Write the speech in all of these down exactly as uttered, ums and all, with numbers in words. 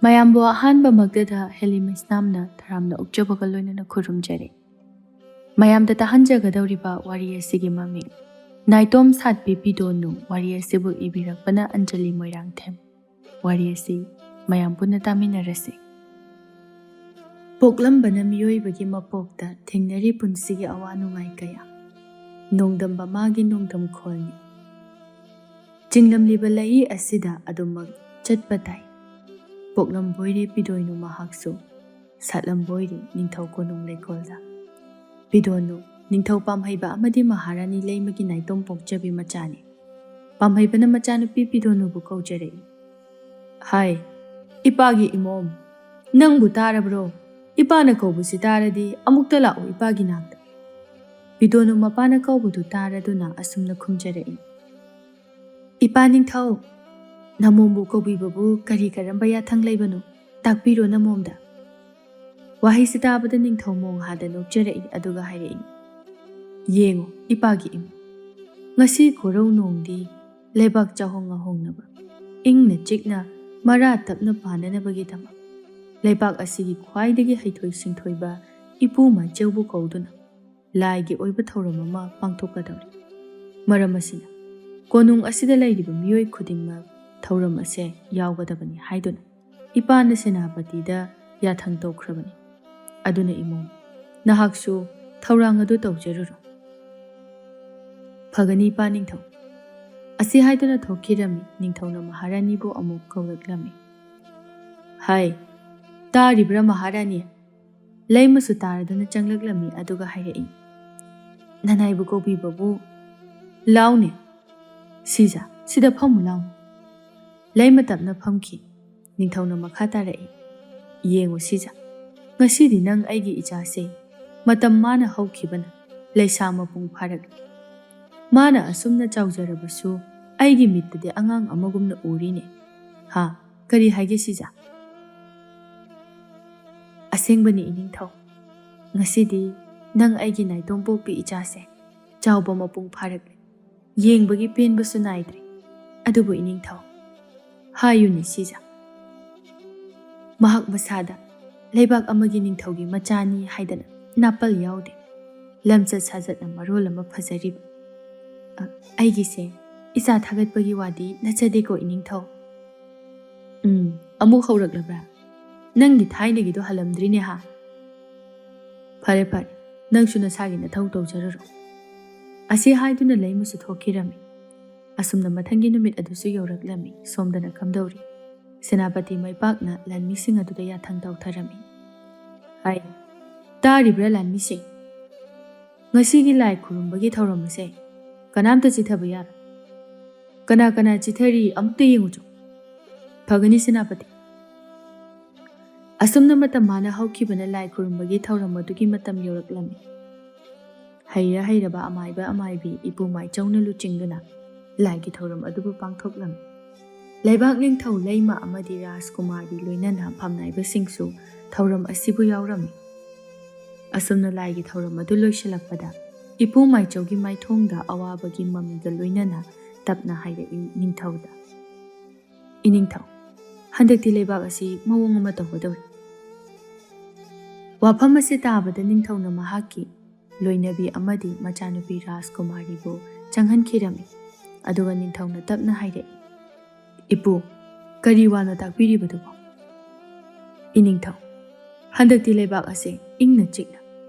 ꯃꯌꯥꯝꯕꯨ ꯑꯍꯥꯟꯕꯃꯛꯇꯗ ꯍꯦꯂꯤꯃꯩꯁꯅꯥꯝꯅ ꯇꯔꯥꯝꯅ ꯑꯣꯛꯆꯕꯒ ꯂꯣꯏꯅꯅ ꯈꯨꯔꯨꯝꯖꯔꯤ꯫ ꯃꯌꯥꯝꯗ ꯇꯥꯍꯟꯖꯒꯗꯧꯔꯤꯕ ꯋꯥꯔꯤ ꯑꯁꯤꯒꯤ ꯃꯃꯤꯡ ꯅꯥꯏꯇꯣꯝ ꯁꯥꯠꯄꯤ ꯄꯤꯗꯣꯅꯨ꯫ ꯋꯥꯔꯤ ꯑꯁꯤꯕꯨ ꯏꯕꯤꯔꯛꯄꯅ ꯑꯟꯖꯂꯤ ꯃꯣꯏꯔꯥꯡꯊꯦꯝ꯫ ꯋꯥꯔꯤ ꯑꯁꯤ ꯃꯌꯥꯝ ꯄꯨꯟꯅ ꯇꯥꯃꯤꯟꯅꯔꯁꯤ꯫ ꯄꯣꯛꯂꯝꯕꯅ ꯃꯤꯑꯣꯏꯕꯒꯤ ꯃꯄꯣꯛꯇ ꯊꯦꯡꯅꯔꯤ ꯄꯨꯟꯁꯤꯒꯤ ꯑꯋꯥ ꯅꯨꯡꯉꯥꯏ ꯀꯌꯥ꯫ ꯅꯣꯡꯗꯝꯕ ꯃꯥꯒꯤ ꯅꯣꯡꯗꯝ ꯈꯣꯜꯅꯤ꯫ ꯆꯤꯡꯂꯝꯂꯤꯕ ꯂꯩꯏ ꯑꯁꯤꯗ ꯑꯗꯨꯃꯛ ꯆꯠꯄ ꯇꯥꯏ꯫ ꯄꯣꯛꯂꯝꯕꯣꯏꯔꯦ ꯄꯤꯗꯣꯏꯅꯨ ꯃꯍꯥꯛꯁꯨ, ꯁꯥꯠꯂꯝꯕꯣꯏꯔꯦ ꯅꯤꯡꯊꯧ ꯀꯣꯅꯨꯡ ꯂꯩꯀꯣꯜꯗ꯫ ꯄꯤꯗꯣꯅꯨ ꯅꯤꯡꯊꯧ ꯄꯥꯝꯍꯩꯕ ꯑꯃꯗꯤ ꯃꯍꯥꯔꯥꯅꯤ ꯂꯩꯃꯒꯤ ꯅꯥꯏꯇꯣꯝ ꯄꯣꯛꯆꯕꯤ ꯃꯆꯥꯅꯤ꯫ ꯄꯥꯝꯍꯩꯕꯅ ꯃꯆꯥꯅꯨꯄꯤ ꯄꯤꯗꯣꯅꯨꯕꯨ ꯀꯧꯖꯔꯛꯏ꯫ ꯍꯥꯏ, ꯏꯄꯥꯒꯤ ꯏꯃꯣꯝ, ꯅꯪꯕꯨ ꯇꯥꯔꯕ꯭ꯔꯣ? ꯏꯄꯥꯅ ꯀꯧꯕꯁꯤ ꯇꯥꯔꯗꯤ ꯑꯃꯨꯛꯇ ꯂꯥꯛꯎ ꯏꯄꯥꯒꯤ ꯅꯥꯛꯇ꯫ ꯄꯤꯗꯣꯅꯨ ꯃꯄꯥꯅ ꯀꯧꯕꯗꯨ ꯇꯥꯔꯗꯨꯅ ꯑꯁꯨꯝꯅ ꯈꯨꯝꯖꯔꯛꯏ꯫ ꯏꯄꯥ ꯅꯤꯡꯊꯧ, ꯅꯃꯣꯝꯕꯨ ꯀꯧꯕꯤꯕꯕꯨ ꯀꯔꯤ ꯀꯔꯝꯕ ꯌꯥꯊꯪ ꯂꯩꯕꯅꯣ? ꯇꯥꯛꯄꯤꯔꯣ ꯅꯃꯣꯝꯗ꯫ ꯋꯥꯍꯩꯁꯤ ꯇꯥꯕꯗ ꯅꯤꯡꯊꯧ ꯃꯣꯡ ꯍꯥꯗ ꯅꯣꯛꯆꯔꯛꯏ, ꯑꯗꯨꯒ ꯍꯥꯏꯔꯛꯏ, ꯌꯦꯡꯉꯨ ꯏꯄꯥꯒꯤ ꯏꯃꯣꯝ, ꯉꯁꯤ ꯈꯣꯔꯧ ꯅꯣꯡꯗꯤ ꯂꯩꯕꯥꯛ ꯆꯥꯍꯣꯡ ꯉꯥꯍꯣꯡꯅꯕ, ꯏꯪꯅ ꯆꯤꯛꯅ ꯃꯔꯥ ꯇꯞꯅ ꯄꯥꯟꯅꯅꯕꯒꯤꯗꯃꯛ ꯂꯩꯕꯥꯛ ꯑꯁꯤꯒꯤ ꯈ꯭ꯋꯥꯏꯗꯒꯤ ꯍꯩꯊꯣꯏ ꯁꯤꯡꯊꯣꯏꯕ ꯏꯄꯨ ꯃꯥꯏꯆꯧꯕꯨ ꯀꯧꯗꯨꯅ ꯂꯥꯏꯒꯤ ꯑꯣꯏꯕ ꯊꯧꯔꯝ ꯑꯃ ꯄꯥꯡꯊꯣꯛꯀꯗꯧꯔꯤ꯫ ꯃꯔꯝ ꯑꯁꯤꯅ ꯀꯣꯅꯨꯡ ꯑꯁꯤꯗ ꯂꯩꯔꯤꯕ ꯃꯤꯑꯣꯏ ꯈꯨꯗꯤꯡꯃꯛ ꯊꯧꯔꯝ ꯑꯁꯦ ꯌꯥꯎꯒꯗꯕꯅꯤ ꯍꯥꯏꯗꯨꯅ ꯏꯄꯥꯅ ꯁꯦꯅꯥꯄꯇꯤꯗ ꯌꯥꯊꯪ ꯇꯧꯈ꯭ꯔꯕꯅꯤ꯫ ꯑꯗꯨꯅ ꯏꯃꯣꯝ, ꯅꯍꯥꯛꯁꯨ ꯊꯧꯔꯥꯡ ꯑꯗꯨ ꯇꯧꯖꯔꯨꯔꯣ꯫ ꯐꯒꯅꯤ ꯏꯄꯥ ꯅꯤꯡꯊꯧ꯫ ꯑꯁꯤ ꯍꯥꯏꯗꯨꯅ ꯊꯣꯛꯈꯤꯔꯝꯃꯤ꯫ ꯅꯤꯡꯊꯧꯅ ꯃꯍꯥꯔꯥꯅꯤꯕꯨ ꯑꯃꯨꯛ ꯀꯧꯔꯛꯂꯝꯃꯤ꯫ ꯍꯥꯏ, ꯇꯥꯔꯤꯕ꯭ꯔꯥ ꯃꯍꯥꯔꯥꯅꯤ? ꯂꯩꯃꯁꯨ ꯇꯥꯔꯗꯨꯅ ꯆꯪꯂꯛꯂꯝꯃꯤ, ꯑꯗꯨꯒ ꯍꯥꯏꯔꯛꯏ, ꯅꯅꯥꯏꯕꯨ ꯀꯧꯕꯤꯕꯕꯨ ꯂꯥꯎꯅꯦ꯫ ꯁꯤꯖ, ꯁꯤꯗ ꯐꯝꯃꯨ ꯂꯥꯎꯅꯦ꯫ ꯂꯩꯃ ꯇꯞꯅ ꯐꯝꯈꯤ꯫ ꯅꯤꯡꯊꯧꯅ ꯃꯈꯥ ꯇꯥꯔꯛꯏ, ꯌꯦꯡꯉꯨ ꯁꯤꯖ, ꯉꯁꯤꯗꯤ ꯅꯪ ꯑꯩꯒꯤ ꯏꯆꯥꯁꯦ꯫ ꯃꯇꯝ ꯃꯥꯅ ꯍꯧꯈꯤꯕꯅ ꯂꯩꯁꯥ ꯃꯄꯨꯡ ꯐꯥꯔꯛꯂꯤ꯫ ꯃꯥꯅ ꯑꯁꯨꯝꯅ ꯆꯥꯎꯖꯔꯕꯁꯨ ꯑꯩꯒꯤ ꯃꯤꯠꯇꯗꯤ ꯑꯉꯥꯡ ꯑꯃꯒꯨꯝꯅ ꯎꯔꯤꯅꯦ꯫ ꯍꯥ, ꯀꯔꯤ ꯍꯥꯏꯒꯦ ꯁꯤꯖ? ꯑꯁꯦꯡꯕꯅꯤ ꯏꯅꯤꯡꯊꯧ, ꯉꯁꯤꯗꯤ ꯅꯪ ꯑꯩꯒꯤ ꯅꯥꯏꯇꯣꯝ ꯄꯣꯛꯄꯤ ꯏꯆꯥꯁꯦ ꯆꯥꯎꯕ ꯃꯄꯨꯡ ꯐꯥꯔꯛꯂꯦ꯫ ꯌꯦꯡꯕꯒꯤ ꯄꯦꯟꯕꯁꯨ ꯅꯥꯏꯗ꯭ꯔꯦ꯫ ꯑꯗꯨꯕꯨ ꯏꯅꯤꯡꯊꯧ, ꯍꯥꯏꯌꯨꯅꯦ ꯁꯤꯖ, ꯃꯍꯥꯛ ꯃꯁꯥꯗ ꯂꯩꯕꯥꯛ ꯑꯃꯒꯤ ꯅꯤꯡꯊꯧꯒꯤ ꯃꯆꯥꯅꯤ ꯍꯥꯏꯗꯅ ꯅꯥꯄꯜ ꯌꯥꯎꯗꯦ꯫ ꯂꯝꯆꯠ ꯁꯥꯖꯠꯅ ꯃꯔꯣꯜ ꯑꯃ ꯐꯖꯔꯤꯕ꯫ "ꯑ, ꯑꯩꯒꯤꯁꯦ ꯏꯆꯥ ꯊꯥꯒꯠꯄꯒꯤ ꯋꯥꯗꯤ ꯅꯠꯆꯗꯦꯀꯣ, ꯏꯅꯤꯡꯊꯧ?" "ꯎꯝ, ꯑꯃꯨꯛ ꯍꯧꯔꯛꯂꯕ꯭ꯔꯥ? ꯅꯪꯒꯤ ꯊꯥꯏꯅꯒꯤꯗꯣ ꯍꯜꯂꯝꯗ꯭ꯔꯤꯅꯦ ꯍꯥ?" "ꯐꯔꯦ, ꯐꯔꯦ, ꯅꯪꯁꯨ ꯅꯁꯥꯒꯤ ꯅꯊꯧ ꯇꯧꯖꯔꯨꯔꯣ"꯫ ꯑꯁꯤ ꯍꯥꯏꯗꯨꯅ ꯂꯩꯃꯁꯨ ꯊꯣꯛꯈꯤꯔꯝꯃꯤ꯫ ꯑꯁꯨꯝꯅ ꯃꯊꯪꯒꯤ ꯅꯨꯃꯤꯠ ꯑꯗꯨꯁꯨ ꯌꯧꯔꯛꯂꯝꯃꯤ꯫ ꯁꯣꯝꯗꯅ ꯀꯝꯗꯧꯔꯤ? ꯁꯦꯅꯥꯄꯇꯤ ꯃꯥꯏꯄꯥꯛꯅ ꯂꯥꯟꯃꯤꯁꯤꯡ ꯑꯗꯨꯗ ꯌꯥꯊꯪ ꯇꯧꯊꯔꯝꯃꯤ꯫ "ꯍꯥꯏ, ꯇꯥꯔꯤꯕ꯭ꯔꯥ ꯂꯥꯟꯃꯤꯁꯤꯡ? ꯉꯁꯤꯒꯤ ꯂꯥꯏ ꯈꯨꯔꯨꯝꯕꯒꯤ ꯊꯧꯔꯝ ꯑꯁꯦ ꯀꯅꯥꯝꯇ ꯆꯤꯊꯕ ꯌꯥꯔꯣꯏ꯫ ꯀꯅꯥ ꯀꯅꯥ ꯆꯤꯊꯔꯤ ꯑꯃꯨꯛꯇ ꯌꯦꯡꯉꯨꯆꯣ꯫ ꯐꯒꯅꯤ ꯁꯦꯅꯥꯄꯇꯤ"꯫ ꯑꯁꯨꯝꯅ ꯃꯇꯝ ꯃꯥꯅ ꯍꯧꯈꯤꯕꯅ ꯂꯥꯏ ꯈꯨꯔꯨꯝꯕꯒꯤ ꯊꯧꯔꯝ ꯑꯗꯨꯒꯤ ꯃꯇꯝ ꯌꯧꯔꯛꯂꯝꯃꯤ꯫ ꯍꯩꯔ ꯍꯩꯔꯕ ꯑꯃꯥꯏꯕ ꯑꯃꯥꯏꯕꯤ ꯏꯄꯨ ꯃꯥꯏꯆꯧꯅ ꯂꯨꯆꯤꯡꯗꯨꯅ ꯂꯥꯏꯒꯤ ꯊꯧꯔꯝ ꯑꯗꯨꯕꯨ ꯄꯥꯡꯊꯣꯛꯂꯝꯃꯤ꯫ ꯂꯩꯕꯥꯛ ꯅꯤꯡꯊꯧ ꯂꯩꯃ ꯑꯃꯗꯤ ꯔꯥꯖꯀꯨꯃꯥꯔꯤ ꯂꯣꯏꯅꯅ ꯐꯝꯅꯥꯏꯕꯁꯤꯡꯁꯨ ꯊꯧꯔꯝ ꯑꯁꯤꯕꯨ ꯌꯥꯎꯔꯝꯃꯤ꯫ ꯑꯁꯨꯝꯅ ꯂꯥꯏꯒꯤ ꯊꯧꯔꯝ ꯑꯗꯨ ꯂꯣꯏꯁꯤꯜꯂꯛꯄꯗ ꯏꯄꯨ ꯃꯥꯏꯆꯧꯒꯤ ꯃꯥꯏꯊꯣꯡꯗ ꯑꯋꯥꯕꯒꯤ ꯃꯃꯤꯒ ꯂꯣꯏꯅꯅ ꯇꯞꯅ ꯍꯥꯏꯔꯛꯏ ꯅꯤꯡꯊꯧꯗ, "ꯏꯅꯤꯡꯊꯧ, ꯍꯟꯗꯛꯇꯤ ꯂꯩꯕꯥꯛ ꯑꯁꯤ ꯃꯑꯣꯡ ꯑꯃ ꯇꯧꯒꯗꯧꯔꯤ"꯫ ꯋꯥꯐꯝ ꯑꯁꯤ ꯇꯥꯕꯗ ꯅꯤꯡꯊꯧꯅ ꯃꯍꯥꯛꯀꯤ ꯂꯣꯏꯅꯕꯤ ꯑꯃꯗꯤ ꯃꯆꯥꯅꯨꯄꯤ ꯔꯥꯖꯀꯨꯃꯥꯔꯤꯕꯨ ꯆꯪꯍꯟꯈꯤꯔꯝꯃꯤ꯫ ꯑꯗꯨꯒ ꯅꯤꯡꯊꯧꯅ ꯇꯞꯅ ꯍꯥꯏꯔꯛꯏ, "ꯏꯄꯨ, ꯀꯔꯤ ꯋꯥꯅꯣ ꯇꯥꯛꯄꯤꯔꯤꯕꯗꯨꯕꯣ?" "ꯏꯅꯤꯡꯊꯧ, ꯍꯟꯗꯛꯇꯤ ꯂꯩꯕꯥꯛ ꯑꯁꯦ ꯏꯪꯅ ꯆꯤꯛꯅ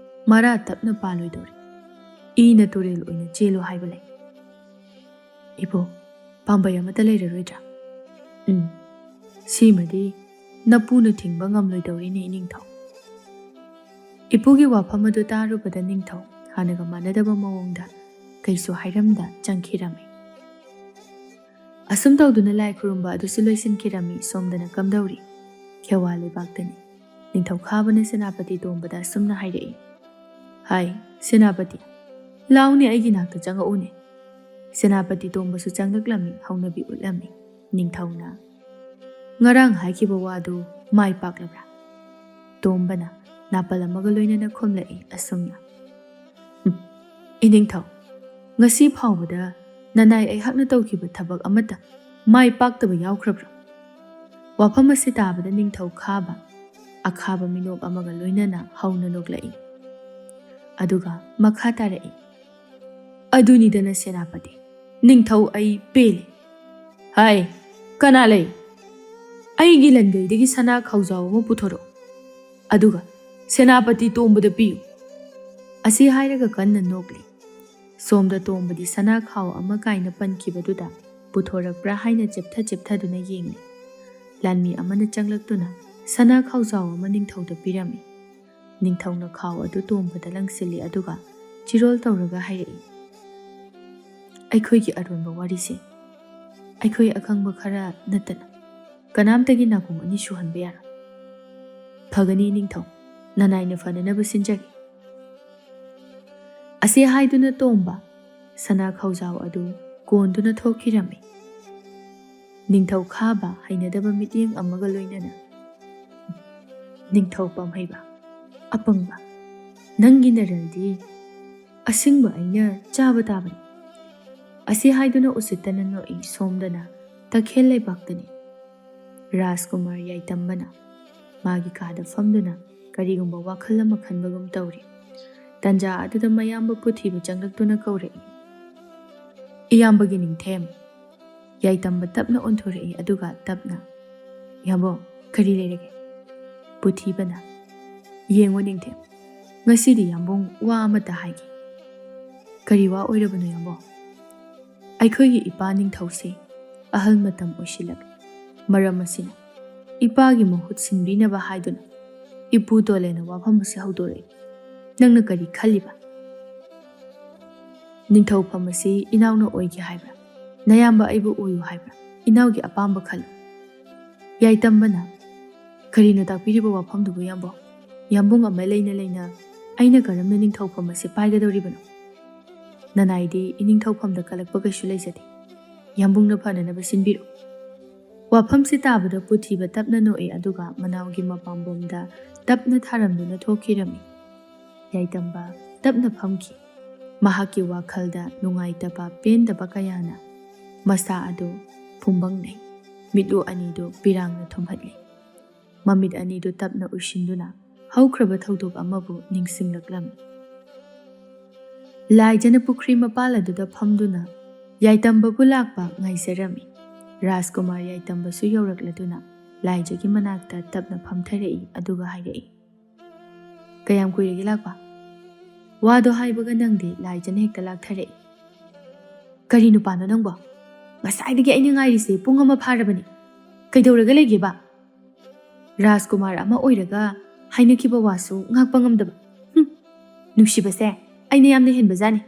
ꯃꯔꯥ ꯇꯞꯅ ꯄꯥꯜꯂꯣꯏꯗꯧꯔꯤ꯫ ꯏꯅ ꯇꯨꯔꯦꯜ ꯑꯣꯏꯅ ꯆꯦꯜꯂꯨ ꯍꯥꯏꯕ ꯂꯩ"꯫ "ꯏꯄꯨ, ꯄꯥꯝꯕꯩ ꯑꯃꯠꯇ ꯂꯩꯔꯔꯣꯏꯗ꯭ꯔꯥ?" "ꯎꯝ, ꯁꯤꯃꯗꯤ ꯅꯄꯨꯅ ꯊꯤꯡꯕ ꯉꯝꯂꯣꯏꯗꯧꯔꯤꯅꯦ ꯏꯅꯤꯡꯊꯧ"꯫ ꯏꯄꯨꯒꯤ ꯋꯥꯐꯝ ꯑꯗꯨ ꯇꯥꯔꯨꯕꯗ ꯅꯤꯡꯊꯧ ꯍꯥꯟꯅꯒ ꯃꯥꯟꯅꯗꯕ ꯃꯑꯣꯡꯗ ꯀꯩꯁꯨ ꯍꯥꯏꯔꯝꯗ ꯆꯪꯈꯤꯔꯝꯃꯤ꯫ ꯑꯁꯨꯝ ꯇꯧꯗꯨꯅ ꯂꯥꯏ ꯈꯨꯔꯨꯝꯕ ꯑꯗꯨꯁꯨ ꯂꯣꯏꯁꯤꯟꯈꯤꯔꯝꯃꯤ꯫ ꯁꯣꯝꯗꯅ ꯀꯝꯗꯧꯔꯤ? ꯈꯦꯋꯥ ꯂꯩꯕꯥꯛꯇꯅꯤ꯫ ꯅꯤꯡꯊꯧ ꯈꯥꯕꯅ ꯁꯦꯅꯥꯄꯇꯤ ꯇꯣꯝꯕꯗ ꯑꯁꯨꯝꯅ ꯍꯥꯏꯔꯛꯏ, "ꯍꯥꯏ, ꯁꯦꯅꯥꯄꯇꯤ, ꯂꯥꯎꯅꯦ, ꯑꯩꯒꯤ ꯅꯥꯛꯇ ꯆꯪꯉꯛꯎꯅꯦ"꯫ ꯁꯦꯅꯥꯄꯇꯤ ꯇꯣꯝꯕꯁꯨ ꯆꯪꯂꯛꯂꯝꯃꯤ, ꯍꯧꯅꯕꯤ ꯎꯠꯂꯝꯃꯤ꯫ ꯅꯤꯡꯊꯧꯅ, "ꯉꯔꯥꯡ ꯍꯥꯏꯈꯤꯕ ꯋꯥꯗꯨ ꯃꯥꯏ ꯄꯥꯛꯂꯕ꯭ꯔꯥ?" ꯇꯣꯝꯕꯅ ꯅꯥꯄꯜ ꯑꯃꯒ ꯂꯣꯏꯅꯅ ꯈꯨꯝꯂꯛꯏ ꯑꯁꯨꯝꯅ, "ꯍꯨꯝ, ꯏꯅꯤꯡꯊꯧ, ꯉꯁꯤ ꯐꯥꯎꯕꯗ ꯅꯅꯥꯏ ꯑꯩꯍꯥꯛꯅ ꯇꯧꯈꯤꯕ ꯊꯕꯛ ꯑꯃꯠꯇ ꯃꯥꯏ ꯄꯥꯛꯇꯕ ꯌꯥꯎꯈ꯭ꯔꯕ꯭ꯔꯥ?" ꯋꯥꯐꯝ ꯑꯁꯤ ꯇꯥꯕꯗ ꯅꯤꯡꯊꯧ ꯈꯥꯕ ꯑꯈꯥꯕ ꯃꯤꯅꯣꯛ ꯑꯃꯒ ꯂꯣꯏꯅꯅ ꯍꯧꯅ ꯅꯣꯛꯂꯛꯏ꯫ ꯑꯗꯨꯒ ꯃꯈꯥ ꯇꯥꯔꯛꯏ, "ꯑꯗꯨꯅꯤꯗꯅ ꯁꯦꯅꯥꯄꯇꯤ, ꯅꯤꯡꯊꯧ ꯑꯩ ꯄꯦꯜꯂꯦ꯫ ꯍꯥꯏ, ꯀꯅꯥ ꯂꯩ? ꯑꯩꯒꯤ ꯂꯟꯒꯩꯗꯒꯤ ꯁꯅꯥ ꯈꯥꯎꯖꯥꯎ ꯑꯃ ꯄꯨꯊꯣꯔꯛꯎ, ꯑꯗꯨꯒ ꯁꯦꯅꯥꯄꯇꯤ ꯇꯣꯝꯕꯗ ꯄꯤꯌꯨ"꯫ ꯑꯁꯤ ꯍꯥꯏꯔꯒ ꯀꯟꯅ ꯅꯣꯛꯂꯤ꯫ ꯁꯣꯝꯗ ꯇꯣꯝꯕꯗꯤ ꯁꯅꯥ ꯈꯥꯎ ꯑꯃ ꯀꯥꯏꯅ ꯄꯟꯈꯤꯕꯗꯨꯗ ꯄꯨꯊꯣꯔꯛꯄ꯭ꯔꯥ ꯍꯥꯏꯅ ꯆꯦꯞꯊ ꯆꯦꯞꯊꯗꯨꯅ ꯌꯦꯡꯂꯤ꯫ ꯂꯥꯟꯃꯤ ꯑꯃꯅ ꯆꯪꯂꯛꯇꯨꯅ ꯁꯅꯥ ꯈꯥꯎꯖꯥꯎ ꯑꯃ ꯅꯤꯡꯊꯧꯗ ꯄꯤꯔꯝꯃꯤ꯫ ꯅꯤꯡꯊꯧꯅ ꯈꯥꯎ ꯑꯗꯨ ꯇꯣꯝꯕꯗ ꯂꯪꯁꯤꯜꯂꯤ, ꯑꯗꯨꯒ ꯆꯤꯔꯣꯜ ꯇꯧꯔꯒ ꯍꯥꯏꯔꯛꯏ, "ꯑꯩꯈꯣꯏꯒꯤ ꯑꯔꯣꯟꯕ ꯋꯥꯔꯤꯁꯦ ꯑꯩꯈꯣꯏ ꯑꯈꯪꯕ ꯈꯔ ꯅꯠꯇꯅ ꯀꯅꯥꯝꯇꯒꯤ ꯅꯥꯀꯣꯡ ꯑꯅꯤ ꯁꯨꯍꯟꯕ ꯌꯥꯔꯣꯏ꯫ ꯐꯒꯅꯤ ꯅꯤꯡꯊꯧ, ꯅꯅꯥꯏꯅ ꯐꯅꯅꯕ ꯁꯤꯟꯖꯒꯦ"꯫ ꯑꯁꯤ ꯍꯥꯏꯗꯨꯅ ꯇꯣꯝꯕ ꯁꯅꯥ ꯈꯥꯎꯖꯥꯎ ꯑꯗꯨ ꯀꯣꯟꯗꯨꯅ ꯊꯣꯛꯈꯤꯔꯝꯃꯤ꯫ ꯅꯤꯡꯊꯧ ꯈꯥꯕ ꯍꯩꯅꯗꯕ ꯃꯤꯠꯌꯦꯡ ꯑꯃꯒ ꯂꯣꯏꯅꯅ, "ꯅꯤꯡꯊꯧ ꯄꯥꯝꯍꯩꯕ, ꯑꯄꯪꯕ, ꯅꯪꯒꯤ ꯅꯔꯜꯗꯤ ꯑꯁꯤꯡꯕ ꯑꯩꯅ ꯆꯥꯕ ꯇꯥꯕꯅꯤ"꯫ ꯑꯁꯤ ꯍꯥꯏꯗꯨꯅ ꯎꯁꯤꯠꯇꯅ ꯅꯣꯛꯏ꯫ ꯁꯣꯝꯗꯅ ꯇꯈꯦꯜ ꯂꯩꯕꯥꯛꯇꯅꯤ꯫ ꯔꯥꯖꯀꯨꯃꯥꯔ ꯌꯥꯏꯇꯝꯕꯅ ꯃꯥꯒꯤ ꯀꯥꯗ ꯐꯝꯗꯨꯅ ꯀꯔꯤꯒꯨꯝꯕ ꯋꯥꯈꯜ ꯑꯃ ꯈꯟꯕꯒꯨꯝ ꯇꯧꯔꯤ꯫ ꯇꯟꯖꯥ ꯑꯗꯨꯗ ꯃꯌꯥꯝꯕ ꯄꯨꯊꯤꯕ ꯆꯪꯂꯛꯇꯨꯅ ꯀꯧꯔꯛꯏ, "ꯏꯌꯥꯝꯕꯒꯤ ꯅꯤꯡꯊꯦꯝ"꯫ ꯌꯥꯏꯇꯝꯕ ꯇꯞꯅ ꯑꯣꯟꯊꯣꯔꯛꯏ, ꯑꯗꯨꯒ ꯇꯞꯅ, "ꯌꯥꯝꯕꯨꯡ, ꯀꯔꯤ ꯂꯩꯔꯒꯦ?" ꯄꯨꯊꯤꯕꯅ, "ꯌꯦꯡꯉꯨ ꯅꯤꯡꯊꯦꯝ, ꯉꯁꯤꯗꯤ ꯌꯥꯝꯕꯨꯡ ꯋꯥ ꯑꯃꯇ ꯍꯥꯏꯒꯦ"꯫ "ꯀꯔꯤ ꯋꯥ ꯑꯣꯏꯔꯕꯅꯣ ꯌꯥꯝꯕꯨꯡ?" "ꯑꯩꯈꯣꯏꯒꯤ ꯏꯄꯥ ꯅꯤꯡꯊꯧꯁꯦ ꯑꯍꯜ ꯃꯇꯝ ꯑꯣꯏꯁꯤꯜꯂꯛꯂꯦ꯫ ꯃꯔꯝ ꯑꯁꯤꯅ ꯏꯄꯥꯒꯤ ꯃꯍꯨꯠ ꯁꯤꯟꯕꯤꯅꯕ ꯍꯥꯏꯗꯨꯅ ꯏꯄꯨ ꯇꯣꯂꯦꯅ ꯋꯥꯐꯝ ꯑꯁꯤ ꯍꯧꯗꯣꯔꯛꯏ꯫ ꯅꯪꯅ ꯀꯔꯤ ꯈꯜꯂꯤꯕ? ꯅꯤꯡꯊꯧꯐꯝ ꯑꯁꯤ ꯏꯅꯥꯎꯅ ꯑꯣꯏꯒꯦ ꯍꯥꯏꯕ꯭ꯔꯥ? ꯅꯌꯥꯝꯕ ꯑꯩꯕꯨ ꯑꯣꯏꯌꯨ ꯍꯥꯏꯕ꯭ꯔꯥ? ꯏꯅꯥꯎꯒꯤ ꯑꯄꯥꯝꯕ ꯈꯜꯂꯨ"꯫ ꯌꯥꯏꯇꯝꯕꯅ, "ꯀꯔꯤꯅꯣ ꯇꯥꯛꯄꯤꯔꯤꯕ ꯋꯥꯐꯝꯗꯨꯕꯨ ꯌꯥꯝꯕꯨꯡ? ꯌꯥꯝꯕꯨꯡ ꯑꯃ ꯂꯩꯅ ꯂꯩꯅ ꯑꯩꯅ ꯀꯔꯝꯅ ꯅꯤꯡꯊꯧꯐꯝ ꯑꯁꯤ ꯄꯥꯏꯒꯗꯧꯔꯤꯕꯅꯣ? ꯅꯅꯥꯏꯗꯤ ꯏꯅꯤꯡꯊꯧꯐꯝꯗ ꯀꯜꯂꯛꯄ ꯀꯩꯁꯨ ꯂꯩꯖꯗꯦ꯫ ꯌꯥꯝꯕꯨꯡꯅ ꯐꯅꯅꯕ ꯁꯤꯟꯕꯤꯔꯣ"꯫ ꯋꯥꯐꯝꯁꯤ ꯇꯥꯕꯗ ꯄꯨꯊꯤꯕ ꯇꯞꯅ ꯅꯣꯛꯏ, ꯑꯗꯨꯒ ꯃꯅꯥꯎꯒꯤ ꯃꯄꯥꯝꯕꯣꯝꯗ ꯇꯞꯅ ꯊꯥꯔꯝꯗꯨꯅ ꯊꯣꯛꯈꯤꯔꯝꯃꯤ꯫ ꯌꯥꯏꯇꯝꯕ ꯇꯞꯅ ꯐꯝꯈꯤ꯫ ꯃꯍꯥꯛꯀꯤ ꯋꯥꯈꯜꯗ ꯅꯨꯡꯉꯥꯏꯇꯕ, ꯄꯦꯟꯗꯕ ꯀꯌꯥꯅ ꯃꯁꯥ ꯑꯗꯨ ꯐꯨꯝꯕꯪꯅꯩ꯫ ꯃꯤꯠꯂꯨ ꯑꯅꯤꯗꯨ ꯄꯤꯔꯥꯡꯅ ꯊꯨꯝꯍꯠꯂꯤ꯫ ꯃꯃꯤꯠ ꯑꯅꯤꯗꯨ ꯇꯞꯅ ꯎꯏꯁꯤꯟꯗꯨꯅ ꯍꯧꯈ꯭ꯔꯕ ꯊꯧꯗꯣꯛ ꯑꯃꯕꯨ ꯅꯤꯡꯁꯤꯡꯂꯛꯂꯝꯃꯤ꯫ ꯂꯥꯏꯖꯅ ꯄꯨꯈ꯭ꯔꯤ ꯃꯄꯥꯜ ꯑꯗꯨꯗ ꯐꯝꯗꯨꯅ ꯌꯥꯏꯇꯝꯕꯕꯨ ꯂꯥꯛꯄ ꯉꯥꯏꯖꯔꯝꯃꯤ꯫ ꯔꯥꯖꯀꯨꯃꯥꯔ ꯌꯥꯏꯇꯝꯕꯁꯨ ꯌꯧꯔꯛꯂꯗꯨꯅ ꯂꯥꯏꯖꯒꯤ ꯃꯅꯥꯛꯇ ꯇꯞꯅ ꯐꯝꯊꯔꯛꯏ, ꯑꯗꯨꯒ ꯍꯥꯏꯔꯛꯏ, "ꯀꯌꯥꯝ ꯀꯨꯏꯔꯒꯦ ꯂꯥꯛꯄ?" ꯋꯥꯗꯣ ꯍꯥꯏꯕꯒ ꯅꯪꯗꯦ, ꯂꯥꯏꯖꯅ ꯍꯦꯛꯇ ꯂꯥꯛꯊꯔꯛꯏ꯫ "ꯀꯔꯤ ꯅꯨꯄꯥꯅꯣ ꯅꯪꯕꯣ? ꯉꯁꯥꯏꯗꯒꯤ ꯑꯩꯅ ꯉꯥꯏꯔꯤꯁꯦ ꯄꯨꯡ ꯑꯃ ꯐꯥꯔꯕꯅꯤ꯫ ꯀꯩꯗꯧꯔꯒ ꯂꯩꯒꯦꯕ? ꯔꯥꯖꯀꯨꯃꯥꯔ ꯑꯃ ꯑꯣꯏꯔꯒ ꯍꯥꯏꯅꯈꯤꯕ ꯋꯥꯁꯨ ꯉꯥꯛꯄ ꯉꯝꯗꯕ꯫ ꯍꯨꯝ, ꯅꯨꯡꯁꯤꯕꯁꯦ ꯑꯩꯅ ꯌꯥꯝꯅ ꯍꯦꯟꯕꯖꯥꯠꯅꯤ꯫"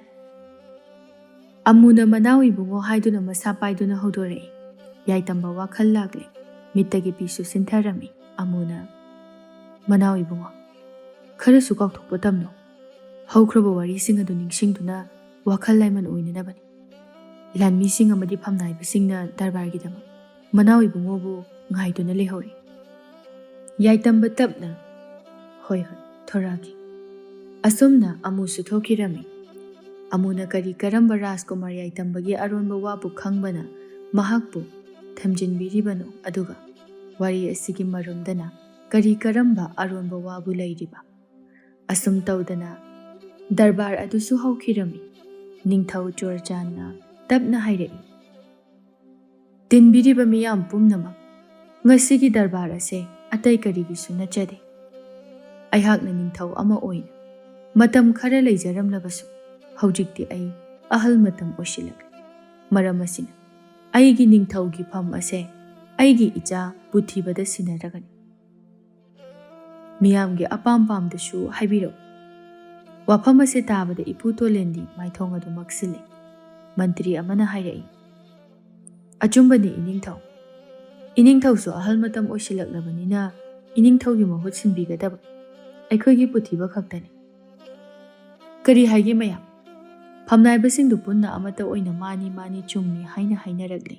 ꯑꯃꯨꯅ "ꯃꯅꯥꯎ ꯏꯕꯨꯡꯉꯣ" ꯍꯥꯏꯗꯨꯅ ꯃꯁꯥ ꯄꯥꯏꯗꯨꯅ ꯍꯧꯗꯣꯔꯛꯏ꯫ ꯌꯥꯏꯇꯝꯕ ꯋꯥꯈꯜ ꯂꯥꯛꯂꯦ꯫ ꯃꯤꯠꯇꯒꯤ ꯄꯤꯁꯨ ꯁꯤꯟꯊꯔꯝꯃꯤ꯫ ꯑꯃꯨꯅ, "ꯃꯅꯥꯎ ꯏꯕꯨꯡꯉꯣ, ꯈꯔꯁꯨ ꯀꯥꯎꯊꯣꯛꯄ ꯇꯝꯂꯣ꯫ ꯍꯧꯈ꯭ꯔꯕ ꯋꯥꯔꯤꯁꯤꯡ ꯑꯗꯨ ꯅꯤꯡꯁꯤꯡꯗꯨꯅ ꯋꯥꯈꯜ ꯂꯥꯏꯃꯟ ꯑꯣꯏꯅꯅꯕꯅꯤ꯫ ꯂꯥꯟꯃꯤꯁꯤꯡ ꯑꯃꯗꯤ ꯐꯝꯅꯥꯏꯕꯁꯤꯡꯅ ꯗꯔꯕꯥꯔꯒꯤꯗꯃꯛ ꯃꯅꯥꯎ ꯏꯕꯨꯡꯉꯣꯕꯨ ꯉꯥꯏꯗꯨꯅ ꯂꯩꯍꯧꯔꯤ꯫" ꯌꯥꯏꯇꯝꯕ ꯇꯞꯅ, "ꯍꯣꯏ, ꯍꯣꯏ, ꯊꯣꯔꯛꯑꯒꯦ꯫" ꯑꯁꯨꯝꯅ ꯑꯃꯨꯁꯨ ꯊꯣꯛꯈꯤꯔꯝꯃꯤ꯫ ꯑꯃꯨꯅ ꯀꯔꯤ ꯀꯔꯝꯕ ꯔꯥꯖꯀꯨꯃꯥꯔ ꯌꯥꯏꯇꯝꯕꯒꯤ ꯑꯔꯣꯟꯕ ꯋꯥꯕꯨ ꯈꯪꯕꯅ ꯃꯍꯥꯛꯄꯨ ꯊꯝꯖꯤꯟꯕꯤꯔꯤꯕꯅꯣ, ꯑꯗꯨꯒ ꯋꯥꯔꯤ ꯑꯁꯤꯒꯤ ꯃꯔꯨꯝꯗꯅ ꯀꯔꯤ ꯀꯔꯝꯕ ꯑꯔꯣꯟꯕ ꯋꯥꯕꯨ ꯂꯩꯔꯤꯕ? ꯑꯁꯨꯝ ꯇꯧꯗꯅ ꯗꯔꯕꯥꯔ ꯑꯗꯨꯁꯨ ꯍꯧꯈꯤꯔꯝꯃꯤ꯫ ꯅꯤꯡꯊꯧ ꯆꯨꯔꯆꯥꯟꯅ ꯇꯞꯅ ꯍꯥꯏꯔꯛꯏ, "ꯇꯤꯟꯕꯤꯔꯤꯕ ꯃꯤꯌꯥꯝ ꯄꯨꯝꯅꯃꯛ, ꯉꯁꯤꯒꯤ ꯗꯔꯕꯥꯔ ꯑꯁꯦ ꯑꯇꯩ ꯀꯔꯤꯒꯤꯁꯨ ꯅꯠꯆꯗꯦ꯫ ꯑꯩꯍꯥꯛꯅ ꯅꯤꯡꯊꯧ ꯑꯃ ꯑꯣꯏꯅ ꯃꯇꯝ ꯈꯔ ꯂꯩꯖꯔꯝꯂꯕꯁꯨ, ꯍꯧꯖꯤꯛꯇꯤ ꯑꯩ ꯑꯍꯜ ꯃꯇꯝ ꯑꯣꯏꯁꯤꯜꯂꯛꯂꯦ꯫ ꯃꯔꯝ ꯑꯁꯤꯅ, ꯑꯩꯒꯤ ꯅꯤꯡꯊꯧꯒꯤ ꯐꯝ ꯑꯁꯦ ꯑꯩꯒꯤ ꯏꯆꯥ ꯄꯨꯊꯤꯕꯗ ꯁꯤꯟꯅꯔꯒꯅꯤ꯫ ꯃꯤꯌꯥꯝꯒꯤ ꯑꯄꯥꯝ ꯄꯥꯝꯗꯁꯨ ꯍꯥꯏꯕꯤꯔꯛꯎ꯫" ꯋꯥꯐꯝ ꯑꯁꯦ ꯇꯥꯕꯗ ꯏꯄꯨ ꯇꯣꯂꯦꯟꯗꯤ ꯃꯥꯏꯊꯣꯡ ꯑꯗꯨ ꯃꯛꯁꯤꯜꯂꯤ꯫ ꯃꯟꯇ꯭ꯔꯤ ꯑꯃꯅ ꯍꯥꯏꯔꯛꯏ, "ꯑꯆꯨꯝꯕꯅꯤ ꯏꯅꯤꯡꯊꯧ꯫ ꯏꯅꯤꯡꯊꯧꯁꯨ ꯑꯍꯜ ꯃꯇꯝ ꯑꯣꯏꯁꯤꯜꯂꯛꯂꯕꯅꯤꯅ ꯏꯅꯤꯡꯊꯧꯒꯤ ꯃꯍꯨꯠ ꯁꯤꯟꯕꯤꯒꯗꯕ ꯑꯩꯈꯣꯏꯒꯤ ꯄꯨꯊꯤꯕ ꯈꯛꯇꯅꯤ꯫" "ꯀꯔꯤ ꯍꯥꯏꯒꯦ ꯃꯌꯥꯝ?" ꯐꯝꯅꯥꯏꯕꯁꯤꯡꯗꯨ ꯄꯨꯟꯅ ꯑꯃꯠꯇ ꯑꯣꯏꯅ "ꯃꯥꯅꯤ, ꯃꯥꯅꯤ, ꯆꯨꯝꯃꯤ" ꯍꯥꯏꯅ ꯍꯥꯏꯅꯔꯛꯂꯤ꯫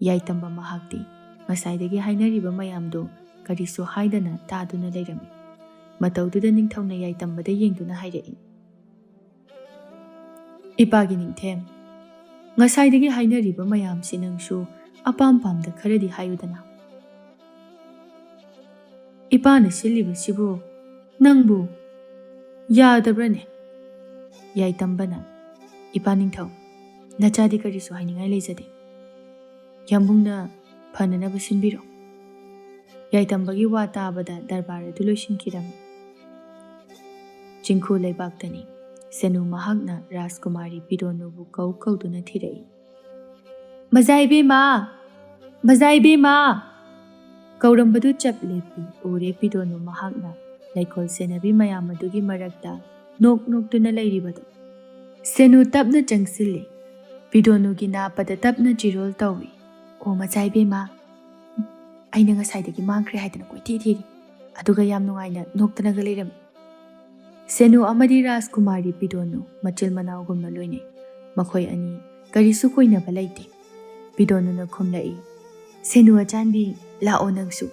ꯌꯥꯏꯇꯝꯕ ꯃꯍꯥꯛꯇꯤ ꯉꯁꯥꯏꯗꯒꯤ ꯍꯥꯏꯅꯔꯤꯕ ꯃꯌꯥꯝꯗꯨ ꯀꯔꯤꯁꯨ ꯍꯥꯏꯗꯅ ꯇꯥꯗꯨꯅ ꯂꯩꯔꯝꯃꯤ꯫ ꯃꯇꯧꯗꯨꯗ ꯅꯤꯡꯊꯧꯅ ꯌꯥꯏꯇꯝꯕꯗ ꯌꯦꯡꯗꯨꯅ ꯍꯥꯏꯔꯛꯏ, "ꯏꯄꯥꯒꯤ ꯅꯤꯡꯊꯦꯝ, ꯉꯁꯥꯏꯗꯒꯤ ꯍꯥꯏꯅꯔꯤꯕ ꯃꯌꯥꯝꯁꯤ ꯅꯪꯁꯨ ꯑꯄꯥꯝ ꯄꯥꯝꯗ ꯈꯔꯗꯤ ꯍꯥꯏꯌꯨꯗꯅ꯫ ꯏꯄꯥꯅ ꯁꯤꯜꯂꯤꯕꯁꯤꯕꯨ ꯅꯪꯕꯨ ꯌꯥꯗꯕ꯭ꯔꯅꯦ? ꯌꯥꯏꯇꯝꯕꯅ, "ꯏꯄꯥ ꯅꯤꯡꯊꯧ, ꯅꯆꯥꯗꯤ ꯀꯔꯤꯁꯨ ꯍꯥꯏꯅꯤꯡꯉꯥꯏ ꯂꯩꯖꯗꯦ꯫ ꯌꯥꯝꯕꯨꯡꯅ ꯐꯅꯅꯕ ꯁꯤꯟꯕꯤꯔꯣ꯫" ꯌꯥꯏꯇꯝꯕꯒꯤ ꯋꯥ ꯇꯥꯕꯗ ꯗꯔꯕꯥꯔ ꯑꯗꯨ ꯂꯣꯏꯁꯤꯟꯈꯤꯔꯝꯃꯤ꯫ ꯆꯤꯡꯈꯨ ꯂꯩꯕꯥꯛꯇꯅꯤ꯫ ꯁꯦꯅꯨ ꯃꯍꯥꯛꯅ ꯔꯥꯖꯀꯨꯃꯥꯔꯤ ꯄꯤꯗꯣꯅꯨꯕꯨ ꯀꯧ ꯀꯧꯗꯨꯅ ꯊꯤꯔꯛꯏ꯫ "ꯃꯖꯥ ꯏꯕꯦꯝꯃ! ꯃꯖꯥ ꯏꯕꯦꯝꯃ!" ꯀꯧꯔꯝꯕꯗꯨ ꯆꯞ ꯂꯦꯞꯄꯤ꯫ ꯎꯔꯦ ꯄꯤꯗꯣꯅꯨ ꯃꯍꯥꯛꯅ ꯂꯩꯀꯣꯜ ꯁꯦꯟꯅꯕꯤ ꯃꯌꯥꯝ ꯑꯗꯨꯒꯤ ꯃꯔꯛꯇ ꯅꯣꯛ ꯅꯣꯛꯇꯨꯅ ꯂꯩꯔꯤꯕꯗꯨ꯫ ꯁꯦꯅꯨ ꯇꯞꯅ ꯆꯪꯁꯤꯜꯂꯤ꯫ ꯄꯤꯗꯣꯅꯨꯒꯤ ꯅꯥꯄꯗ ꯇꯞꯅ ꯆꯤꯔꯣꯜ ꯇꯧꯏ꯫ "ꯑꯣ ꯃꯖꯥ ꯏꯕꯦꯝꯃ, ꯑꯩꯅ ꯉꯁꯥꯏꯗꯒꯤ ꯃꯥꯡꯈ꯭ꯔꯦ ꯍꯥꯏꯗꯅ ꯀꯣꯏꯊꯤ ꯊꯤꯔꯤ, ꯑꯗꯨꯒ ꯌꯥꯝ ꯅꯨꯡꯉꯥꯏꯅ ꯅꯣꯛꯇꯅꯒ ꯂꯩꯔꯝꯃꯤ꯫" ꯁꯦꯅꯨ ꯑꯃꯗꯤ ꯔꯥꯖꯀꯨꯃꯥꯔꯤ ꯄꯤꯗꯣꯅꯨ ꯃꯆꯤꯜ ꯃꯅꯥꯎꯒꯨꯝꯅ ꯂꯣꯏꯅꯩ꯫ ꯃꯈꯣꯏ ꯑꯅꯤ ꯀꯔꯤꯁꯨ ꯀꯣꯏꯅꯕ ꯂꯩꯇꯦ꯫ ꯄꯤꯗꯣꯅꯨꯅ ꯈꯨꯝꯂꯛꯏ, "ꯁꯦꯅꯨ ꯑꯆꯥꯟꯕꯤ, ꯂꯥꯛꯑꯣ ꯅꯪꯁꯨ꯫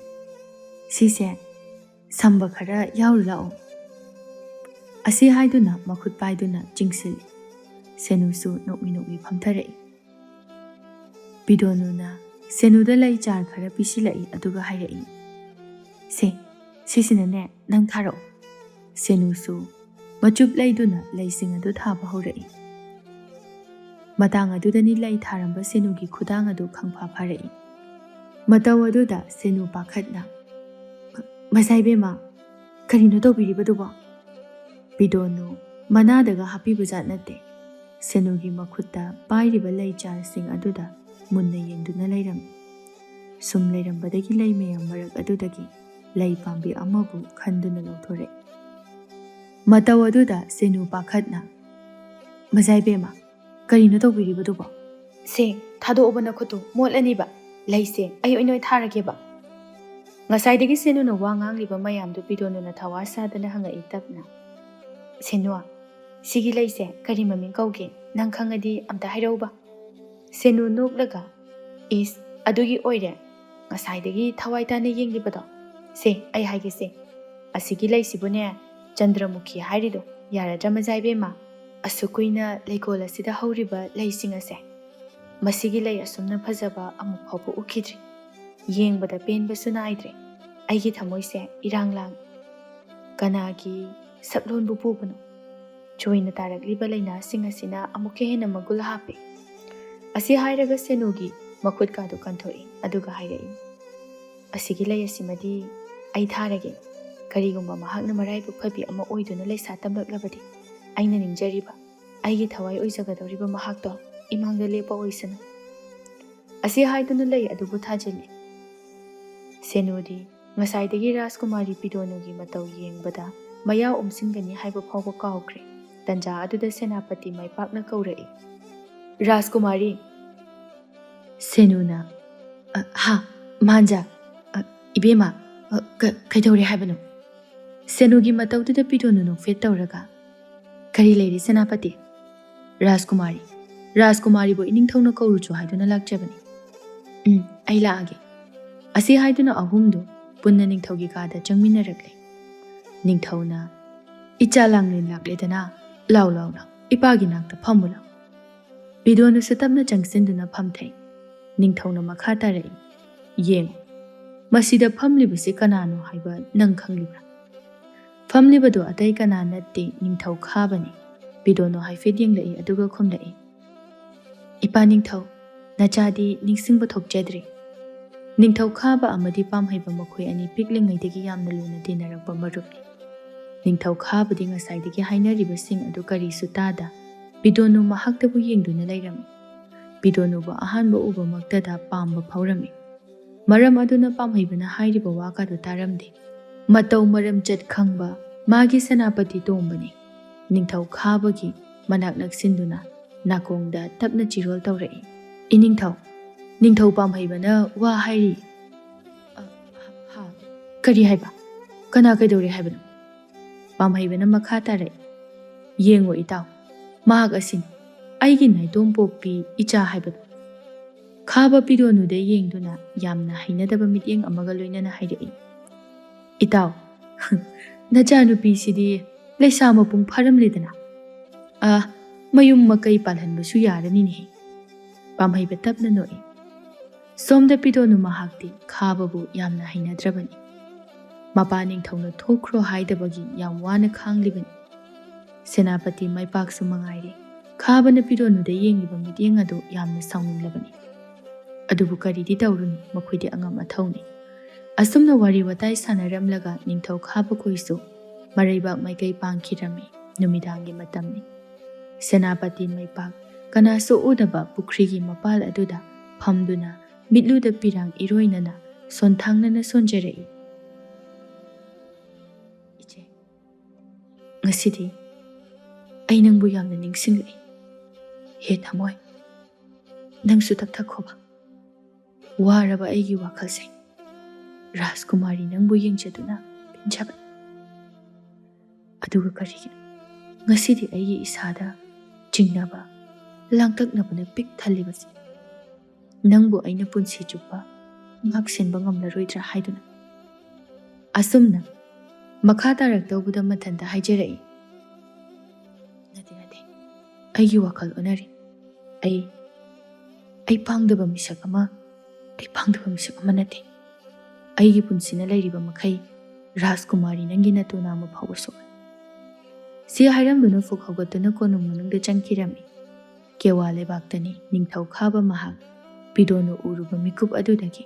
ꯁꯤꯁꯦ, ꯁꯝꯕ ꯈꯔ ꯌꯥꯎꯔꯨ ꯂꯥꯛꯑꯣ꯫" ꯑꯁꯤ ꯍꯥꯏꯗꯨꯅ ꯃꯈꯨꯠ ꯄꯥꯏꯗꯨꯅ ꯆꯤꯡꯁꯤꯜꯂꯤ꯫ ꯁꯦꯅꯨꯁꯨ ꯅꯣꯛꯃꯤ ꯅꯣꯛꯃꯤ ꯐꯝꯊꯔꯛꯏ꯫ ꯄꯤꯗꯣꯅꯨꯅ ꯁꯦꯅꯨꯗ ꯂꯩ ꯆꯥꯔ ꯈꯔ ꯄꯤꯁꯤꯜꯂꯛꯏ, ꯑꯗꯨꯒ ꯍꯥꯏꯔꯛꯏ, "ꯁꯦ, ꯁꯤꯁꯤꯅꯅꯦ ꯅꯪ ꯊꯥꯔꯛꯑꯣ꯫" ꯁꯦꯅꯨꯁꯨ ꯃꯆꯨꯞ ꯂꯩꯗꯨꯅ ꯂꯩꯁꯤꯡ ꯑꯗꯨ ꯊꯥꯕ ꯍꯧꯔꯛꯏ꯫ ꯃꯇꯥꯡ ꯑꯗꯨꯗꯅꯤ ꯂꯩ ꯊꯥꯔꯝꯕ ꯁꯦꯅꯨꯒꯤ ꯈꯨꯗꯥꯡ ꯑꯗꯨ ꯈꯪꯐꯥ ꯐꯥꯔꯛꯏ꯫ ꯃꯇꯧ ꯑꯗꯨꯗ ꯁꯦꯅꯨ ꯄꯥꯈꯠꯅ, "ꯃꯖꯥ ꯏꯕꯦꯝꯃ, ꯀꯔꯤꯅꯣ ꯇꯧꯕꯤꯔꯤꯕꯗꯨꯕꯣ?" ꯄꯤꯗꯣꯅꯨ ꯃꯅꯥꯗꯒ ꯍꯥꯞꯄꯤꯕ ꯖꯥꯠ ꯅꯠꯇꯦ꯫ ꯁꯦꯅꯨꯒꯤ ꯃꯈꯨꯠꯇ ꯄꯥꯏꯔꯤꯕ ꯂꯩ ꯆꯥꯔꯁꯤꯡ ꯑꯗꯨꯗ ꯃꯨꯟꯅ ꯌꯦꯡꯗꯨꯅ ꯂꯩꯔꯝꯃꯤ꯫ ꯁꯨꯝ ꯂꯩꯔꯝꯕꯗꯒꯤ ꯂꯩ ꯃꯌꯥꯝ ꯃꯔꯛ ꯑꯗꯨꯗꯒꯤ ꯂꯩ ꯄꯥꯝꯕꯤ ꯑꯃꯕꯨ ꯈꯟꯗꯨꯅ ꯂꯧꯊꯣꯔꯛꯏ꯫ ꯃꯇꯧ ꯑꯗꯨꯗ ꯁꯦꯅꯨ ꯄꯥꯈꯠꯅ, "ꯃꯖꯥ ꯏꯕꯦꯝꯃ, ꯀꯔꯤꯅꯣ ꯇꯧꯕꯤꯔꯤꯕꯗꯨꯕꯣ?" "ꯁꯦ, ꯊꯥꯗꯣꯛꯑꯣꯕ ꯅꯈꯨꯠꯇꯨ, ꯃꯣꯠꯂꯅꯤꯕ꯫ ꯂꯩꯁꯦ ꯑꯩ ꯑꯣꯏꯅ ꯊꯥꯔꯒꯦꯕ꯫" ꯉꯁꯥꯏꯗꯒꯤ ꯁꯦꯅꯨꯅ ꯋꯥ ꯉꯥꯡꯂꯤꯕ ꯃꯌꯥꯝꯗꯨ ꯄꯤꯗꯣꯅꯨꯅ ꯊꯋꯥ ꯁꯥꯗꯅ ꯍꯪꯉꯛꯏ ꯇꯞꯅ꯫ "ꯁꯦꯅꯨ, ꯁꯤꯒꯤ ꯂꯩꯁꯦ ꯀꯔꯤ ꯃꯃꯤꯡ ꯀꯧꯒꯦ? ꯅꯪ ꯈꯪꯉꯗꯤ ꯑꯝꯇ ꯍꯥꯏꯔꯛꯎꯕ꯫" ꯁꯦꯅꯨ ꯅꯣꯛꯂꯒ, "ꯏꯁ, ꯑꯗꯨꯒꯤ ꯑꯣꯏꯔꯦ ꯉꯁꯥꯏꯗꯒꯤ ꯊꯋꯥꯏ ꯇꯥꯅ ꯌꯦꯡꯂꯤꯕꯗꯣ꯫ ꯁꯦ, ꯑꯩ ꯍꯥꯏꯒꯦꯁꯦ꯫ ꯑꯁꯤꯒꯤ ꯂꯩꯁꯤꯕꯨꯅꯦ, ꯆꯟꯗ꯭ꯔꯃꯨꯈꯤ ꯍꯥꯏꯔꯤꯗꯣ꯫ ꯌꯥꯔꯗ꯭ꯔꯥ ꯃꯖꯥ ꯏꯕꯦꯝꯃ? ꯑꯁꯨꯛ ꯀꯨꯏꯅ ꯂꯩꯀꯣꯜ ꯑꯁꯤꯗ ꯍꯧꯔꯤꯕ ꯂꯩꯁꯤꯡ ꯑꯁꯦ?" ꯃꯁꯤꯒꯤ ꯂꯩ ꯑꯁꯨꯝꯅ ꯐꯖꯕ ꯑꯃꯨꯛ ꯐꯥꯎꯕ ꯎꯈꯤꯗ꯭ꯔꯤ꯫ ꯌꯦꯡꯕꯗ ꯄꯦꯟꯕꯁꯨ ꯅꯥꯏꯗ꯭ꯔꯦ꯫ ꯑꯩꯒꯤ ꯊꯃꯣꯏꯁꯦ ꯏꯔꯥꯡ ꯂꯥꯡ꯫ ꯀꯅꯥꯒꯤ ꯁꯛꯂꯣꯟꯕꯨ ꯄꯨꯕꯅꯣ? ꯆꯣꯏꯅ ꯇꯥꯔꯛꯂꯤꯕ ꯂꯩꯅꯥꯁꯤꯡ ꯑꯁꯤꯅ ꯑꯃꯨꯛꯀ ꯍꯦꯟꯅ ꯃꯒꯨꯜ ꯍꯥꯞꯄꯦ꯫ ꯑꯁꯤ ꯍꯥꯏꯔꯒ ꯁꯦꯅꯨꯒꯤ ꯃꯈꯨꯠꯀꯥꯗꯨ ꯀꯟꯊꯣꯛꯏ, ꯑꯗꯨꯒ ꯍꯥꯏꯔꯛꯏ, "ꯑꯁꯤꯒꯤ ꯂꯩ ꯑꯁꯤꯃꯗꯤ ꯑꯩ ꯊꯥꯔꯒꯦ꯫ ꯀꯔꯤꯒꯨꯝꯕ ꯃꯍꯥꯛꯅ ꯃꯔꯥꯏꯕꯛ ꯐꯕꯤ ꯑꯃ ꯑꯣꯏꯗꯨꯅ ꯂꯩꯁꯥ ꯇꯝꯂꯛꯂꯕꯗꯤ, ꯑꯩꯅ ꯅꯤꯡꯖꯔꯤꯕ, ꯑꯩꯒꯤ ꯊꯋꯥꯏ ꯑꯣꯏꯖꯒꯗꯧꯔꯤꯕ ꯃꯍꯥꯛꯇꯣ ꯏꯃꯥꯡꯗ ꯂꯦꯞꯄ ꯑꯣꯏꯁꯅꯨ꯫" ꯑꯁꯤ ꯍꯥꯏꯗꯨꯅ ꯂꯩ ꯑꯗꯨꯕꯨ ꯊꯥꯖꯤꯜꯂꯤ꯫ ꯁꯦꯅꯨꯗꯤ ꯉꯁꯥꯏꯗꯒꯤ ꯔꯥꯖꯀꯨꯃꯥꯔꯤ ꯄꯤꯗꯣꯅꯨꯒꯤ ꯃꯇꯧ ꯌꯦꯡꯕꯗ ꯃꯌꯥ ꯎꯝꯁꯤꯟꯒꯅꯤ ꯍꯥꯏꯕ ꯐꯥꯎꯕ ꯀꯥꯎꯈ꯭ꯔꯦ꯫ ꯇꯟꯖꯥ ꯑꯗꯨꯗ ꯁꯦꯅꯥꯄꯇꯤ ꯃꯥꯏ ꯄꯥꯛꯅ ꯀꯧꯔꯛꯏ, "ꯔꯥꯖꯀꯨꯃꯥꯔꯤ!" ꯁꯦꯅꯨꯅ, "ꯑ, ꯍꯥ, ꯃꯍꯥꯟꯖꯥ, ꯑ, ꯏꯕꯦꯝꯃ, ꯑ, ꯀ-, ꯀꯩꯗꯧꯔꯦ ꯍꯥꯏꯕꯅꯣ?" ꯁꯦꯅꯨꯒꯤ ꯃꯇꯧꯗꯨꯗ ꯄꯤꯗꯣꯅꯨ ꯅꯣꯛꯐꯦꯠ ꯇꯧꯔꯒ, "ꯀꯔꯤ ꯂꯩꯔꯦ ꯁꯦꯅꯥꯄꯇꯤ?" "ꯔꯥꯖꯀꯨꯃꯥꯔꯤ, ꯔꯥꯖꯀꯨꯃꯥꯔꯤꯕꯨ ꯏꯅꯤꯡꯊꯧꯅ ꯀꯧꯔꯨꯆꯣ ꯍꯥꯏꯗꯨꯅ ꯂꯥꯛꯆꯕꯅꯤ꯫" "ꯎꯝ, ꯑꯩ ꯂꯥꯛꯑꯒꯦ꯫" ꯑꯁꯤ ꯍꯥꯏꯗꯨꯅ ꯑꯍꯨꯝꯗꯨ ꯄꯨꯟꯅ ꯅꯤꯡꯊꯧꯒꯤ ꯀꯥꯗ ꯆꯪꯃꯤꯟꯅꯔꯛꯂꯦ꯫ ꯅꯤꯡꯊꯧꯅ, "ꯏꯆꯥ ꯂꯥꯡꯂꯦꯟ ꯂꯥꯛꯂꯦꯗꯅ, ꯂꯥꯎ, ꯂꯥꯎ, ꯂꯥꯎ, ꯏꯄꯥꯒꯤ ꯅꯥꯛꯇ ꯐꯝꯃꯨ ꯂꯥꯎ꯫" ꯄꯤꯗꯣꯅꯨꯁꯨ ꯇꯞꯅ ꯆꯪꯁꯤꯟꯗꯨꯅ ꯐꯝꯊꯩ꯫ ꯅꯤꯡꯊꯧꯅ ꯃꯈꯥ ꯇꯥꯔꯛꯏ, "ꯌꯦꯡꯉꯨ, ꯃꯁꯤꯗ ꯐꯝꯂꯤꯕꯁꯤ ꯀꯅꯥꯅꯣ ꯍꯥꯏꯕ ꯅꯪ ꯈꯪꯂꯤꯕ꯭ꯔꯥ?" "ꯐꯝꯂꯤꯕꯗꯨ ꯑꯇꯩ ꯀꯅꯥ ꯅꯠꯇꯦ, ꯅꯤꯡꯊꯧ ꯈꯥꯕꯅꯤ꯫" ꯄꯤꯗꯣꯅꯨ ꯍꯥꯏꯐꯦꯠ ꯌꯦꯡꯂꯛꯏ, ꯑꯗꯨꯒ ꯈꯨꯝꯂꯛꯏ, "ꯏꯄꯥ ꯅꯤꯡꯊꯧ, ꯅꯆꯥꯗꯤ ꯅꯤꯡꯁꯤꯡꯕ ꯊꯣꯛꯆꯗ꯭ꯔꯤ꯫" ꯅꯤꯡꯊꯧ ꯈꯥꯕ ꯑꯃꯗꯤ ꯄꯥꯝꯍꯩꯕ ꯃꯈꯣꯏ ꯑꯅꯤ ꯄꯤꯛꯂꯤꯉꯩꯗꯒꯤ ꯌꯥꯝꯅ ꯂꯨꯅ ꯇꯤꯟꯅꯔꯛꯄ ꯃꯔꯨꯞꯅꯤ꯫ ꯅꯤꯡꯊꯧ ꯈꯥꯕꯗꯤ ꯉꯁꯥꯏꯗꯒꯤ ꯍꯥꯏꯅꯔꯤꯕꯁꯤꯡ ꯑꯗꯨ ꯀꯔꯤꯁꯨ ꯇꯥꯗ, ꯄꯤꯗꯣꯅꯨ ꯃꯍꯥꯛꯇꯕꯨ ꯌꯦꯡꯗꯨꯅ ꯂꯩꯔꯝꯃꯤ꯫ ꯄꯤꯗꯣꯅꯨꯕꯨ ꯑꯍꯥꯟꯕ ꯎꯕꯃꯛꯇꯗ ꯄꯥꯝꯕ ꯐꯥꯎꯔꯝꯃꯤ꯫ ꯃꯔꯝ ꯑꯗꯨꯅ ꯄꯥꯝꯍꯩꯕꯅ ꯍꯥꯏꯔꯤꯕ ꯋꯥ ꯀꯥꯗꯨ ꯇꯥꯔꯝꯗꯦ꯫ ꯃꯇꯧ ꯃꯔꯝꯆꯠ ꯈꯪꯕ ꯃꯥꯒꯤ ꯁꯦꯅꯥꯄꯇꯤ ꯇꯣꯝꯕꯅꯤ꯫ ꯅꯤꯡꯊꯧ ꯈꯥꯕꯒꯤ ꯃꯅꯥꯛ ꯅꯛꯁꯤꯟꯗꯨꯅ ꯅꯥꯀꯣꯡꯗ ꯇꯞꯅ ꯆꯤꯔꯣꯜ ꯇꯧꯔꯛꯏ, "ꯏꯅꯤꯡꯊꯧ, ꯅꯤꯡꯊꯧ ꯄꯥꯝꯍꯩꯕꯅ ꯋꯥ ꯍꯥꯏꯔꯤ꯫" "ꯑ, ꯍꯥ, ꯀꯔꯤ ꯍꯥꯏꯕ? ꯀꯅꯥ ꯀꯩꯗꯧꯔꯦ ꯍꯥꯏꯕꯅꯣ?" ꯄꯥꯝꯍꯩꯕꯅ ꯃꯈꯥ ꯇꯥꯔꯛꯏ, "ꯌꯦꯡꯉꯨ ꯏꯇꯥꯎ, ꯃꯍꯥꯛ ꯑꯁꯤꯅꯤ, ꯑꯩꯒꯤ ꯅꯥꯏꯇꯣꯝ ꯄꯣꯛꯄꯤ ꯏꯆꯥ ꯍꯥꯏꯕꯗꯨ꯫" ꯈꯥꯕ ꯄꯤꯗꯣꯅꯨꯗ ꯌꯦꯡꯗꯨꯅ ꯌꯥꯝꯅ ꯍꯩꯅꯗꯕ ꯃꯤꯠꯌꯦꯡ ꯑꯃꯒ ꯂꯣꯏꯅꯅ ꯍꯥꯏꯔꯛꯏ, "ꯏꯇꯥꯎ, ꯅꯆꯥꯅꯨꯄꯤꯁꯤꯗꯤ ꯂꯩꯁꯥ ꯃꯄꯨꯡ ꯐꯥꯔꯝꯂꯦꯗꯅ꯫ ꯑ, ꯃꯌꯨꯝ ꯃꯀꯩ ꯄꯥꯜꯍꯟꯕꯁꯨ ꯌꯥꯔꯅꯤꯅꯦꯍꯦ꯫" ꯄꯥꯝꯍꯩꯕ ꯇꯞꯅ ꯅꯣꯛꯏ꯫ ꯁꯣꯝꯗ ꯄꯤꯗꯣꯅꯨ ꯃꯍꯥꯛꯇꯤ ꯈꯥꯕꯕꯨ ꯌꯥꯝꯅ ꯍꯩꯅꯗ꯭ꯔꯕꯅꯤ꯫ ꯃꯄꯥ ꯅꯤꯡꯊꯧꯅ ꯊꯣꯛꯈ꯭ꯔꯣ ꯍꯥꯏꯗꯕꯒꯤ ꯌꯥꯝ ꯋꯥꯅ ꯈꯥꯡꯂꯤꯕꯅꯤ꯫ ꯁꯦꯅꯥꯄꯇꯤ ꯃꯥꯏꯄꯥꯛꯁꯨ ꯃꯉꯥꯏꯔꯦ, ꯈꯥꯕꯅ ꯄꯤꯗꯣꯅꯨꯗ ꯌꯦꯡꯂꯤꯕ ꯃꯤꯠꯌꯦꯡ ꯑꯗꯨ ꯌꯥꯝꯅ ꯁꯥꯎꯅꯤꯡꯂꯕꯅꯤ꯫ ꯑꯗꯨꯕꯨ ꯀꯔꯤꯗꯤ ꯇꯧꯔꯨꯅꯤ, ꯃꯈꯣꯏꯗꯤ ꯑꯉꯝ ꯑꯊꯧꯅꯤ꯫ ꯑꯁꯨꯝꯅ ꯋꯥꯔꯤ ꯋꯥꯇꯥꯏ ꯁꯥꯟꯅꯔꯝꯂꯒ ꯅꯤꯡꯊꯧ ꯈꯥꯕꯈꯣꯏꯁꯨ ꯃꯔꯩꯕꯥꯛ ꯃꯥꯏꯀꯩ ꯄꯥꯡꯈꯤꯔꯝꯃꯤ꯫ ꯅꯨꯃꯤꯗꯥꯡꯒꯤ ꯃꯇꯝꯅꯤ꯫ ꯁꯦꯅꯥꯄꯇꯤ ꯃꯥꯏꯄꯥꯛ ꯀꯅꯥꯁꯨ ꯎꯗꯕ ꯄꯨꯈ꯭ꯔꯤꯒꯤ ꯃꯄꯥꯜ ꯑꯗꯨꯗ ꯐꯝꯗꯨꯅ ꯃꯤꯠꯂꯨꯗ ꯄꯤꯔꯥꯡ ꯏꯔꯣꯏꯅꯅ ꯁꯣꯟꯊꯥꯡꯅꯅ ꯁꯣꯟꯖꯔꯛꯏ꯫ "ꯏꯆꯦ, ꯉꯁꯤꯗꯤ ꯑꯩ ꯅꯪꯕꯨ ꯌꯥꯝꯅ ꯅꯤꯡꯁꯤꯡꯂꯛꯏ꯫ ꯍꯦ ꯊꯃꯣꯏ, ꯅꯪꯁꯨ ꯇꯞꯊꯈꯣꯕ꯫ ꯋꯥꯔꯕ ꯑꯩꯒꯤ ꯋꯥꯈꯜꯁꯦ ꯔꯥꯖꯀꯨꯃꯥꯔꯤ ꯅꯪꯕꯨ ꯌꯦꯡꯖꯗꯨꯅ ꯄꯦꯟꯖꯕꯅꯤ꯫ ꯑꯗꯨꯒ ꯀꯔꯤꯒꯤꯅꯣ ꯉꯁꯤꯗꯤ ꯑꯩꯒꯤ ꯏꯁꯥꯗ ꯆꯤꯡꯅꯕ, ꯂꯥꯡꯇꯛꯅꯕꯅ ꯄꯤꯛ ꯊꯜꯂꯤꯕꯁꯦ? ꯅꯪꯕꯨ ꯑꯩꯅ ꯄꯨꯟꯁꯤ ꯆꯨꯞꯄ ꯉꯥꯛꯁꯦꯟꯕ ꯉꯝꯂꯔꯣꯏꯗ꯭ꯔꯥ ꯍꯥꯏꯗꯨꯅ?" ꯑꯁꯨꯝꯅ ꯃꯈꯥ ꯇꯥꯔꯛꯇꯧꯕꯗ ꯃꯊꯟꯇ ꯍꯥꯏꯖꯔꯛꯏ꯫ "ꯅꯠꯇꯦ, ꯅꯠꯇꯦ, ꯑꯩꯒꯤ ꯋꯥꯈꯜ ꯑꯣꯟꯅꯔꯦ꯫ ꯑꯩ, ꯑꯩ ꯄꯥꯡꯗꯕ ꯃꯤꯁꯛ ꯑꯃ, ꯑꯩ ꯄꯥꯡꯗꯕ ꯃꯤꯁꯛ ꯑꯃ ꯅꯠꯇꯦ꯫ ꯑꯩꯒꯤ ꯄꯨꯟꯁꯤꯅ ꯂꯩꯔꯤꯕ ꯃꯈꯩ ꯔꯥꯖꯀꯨꯃꯥꯔꯤ ꯅꯪꯒꯤ ꯅꯇꯨ ꯅꯥꯝꯃ ꯐꯥꯎꯕ ꯁꯣꯛꯑꯣꯏ꯫" ꯁꯤ ꯍꯥꯏꯔꯝꯗꯨꯅ ꯐꯨꯛ ꯍꯧꯒꯠꯇꯨꯅ ꯀꯣꯅꯨꯡ ꯃꯅꯨꯡꯗ ꯆꯪꯈꯤꯔꯝꯃꯤ꯫ ꯀꯦꯋꯥ ꯂꯩꯕꯥꯛꯇꯅꯤ ꯅꯤꯡꯊꯧ ꯈꯥꯕ ꯃꯍꯥꯛ꯫ ꯄꯤꯗꯣꯅꯨ ꯎꯔꯨꯕ ꯃꯤꯀꯨꯞ ꯑꯗꯨꯗꯒꯤ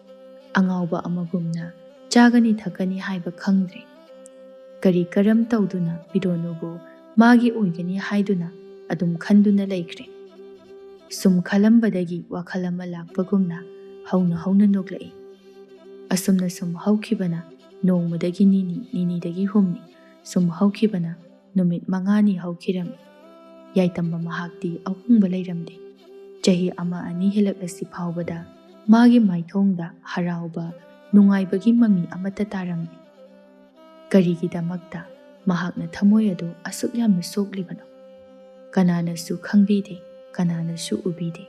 ꯑꯉꯥꯎꯕ ꯑꯃꯒꯨꯝꯅ ꯆꯥꯒꯅꯤ ꯊꯛꯀꯅꯤ ꯍꯥꯏꯕ ꯈꯪꯗ꯭ꯔꯦ꯫ ꯀꯔꯤ ꯀꯔꯝ ꯇꯧꯗꯨꯅ ꯄꯤꯗꯣꯅꯨꯕꯨ ꯃꯥꯒꯤ ꯑꯣꯏꯒꯅꯤ ꯍꯥꯏꯗꯨꯅ ꯑꯗꯨꯝ ꯈꯟꯗꯨꯅ ꯂꯩꯈ꯭ꯔꯦ꯫ ꯁꯨꯝ ꯈꯜꯂꯝꯕꯗꯒꯤ ꯋꯥꯈꯜ ꯑꯃ ꯂꯥꯛꯄꯒꯨꯝꯅ ꯍꯧꯅ ꯍꯧꯅ ꯅꯣꯛꯂꯛꯏ꯫ ꯑꯁꯨꯝꯅ ꯁꯨꯝ ꯍꯧꯈꯤꯕꯅ ꯅꯣꯡꯃꯗꯒꯤ ꯅꯤꯅꯤ, ꯅꯤꯅꯤꯗꯒꯤ ꯍꯨꯝꯅꯤ, ꯁꯨꯝ ꯍꯧꯈꯤꯕꯅ ꯅꯨꯃꯤꯠ ꯃꯉꯥꯅꯤ ꯍꯧꯈꯤꯔꯝꯃꯤ꯫ ꯌꯥꯏꯇꯝꯕ ꯃꯍꯥꯛꯇꯤ ꯑꯍꯣꯡꯕ ꯂꯩꯔꯝꯗꯦ꯫ ꯆꯍꯤ ꯑꯃ ꯑꯅꯤ ꯍꯦꯜꯂꯛꯂꯁꯤ ꯐꯥꯎꯕꯗ ꯃꯥꯒꯤ ꯃꯥꯏꯊꯣꯡꯗ ꯍꯔꯥꯎꯕ, ꯅꯨꯡꯉꯥꯏꯕꯒꯤ ꯃꯃꯤ ꯑꯃꯠꯇ ꯇꯥꯔꯝꯗꯦ꯫ ꯀꯔꯤꯒꯤꯗꯃꯛꯇ ꯃꯍꯥꯛꯅ ꯊꯃꯣꯏ ꯑꯗꯨ ꯑꯁꯨꯛ ꯌꯥꯝꯅ ꯁꯣꯛꯂꯤꯕꯅꯣ? ꯀꯅꯥꯅꯁꯨ ꯈꯪꯕꯤꯗꯦ, ꯀꯅꯥꯅꯁꯨ ꯎꯕꯤꯗꯦ꯫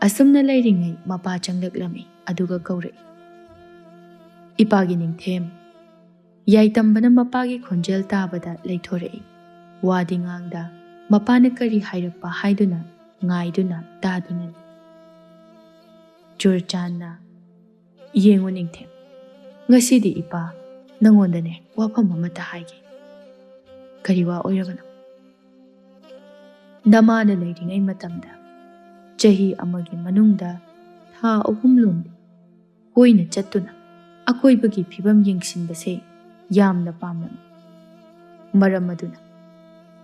ꯑꯁꯨꯝꯅ ꯂꯩꯔꯤꯉꯩ ꯃꯄꯥ ꯆꯪꯂꯛꯂꯝꯃꯤ, ꯑꯗꯨꯒ ꯀꯧꯔꯛꯏ꯫ ꯏꯄꯥꯒꯤ ꯅꯤꯡꯊꯦꯝ꯫ ꯌꯥꯏꯇꯝꯕꯅ ꯃꯄꯥꯒꯤ ꯈꯣꯟꯖꯦꯜ ꯇꯥꯕꯗ ꯂꯩꯊꯣꯔꯛꯏ꯫ ꯋꯥꯗꯤ ꯉꯥꯡꯗ, ꯃꯄꯥꯅ ꯀꯔꯤ ꯍꯥꯏꯔꯛꯄ ꯍꯥꯏꯗꯨꯅ ꯉꯥꯏꯗꯨꯅ ꯇꯥꯗꯨꯅ ꯂꯩ꯫ ꯆꯨꯔꯆꯥꯟꯅ, "ꯌꯦꯡꯉꯨ ꯅꯤꯡꯊꯦꯝ, ꯉꯁꯤꯗꯤ ꯏꯄꯥ ꯅꯪꯉꯣꯟꯗꯅꯦ ꯋꯥꯐꯝ ꯑꯃꯇ ꯍꯥꯏꯒꯦ꯫" "ꯀꯔꯤ ꯋꯥ ꯑꯣꯏꯔꯕꯅꯣ?" "ꯅꯃꯥꯅ ꯂꯩꯔꯤꯉꯩ ꯃꯇꯝꯗ ꯆꯍꯤ ꯑꯃꯒꯤ ꯃꯅꯨꯡꯗ ꯊꯥ ꯑꯍꯨꯝ ꯂꯣꯝꯗꯤ ꯀꯣꯏꯅ ꯆꯠꯇꯨꯅ ꯑꯀꯣꯏꯕꯒꯤ ꯐꯤꯕꯝ ꯌꯦꯡꯁꯤꯟꯕꯁꯦ ꯌꯥꯝꯅ ꯄꯥꯝꯂꯝꯃꯤ꯫ ꯃꯔꯝ ꯑꯗꯨꯅ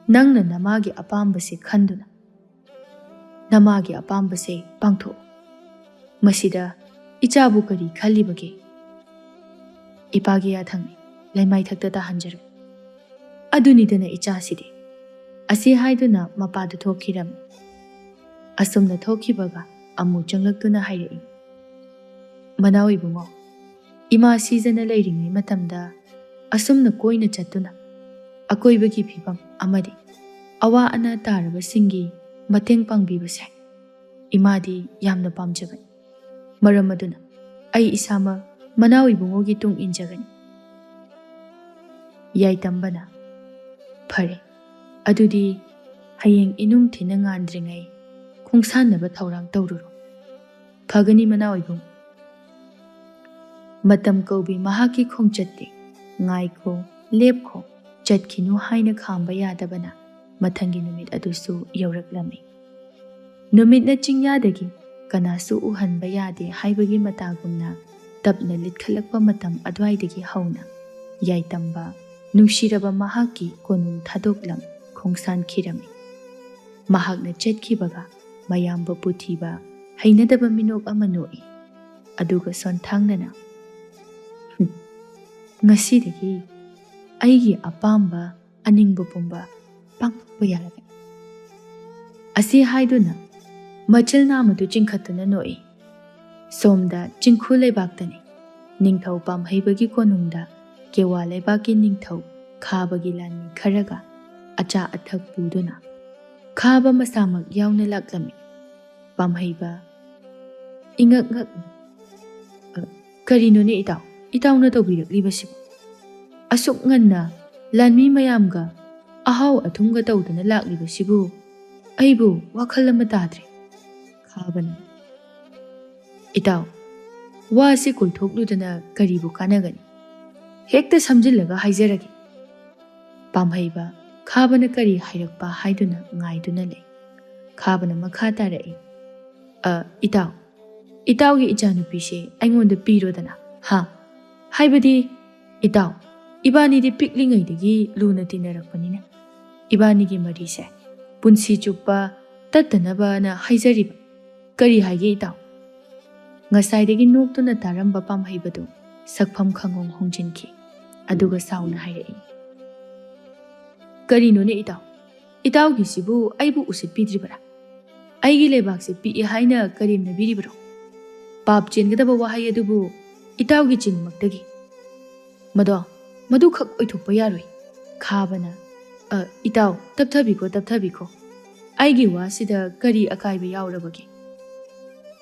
ꯅꯪꯅ ꯅꯃꯥꯒꯤ ꯑꯄꯥꯝꯕꯁꯦ ꯈꯟꯗꯨꯅ ꯅꯃꯥꯒꯤ ꯑꯄꯥꯝꯕꯁꯦ ꯄꯥꯡꯊꯣꯛꯎ꯫ ꯃꯁꯤꯗ ꯏꯆꯥꯕꯨ ꯀꯔꯤ ꯈꯜꯂꯤꯕꯒꯦ?" "ꯏꯄꯥꯒꯤ ꯌꯥꯊꯪꯅꯤ, ꯂꯩꯃꯥꯏꯊꯛꯇ ꯇꯥꯍꯟꯖꯔꯨ꯫" "ꯑꯗꯨꯅꯤꯗꯅ ꯏꯆꯥꯁꯤꯗꯤ꯫" ꯑꯁꯤ ꯍꯥꯏꯗꯨꯅ ꯃꯄꯥꯗꯨ ꯊꯣꯛꯈꯤꯔꯝꯃꯤ꯫ ꯑꯁꯨꯝꯅ ꯊꯣꯛꯈꯤꯕꯒ ꯑꯃꯨꯛ ꯆꯪꯂꯛꯇꯨꯅ ꯍꯥꯏꯔꯛꯏ, "ꯃꯅꯥꯎ ꯏꯕꯨꯡꯉꯣ, ꯏꯃꯥ ꯁꯤꯖꯅ ꯂꯩꯔꯤꯉꯩ ꯃꯇꯝꯗ ꯑꯁꯨꯝꯅ ꯀꯣꯏꯅ ꯆꯠꯇꯨꯅ ꯑꯀꯣꯏꯕꯒꯤ ꯐꯤꯕꯝ ꯑꯃꯗꯤ ꯑꯋꯥ ꯑꯅꯥ ꯇꯥꯔꯕꯁꯤꯡꯒꯤ ꯃꯇꯦꯡ ꯄꯥꯡꯕꯤꯕꯁꯦ ꯏꯃꯥꯗꯤ ꯌꯥꯝꯅ ꯄꯥꯝꯖꯕꯅꯤ꯫ ꯃꯔꯝ ꯑꯗꯨꯅ ꯑꯩ ꯏꯁꯥꯃꯛ ꯃꯅꯥꯎ ꯏꯕꯨꯡꯉꯣꯒꯤ ꯇꯨꯡ ꯏꯟꯖꯒꯅꯤ꯫" ꯌꯥꯏꯇꯝꯕꯅ, "ꯐꯔꯦ, ꯑꯗꯨꯗꯤ ꯍꯌꯦꯡ ꯏꯅꯨꯡ ꯊꯤꯅ ꯉꯥꯟꯗ꯭ꯔꯤꯉꯩ ꯈꯣꯡꯁꯥꯟꯅꯕ ꯊꯧꯔꯥꯡ ꯇꯧꯔꯨꯔꯣ꯫" "ꯐꯒꯅꯤ ꯃꯅꯥꯎ ꯏꯕꯨꯡ꯫" ꯃꯇꯝ ꯀꯧꯕꯤ ꯃꯍꯥꯛꯀꯤ ꯈꯣꯡꯆꯠꯇꯤ "ꯉꯥꯏꯈꯣ, ꯂꯦꯞꯈꯣ, ꯆꯠꯈꯤꯅꯨ" ꯍꯥꯏꯅ ꯈꯥꯝꯕ ꯌꯥꯗꯕꯅ ꯃꯊꯪꯒꯤ ꯅꯨꯃꯤꯠ ꯑꯗꯨꯁꯨ ꯌꯧꯔꯛꯂꯝꯃꯤ꯫ ꯅꯨꯃꯤꯠꯅ ꯆꯤꯡꯌꯥꯗꯒꯤ ꯀꯅꯥꯁꯨ ꯎꯍꯟꯕ ꯌꯥꯗꯦ ꯍꯥꯏꯕꯒꯤ ꯃꯇꯥꯒꯨꯝꯅ ꯇꯞꯅ ꯂꯤꯠꯈꯠꯂꯛꯄ ꯃꯇꯝ ꯑꯗꯨꯋꯥꯏꯗꯒꯤ ꯍꯧꯅ ꯌꯥꯏꯇꯝꯕ ꯅꯨꯡꯁꯤꯔꯕ ꯃꯍꯥꯛꯀꯤ ꯀꯣꯅꯨꯡ ꯊꯥꯗꯣꯛꯂꯝ ꯈꯣꯡꯁꯥꯟꯈꯤꯔꯝꯃꯤ꯫ ꯃꯍꯥꯛꯅ ꯆꯠꯈꯤꯕꯒ ꯃꯌꯥꯝꯕ ꯄꯨꯊꯤꯕ ꯍꯩꯅꯗꯕ ꯃꯤꯅꯣꯛ ꯑꯃ ꯅꯣꯛꯏ꯫ ꯑꯗꯨꯒ ꯁꯣꯟꯊꯥꯡꯅꯅ, "ꯍꯨꯝ, ꯉꯁꯤꯗꯒꯤ ꯑꯩꯒꯤ ꯑꯄꯥꯝꯕ ꯑꯅꯤꯡꯕ ꯄꯨꯝꯕ ꯄꯥꯡꯊꯣꯛꯄ ꯌꯥꯔꯒꯅꯤ" ꯑꯁꯤ ꯍꯥꯏꯗꯨꯅ ꯃꯆꯤꯜ ꯅꯥꯃꯗꯨ ꯆꯤꯡꯈꯠꯇꯨꯅ ꯅꯣꯛꯏ꯫ ꯁꯣꯝꯗ ꯆꯤꯡꯈꯨ ꯂꯩꯕꯥꯛꯇꯅꯤ꯫ ꯅꯤꯡꯊꯧ ꯄꯥꯝꯍꯩꯕꯒꯤ ꯀꯣꯅꯨꯡꯗ ꯀꯦꯋꯥ ꯂꯩꯕꯥꯛꯀꯤ ꯅꯤꯡꯊꯧ ꯈꯥꯕꯒꯤ ꯂꯥꯟꯃꯤ ꯈꯔꯒ ꯑꯆꯥ ꯑꯊꯛ ꯄꯨꯗꯨꯅ ꯈꯥꯕ ꯃꯁꯥꯃꯛ ꯌꯥꯎꯅ ꯂꯥꯛꯂꯝꯃꯤ꯫ ꯄꯥꯝꯍꯩꯕ ꯏꯉꯛ ꯉꯛꯅ, "ꯑ, ꯀꯔꯤꯅꯣꯅꯦ ꯏꯇꯥꯎ? ꯏꯇꯥꯎꯅ ꯇꯧꯕꯤꯔꯛꯂꯤꯕꯁꯤꯕꯨ? ꯑꯁꯨꯛ ꯉꯟꯅ ꯂꯥꯟꯃꯤ ꯃꯌꯥꯝꯒ ꯑꯍꯥꯎ ꯑꯊꯨꯝꯒ ꯇꯧꯗꯨꯅ ꯂꯥꯛꯂꯤꯕꯁꯤꯕꯨ ꯑꯩꯕꯨ ꯋꯥꯈꯜ ꯑꯃ ꯇꯥꯗ꯭ꯔꯦ꯫" ꯈꯥꯕꯅ, "ꯏꯇꯥꯎ, ꯋꯥꯁꯤ ꯀꯣꯏꯊꯣꯛꯂꯨꯗꯅ ꯀꯔꯤꯕꯨ ꯀꯥꯟꯅꯒꯅꯤ? ꯍꯦꯛꯇ ꯁꯝꯖꯤꯜꯂꯒ ꯍꯥꯏꯖꯔꯒꯦ꯫" ꯄꯥꯝꯍꯩꯕ ꯈꯥꯕꯅ ꯀꯔꯤ ꯍꯥꯏꯔꯛꯄ ꯍꯥꯏꯗꯨꯅ ꯉꯥꯏꯗꯨꯅ ꯂꯩ꯫ ꯈꯥꯕꯅ ꯃꯈꯥ ꯇꯥꯔꯛꯏ, "ꯑ, ꯏꯇꯥꯎ, ꯏꯇꯥꯎꯒꯤ ꯏꯆꯥꯅꯨꯄꯤꯁꯦ ꯑꯩꯉꯣꯟꯗ ꯄꯤꯔꯣꯗꯅ, ꯍꯥ? ꯍꯥꯏꯕꯗꯤ, ꯏꯇꯥꯎ, ꯏꯕꯥꯅꯤꯗꯤ ꯄꯤꯛꯂꯤꯉꯩꯗꯒꯤ ꯂꯨꯅ ꯇꯤꯟꯅꯔꯛꯄꯅꯤꯅ, ꯏꯕꯥꯅꯤꯒꯤ ꯃꯔꯤꯁꯦ ꯄꯨꯟꯁꯤ ꯆꯨꯞꯄ ꯇꯠꯇꯅꯕꯅ ꯍꯥꯏꯖꯔꯤꯕ꯫ ꯀꯔꯤ ꯍꯥꯏꯒꯦ, ꯏꯇꯥꯎ?" ꯉꯁꯥꯏꯗꯒꯤ ꯅꯣꯛꯇꯨꯅ ꯇꯥꯔꯝꯕ ꯄꯥꯝꯍꯩꯕꯗꯨ ꯁꯛꯐꯝ ꯈꯪꯍꯣꯡ ꯍꯣꯡꯖꯤꯟꯈꯤ꯫ ꯑꯗꯨꯒ ꯁꯥꯎꯅ ꯍꯥꯏꯔꯛꯏ, "ꯀꯔꯤꯅꯣꯅꯦ, ꯏꯇꯥꯎ? ꯏꯇꯥꯎꯒꯤꯁꯤꯕꯨ ꯑꯩꯕꯨ ꯎꯁꯤꯠꯄꯤꯗ꯭ꯔꯤꯕꯔꯥ? ꯑꯩꯒꯤ ꯂꯩꯕꯥꯛꯁꯦ ꯄꯤꯛꯏ ꯍꯥꯏꯅ ꯀꯔꯦꯝꯅꯕꯤꯔꯤꯕꯔꯣ? ꯄꯥꯞ ꯆꯦꯟꯒꯗꯕ ꯋꯥꯍꯩ ꯑꯗꯨꯕꯨ ꯏꯇꯥꯎꯒꯤ ꯆꯤꯟꯃꯛꯇꯒꯤ꯫ ꯃꯗꯣ, ꯃꯗꯨꯈꯛ ꯑꯣꯏꯊꯣꯛꯄ ꯌꯥꯔꯣꯏ꯫" ꯈꯥꯕꯅ, "ꯑ, ꯏꯇꯥꯎ, ꯇꯞꯊꯕꯤꯈꯣ, ꯇꯞꯊꯕꯤꯈꯣ꯫ ꯑꯩꯒꯤ ꯋꯥꯁꯤꯗ ꯀꯔꯤ ꯑꯀꯥꯏꯕ ꯌꯥꯎꯔꯕꯒꯦ?"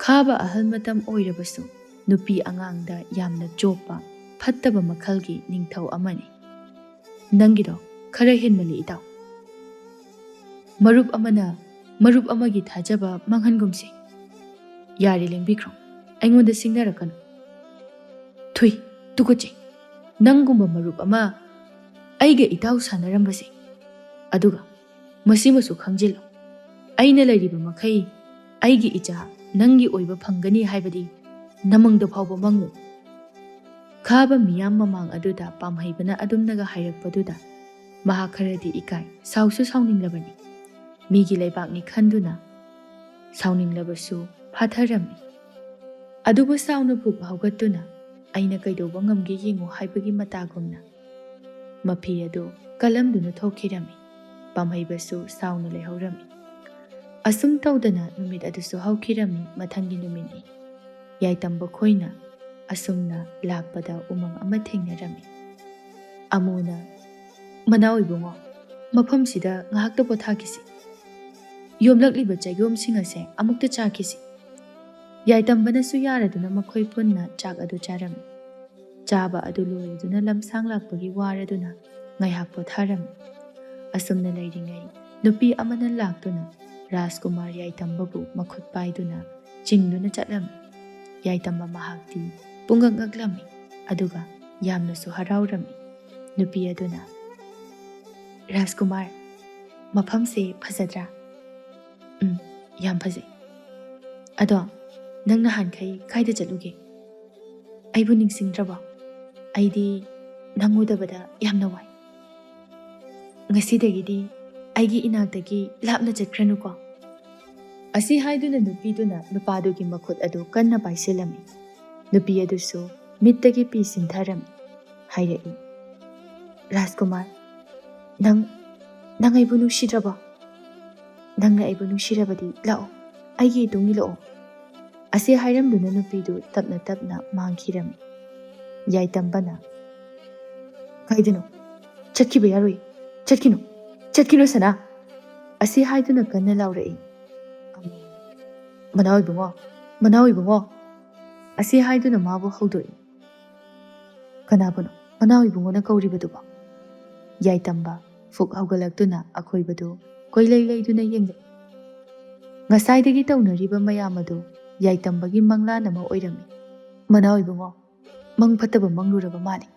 ꯈꯥꯕ ꯑꯍꯜ ꯃꯇꯝ ꯑꯣꯏꯔꯕꯁꯨ ꯅꯨꯄꯤ ꯑꯉꯥꯡꯗ ꯌꯥꯝꯅ ꯆꯣꯞꯄ, ꯐꯠꯇꯕ ꯃꯈꯜꯒꯤ ꯅꯤꯡꯊꯧ ꯑꯃꯅꯤ꯫ "ꯅꯪꯒꯤꯗꯣ ꯈꯔ ꯍꯦꯟꯃꯜꯂꯤ, ꯏꯇꯥꯎ꯫ ꯃꯔꯨꯞ ꯑꯃꯅ ꯃꯔꯨꯞ ꯑꯃꯒꯤ ꯊꯥꯖꯕ ꯃꯥꯡꯍꯟꯒꯨꯝꯁꯦ꯫ ꯌꯥꯔꯦ, ꯂꯦꯡꯕꯤꯈ꯭ꯔꯣ꯫ ꯑꯩꯉꯣꯟꯗ ꯁꯤꯡꯅꯔꯛꯀꯅꯨ꯫ ꯊꯨꯏ, ꯇꯨꯀꯠꯆꯩ꯫ ꯅꯪꯒꯨꯝꯕ ꯃꯔꯨꯞ ꯑꯃ ꯑꯩꯒ ꯏꯇꯥꯎ ꯁꯥꯟꯅꯔꯝꯕꯁꯦ꯫ ꯑꯗꯨꯒ ꯃꯁꯤꯃꯁꯨ ꯈꯪꯖꯤꯜꯂꯨ, ꯑꯩꯅ ꯂꯩꯔꯤꯕ ꯃꯈꯩ ꯑꯩꯒꯤ ꯏꯆꯥ ꯅꯪꯒꯤ ꯑꯣꯏꯕ ꯐꯪꯒꯅꯤ ꯍꯥꯏꯕꯗꯤ ꯅꯃꯪꯗ ꯐꯥꯎꯕ ꯃꯪꯂꯨ꯫" ꯈꯥꯕ ꯃꯤꯌꯥꯝ ꯃꯃꯥꯡ ꯑꯗꯨꯗ ꯄꯥꯝꯍꯩꯕꯅ ꯑꯗꯨꯝꯅꯒ ꯍꯥꯏꯔꯛꯄꯗꯨꯗ ꯃꯍꯥꯛ ꯈꯔꯗꯤ ꯏꯀꯥꯏ, ꯁꯥꯎꯁꯨ ꯁꯥꯎꯅꯤꯡꯂꯕꯅꯤ꯫ ꯃꯤꯒꯤ ꯂꯩꯕꯥꯛꯅꯤ ꯈꯟꯗꯨꯅ ꯁꯥꯎꯅꯤꯡꯂꯕꯁꯨ ꯐꯥꯊꯔꯝꯃꯤ꯫ ꯑꯗꯨꯕꯨ ꯁꯥꯎꯅ ꯄꯨꯛ ꯍꯧꯒꯠꯇꯨꯅ "ꯑꯩꯅ ꯀꯩꯗꯧꯕ ꯉꯝꯒꯦ ꯌꯦꯡꯉꯨ" ꯍꯥꯏꯕꯒꯤ ꯃꯇꯥꯒꯨꯝꯅ ꯃꯐꯤ ꯑꯗꯨ ꯀꯜꯂꯝꯗꯨꯅ ꯊꯣꯛꯈꯤꯔꯝꯃꯤ꯫ ꯄꯥꯝꯍꯩꯕꯁꯨ ꯁꯥꯎꯅ ꯂꯩꯍꯧꯔꯝꯃꯤ꯫ ꯑꯁꯨꯝ ꯇꯧꯗꯅ ꯅꯨꯃꯤꯠ ꯑꯗꯨꯁꯨ ꯍꯧꯈꯤꯔꯝꯃꯤ꯫ ꯃꯊꯪꯒꯤ ꯅꯨꯃꯤꯠꯅꯤ꯫ ꯌꯥꯏꯇꯝꯕ ꯈꯣꯏꯅ ꯑꯁꯨꯝꯅ ꯂꯥꯛꯄꯗ ꯎꯃꯪ ꯑꯃ ꯊꯦꯡꯅꯔꯝꯃꯤ꯫ ꯑꯃꯨꯅ, "ꯃꯅꯥꯎ ꯏꯕꯨꯡꯉꯣ, ꯃꯐꯝꯁꯤꯗ ꯉꯥꯏꯍꯥꯛꯇ ꯄꯣꯊꯥꯈꯤꯁꯤ꯫ ꯌꯣꯝꯂꯛꯂꯤꯕ ꯆꯌꯣꯝꯁꯤꯡ ꯑꯁꯦ ꯑꯃꯨꯛꯇ ꯆꯥꯈꯤꯁꯤ꯫" ꯌꯥꯏꯇꯝꯕꯅꯁꯨ ꯌꯥꯔꯗꯨꯅ ꯃꯈꯣꯏ ꯄꯨꯟꯅ ꯆꯥꯛ ꯑꯗꯨ ꯆꯥꯔꯝꯃꯤ꯫ ꯆꯥꯕ ꯑꯗꯨ ꯂꯣꯏꯔꯗꯨꯅ ꯂꯝꯁꯥꯡ ꯂꯥꯛꯄꯒꯤ ꯋꯥꯔꯗꯨꯅ ꯉꯥꯏꯍꯥꯛ ꯄꯣꯊꯥꯔꯝꯃꯤ꯫ ꯑꯁꯨꯝꯅ ꯂꯩꯔꯤꯉꯩ ꯅꯨꯄꯤ ꯑꯃꯅ ꯂꯥꯛꯇꯨꯅ ꯔꯥꯖꯀꯨꯃꯥꯔ ꯌꯥꯏꯇꯝꯕꯕꯨ ꯃꯈꯨꯠ ꯄꯥꯏꯗꯨꯅ ꯆꯤꯡꯗꯨꯅ ꯆꯠꯂꯝꯃꯤ꯫ ꯌꯥꯏꯇꯝꯕ ꯃꯍꯥꯛꯇꯤ ꯄꯨꯡꯉꯛ ꯉꯛꯂꯝꯃꯤ, ꯑꯗꯨꯒ ꯌꯥꯝꯅꯁꯨ ꯍꯔꯥꯎꯔꯝꯃꯤ꯫ ꯅꯨꯄꯤ ꯑꯗꯨꯅ, "ꯔꯥꯖꯀꯨꯃꯥꯔ, ꯃꯐꯝꯁꯦ ꯐꯖꯗ꯭ꯔꯥ?" "ꯎꯝ, ꯌꯥꯝ ꯐꯖꯩ꯫ ꯑꯗꯣ ꯅꯪ ꯅꯍꯥꯟꯈꯩ ꯀꯥꯏꯗ ꯆꯠꯂꯨꯒꯦ? ꯑꯩꯕꯨ ꯅꯤꯡꯁꯤꯡꯗ꯭ꯔꯕꯣ? ꯑꯩꯗꯤ ꯅꯪ ꯎꯗꯕꯗ ꯌꯥꯝꯅ ꯋꯥꯏ꯫ ꯉꯁꯤꯗꯒꯤꯗꯤ ꯑꯩꯒꯤ ꯏꯅꯥꯛꯇꯒꯤ ꯂꯥꯞꯅ ꯆꯠꯈ꯭ꯔꯅꯨꯀꯣ꯫" ꯑꯁꯤ ꯍꯥꯏꯗꯨꯅ ꯅꯨꯄꯤꯗꯨꯅ ꯅꯨꯄꯥꯗꯨꯒꯤ ꯃꯈꯨꯠ ꯑꯗꯨ ꯀꯟꯅ ꯄꯥꯏꯁꯤꯜꯂꯝꯃꯤ꯫ ꯅꯨꯄꯤ ꯑꯗꯨꯁꯨ ꯃꯤꯠꯇꯒꯤ ꯄꯤ ꯁꯤꯟꯊꯔꯝꯃꯤ꯫ ꯍꯥꯏꯔꯛꯏ, "ꯔꯥꯖꯀꯨꯃꯥꯔ, ꯅꯪ, ꯅꯪ ꯑꯩꯕꯨ ꯅꯨꯡꯁꯤꯗ꯭ꯔꯕꯣ? ꯅꯪꯅ ꯑꯩꯕꯨ ꯅꯨꯡꯁꯤꯔꯕꯗꯤ ꯂꯥꯛꯑꯣ, ꯑꯩꯒꯤ ꯏꯇꯨꯡ ꯏꯜꯂꯛꯑꯣ꯫" ꯑꯁꯤ ꯍꯥꯏꯔꯝꯗꯨꯅ ꯅꯨꯄꯤꯗꯨ ꯇꯞꯅ ꯇꯞꯅ ꯃꯥꯡꯈꯤꯔꯝꯃꯤ꯫ ꯌꯥꯏꯇꯝꯕꯅ, "ꯀꯥꯏꯗꯅꯣ? ꯆꯠꯈꯤꯕ ꯌꯥꯔꯣꯏ꯫ ꯆꯠꯈꯤꯅꯨ, ꯆꯠꯈꯤꯅꯨ ꯁꯅꯥ!" ꯑꯁꯤ ꯍꯥꯏꯗꯨꯅ ꯀꯟꯅ ꯂꯥꯎꯔꯛꯏ꯫ "ꯃꯅꯥꯎ ꯏꯕꯨꯡꯉꯣ, ꯃꯅꯥꯎ ꯏꯕꯨꯡꯉꯣ!" ꯑꯁꯤ ꯍꯥꯏꯗꯨꯅ ꯃꯥꯕꯨ ꯍꯧꯗꯣꯛꯏ꯫ "ꯀꯅꯥꯕꯨꯅꯣ ꯃꯅꯥꯎ ꯏꯕꯨꯡꯉꯣꯅ ꯀꯧꯔꯤꯕꯗꯨꯕꯣ?" ꯌꯥꯏꯇꯝꯕ ꯐꯨꯛ ꯍꯧꯒꯠꯂꯛꯇꯨꯅ ꯑꯀꯣꯏꯕꯗꯨ ꯀꯣꯏꯂꯩ ꯂꯩꯗꯨꯅ ꯌꯦꯡꯂꯛꯏ꯫ ꯉꯁꯥꯏꯗꯒꯤ ꯇꯧꯅꯔꯤꯕ ꯃꯌꯥꯝ ꯑꯗꯨ ꯌꯥꯏꯇꯝꯕꯒꯤ ꯃꯪꯂꯥꯟ ꯑꯃ ꯑꯣꯏꯔꯝꯃꯤ꯫ "ꯃꯅꯥꯎ ꯏꯕꯨꯡꯉꯣ, ꯃꯪ ꯐꯠꯇꯕ ꯃꯪꯂꯨꯔꯕ ꯃꯥꯜꯂꯤ꯫"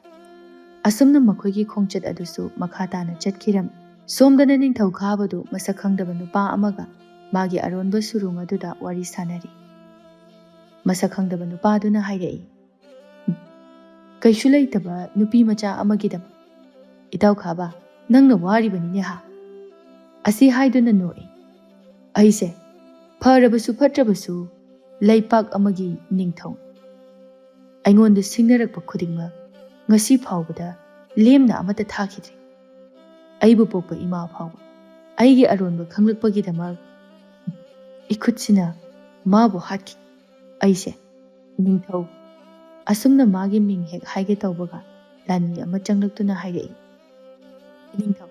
ꯑꯁꯨꯝꯅ ꯃꯈꯣꯏꯒꯤ ꯈꯣꯡꯆꯠ ꯑꯗꯨꯁꯨ ꯃꯈꯥ ꯇꯥꯅ ꯆꯠꯈꯤꯔꯝꯃꯤ꯫ ꯁꯣꯝꯗꯅ ꯅꯤꯡꯊꯧ ꯈꯥꯕꯗꯨ ꯃꯁꯛ ꯈꯪꯗꯕ ꯅꯨꯄꯥ ꯑꯃꯒ ꯃꯥꯒꯤ ꯑꯔꯣꯟꯕ ꯁꯨꯔꯨꯡ ꯑꯗꯨꯗ ꯋꯥꯔꯤ ꯁꯥꯅꯔꯤ꯫ ꯃꯁꯛ ꯈꯪꯗꯕ ꯅꯨꯄꯥꯗꯨꯅ ꯍꯥꯏꯔꯛꯏ, "ꯀꯩꯁꯨ ꯂꯩꯇꯕ ꯅꯨꯄꯤ ꯃꯆꯥ ꯑꯃꯒꯤꯗꯃꯛ ꯏꯇꯥꯎ ꯈꯥꯕ, ꯅꯪꯅ ꯋꯥꯔꯤꯕꯅꯤꯅꯦ ꯍꯥ?" ꯑꯁꯤ ꯍꯥꯏꯗꯨꯅ ꯅꯣꯛꯏ꯫ "ꯑꯩꯁꯦ ꯐꯔꯕꯁꯨ ꯐꯠꯇ꯭ꯔꯕꯁꯨ ꯂꯩꯄꯥꯛ ꯑꯃꯒꯤ ꯅꯤꯡꯊꯧ꯫ ꯑꯩꯉꯣꯟꯗ ꯁꯤꯡꯅꯔꯛꯄ ꯈꯨꯗꯤꯡꯃꯛ ꯉꯁꯤ ꯐꯥꯎꯕꯗ ꯂꯦꯝꯅ ꯑꯃꯠꯇ ꯊꯥꯈꯤꯗ꯭ꯔꯤ꯫ ꯑꯩꯕꯨ ꯄꯣꯛꯄ ꯏꯃꯥ ꯐꯥꯎꯕ ꯑꯩꯒꯤ ꯑꯔꯣꯟꯕ ꯈꯪꯂꯛꯄꯒꯤꯗꯃꯛ ꯏꯈꯨꯠꯁꯤꯅ ꯃꯥꯕꯨ ꯍꯥꯠꯈꯤ꯫ ꯑꯩꯁꯦ ꯅꯤꯡꯊꯧ꯫" ꯑꯁꯨꯝꯅ ꯃꯥꯒꯤ ꯃꯤꯡ ꯍꯦꯛ ꯍꯥꯏꯒꯦ ꯇꯧꯕꯒ ꯂꯥꯟꯃꯤ ꯑꯃ ꯆꯪꯂꯛꯇꯨꯅ ꯍꯥꯏꯔꯛꯏ, "ꯏꯅꯤꯡꯊꯧ,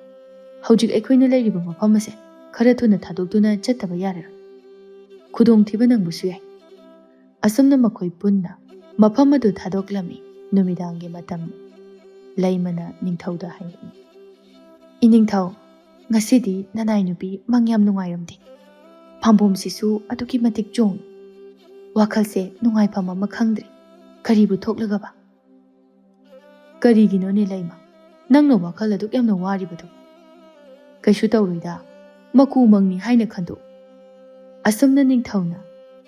ꯍꯧꯖꯤꯛ ꯑꯩꯈꯣꯏꯅ ꯂꯩꯔꯤꯕ ꯃꯐꯝ ꯑꯁꯦ ꯈꯔ ꯊꯨꯅ ꯊꯥꯗꯣꯛꯇꯨꯅ ꯆꯠꯇꯕ ꯌꯥꯔꯔꯣꯏ꯫ ꯈꯨꯗꯣꯡꯊꯤꯕ ꯅꯪꯕꯁꯨ ꯌꯥꯏ꯫" ꯑꯁꯨꯝꯅ ꯃꯈꯣꯏ ꯄꯨꯟꯅ ꯃꯐꯝ ꯑꯗꯨ ꯊꯥꯗꯣꯛꯂꯝꯃꯤ꯫ ꯅꯨꯃꯤꯗꯥꯡꯒꯤ ꯃꯇꯝ꯫ ꯂꯩꯃꯅ ꯅꯤꯡꯊꯧꯗ ꯍꯥꯏꯔꯛꯏ, "ꯏꯅꯤꯡꯊꯧ, ꯉꯁꯤꯗꯤ ꯅꯅꯥꯏ ꯅꯨꯄꯤ ꯃꯪ ꯌꯥꯝ ꯅꯨꯡꯉꯥꯏꯔꯝꯗꯦ꯫ ꯐꯥꯝꯕꯣꯝꯁꯤꯁꯨ ꯑꯗꯨꯛꯀꯤ ꯃꯇꯤꯛ ꯆꯣꯡꯏ꯫ ꯋꯥꯈꯜꯁꯦ ꯅꯨꯡꯉꯥꯏꯐꯝ ꯑꯃ ꯈꯪꯗ꯭ꯔꯦ꯫ ꯀꯔꯤꯕꯨ ꯊꯣꯛꯂꯒꯕ? ꯀꯔꯤꯒꯤꯅꯣꯅꯦ ꯂꯩꯃ, ꯅꯪꯅ ꯋꯥꯈꯜ ꯑꯗꯨꯛ ꯌꯥꯝꯅ ꯋꯥꯔꯤꯕꯗꯨ? ꯀꯩꯁꯨ ꯇꯧꯔꯣꯏꯗ, ꯃꯀꯨ ꯃꯪꯅꯤ ꯍꯥꯏꯅ ꯈꯟꯗꯣꯛꯎ꯫ ꯑꯁꯨꯝꯅ ꯅꯤꯡꯊꯧꯅ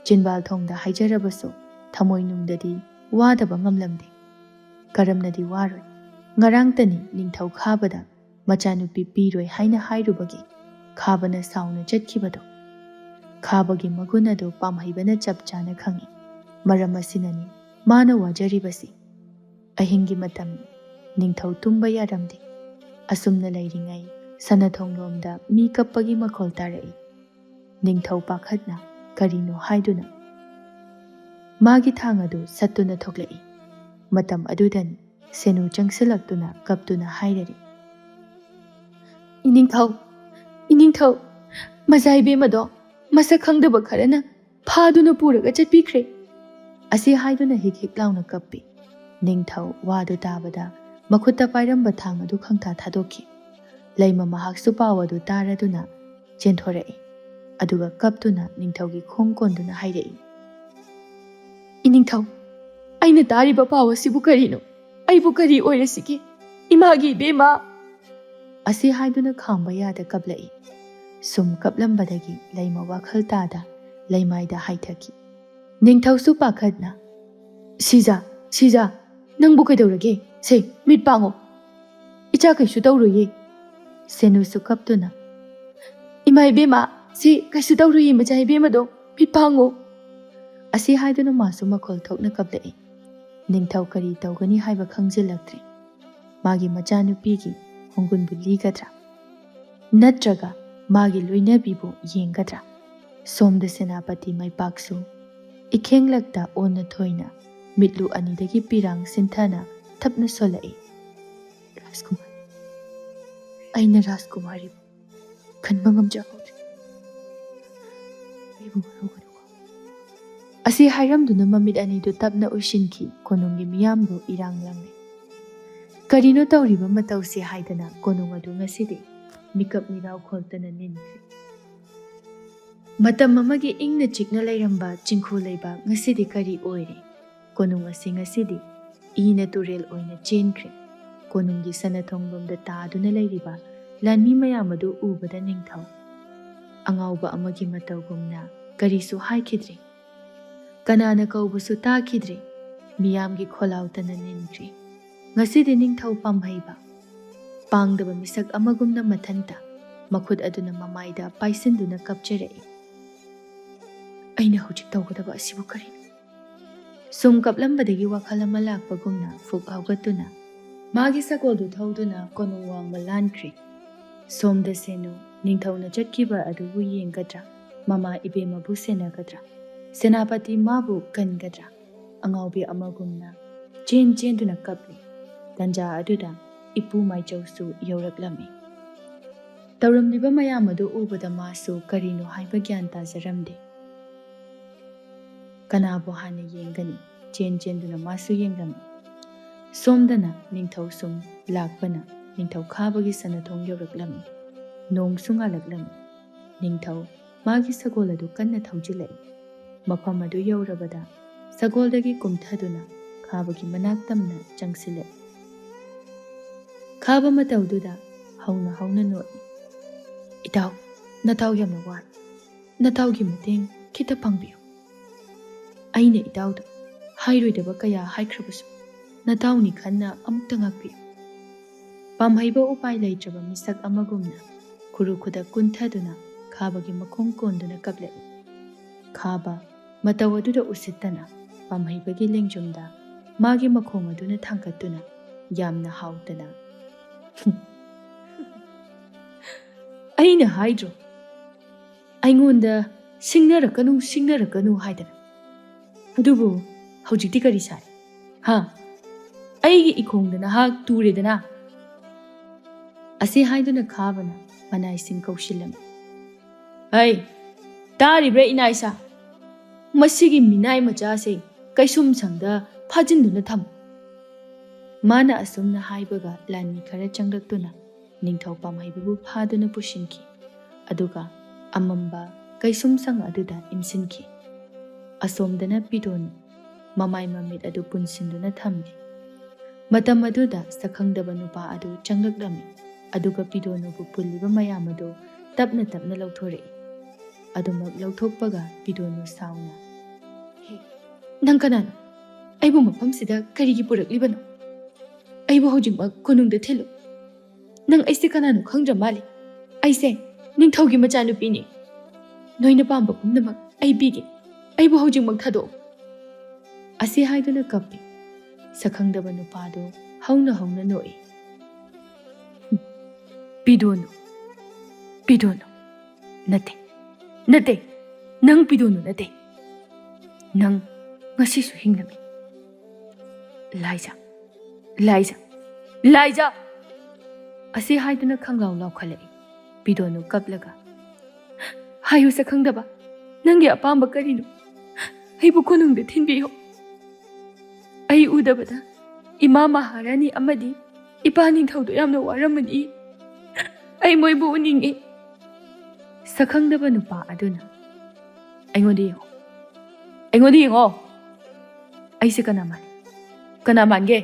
ꯆꯤꯟꯕꯥꯜ ꯊꯣꯡꯗ ꯍꯥꯏꯖꯔꯕꯁꯨ ꯊꯃꯣꯏꯅꯨꯡꯗꯗꯤ ꯋꯥꯗꯕ ꯉꯝꯂꯝꯗꯦ꯫ ꯀꯔꯝꯅꯗꯤ ꯋꯥꯔꯣꯏ? ꯉꯔꯥꯡꯇꯅꯤ ꯅꯤꯡꯊꯧ ꯈꯥꯕꯗ ꯃꯆꯥꯅꯨꯄꯤ ꯄꯤꯔꯣꯏ ꯍꯥꯏꯅ ꯍꯥꯏꯔꯨꯕꯒꯤ ꯈꯥꯕꯅ ꯁꯥꯎꯅ ꯆꯠꯈꯤꯕꯗꯣ꯫ ꯈꯥꯕꯒꯤ ꯃꯒꯨꯟ ꯑꯗꯨ ꯄꯥꯝꯍꯩꯕꯅ ꯆꯞ ꯆꯥꯅ ꯈꯪꯏ꯫ ꯃꯔꯝ ꯑꯁꯤꯅꯅꯤ ꯃꯥꯅ ꯋꯥꯖꯔꯤꯕꯁꯤ꯫ ꯑꯍꯤꯡꯒꯤ ꯃꯇꯝ ꯅꯤꯡꯊꯧ ꯇꯨꯝꯕ ꯌꯥꯔꯝꯗꯦ꯫ ꯑꯁꯨꯝꯅ ꯂꯩꯔꯤꯉꯩ ꯁꯅꯥꯊꯣꯡꯂꯣꯝꯗ ꯃꯤ ꯀꯞꯄꯒꯤ ꯃꯈꯣꯜ ꯇꯥꯔꯛꯏ꯫ ꯅꯤꯡꯊꯧ ꯄꯥꯈꯠꯅ ꯀꯔꯤꯅꯣ ꯍꯥꯏꯗꯨꯅ ꯃꯥꯒꯤ ꯊꯥꯡ ꯑꯗꯨ ꯁꯠꯇꯨꯅ ꯊꯣꯛꯂꯛꯏ꯫ ꯃꯇꯝ ꯑꯗꯨꯗꯅꯤ ꯁꯦꯅꯨ ꯆꯪꯁꯤꯜꯂꯛꯇꯨꯅ ꯀꯞꯇꯨꯅ ꯍꯥꯏꯔꯔꯤ, "ꯏꯅꯤꯡꯊꯧ, ꯏꯅꯤꯡꯊꯧ, ꯃꯖꯥ ꯏꯕꯦꯝꯃꯗꯣ ꯃꯁꯛ ꯈꯪꯗꯕ ꯈꯔꯅ ꯐꯥꯗꯨꯅ ꯄꯨꯔꯒ ꯆꯠꯄꯤꯈ꯭ꯔꯦ"꯫ ꯑꯁꯤ ꯍꯥꯏꯗꯨꯅ ꯍꯤꯛ ꯍꯤꯛ ꯂꯥꯎꯅ ꯀꯞꯄꯤ꯫ ꯅꯤꯡꯊꯧ ꯋꯥꯗꯨ ꯇꯥꯕꯗ ꯃꯈꯨꯠꯇ ꯄꯥꯏꯔꯝꯕ ꯊꯥꯡ ꯑꯗꯨ ꯈꯪꯊꯥ ꯊꯥꯗꯣꯛꯈꯤ꯫ ꯂꯩꯃ ꯃꯍꯥꯛꯁꯨ ꯄꯥꯎ ꯑꯗꯨ ꯇꯥꯔꯗꯨꯅ ꯆꯦꯟꯊꯣꯔꯛꯏ꯫ ꯑꯗꯨꯒ ꯀꯞꯇꯨꯅ ꯅꯤꯡꯊꯧꯒꯤ ꯈꯣꯡ ꯀꯣꯟꯗꯨꯅ ꯍꯥꯏꯔꯛꯏ, "ꯏꯅꯤꯡꯊꯧ, ꯑꯩꯅ ꯇꯥꯔꯤꯕ ꯄꯥꯎ ꯑꯁꯤꯕꯨ ꯀꯔꯤꯅꯣ? ꯑꯩꯕꯨ ꯀꯔꯤ ꯑꯣꯏꯔꯁꯤꯒꯦ? ꯏꯃꯥꯒꯤ ꯏꯕꯦꯝꯃ!" ꯑꯁꯤ ꯍꯥꯏꯗꯨꯅ ꯈꯥꯝꯕ ꯌꯥꯗ ꯀꯞꯂꯛꯏ꯫ ꯁꯨꯝ ꯀꯞꯂꯝꯕꯗꯒꯤ ꯂꯩꯃ ꯋꯥꯈꯜ ꯇꯥꯗ ꯂꯩꯃꯥꯏꯗ ꯍꯥꯏꯊꯈꯤ꯫ ꯅꯤꯡꯊꯧꯁꯨ ꯄꯥꯈꯠꯅ, "ꯁꯤꯖꯥ, ꯁꯤꯖꯥ, ꯅꯪꯕꯨ ꯀꯩꯗꯧꯔꯒꯦ? ꯁꯦ, ꯃꯤꯠ ꯄꯥꯡꯉꯣ꯫ ꯏꯆꯥ ꯀꯩꯁꯨ ꯇꯧꯔꯣꯏꯌꯦ"꯫ ꯁꯦꯅꯨꯁꯨ ꯀꯞꯇꯨꯅ, "ꯏꯃꯥ ꯏꯕꯦꯝꯃ, ꯁꯤ ꯀꯩꯁꯨ ꯇꯧꯔꯣꯏꯌꯦ, ꯃꯆꯥ ꯏꯕꯦꯝꯃꯗꯣ, ꯃꯤꯠ ꯄꯥꯡꯉꯣ"꯫ ꯑꯁꯤ ꯍꯥꯏꯗꯨꯅ ꯃꯥꯁꯨ ꯃꯈꯣꯜ ꯊꯣꯛꯅ ꯀꯞꯂꯛꯏ꯫ ꯅꯤꯡꯊꯧ ꯀꯔꯤ ꯇꯧꯒꯅꯤ ꯍꯥꯏꯕ ꯈꯪꯖꯤꯜꯂꯛꯇ꯭ꯔꯦ꯫ ꯃꯥꯒꯤ ꯃꯆꯥꯅꯨꯄꯤꯒꯤ ꯈꯣꯡꯒꯨꯟꯕꯨ ꯂꯤꯒꯗ꯭ꯔꯥ? ꯅꯠꯇ꯭ꯔꯒ ꯃꯥꯒꯤ ꯂꯣꯏꯅꯕꯤꯕꯨ ꯌꯦꯡꯒꯗ꯭ꯔꯥ? ꯁꯣꯝꯗ ꯁꯦꯅꯥꯄꯇꯤ ꯃꯥꯏꯄꯥꯛꯁꯨ ꯏꯈꯦꯡꯂꯛꯇ ꯑꯣꯟꯅ ꯊꯣꯏꯅ ꯃꯤꯠꯂꯨ ꯑꯅꯤꯗꯒꯤ ꯄꯤꯔꯥꯡ ꯁꯤꯟꯊꯅ ꯊꯞꯅ ꯁꯣꯜꯂꯛꯏ꯫ "ꯔꯥꯖꯀꯨꯃꯥꯔ, ꯑꯩꯅ ꯔꯥꯖꯀꯨꯃꯥꯔꯤꯕꯨ ꯈꯟꯕ ꯉꯝꯖꯍꯧꯗ꯭ꯔꯦ꯫ ꯑꯩꯕꯨ ꯋꯥꯔꯧꯒꯅꯨꯀꯣ"꯫ ꯑꯁꯤ ꯍꯥꯏꯔꯝꯗꯨꯅ ꯃꯃꯤꯠ ꯑꯅꯤꯗꯨ ꯇꯞꯅ ꯎꯏꯁꯤꯟꯈꯤ꯫ ꯀꯣꯅꯨꯡꯒꯤ ꯃꯤꯌꯥꯝꯕꯨ ꯏꯔꯥꯡ ꯂꯥꯡꯅꯩ꯫ ꯀꯔꯤꯅꯣ ꯇꯧꯔꯤꯕ ꯃꯇꯧꯁꯤ ꯍꯥꯏꯗꯅ ꯀꯣꯅꯨꯡ ꯑꯗꯨ ꯉꯁꯤꯗꯤ ꯃꯤꯀꯞ ꯃꯤꯔꯥꯎ ꯈꯣꯜꯇꯅ ꯅꯤꯟꯈ꯭ꯔꯦ꯫ ꯃꯇꯝ ꯑꯃꯒꯤ ꯏꯪꯅ ꯆꯤꯛꯅ ꯂꯩꯔꯝꯕ ꯆꯤꯡꯈꯣꯜ ꯂꯩꯕꯥꯛ ꯉꯁꯤꯗꯤ ꯀꯔꯤ ꯑꯣꯏꯔꯦ? ꯀꯣꯅꯨꯡ ꯑꯁꯤ ꯉꯁꯤꯗꯤ ꯏꯅ ꯇꯨꯔꯦꯜ ꯑꯣꯏꯅ ꯆꯦꯟꯈ꯭ꯔꯦ꯫ ꯀꯣꯅꯨꯡꯒꯤ ꯁꯅꯥꯊꯣꯡꯂꯣꯝꯗ ꯇꯥꯗꯨꯅ ꯂꯩꯔꯤꯕ ꯂꯥꯟꯃꯤ ꯃꯌꯥꯝ ꯑꯗꯨ ꯎꯕꯗ ꯅꯤꯡꯊꯧ ꯑꯉꯥꯎꯕ ꯑꯃꯒꯤ ꯃꯇꯧꯒꯨꯝꯅ ꯀꯔꯤꯁꯨ ꯍꯥꯏꯈꯤꯗ꯭ꯔꯦ꯫ ꯀꯅꯥꯅ ꯀꯧꯕꯁꯨ ꯇꯥꯈꯤꯗ꯭ꯔꯦ꯫ ꯃꯤꯌꯥꯝꯒꯤ ꯈꯣꯜꯂꯥꯎꯇꯅ ꯅꯤꯟꯈ꯭ꯔꯦ꯫ ꯉꯁꯤꯗꯤ ꯅꯤꯡꯊꯧ ꯄꯥꯝꯍꯩꯕ ꯄꯥꯡꯗꯕ ꯃꯤꯁꯛ ꯑꯃꯒꯨꯝꯅ ꯃꯊꯟꯇ ꯃꯈꯨꯠ ꯑꯗꯨꯅ ꯃꯃꯥꯏꯗ ꯄꯥꯏꯁꯤꯟꯗꯨꯅ ꯀꯞꯆꯔꯛꯏ꯫ "ꯑꯩꯅ ꯍꯧꯖꯤꯛ ꯇꯧꯒꯗꯕ ꯑꯁꯤꯕꯨ ꯀꯔꯤꯅꯣ?" ꯁꯨꯝ ꯀꯞꯂꯝꯕꯗꯒꯤ ꯋꯥꯈꯜ ꯑꯃ ꯂꯥꯛꯄꯒꯨꯝꯅ ꯐꯨꯛ ꯍꯧꯒꯠꯇꯨꯅ ꯃꯥꯒꯤ ꯁꯒꯣꯜꯗꯨ ꯊꯧꯗꯨꯅ ꯀꯣꯅꯨꯡ ꯋꯥꯡꯃ ꯂꯥꯟꯈ꯭ꯔꯦ꯫ ꯁꯣꯝꯗ ꯁꯦꯅꯨ ꯅꯤꯡꯊꯧꯅ ꯆꯠꯈꯤꯕ ꯑꯗꯨꯕꯨ ꯌꯦꯡꯒꯗ꯭ꯔꯥ? ꯃꯃꯥ ꯏꯕꯦꯝꯃꯕꯨ ꯁꯦꯟꯅꯒꯗ꯭ꯔꯥ? ꯁꯦꯅꯥꯄꯇꯤ ꯃꯥꯕꯨ ꯀꯟꯒꯗ꯭ꯔꯥ? ꯑꯉꯥꯎꯕꯤ ꯑꯃꯒꯨꯝꯅ ꯆꯦꯟ ꯆꯦꯟꯗꯨꯅ ꯀꯞꯂꯤ꯫ ꯇꯟꯖꯥ ꯑꯗꯨꯗ ꯏꯄꯨ ꯃꯥꯏꯆꯧꯁꯨ ꯌꯧꯔꯛꯂꯝꯃꯤ꯫ ꯇꯧꯔꯝꯂꯤꯕ ꯃꯌꯥꯝ ꯑꯗꯨ ꯎꯕꯗ ꯃꯥꯁꯨ ꯀꯔꯤꯅꯣ ꯍꯥꯏꯕ ꯒ꯭ꯌꯥꯟ ꯇꯥꯖꯔꯝꯗꯦ꯫ ꯀꯅꯥꯕꯨ ꯍꯥꯟꯅ ꯌꯦꯡꯒꯅꯤ? ꯆꯦꯟ ꯆꯦꯟꯗꯨꯅ ꯃꯥꯁꯨ ꯌꯦꯡꯂꯝꯃꯤ꯫ ꯁꯣꯝꯗꯅ ꯅꯤꯡꯊꯧ ꯁꯨꯝ ꯂꯥꯛꯄꯅ ꯅꯤꯡꯊꯧ ꯈꯥꯕꯒꯤ ꯁꯅꯥꯊꯣꯡ ꯌꯧꯔꯛꯂꯝꯃꯤ꯫ ꯅꯣꯡꯁꯨ ꯉꯥꯜꯂꯛꯂꯝꯃꯤ꯫ ꯅꯤꯡꯊꯧ ꯃꯥꯒꯤ ꯁꯒꯣꯜ ꯑꯗꯨ ꯀꯟꯅ ꯊꯧꯖꯤꯜꯂꯛꯏ꯫ ꯃꯐꯝ ꯑꯗꯨ ꯌꯧꯔꯕꯗ ꯁꯒꯣꯜꯗꯒꯤ ꯀꯨꯝꯊꯗꯨꯅ ꯈꯥꯕꯒꯤ ꯃꯅꯥꯛ ꯇꯝꯅ ꯆꯪꯁꯤꯜꯂꯛꯏ꯫ ꯈꯥꯕ ꯃꯇꯧꯗꯨꯗ ꯍꯧꯅ ꯍꯧꯅ ꯅꯣꯛꯏ꯫ "ꯏꯇꯥꯎ, ꯅꯇꯥꯎ ꯌꯥꯝꯅ ꯋꯥꯏ꯫ ꯅꯇꯥꯎꯒꯤ ꯃꯇꯦꯡ ꯈꯤꯇ ꯄꯥꯡꯕꯤꯌꯨ꯫ ꯑꯩꯅ ꯏꯇꯥꯎꯗ ꯍꯥꯏꯔꯣꯏꯗꯕ ꯀꯌꯥ ꯍꯥꯏꯈ꯭ꯔꯕꯁꯨ ꯅꯇꯥꯎꯅꯤ ꯈꯟꯅ ꯑꯃꯨꯛꯇ ꯉꯥꯛꯄꯤꯌꯨ꯫" ꯄꯥꯝꯍꯩꯕ ꯎꯄꯥꯏ ꯂꯩꯇ꯭ꯔꯕ ꯃꯤꯁꯛ ꯑꯃꯒꯨꯝꯅ ꯈꯨꯔꯨ ꯈꯨꯗꯛ ꯀꯨꯟꯊꯗꯨꯅ ꯈꯥꯕꯒꯤ ꯃꯈꯣꯡ ꯀꯣꯟꯗꯨꯅ ꯀꯞꯂꯛꯏ꯫ ꯈꯥꯕ ꯃꯇꯧ ꯑꯗꯨꯗ ꯎꯁꯤꯠꯇꯅ ꯄꯥꯝꯍꯩꯕꯒꯤ ꯂꯦꯡꯖꯨꯝꯗ ꯃꯥꯒꯤ ꯃꯈꯣꯡ ꯑꯗꯨꯅ ꯊꯥꯡꯒꯠꯇꯨꯅ ꯌꯥꯝꯅ ꯍꯥꯎꯇꯅ, "ꯑꯩꯅ ꯍꯥꯏꯗ꯭ꯔꯣ, ꯑꯩꯉꯣꯟꯗ ꯁꯤꯡꯅꯔꯛꯀꯅꯨ, ꯁꯤꯡꯅꯔꯛꯀꯅꯨ ꯍꯥꯏꯗꯅ? ꯑꯗꯨꯕꯨ ꯍꯧꯖꯤꯛꯇꯤ ꯀꯔꯤ ꯁꯥꯏ? ꯍꯥ? ꯑꯩꯒꯤ ꯏꯈꯣꯡꯗ ꯅꯍꯥꯛ ꯇꯨꯔꯦꯗꯅ?" ꯑꯁꯤ ꯍꯥꯏꯗꯨꯅ ꯈꯥꯕꯅ ꯃꯅꯥꯏꯁꯤꯡ ꯀꯧꯁꯤꯜꯂꯝꯃꯤ꯫ "ꯍꯩ, ꯇꯥꯔꯤꯕ꯭ꯔꯥ ꯏꯅꯥꯏꯁꯥ? ꯃꯁꯤꯒꯤ ꯃꯤꯅꯥꯏ ꯃꯆꯥꯁꯦ ꯀꯩꯁꯨꯝ ꯁꯪꯗ ꯐꯥꯖꯤꯟꯗꯨꯅ ꯊꯝꯃꯨ꯫" ꯃꯥꯅ ꯑꯁꯨꯝꯅ ꯍꯥꯏꯕꯒ ꯂꯥꯟꯃꯤ ꯈꯔ ꯆꯪꯂꯛꯇꯨꯅ ꯅꯤꯡꯊꯧ ꯄꯥꯝꯍꯩꯕꯕꯨ ꯐꯥꯗꯨꯅ ꯄꯨꯁꯤꯟꯈꯤ꯫ ꯑꯗꯨꯒ ꯑꯃꯝꯕ ꯀꯩꯁꯨꯝꯁꯪ ꯑꯗꯨꯗ ꯏꯟꯁꯤꯟꯈꯤ꯫ ꯑꯁꯣꯝꯗꯅ ꯄꯤꯗꯣꯅꯨ ꯃꯃꯥꯏ ꯃꯃꯤꯠ ꯑꯗꯨ ꯄꯨꯟꯁꯤꯟꯗꯨꯅ ꯊꯝꯂꯤ꯫ ꯃꯇꯝ ꯑꯗꯨꯗ ꯁꯛꯈꯪꯗꯕ ꯅꯨꯄꯥ ꯑꯗꯨ ꯆꯪꯂꯛꯂꯝꯃꯤ, ꯑꯗꯨꯒ ꯄꯤꯗꯣꯅꯨꯕꯨ ꯄꯨꯜꯂꯤꯕ ꯃꯌꯥꯝ ꯑꯗꯨ ꯇꯞꯅ ꯇꯞꯅ ꯂꯧꯊꯣꯔꯛꯏ꯫ ꯑꯗꯨꯃꯛ ꯂꯧꯊꯣꯛꯄꯒ ꯄꯤꯗꯣꯅꯨ ꯁꯥꯎꯅ, "ꯍꯦ, ꯅꯪ ꯀꯅꯥꯅꯣ? ꯑꯩꯕꯨ ꯃꯐꯝꯁꯤꯗ ꯀꯔꯤꯒꯤ ꯄꯨꯔꯛꯂꯤꯕꯅꯣ? ꯑꯩꯕꯨ ꯍꯧꯖꯤꯛꯃꯛ ꯀꯣꯅꯨꯡꯗ ꯊꯤꯜꯂꯨ꯫ ꯅꯪ ꯑꯩꯁꯦ ꯀꯅꯥꯅꯣ ꯈꯪꯗ꯭ꯔ ꯃꯥꯜꯂꯦ꯫ ꯑꯩꯁꯦ ꯅꯤꯡꯊꯧꯒꯤ ꯃꯆꯥꯅꯨꯄꯤꯅꯤ꯫ ꯅꯣꯏꯅ ꯄꯥꯝꯕ ꯄꯨꯝꯅꯃꯛ ꯑꯩ ꯄꯤꯒꯦ꯫ ꯑꯩꯕꯨ ꯍꯧꯖꯤꯛꯃꯛ ꯊꯥꯗꯣꯛꯎ"꯫ ꯑꯁꯤ ꯍꯥꯏꯗꯨꯅ ꯀꯞꯄꯤ꯫ ꯁꯛꯈꯪꯗꯕ ꯅꯨꯄꯥꯗꯨ ꯍꯧꯅ ꯍꯧꯅ ꯅꯣꯛꯏ꯫ "ꯄꯤꯗꯣꯅꯨ, ꯄꯤꯗꯣꯅꯨ꯫ ꯅꯠꯇꯦ, ꯅꯠꯇꯦ, ꯅꯪ ꯄꯤꯗꯣꯅꯨ ꯅꯠꯇꯦ꯫ ꯅꯪ ꯉꯁꯤꯁꯨ ꯍꯤꯡꯂꯝꯃꯤ꯫ ꯂꯥꯏꯖꯥ, ꯂꯥꯏꯖꯥ, ꯂꯥꯏꯖꯥ!" ꯑꯁꯤ ꯍꯥꯏꯗꯨꯅ ꯈꯪꯂꯥꯎ ꯂꯥꯎꯈꯠꯂꯛꯏ꯫ ꯄꯤꯗꯣꯅꯨ ꯀꯞꯂꯒ, "ꯍꯥꯏꯌꯨ ꯁꯛꯈꯪꯗꯕ, ꯅꯪꯒꯤ ꯑꯄꯥꯝꯕ ꯀꯔꯤꯅꯣ? ꯑꯩꯕꯨ ꯀꯣꯅꯨꯡꯗ ꯊꯤꯟꯕꯤꯌꯨ꯫ ꯑꯩ ꯎꯗꯕꯗ ꯏꯃꯥ ꯃꯍꯥꯔꯥꯅꯤ ꯑꯃꯗꯤ ꯏꯄꯥ ꯅꯤꯡꯊꯧꯗꯣ ꯌꯥꯝꯅ ꯋꯥꯔꯝꯃꯅꯤ꯫ ꯑꯩ ꯃꯣꯏꯕꯨ ꯎꯅꯤꯡꯉꯤ"꯫ ꯁꯛꯈꯪꯗꯕ ꯅꯨꯄꯥ ꯑꯗꯨꯅ, "ꯑꯩꯉꯣꯟꯗ ꯌꯦꯡꯉꯣ, ꯑꯩꯉꯣꯟꯗ ꯌꯦꯡꯉꯣ꯫ ꯑꯩꯁꯦ ꯀꯅꯥ ꯃꯥꯜꯂꯤ? ꯀꯅꯥ ꯃꯥꯟꯒꯦ?"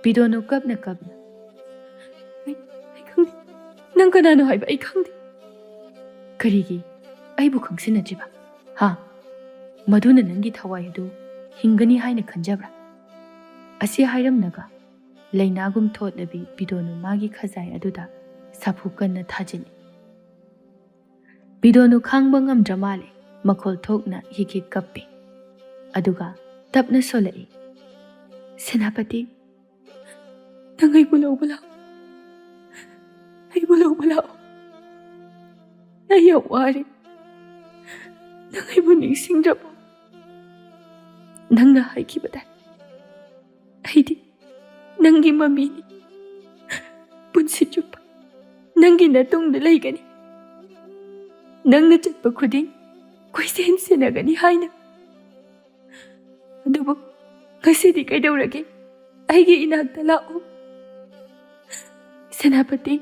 ꯄꯤꯗꯣꯅꯨ ꯀꯞꯅ ꯀꯞꯅ, "ꯑꯩ, ꯑꯩ ꯈꯪꯗꯦ꯫ ꯅꯪ ꯀꯅꯥꯅꯣ ꯍꯥꯏꯕ ꯑꯩ ꯈꯪꯗꯦ"꯫ "ꯀꯔꯤꯒꯤ ꯑꯩꯕꯨ ꯈꯪꯁꯤꯟꯅꯗ꯭ꯔꯤꯕ? ꯍꯥ? ꯃꯗꯨꯅ ꯅꯪꯒꯤ ꯊꯋꯥꯏ ꯑꯗꯨ ꯍꯤꯡꯒꯅꯤ ꯍꯥꯏꯅ ꯈꯟꯖꯕ꯭ꯔꯥ?" ꯑꯁꯤ ꯍꯥꯏꯔꯝꯂꯒ ꯂꯩꯅꯥꯒꯨꯝ ꯊꯣꯠꯂꯕꯤ ꯄꯤꯗꯣꯅꯨ ꯃꯥꯒꯤ ꯈꯖꯥꯏ ꯑꯗꯨꯗ ꯁꯥꯐꯨ ꯀꯟꯅ ꯊꯥꯖꯤꯜꯂꯤ꯫ ꯄꯤꯗꯣꯅꯨ ꯈꯥꯡꯕ ꯉꯝꯗ꯭ꯔ ꯃꯥꯜꯂꯦ, ꯃꯈꯣꯜ ꯊꯣꯛꯅ ꯍꯤꯛ ꯍꯤꯛ ꯀꯞꯄꯤ꯫ ꯑꯗꯨꯒ ꯇꯞꯅ ꯁꯣꯜꯂꯛꯏ, "ꯁꯦꯅꯥꯄꯇꯤ, ꯅꯪ ꯑꯩꯕꯨ ꯂꯧꯕ ꯂꯥꯛꯑꯣ꯫ ꯑꯩꯕꯨ ꯂꯧꯕ ꯂꯥꯛꯑꯣ꯫ ꯑꯩ ꯌꯥꯝ ꯋꯥꯔꯦ꯫ ꯅꯪ ꯑꯩꯕꯨ ꯅꯤꯡꯁꯤꯡꯗ꯭ꯔꯕꯣ? ꯅꯪꯅ ꯍꯥꯏꯈꯤꯕꯗ ꯑꯩꯗꯤ ꯅꯪꯒꯤ ꯃꯃꯤꯅꯤ꯫ ꯄꯨꯟꯁꯤ ꯆꯨꯞꯄ ꯅꯪꯒꯤ ꯅꯇꯨꯡꯗ ꯂꯩꯒꯅꯤ꯫ ꯅꯪꯅ ꯆꯠꯄ ꯈꯨꯗꯤꯡ ꯀꯣꯏꯁꯦꯟ ꯁꯦꯟꯅꯒꯅꯤ ꯍꯥꯏꯅ꯫ ꯑꯗꯨꯕꯨ ꯉꯁꯤꯗꯤ ꯀꯩꯗꯧꯔꯒꯦ? ꯑꯩꯒꯤ ꯏꯅꯥꯛꯇ ꯂꯥꯛꯎ꯫ ꯁꯦꯅꯥꯄꯇꯤ,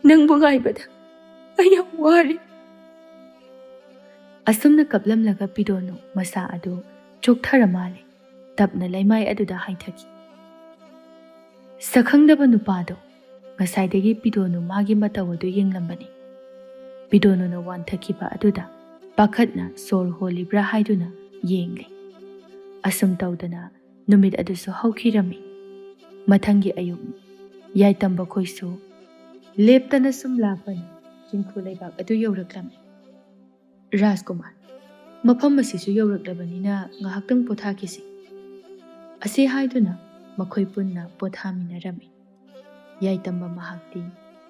ꯅꯪꯕꯨ ꯉꯥꯏꯕꯗ ꯑꯩ ꯌꯥꯝ ꯋꯥꯔꯦ꯫ ꯑꯁꯨꯝꯅ ꯀꯞꯂꯝꯂꯒ ꯄꯤꯗꯣꯅꯨ ꯃꯁꯥ ꯑꯗꯨ ꯆꯣꯛꯊꯔ ꯃꯥꯜꯂꯦ꯫ ꯇꯞꯅ ꯂꯩꯃꯥꯏ ꯑꯗꯨꯗ ꯍꯥꯏꯊꯈꯤ꯫ ꯁꯛꯈꯪꯗꯕ ꯅꯨꯄꯥꯗꯣ ꯉꯁꯥꯏꯗꯒꯤ ꯄꯤꯗꯣꯅꯨ ꯃꯥꯒꯤ ꯃꯇꯧ ꯑꯗꯨ ꯌꯦꯡꯂꯝꯕꯅꯤ꯫ ꯄꯤꯗꯣꯅꯨꯅ ꯋꯥꯟꯊꯈꯤꯕ ꯑꯗꯨꯗ ꯄꯥꯈꯠꯅ ꯁꯣꯔ ꯍꯣꯜꯂꯤꯕ꯭ꯔꯥ ꯍꯥꯏꯗꯨꯅ ꯌꯦꯡꯂꯦ꯫ ꯑꯁꯨꯝ ꯇꯧꯗꯅ ꯅꯨꯃꯤꯠ ꯑꯗꯨꯁꯨ ꯍꯧꯈꯤꯔꯝꯃꯤ꯫ ꯃꯊꯪꯒꯤ ꯑꯌꯨꯛꯅꯤ꯫ ꯌꯥꯏꯇꯝꯕ ꯈꯣꯏꯁꯨ ꯂꯦꯞꯇꯅ ꯁꯨꯝ ꯂꯥꯛꯄꯅ ꯆꯤꯡꯈꯨ ꯂꯩꯕꯥꯛ ꯑꯗꯨ ꯌꯧꯔꯛꯂꯝꯃꯤ꯫ "ꯔꯥꯖꯀꯨꯃꯥꯔ, ꯃꯐꯝ ꯑꯁꯤꯁꯨ ꯌꯧꯔꯛꯂꯕꯅꯤꯅ ꯉꯥꯏꯍꯥꯛꯇꯪ ꯄꯣꯊꯥꯈꯤꯁꯤ" ꯑꯁꯤ ꯍꯥꯏꯗꯨꯅ ꯃꯈꯣꯏ ꯄꯨꯟꯅ ꯄꯣꯊꯥꯃꯤꯟꯅꯔꯝꯃꯤ꯫ ꯌꯥꯏꯇꯝꯕ ꯃꯍꯥꯛꯇꯤ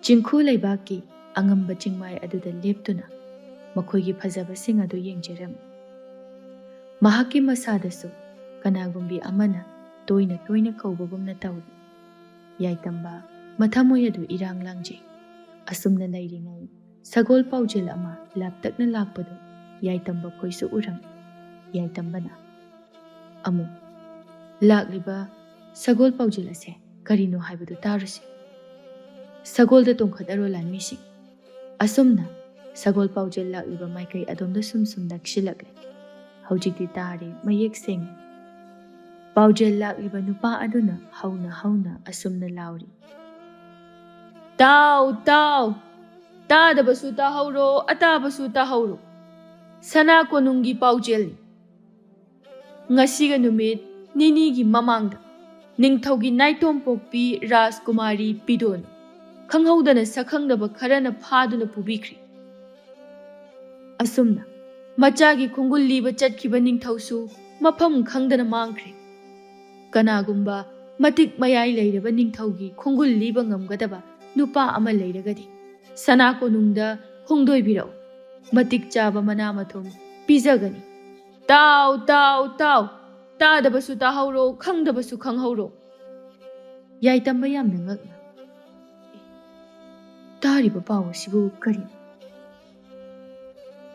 ꯆꯤꯡꯈꯨ ꯂꯩꯕꯥꯛꯀꯤ ꯑꯉꯝꯕ ꯆꯤꯡꯃꯥꯏ ꯑꯗꯨꯗ ꯂꯦꯞꯇꯨꯅ ꯃꯈꯣꯏꯒꯤ ꯐꯖꯕꯁꯤꯡ ꯑꯗꯨ ꯌꯦꯡꯖꯔꯝꯃꯤ꯫ ꯃꯍꯥꯛꯀꯤ ꯃꯁꯥꯗꯁꯨ ꯀꯅꯥꯒꯨꯝꯕꯤ ꯑꯃꯅ ꯇꯣꯏꯅ ꯇꯣꯏꯅ ꯀꯧꯕꯒꯨꯝꯅ ꯇꯧꯏ꯫ ꯌꯥꯏꯇꯝꯕ ꯃꯊꯃꯣꯏ ꯑꯗꯨ ꯏꯔꯥꯡ ꯂꯥꯡꯖꯩ꯫ ꯑꯁꯨꯝꯅ ꯂꯩꯔꯤꯉꯩ ꯁꯒꯣꯜ ꯄꯥꯎꯖꯦꯜ ꯑꯃ ꯂꯥꯞꯇꯛꯅ ꯂꯥꯛꯄꯗꯨ ꯌꯥꯏꯇꯝꯕ ꯈꯣꯏꯁꯨ ꯎꯔꯝꯃꯤ꯫ ꯌꯥꯏꯇꯝꯕꯅ ꯑꯃꯨꯛ, "ꯂꯥꯛꯂꯤꯕ ꯁꯒꯣꯜ ꯄꯥꯎꯖꯦꯜ ꯑꯁꯦ ꯀꯔꯤꯅꯣ ꯍꯥꯏꯕꯗꯨ ꯇꯥꯔꯨꯁꯤ꯫ ꯁꯒꯣꯜꯗ ꯇꯣꯡꯈꯠꯅꯔꯣ ꯂꯥꯟꯃꯤꯁꯤꯡ"꯫ ꯑꯁꯨꯝꯅ ꯁꯒꯣꯜ ꯄꯥꯎꯖꯦꯜ ꯂꯥꯛꯂꯤꯕ ꯃꯥꯏꯀꯩ ꯑꯗꯣꯝꯗ ꯁꯨꯝ ꯁꯨꯝ ꯅꯛꯁꯤꯜꯂꯛꯂꯦ꯫ ꯍꯧꯖꯤꯛꯇꯤ ꯇꯥꯔꯦ ꯃꯌꯦꯛ ꯁꯦꯡꯅ꯫ ꯄꯥꯎꯖꯦꯜ ꯂꯥꯛꯂꯤꯕ ꯅꯨꯄꯥ ꯑꯗꯨꯅ ꯍꯧꯅ ꯍꯧꯅ ꯑꯁꯨꯝꯅ ꯂꯥꯎꯔꯤ, "ꯇꯥꯎ, ꯇꯥꯎ! ꯇꯥꯗꯕꯁꯨ ꯇꯥꯍꯧꯔꯣ, ꯑꯇꯥꯕꯁꯨ ꯇꯥꯍꯧꯔꯣ! ꯁꯅꯥ ꯀꯣꯅꯨꯡꯒꯤ ꯄꯥꯎꯖꯦꯜꯅꯤ꯫ ꯉꯁꯤꯒ ꯅꯨꯃꯤꯠ ꯅꯤꯅꯤꯒꯤ ꯃꯃꯥꯡꯗ ꯅꯤꯡꯊꯧꯒꯤ ꯅꯥꯏꯇꯣꯝ ꯄꯣꯛꯄꯤ ꯔꯥꯖꯀꯨꯃꯥꯔꯤ ꯄꯤꯗꯣꯅ ꯈꯪꯍꯧꯗꯅ ꯁꯛꯈꯪꯗꯕ ꯈꯔꯅ ꯐꯥꯗꯨꯅ ꯄꯨꯕꯤꯈ꯭ꯔꯦ꯫ ꯑꯁꯨꯝꯅ ꯃꯆꯥꯒꯤ ꯈꯣꯡꯒꯨꯜ ꯂꯤꯕ ꯆꯠꯈꯤꯕ ꯅꯤꯡꯊꯧꯁꯨ ꯃꯐꯝ ꯈꯪꯗꯅ ꯃꯥꯡꯈ꯭ꯔꯦ꯫ ꯀꯅꯥꯒꯨꯝꯕ ꯃꯇꯤꯛ ꯃꯌꯥꯏ ꯂꯩꯔꯕ ꯅꯤꯡꯊꯧꯒꯤ ꯈꯣꯡꯒꯨꯜ ꯂꯤꯕ ꯉꯝꯒꯗꯕ ꯅꯨꯄꯥ ꯑꯃ ꯂꯩꯔꯒꯗꯤ ꯁꯅꯥ ꯀꯣꯅꯨꯡꯗ ꯍꯣꯡꯗꯣꯏꯕꯤꯔꯛꯎ꯫ ꯃꯇꯤꯛ ꯆꯥꯕ ꯃꯅꯥ ꯃꯊꯨꯝ ꯄꯤꯖꯒꯅꯤ꯫ ꯇꯥꯎ, ꯇꯥꯎ, ꯇꯥꯎ! ꯇꯥꯗꯕꯁꯨ ꯇꯥꯍꯧꯔꯣ, ꯈꯪꯗꯕꯁꯨ ꯈꯪꯍꯧꯔꯣ!" ꯌꯥꯏꯇꯝꯕ ꯌꯥꯝꯅ ꯉꯛꯅ, "ꯑꯦ, ꯇꯥꯔꯤꯕ ꯄꯥꯎ ꯑꯁꯤꯕꯨ ꯀꯔꯤꯅꯣ?"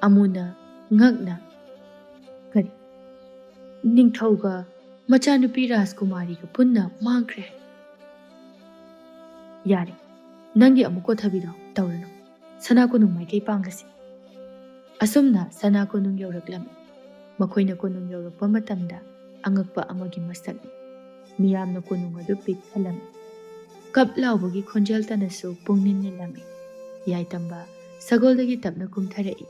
ꯑꯃꯨꯅ ꯉꯛꯅ, "ꯀꯔꯤ? ꯅꯤꯡꯊꯧꯒ ꯃꯆꯥꯅꯨꯄꯤ ꯔꯥꯖꯀꯨꯃꯥꯔꯤꯒ ꯄꯨꯟꯅ ꯃꯥꯡꯈ꯭ꯔꯦ ꯍꯥꯏ?" "ꯌꯥꯔꯦ, ꯅꯪꯒꯤ ꯑꯃꯨꯛ ꯀꯣꯊꯕꯤꯗꯣ ꯇꯧꯔꯅꯨ꯫ ꯁꯅꯥ ꯀꯣꯅꯨꯡ ꯃꯥꯏꯀꯩ ꯄꯥꯡꯂꯁꯤ꯫ ꯑꯁꯨꯝꯅ ꯁꯅꯥ ꯀꯣꯅꯨꯡ ꯌꯧꯔꯛꯂꯝꯃꯤ꯫ ꯃꯈꯣꯏꯅ ꯀꯣꯅꯨꯡ ꯌꯧꯔꯛꯄ ꯃꯇꯝꯗ ꯑꯉꯛꯄ ꯑꯃꯒꯤ ꯃꯁꯛꯅꯤ꯫ ꯃꯤꯌꯥꯝꯅ ꯀꯣꯅꯨꯡ ꯑꯗꯨ ꯄꯤꯛ ꯊꯜꯂꯝꯃꯤ꯫ ꯀꯞ ꯂꯥꯎꯕꯒꯤ ꯈꯣꯟꯖꯦꯜꯇꯅꯁꯨ ꯄꯨꯡꯅꯤꯟ ꯅꯤꯜꯂꯝꯃꯤ꯫ ꯌꯥꯏꯇꯝꯕ ꯁꯒꯣꯜꯗꯒꯤ ꯇꯞꯅ ꯀꯨꯝꯊꯔꯛꯏ꯫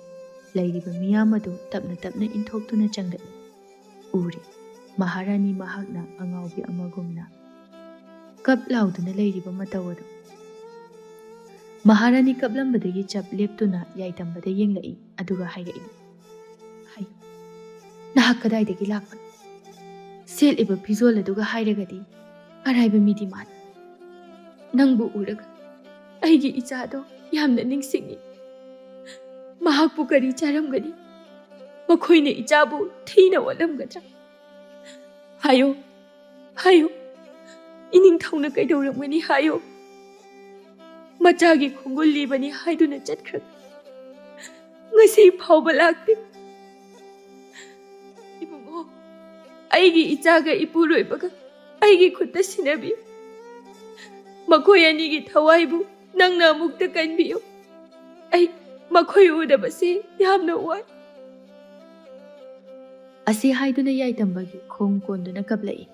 ꯂꯩꯔꯤꯕ ꯃꯤꯌꯥꯝ ꯑꯗꯨ ꯇꯞꯅ ꯇꯞꯅ ꯏꯟꯊꯣꯛꯇꯨꯅ ꯆꯪꯂꯛꯏ꯫ ꯎꯔꯦ, ꯃꯍꯥꯔꯥꯅꯤ ꯃꯍꯥꯛꯅ ꯑꯉꯥꯎꯕꯤ ꯑꯃꯒꯨꯝꯅ ꯀꯞ ꯂꯥꯎꯗꯨꯅ ꯂꯩꯔꯤꯕ ꯃꯇꯧ ꯑꯗꯨ꯫ ꯃꯍꯥꯔꯥꯅꯤ ꯀꯞꯂꯝꯕꯗꯒꯤ ꯆꯞ ꯂꯦꯞꯇꯨꯅ ꯌꯥꯏꯇꯝꯕꯗ ꯌꯦꯡꯂꯛꯏ, ꯑꯗꯨꯒ ꯍꯥꯏꯔꯛꯏ, "ꯍꯥꯏꯌꯨ, ꯅꯍꯥꯛ ꯀꯗꯥꯏꯗꯒꯤ ꯂꯥꯛꯄꯅꯣ? ꯁꯦꯠꯂꯤꯕ ꯐꯤꯖꯣꯜ ꯑꯗꯨꯒ ꯍꯥꯏꯔꯒꯗꯤ ꯑꯔꯥꯏꯕ ꯃꯤꯗꯤ ꯃꯥꯜꯂꯤ꯫ ꯅꯪꯕꯨ ꯎꯔꯒ ꯑꯩꯒꯤ ꯏꯆꯥꯗꯣ ꯌꯥꯝꯅ ꯅꯤꯡꯁꯤꯡꯉꯤ꯫ ꯃꯍꯥꯛꯄꯨ ꯀꯔꯤ ꯆꯥꯔꯝꯒꯅꯤ? ꯃꯈꯣꯏꯅ ꯏꯆꯥꯕꯨ ꯊꯤꯅ ꯑꯣꯠꯂꯝꯒꯗ꯭ꯔꯥ? ꯍꯥꯏꯌꯨ, ꯍꯥꯏꯌꯨ, ꯏꯅꯤꯡꯊꯧꯅ ꯀꯩꯗꯧꯔꯝꯒꯅꯤ ꯍꯥꯏꯌꯨ꯫ ꯃꯆꯥꯒꯤ ꯈꯣꯡꯒꯨꯜ ꯂꯤꯕꯅꯤ ꯍꯥꯏꯗꯨꯅ ꯆꯠꯈ꯭ꯔꯒ ꯉꯁꯤ ꯐꯥꯎꯕ ꯂꯥꯛꯇꯦ꯫ ꯏꯕꯨꯡꯉꯣ, ꯑꯩꯒꯤ ꯏꯆꯥꯒ ꯏꯄꯨꯔꯣꯏꯕꯒ ꯑꯩꯒꯤ ꯈꯨꯠꯇ ꯁꯤꯟꯅꯕꯤꯌꯨ꯫ ꯃꯈꯣꯏ ꯑꯅꯤꯒꯤ ꯊꯋꯥꯏꯕꯨ ꯅꯪꯅ ꯑꯃꯨꯛꯇ ꯀꯟꯕꯤꯌꯨ꯫ ꯑꯩ ꯃꯈꯣꯏ ꯎꯗꯕꯁꯤ ꯌꯥꯝꯅ ꯋꯥꯏ꯫" ꯑꯁꯤ ꯍꯥꯏꯗꯨꯅ ꯌꯥꯏꯇꯝꯕꯒꯤ ꯈꯣꯡ ꯀꯣꯟꯗꯨꯅ ꯀꯞꯂꯛꯏ꯫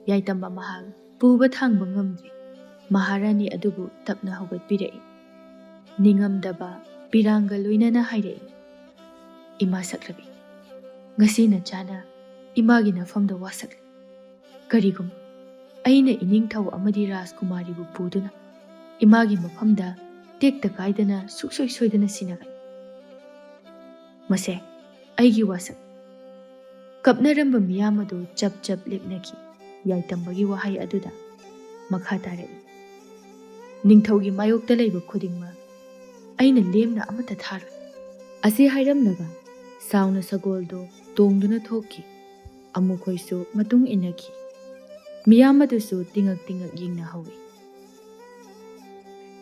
ꯌꯥꯏꯇꯝꯕ ꯃꯍꯥꯛ ꯄꯨꯕ ꯊꯥꯡꯕ ꯉꯝꯗ꯭ꯔꯦ꯫ ꯃꯍꯥꯔꯥꯅꯤ ꯑꯗꯨꯕꯨ ꯇꯞꯅ ꯍꯧꯒꯠꯄꯤꯔꯛꯏ꯫ ꯅꯤꯡꯉꯝꯗꯕ ꯄꯤꯔꯥꯡꯒ ꯂꯣꯏꯅꯅ ꯍꯥꯏꯔꯛꯏ, "ꯏꯃꯥ ꯁꯛꯂꯕꯤ, ꯉꯁꯤ ꯅꯆꯥꯅ ꯏꯃꯥꯒꯤ ꯅꯐꯝꯗ ꯋꯥꯁꯛꯂꯦ꯫ ꯀꯔꯤꯒꯨꯝꯕ ꯑꯩꯅ ꯏꯅꯤꯡꯊꯧ ꯑꯃꯗꯤ ꯔꯥꯖꯀꯨꯃꯥꯔꯤꯕꯨ ꯄꯨꯗꯨꯅ ꯏꯃꯥꯒꯤ ꯃꯐꯝꯗ ꯇꯦꯛꯇ ꯀꯥꯏꯗꯅ ꯁꯨꯛꯁꯣꯏ ꯁꯣꯏꯗꯅ ꯁꯤꯟꯅꯒꯅꯤ꯫ ꯃꯁꯦ ꯑꯩꯒꯤ ꯋꯥꯁꯛ꯫" ꯀꯞꯅꯔꯝꯕ ꯃꯤꯌꯥꯝ ꯑꯗꯨ ꯆꯞ ꯆꯞ ꯂꯦꯞꯅꯈꯤ꯫ ꯌꯥꯏꯇꯝꯕꯒꯤ ꯋꯥꯍꯩ ꯑꯗꯨꯗ ꯃꯈꯥ ꯇꯥꯔꯛꯏ, "ꯅꯤꯡꯊꯧꯒꯤ ꯃꯥꯌꯣꯛꯇ ꯂꯩꯕ ꯈꯨꯗꯤꯡꯃꯛ ꯑꯩꯅ ꯂꯦꯝꯅ ꯑꯃꯠꯇ ꯊꯥꯔꯣꯏ꯫" ꯑꯁꯤ ꯍꯥꯏꯔꯝꯂꯒ ꯁꯥꯎꯅ ꯁꯒꯣꯜꯗꯨ ꯇꯣꯡꯗꯨꯅ ꯊꯣꯛꯈꯤ꯫ ꯑꯃꯨꯈꯣꯏꯁꯨ ꯃꯇꯨꯡ ꯏꯟꯅꯈꯤ꯫ ꯃꯤꯌꯥꯝ ꯑꯗꯨꯁꯨ ꯇꯤꯉꯛ ꯇꯤꯉꯛ ꯌꯦꯡꯅꯍꯧꯏ꯫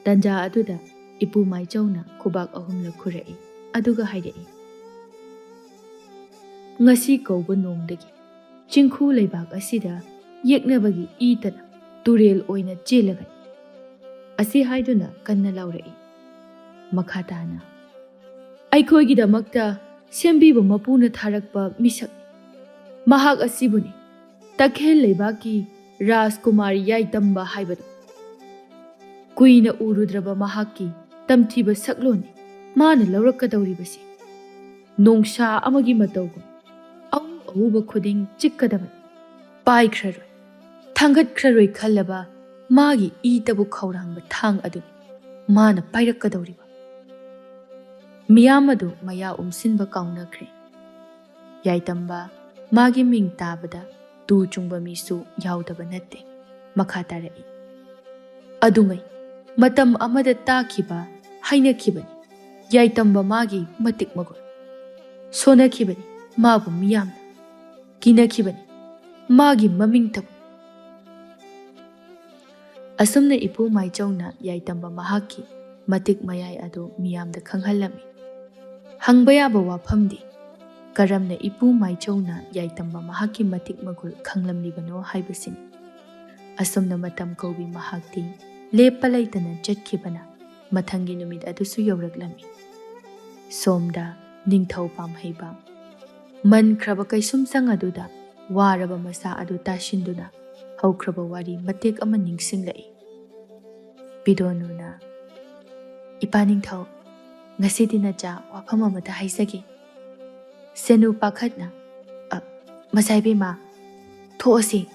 ꯇꯟꯖꯥ ꯑꯗꯨꯗ ꯏꯄꯨ ꯃꯥꯏꯆꯧꯅ ꯈꯨꯕꯥꯛ ꯑꯍꯨꯝꯂꯛ ꯈꯨꯔꯛꯏ, ꯑꯗꯨꯒ ꯍꯥꯏꯔꯛꯏ, "ꯉꯁꯤ ꯀꯧꯕ ꯅꯣꯡꯗꯒꯤ ꯆꯤꯡꯈꯨ ꯂꯩꯕꯥꯛ ꯑꯁꯤꯗ ꯌꯦꯛꯅꯕꯒꯤ ꯏ ꯇꯅ ꯇꯨꯔꯦꯜ ꯑꯣꯏꯅ ꯆꯦꯜꯂꯒꯅꯤ꯫" ꯑꯁꯤ ꯍꯥꯏꯗꯨꯅ ꯀꯟꯅ ꯂꯥꯎꯔꯛꯏ꯫ ꯃꯈꯥ ꯇꯥꯅ, ꯑꯩꯈꯣꯏꯒꯤꯗꯃꯛꯇ ꯁꯦꯝꯕꯤꯕ ꯃꯄꯨꯅ ꯊꯥꯔꯛꯄ ꯃꯤꯁꯛꯅꯤ꯫ ꯃꯍꯥꯛ ꯑꯁꯤꯕꯨꯅꯤ ꯇꯈꯦꯜ ꯂꯩꯕꯥꯛꯀꯤ ꯔꯥꯖꯀꯨꯃꯥꯔꯤ ꯌꯥꯏꯇꯝꯕ ꯍꯥꯏꯕꯗꯨ꯫ ꯀꯨꯏꯅ ꯎꯔꯨꯗ꯭ꯔꯕ ꯃꯍꯥꯛꯀꯤ ꯇꯝꯊꯤꯕ ꯁꯛꯂꯣꯟꯅꯤ ꯃꯥꯅ ꯂꯧꯔꯛꯀꯗꯧꯔꯤꯕꯁꯤ꯫ ꯅꯣꯡꯁꯥ ꯑꯃꯒꯤ ꯃꯇꯧꯒꯨꯝ ꯑꯎ ꯑꯎꯕ ꯈꯨꯗꯤꯡ ꯆꯤꯛꯀꯗꯕꯅꯤ꯫ ꯄꯥꯏꯈ꯭ꯔꯔꯣꯏ, ꯊꯥꯡꯒꯠꯈ꯭ꯔꯔꯣꯏ ꯈꯜꯂꯕ ꯃꯥꯒꯤ ꯏꯇꯕꯨ ꯈꯧꯔꯥꯡꯕ ꯊꯥꯡ ꯑꯗꯨꯅꯤ ꯃꯥꯅ ꯄꯥꯏꯔꯛꯀꯗꯧꯔꯤꯕ꯫ ꯃꯤꯌꯥꯝ ꯑꯗꯨ ꯃꯌꯥ ꯎꯝꯁꯤꯟꯕ ꯀꯥꯎꯅꯈ꯭ꯔꯦ꯫ ꯌꯥꯏꯇꯝꯕ ꯃꯥꯒꯤ ꯃꯤꯡ ꯇꯥꯕꯗ ꯇꯨ ꯆꯨꯡꯕ ꯃꯤꯁꯨ ꯌꯥꯎꯗꯕ ꯅꯠꯇꯦ꯫ ꯃꯈꯥ ꯇꯥꯔꯛꯏ꯫ ꯑꯗꯨꯉꯩ ꯃꯇꯝ ꯑꯃꯗ ꯇꯥꯈꯤꯕ, ꯍꯥꯏꯅꯈꯤꯕꯅꯤ ꯌꯥꯏꯇꯝꯕ ꯃꯥꯒꯤ ꯃꯇꯤꯛ ꯃꯒꯨꯟ꯫ ꯁꯣꯟꯅꯈꯤꯕꯅꯤ ꯃꯥꯕꯨ ꯃꯤꯌꯥꯝꯅ꯫ ꯀꯤꯅꯈꯤꯕꯅꯤ ꯃꯥꯒꯤ ꯃꯃꯤꯡ ꯊꯛ ꯑꯁꯨꯝꯅ ꯏꯄꯨ ꯃꯥꯏꯆꯧꯅ ꯌꯥꯏꯇꯝꯕ ꯃꯍꯥꯛꯀꯤ ꯃꯇꯤꯛ ꯃꯌꯥꯏ ꯑꯗꯨ ꯃꯤꯌꯥꯝꯗ ꯈꯪꯍꯜꯂꯝꯃꯤ꯫ ꯍꯪꯕ ꯌꯥꯕ ꯋꯥꯐꯝꯗꯤ, ꯀꯔꯝꯅ ꯏꯄꯨ ꯃꯥꯏꯆꯧꯅ ꯌꯥꯏꯇꯝꯕ ꯃꯍꯥꯛꯀꯤ ꯃꯇꯤꯛ ꯃꯒꯨꯜ ꯈꯪꯂꯝꯂꯤꯕꯅꯣ ꯍꯥꯏꯕꯁꯤꯅꯤ꯫ ꯑꯁꯨꯝꯅ ꯃꯇꯝ ꯀꯧꯕꯤ ꯃꯍꯥꯛꯇꯤ ꯂꯦꯞꯄ ꯂꯩꯇꯅ ꯆꯠꯈꯤꯕꯅ ꯃꯊꯪꯒꯤ ꯅꯨꯃꯤꯠ ꯑꯗꯨꯁꯨ ꯌꯧꯔꯛꯂꯝꯃꯤ꯫ ꯁꯣꯝꯗ ꯅꯤꯡꯊꯧ ꯄꯥꯝꯍꯩꯕ ꯃꯟꯈ꯭ꯔꯕ ꯀꯩꯁꯨꯝꯁꯪ ꯑꯗꯨꯗ ꯋꯥꯔꯕ ꯃꯁꯥ ꯑꯗꯨ ꯇꯥꯁꯤꯟꯗꯨꯅ ꯍꯧꯈ꯭ꯔꯕ ꯋꯥꯔꯤ ꯃꯇꯦꯛ ꯑꯃ ꯅꯤꯡꯁꯤꯡꯂꯛꯏ꯫ ꯄꯤꯗꯣꯅꯨꯅ, "ꯏꯄꯥ ꯅꯤꯡꯊꯧ, ꯉꯁꯤꯗꯤ ꯅꯆꯥ ꯋꯥꯐꯝ ꯑꯃꯇ ꯍꯥꯏꯖꯒꯦ꯫" ꯁꯦꯅꯨ ꯄꯥꯈꯠꯅ, "ꯑ, ꯃꯆꯥ ꯏꯕꯦꯝꯃ, ꯊꯣꯛꯑꯁꯤ꯫"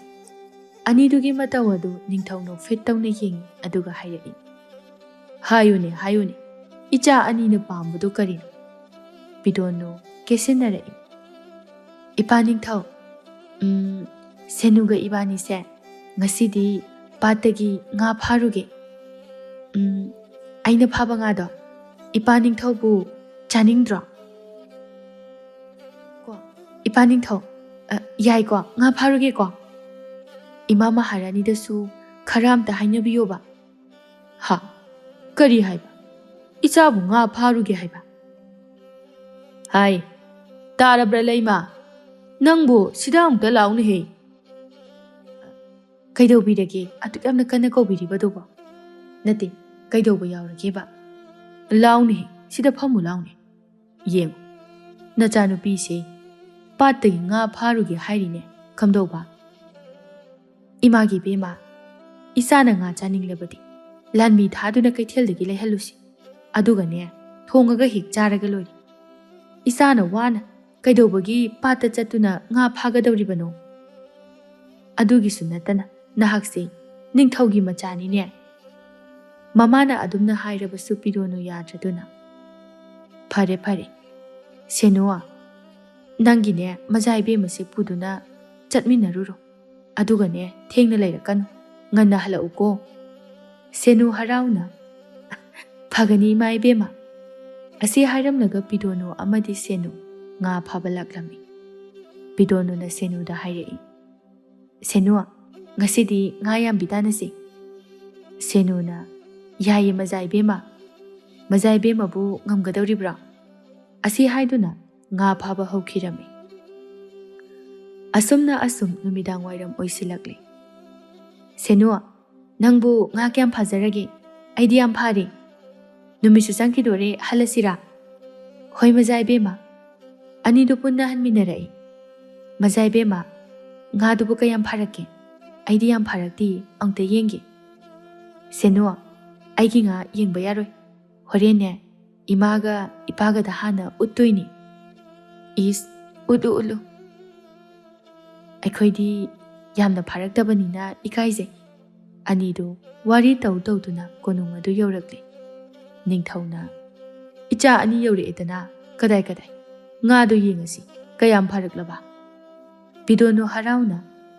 ꯑꯅꯤꯗꯨꯒꯤ ꯃꯇꯧ ꯑꯗꯨ ꯅꯤꯡꯊꯧ ꯅꯣꯛꯐꯦꯠ ꯇꯧꯅ ꯌꯦꯡꯉꯤ, ꯑꯗꯨꯒ ꯍꯥꯏꯔꯛꯏ, "ꯍꯥꯏꯌꯨꯅꯦ, ꯍꯥꯏꯌꯨꯅꯦ, ꯏꯆꯥ ꯑꯅꯤꯅ ꯄꯥꯝꯕꯗꯨ ꯀꯔꯤꯅꯣ?" ꯄꯤꯗꯣꯟꯅꯨ ꯀꯦꯁꯤꯟꯅꯔꯛꯏ꯫ "ꯏꯄꯥ ꯅꯤꯡꯊꯧ, ꯎꯝ, ꯁꯦꯅꯨꯒ ꯏꯕꯥꯅꯤꯁꯦ ꯉꯁꯤꯗꯤ ꯄꯥꯠꯇꯒꯤ ꯉꯥ ꯐꯥꯔꯨꯒꯦ꯫ ꯎꯝ, ꯑꯩꯅ ꯐꯥꯕ ꯉꯥꯗꯣ ꯏꯄꯥ ꯅꯤꯡꯊꯧꯕꯨ ꯆꯥꯅꯤꯡꯗ꯭ꯔꯣ?" "ꯀꯣ, ꯏꯄꯥ ꯅꯤꯡꯊꯧ, ꯑ, ꯌꯥꯏꯀꯣ, ꯉꯥ ꯐꯥꯔꯨꯒꯦꯀꯣ꯫ ꯏꯃꯥ ꯃꯍꯥꯔꯥꯅꯤꯗꯁꯨ ꯈꯔ ꯑꯝꯇ ꯍꯥꯏꯅꯕꯤꯌꯣꯕ꯫" "ꯍꯥ? ꯀꯔꯤ ꯍꯥꯏꯕ? ꯏꯆꯥꯕꯨ ꯉꯥ ꯐꯥꯔꯨꯒꯦ ꯍꯥꯏꯕ?" "ꯍꯥꯏ, ꯇꯥꯔꯕ꯭ꯔꯥ ꯂꯩꯃ? ꯅꯪꯕꯨ ꯁꯤꯗ ꯑꯃꯨꯛꯇ ꯂꯥꯎꯅꯦꯍꯦ꯫" "ꯀꯩꯗꯧꯕꯤꯔꯒꯦ ꯑꯗꯨꯛ ꯌꯥꯝꯅ ꯀꯟꯅ ꯀꯧꯕꯤꯔꯤꯕꯗꯨꯕꯣ?" "ꯅꯠꯇꯦ, ꯀꯩꯗꯧꯕ ꯌꯥꯎꯔꯒꯦꯕ?" "ꯂꯥꯎꯅꯦꯍꯦ, ꯁꯤꯗ ꯐꯝꯃꯨ ꯂꯥꯎꯅꯦ꯫" "ꯌꯦꯡꯉꯨ, ꯅꯆꯥꯅꯨꯄꯤꯁꯦ ꯄꯥꯠꯇꯒꯤ ꯉꯥ ꯐꯥꯔꯨꯒꯦ ꯍꯥꯏꯔꯤꯅꯦ, ꯀꯝꯗꯧꯕ?" "ꯏꯃꯥꯒꯤ ꯏꯕꯦꯝꯃ, ꯏꯆꯥꯅ ꯉꯥ ꯆꯥꯅꯤꯡꯂꯕꯗꯤ ꯂꯥꯟꯃꯤ ꯊꯥꯗꯨꯅ ꯀꯩꯊꯦꯜꯗꯒꯤ ꯂꯩꯍꯜꯂꯨꯁꯤ꯫ ꯑꯗꯨꯒꯅꯦ, ꯊꯣꯡꯉꯒ ꯍꯦꯛ ꯆꯥꯔꯒ ꯂꯣꯏꯔꯦ꯫ ꯏꯆꯥꯅ ꯋꯥꯅ ꯀꯩꯗꯧꯕꯒꯤ ꯄꯥꯠꯇ ꯆꯠꯇꯨꯅ ꯉꯥ ꯐꯥꯒꯗꯧꯔꯤꯕꯅꯣ?" "ꯑꯗꯨꯒꯤꯁꯨ ꯅꯠꯇꯅ ꯅꯍꯥꯛꯁꯦ ꯅꯤꯡꯊꯧꯒꯤ ꯃꯆꯥꯅꯤꯅꯦ꯫" ꯃꯃꯥꯅ ꯑꯗꯨꯝꯅ ꯍꯥꯏꯔꯕꯁꯨ ꯄꯤꯗꯣꯅꯨ ꯌꯥꯗ꯭ꯔꯗꯨꯅ, "ꯐꯔꯦ, ꯐꯔꯦ, ꯁꯦꯅꯨ, ꯅꯪꯒꯤꯅꯦ ꯃꯖꯥ ꯏꯕꯦꯝꯃꯁꯦ ꯄꯨꯗꯨꯅ ꯆꯠꯃꯤꯟꯅꯔꯨꯔꯣ꯫ ꯑꯗꯨꯒꯅꯦ, ꯊꯦꯡꯅ ꯂꯩꯔꯛꯀꯅꯨ, ꯉꯟꯅ ꯍꯜꯂꯛꯎꯀꯣ꯫" ꯁꯦꯅꯨ ꯍꯔꯥꯎꯅ, "ꯐꯒꯅꯤ, ꯏꯃꯥ ꯏꯕꯦꯝꯃ꯫" ꯑꯁꯤ ꯍꯥꯏꯔꯝꯂꯒ ꯄꯤꯗꯣꯅꯨ ꯑꯃꯗꯤ ꯁꯦꯅꯨ ꯉꯥ ꯐꯥꯕ ꯂꯥꯛꯂꯝꯃꯤ꯫ ꯄꯤꯗꯣꯅꯨꯅ ꯁꯦꯅꯨꯗ ꯍꯥꯏꯔꯛꯏ, "ꯁꯦꯅꯨ, ꯉꯁꯤꯗꯤ ꯉꯥ ꯌꯥꯝꯕꯤ ꯇꯥꯅꯁꯤ꯫" ꯁꯦꯅꯨꯅ, "ꯌꯥꯏꯌꯦ, ꯃꯖꯥ ꯏꯕꯦꯝꯃ꯫ ꯃꯖꯥ ꯏꯕꯦꯝꯃꯕꯨ ꯉꯝꯒꯗꯧꯔꯤꯕ꯭ꯔꯣ?" ꯑꯁꯤ ꯍꯥꯏꯗꯨꯅ ꯉꯥ ꯐꯥꯕ ꯍꯧꯈꯤꯔꯝꯃꯤ꯫ ꯑꯁꯨꯝꯅ ꯑꯁꯨꯝ ꯅꯨꯃꯤꯗꯥꯡ ꯋꯥꯏꯔꯝ ꯑꯣꯏꯁꯤꯜꯂꯛꯂꯦ꯫ "ꯁꯦꯅꯨ, ꯅꯪꯕꯨ ꯉꯥ ꯀꯌꯥꯝ ꯐꯥꯖꯔꯒꯦ? ꯑꯩꯗꯤ ꯌꯥꯝ ꯐꯥꯔꯦ꯫ ꯅꯨꯃꯤꯠꯁꯨ ꯆꯪꯈꯤꯗꯣꯔꯦ, ꯍꯜꯂꯁꯤꯔꯥ?" "ꯍꯣꯏ, ꯃꯖꯥ ꯏꯕꯦꯝꯃ꯫" ꯑꯅꯤꯗꯨ ꯄꯨꯟꯅ ꯍꯟꯃꯤꯟꯅꯔꯛꯏ꯫ "ꯃꯖꯥ ꯏꯕꯦꯝꯃ, ꯉꯥꯗꯨꯕꯨ ꯀꯌꯥꯝ ꯐꯥꯔꯛꯀꯦ? ꯑꯩꯗꯤ ꯌꯥꯝ ꯐꯥꯔꯛꯇꯦ, ꯑꯝꯇ ꯌꯦꯡꯒꯦ꯫" "ꯁꯦꯅꯨ, ꯑꯩꯒꯤ ꯉꯥ ꯌꯦꯡꯕ ꯌꯥꯔꯣꯏ꯫ ꯍꯣꯔꯦꯟꯅꯦ, ꯏꯃꯥꯒ ꯏꯄꯥꯒꯗ ꯍꯥꯟꯅ ꯎꯠꯇꯣꯏꯅꯤ꯫" "ꯏꯁ, ꯎꯠꯂꯨ, ꯎꯠꯂꯨ꯫ ꯑꯩꯈꯣꯏꯗꯤ ꯌꯥꯝꯅ ꯐꯥꯔꯛꯇꯕꯅꯤꯅ ꯏꯀꯥꯏꯖꯩ꯫" ꯑꯅꯤꯗꯨ ꯋꯥꯔꯤ ꯇꯧ ꯇꯧꯗꯨꯅ ꯀꯣꯅꯨꯡ ꯑꯗꯨ ꯌꯧꯔꯛꯂꯦ꯫ ꯅꯤꯡꯊꯧꯅ, "ꯏꯆꯥ ꯑꯅꯤ ꯌꯧꯔꯛꯑꯦꯗꯅ, ꯀꯗꯥꯏ ꯀꯗꯥꯏ? ꯉꯥꯗꯨ ꯌꯦꯡꯉꯁꯤ, ꯀꯌꯥꯝ ꯐꯥꯔꯛꯂꯕ?" ꯄꯤꯗꯣꯅꯨ ꯍꯔꯥꯎꯅ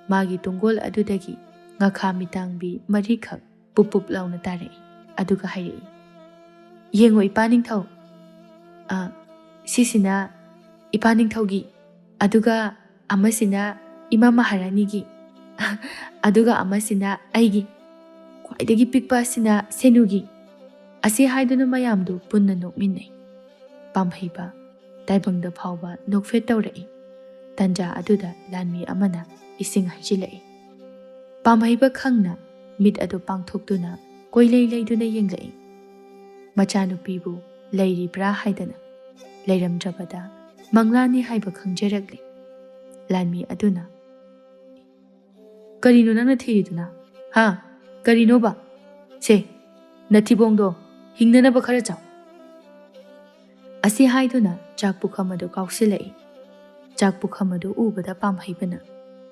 ꯃꯥꯒꯤ ꯇꯨꯡꯒꯣꯜ ꯑꯗꯨꯗꯒꯤ ꯉꯥꯈꯥ ꯃꯤꯇꯥꯡꯕꯤ ꯃꯔꯤꯈꯛ ꯄꯨꯞ ꯄꯨꯞ ꯂꯥꯎꯅ ꯇꯥꯔꯛꯏ꯫ ꯑꯗꯨꯒ ꯍꯥꯏꯔꯛꯏ, "ꯌꯦꯡꯉꯣ, ꯏꯄꯥ ꯅꯤꯡꯊꯧ, ꯑ, ꯁꯤꯁꯤꯅ ꯏꯄꯥ ꯅꯤꯡꯊꯧꯒꯤ, ꯑꯗꯨꯒ ꯑꯃꯁꯤꯅ ꯏꯃꯥ ꯃꯍꯥꯔꯥꯅꯤꯒꯤ, ꯑꯗꯨꯒ ꯑꯃꯁꯤꯅ ꯑꯩꯒꯤ, ꯈ꯭ꯋꯥꯏꯗꯒꯤ ꯄꯤꯛꯄ ꯑꯁꯤꯅ ꯁꯦꯅꯨꯒꯤ꯫" ꯑꯁꯤ ꯍꯥꯏꯗꯨꯅ ꯃꯌꯥꯝꯗꯨ ꯄꯨꯟꯅ ꯅꯣꯛꯃꯤꯟꯅꯩ꯫ ꯄꯥꯝꯍꯩꯕ ꯇꯥꯏꯕꯪꯗ ꯐꯥꯎꯕ ꯅꯣꯛꯐꯦꯠ ꯇꯧꯔꯛꯏ꯫ ꯇꯟꯖꯥ ꯑꯗꯨꯗ ꯂꯥꯟꯃꯤ ꯑꯃꯅ ꯏꯁꯤꯡ ꯍꯩꯖꯤꯜꯂꯛꯏ꯫ ꯄꯥꯝꯍꯩꯕ ꯈꯪꯅ ꯃꯤꯠ ꯑꯗꯨ ꯄꯥꯡꯊꯣꯛꯇꯨꯅ ꯀꯣꯏꯂꯩ ꯂꯩꯗꯨꯅ ꯌꯦꯡꯂꯛꯏ꯫ ꯃꯆꯥꯅꯨꯄꯤꯕꯨ ꯂꯩꯔꯤꯕ꯭ꯔꯥ ꯍꯥꯏꯗꯅ꯫ ꯂꯩꯔꯝꯗ꯭ꯔꯕꯗ ꯃꯪꯂꯥꯅꯤ ꯍꯥꯏꯕ ꯈꯪꯖꯔꯛꯂꯦ꯫ ꯂꯥꯟꯃꯤ ꯑꯗꯨꯅ, "ꯀꯔꯤꯅꯣ ꯅꯪꯅ ꯊꯤꯔꯤꯗꯨꯅ? ꯍꯥ? ꯀꯔꯤꯅꯣꯕ? ꯁꯦ, ꯅꯊꯤꯕꯣꯡꯗꯣ ꯍꯤꯡꯅꯅꯕ ꯈꯔ ꯆꯥꯎ꯫" ꯑꯁꯤ ꯍꯥꯏꯗꯨꯅ ꯆꯥꯛ ꯄꯨꯈꯝ ꯑꯗꯨ ꯀꯥꯎꯁꯤꯜꯂꯛꯏ꯫ ꯆꯥꯛ ꯄꯨꯈꯝ ꯑꯗꯨ ꯎꯕꯗ ꯄꯥꯝꯍꯩꯕꯅ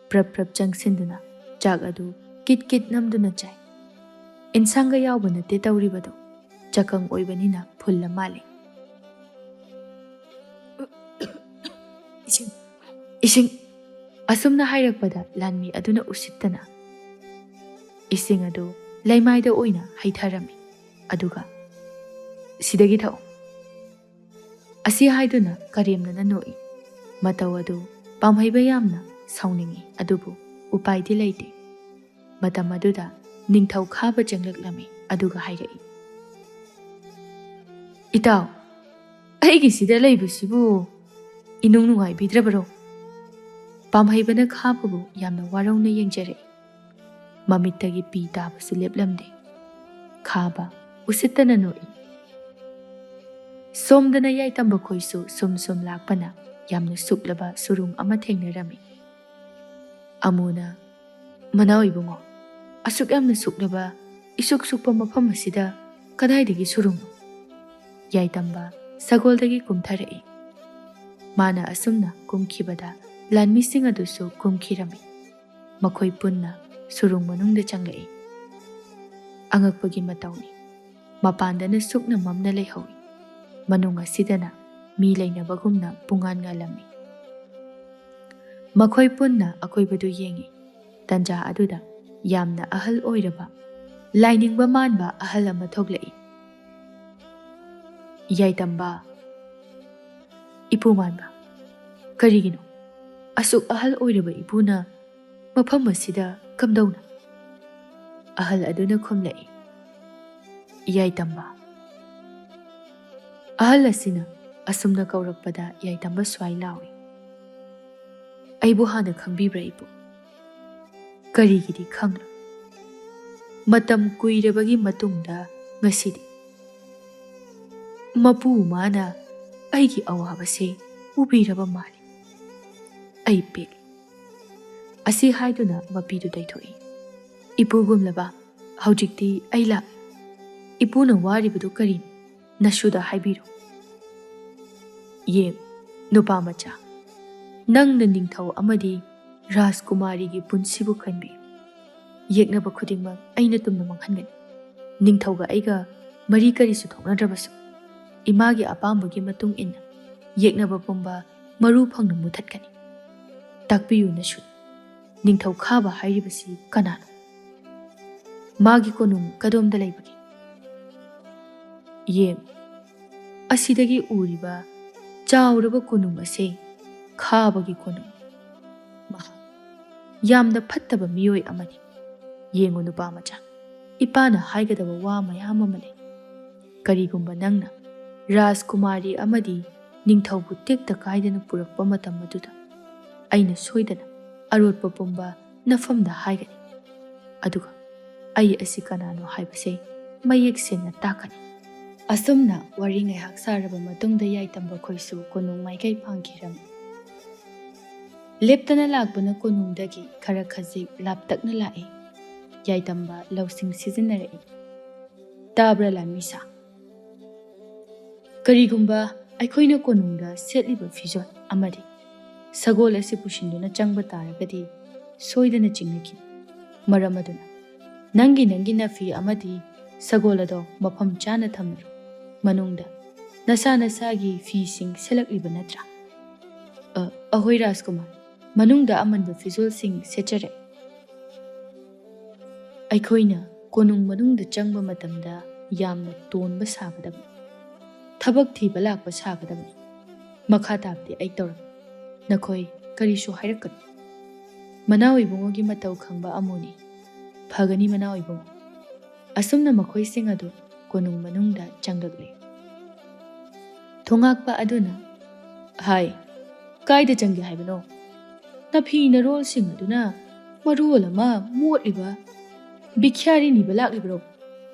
ꯄ꯭ꯔꯞ ꯄ꯭ꯔꯞ ꯆꯪꯁꯤꯟꯗꯨꯅ ꯆꯥꯛ ꯑꯗꯨ ꯀꯤꯠ ꯀꯤꯠ ꯅꯝꯗꯨꯅ ꯆꯥꯏ꯫ ꯏꯟꯁꯥꯡꯒ ꯌꯥꯎꯕ ꯅꯠꯇꯦ ꯇꯧꯔꯤꯕꯗꯣ, ꯆꯀꯪ ꯑꯣꯏꯕꯅꯤꯅ ꯐꯨꯜꯂ ꯃꯥꯜꯂꯤ꯫ "ꯏꯁꯤꯡ, ꯏꯁꯤꯡ!" ꯑꯁꯨꯝꯅ ꯍꯥꯏꯔꯛꯄꯗ ꯂꯥꯟꯃꯤ ꯑꯗꯨꯅ ꯎꯁꯤꯠꯇꯅ ꯏꯁꯤꯡ ꯑꯗꯨ ꯂꯩꯃꯥꯏꯗ ꯑꯣꯏꯅ ꯍꯩꯊꯔꯝꯃꯤ꯫ ꯑꯗꯨꯒ, "ꯁꯤꯗꯒꯤ ꯊꯛꯎ꯫" ꯑꯁꯤ ꯍꯥꯏꯗꯨꯅ ꯀꯔꯦꯝꯅꯅ ꯅꯣꯛꯏ꯫ ꯃꯇꯧ ꯑꯗꯨ ꯄꯥꯝꯍꯩꯕ ꯌꯥꯝꯅ ꯁꯥꯎꯅꯤꯡꯏ, ꯑꯗꯨꯕꯨ ꯎꯄꯥꯏꯗꯤ ꯂꯩꯇꯦ꯫ ꯃꯇꯝ ꯑꯗꯨꯗ ꯅꯤꯡꯊꯧ ꯈꯥꯕ ꯆꯪꯂꯛꯂꯝꯃꯤ, ꯑꯗꯨꯒ ꯍꯥꯏꯔꯛꯏ, "ꯏꯇꯥꯎ, ꯑꯩꯒꯤꯁꯤꯗ ꯂꯩꯕꯁꯤꯕꯨ ꯏꯅꯨꯡ ꯅꯨꯡꯉꯥꯏꯕꯤꯗ꯭ꯔꯕꯔꯣ?" ꯄꯥꯝꯍꯩꯕꯅ ꯈꯥꯕꯕꯨ ꯌꯥꯝꯅ ꯋꯥꯔꯧꯅ ꯌꯦꯡꯖꯔꯛꯏ꯫ ꯃꯃꯤꯠꯇꯒꯤ ꯄꯤ ꯇꯥꯕꯁꯨ ꯂꯦꯞꯂꯝꯗꯦ꯫ ꯈꯥꯕ ꯎꯁꯤꯠꯇꯅ ꯅꯣꯛꯏ꯫ ꯁꯣꯝꯗꯅ ꯌꯥꯏꯇꯝꯕ ꯈꯣꯏꯁꯨ ꯁꯨꯝ ꯁꯨꯝ ꯂꯥꯛꯄꯅ ꯌꯥꯝꯅ ꯁꯨꯛꯂꯕ ꯁꯨꯔꯨꯡ ꯑꯃ ꯊꯦꯡꯅꯔꯝꯃꯤ꯫ ꯑꯃꯨꯅ, "ꯃꯅꯥꯎ ꯏꯕꯨꯡꯉꯣ, ꯑꯁꯨꯛ ꯌꯥꯝꯅ ꯁꯨꯛꯂꯕ, ꯏꯁꯨꯛ ꯁꯨꯛꯄ ꯃꯐꯝ ꯑꯁꯤꯗ ꯀꯗꯥꯏꯗꯒꯤ ꯁꯨꯔꯨꯡꯅꯣ?" ꯌꯥꯏꯇꯝꯕ ꯁꯒꯣꯜꯗꯒꯤ ꯀꯨꯝꯊꯔꯛꯏ꯫ ꯃꯥꯅ ꯑꯁꯨꯝꯅ ꯀꯨꯝꯈꯤꯕꯗ ꯂꯥꯟꯃꯤꯁꯤꯡ ꯑꯗꯨꯁꯨ ꯀꯨꯝꯈꯤꯔꯝꯃꯤ꯫ ꯃꯈꯣꯏ ꯄꯨꯟꯅ ꯁꯨꯔꯨꯡ ꯃꯅꯨꯡꯗ ꯆꯪꯂꯛꯏ꯫ ꯑꯉꯛꯄꯒꯤ ꯃꯇꯧꯅꯤ꯫ ꯃꯄꯥꯟꯗꯅ ꯁꯨꯛꯅ ꯃꯝꯅ ꯂꯩꯍꯧꯏ꯫ ꯃꯅꯨꯡ ꯑꯁꯤꯗꯅ ꯃꯤ ꯂꯩꯅꯕꯒꯨꯝꯅ ꯄꯨꯡꯉꯥꯟ ꯉꯥꯜꯂꯝꯃꯤ꯫ ꯃꯈꯣꯏ ꯄꯨꯟꯅ ꯑꯀꯣꯏꯕꯗꯨ ꯌꯦꯡꯏ꯫ ꯇꯟꯖꯥ ꯑꯗꯨꯗ ꯌꯥꯝꯅ ꯑꯍꯜ ꯑꯣꯏꯔꯕ, ꯂꯥꯏꯅꯤꯡꯕ ꯃꯥꯟꯕ ꯑꯍꯜ ꯑꯃ ꯊꯣꯛꯂꯛꯏ꯫ ꯌꯥꯏꯇꯝꯕ, "ꯏꯄꯨ ꯃꯥꯟꯕ, ꯀꯔꯤꯒꯤꯅꯣ ꯑꯁꯨꯛ ꯑꯍꯜ ꯑꯣꯏꯔꯕ ꯏꯄꯨꯅ ꯃꯐꯝ ꯑꯁꯤꯗ ꯀꯝꯗꯧꯅ?" ꯑꯍꯜ ꯑꯗꯨꯅ ꯈꯨꯝꯂꯛꯏ, "ꯌꯥꯏꯇꯝꯕ꯫" ꯑꯍꯜ ꯑꯁꯤꯅ ꯑꯁꯨꯝꯅ ꯀꯧꯔꯛꯄꯗ ꯌꯥꯏꯇꯝꯕ ꯁ꯭ꯋꯥꯏ ꯂꯥꯎꯏ, "ꯑꯩꯕꯨ ꯍꯥꯟꯅ ꯈꯪꯕꯤꯕ꯭ꯔꯥ ꯏꯄꯨ?" "ꯀꯔꯤꯒꯤꯗꯤ ꯈꯪꯂꯣꯏ? ꯃꯇꯝ ꯀꯨꯏꯔꯕꯒꯤ ꯃꯇꯨꯡꯗ ꯉꯁꯤꯗꯤ ꯃꯄꯨ ꯃꯥꯅ ꯑꯩꯒꯤ ꯑꯋꯥꯕꯁꯦ ꯎꯕꯤꯔꯕ ꯃꯥꯜꯂꯤ꯫ ꯑꯩ ꯄꯦꯜꯂꯤ꯫ ꯑꯁꯤ ꯍꯥꯏꯗꯨꯅ ꯃꯄꯤꯗꯨ ꯇꯩꯊꯣꯛꯏ꯫ "ꯏꯄꯨ ꯒꯨꯝꯂꯕ, ꯍꯧꯖꯤꯛꯇꯤ ꯑꯩ ꯂꯥꯛꯂꯦ꯫ ꯏꯄꯨꯅ ꯋꯥꯔꯤꯕꯗꯨ ꯀꯔꯤꯅꯣ? ꯅꯁꯨꯗ ꯍꯥꯏꯕꯤꯔꯣ꯫" "ꯌꯦꯡ, ꯅꯨꯄꯥ ꯃꯆꯥ, ꯅꯪꯅ ꯅꯤꯡꯊꯧ ꯑꯃꯗꯤ ꯔꯥꯖꯀꯨꯃꯥꯔꯤꯒꯤ ꯄꯨꯟꯁꯤꯕꯨ ꯈꯟꯕꯤꯌꯨ꯫ ꯌꯦꯛꯅꯕ ꯈꯨꯗꯤꯡꯃꯛ ꯑꯩꯅ ꯇꯨꯝꯅ ꯃꯥꯡꯍꯟꯒꯅꯤ꯫ ꯅꯤꯡꯊꯧꯒ ꯑꯩꯒ ꯃꯔꯤ ꯀꯔꯤꯁꯨ ꯊꯣꯛꯅꯗ꯭ꯔꯕꯁꯨ, ꯏꯃꯥꯒꯤ ꯑꯄꯥꯝꯕꯒꯤ ꯃꯇꯨꯡ ꯏꯟꯅ ꯌꯦꯛꯅꯕ ꯄꯨꯝꯕ ꯃꯔꯨ ꯐꯪꯅ ꯃꯨꯊꯠꯀꯅꯤ꯫ ꯇꯥꯛꯄꯤꯌꯨ ꯅꯁꯨ, ꯅꯤꯡꯊꯧ ꯈꯥꯕ ꯍꯥꯏꯔꯤꯕꯁꯤ ꯀꯅꯥꯅꯣ? ꯃꯥꯒꯤ ꯀꯣꯅꯨꯡ ꯀꯗꯣꯝꯗ ꯂꯩꯕꯒꯦ? ꯌꯦꯡ, ꯑꯁꯤꯗꯒꯤ ꯎꯔꯤꯕ ꯆꯥꯎꯔꯕ ꯀꯣꯅꯨꯡ ꯑꯁꯦ ꯈꯥꯕꯒꯤ ꯀꯣꯅꯨꯡ꯫ ꯃꯍꯥꯛ ꯌꯥꯝꯅ ꯐꯠꯇꯕ ꯃꯤꯑꯣꯏ ꯑꯃꯅꯤ꯫ ꯌꯦꯡꯉꯨ ꯅꯨꯄꯥ ꯃꯆꯥ, ꯏꯄꯥꯅ ꯍꯥꯏꯒꯗꯕ ꯋꯥ ꯃꯌꯥꯝ ꯑꯃ ꯂꯩ꯫ ꯀꯔꯤꯒꯨꯝꯕ ꯅꯪꯅ ꯔꯥꯖꯀꯨꯃꯥꯔꯤ ꯑꯃꯗꯤ ꯅꯤꯡꯊꯧꯕꯨ ꯇꯦꯛꯇ ꯀꯥꯏꯗꯅ ꯄꯨꯔꯛꯄ ꯃꯇꯝ ꯑꯗꯨꯗ ꯑꯩꯅ ꯁꯣꯏꯗꯅ ꯑꯔꯣꯠꯄ ꯄꯨꯝꯕ ꯅꯐꯝꯗ ꯍꯥꯏꯒꯅꯤ꯫ ꯑꯗꯨꯒ ꯑꯩ ꯑꯁꯤ ꯀꯅꯥꯅꯣ ꯍꯥꯏꯕꯁꯦ ꯃꯌꯦꯛ ꯁꯦꯡꯅ ꯇꯥꯛꯀꯅꯤ꯫" ꯑꯁꯨꯝꯅ ꯋꯥꯔꯤ ꯉꯥꯏꯍꯥꯛ ꯁꯥꯔꯕ ꯃꯇꯨꯡꯗ ꯌꯥꯏꯇꯝꯕ ꯈꯣꯏꯁꯨ ꯀꯣꯅꯨꯡ ꯃꯥꯏꯀꯩ ꯐꯥꯡꯈꯤꯔꯝꯃꯤ꯫ ꯂꯦꯞꯇꯅ ꯂꯥꯛꯄꯅ ꯀꯣꯅꯨꯡꯗꯒꯤ ꯈꯔ ꯈꯖꯤꯛ ꯂꯥꯞꯇꯛꯅ ꯂꯥꯛꯏ꯫ ꯌꯥꯏꯇꯝꯕ ꯂꯧꯁꯤꯡ ꯁꯤꯖꯤꯟꯅꯔꯛꯏ꯫ "ꯇꯥꯕ꯭ꯔꯥ ꯂꯥꯟꯃꯤꯁꯥ? ꯀꯔꯤꯒꯨꯝꯕ ꯑꯩꯈꯣꯏꯅ ꯀꯣꯅꯨꯡꯗ ꯁꯦꯠꯂꯤꯕ ꯐꯤꯖꯣꯜ ꯑꯃꯗꯤ ꯁꯒꯣꯜ ꯑꯁꯤ ꯄꯨꯁꯤꯟꯗꯨꯅ ꯆꯪꯕ ꯇꯥꯔꯒꯗꯤ ꯁꯣꯏꯗꯅ ꯆꯤꯡꯅꯈꯤꯅꯤ꯫ ꯃꯔꯝ ꯑꯗꯨꯅ ꯅꯪꯒꯤ, ꯅꯪꯒꯤ ꯅꯐꯤ ꯑꯃꯗꯤ ꯁꯒꯣꯜ ꯑꯗꯣ ꯃꯐꯝ ꯆꯥꯅ ꯊꯝꯂꯨ꯫ ꯃꯅꯨꯡꯗ ꯅꯁꯥ ꯅꯁꯥꯒꯤ ꯐꯤꯁꯤꯡ ꯁꯦꯠꯂꯛꯂꯤꯕ ꯅꯠꯇ꯭ꯔꯥ?" "ꯑ, ꯑꯍꯣꯏ ꯔꯥꯖꯀꯨꯃꯥꯔ, ꯃꯅꯨꯡꯗ ꯑꯃꯟꯕ ꯐꯤꯖꯣꯜꯁꯤꯡ ꯁꯦꯠꯆꯔꯦ꯫" ꯑꯩꯈꯣꯏꯅ ꯀꯣꯅꯨꯡ ꯃꯅꯨꯡꯗ ꯆꯪꯕ ꯃꯇꯝꯗ ꯌꯥꯝꯅ ꯇꯣꯟꯕ ꯁꯥꯒꯗꯕꯅꯤ꯫ ꯊꯕꯛ ꯊꯤꯕ ꯂꯥꯛꯄ ꯁꯥꯒꯗꯕꯅꯤ꯫ ꯃꯈꯥ ꯇꯥꯕꯗꯤ ꯑꯩ ꯇꯧꯔꯝꯃꯤ꯫ ꯅꯈꯣꯏ ꯀꯔꯤꯁꯨ ꯍꯥꯏꯔꯛꯀꯅꯨ꯫ ꯃꯅꯥꯎ ꯏꯕꯨꯡꯉꯣꯒꯤ ꯃꯇꯧ ꯈꯪꯕ ꯑꯃꯨꯅꯤ꯫ ꯐꯒꯅꯤ ꯃꯅꯥꯎ ꯏꯕꯨꯡꯉꯣ꯫ ꯑꯁꯨꯝꯅ ꯃꯈꯣꯏꯁꯤꯡ ꯑꯗꯨ ꯀꯣꯅꯨꯡ ꯃꯅꯨꯡꯗ ꯆꯪꯂꯛꯂꯦ꯫ ꯊꯣꯉꯥꯛꯄ ꯑꯗꯨꯅ, "ꯍꯥꯏ, ꯀꯥꯏꯗ ꯆꯪꯒꯦ ꯍꯥꯏꯕꯅꯣ? ꯅꯐꯤ ꯅꯔꯣꯜꯁꯤꯡ ꯑꯗꯨꯅ ꯃꯔꯣꯜ ꯑꯃ ꯃꯣꯠꯂꯤꯕ, ꯕꯤꯈ꯭ꯌꯥꯔꯤ ꯅꯤꯕ ꯂꯥꯛꯂꯤꯕ꯭ꯔꯣ?"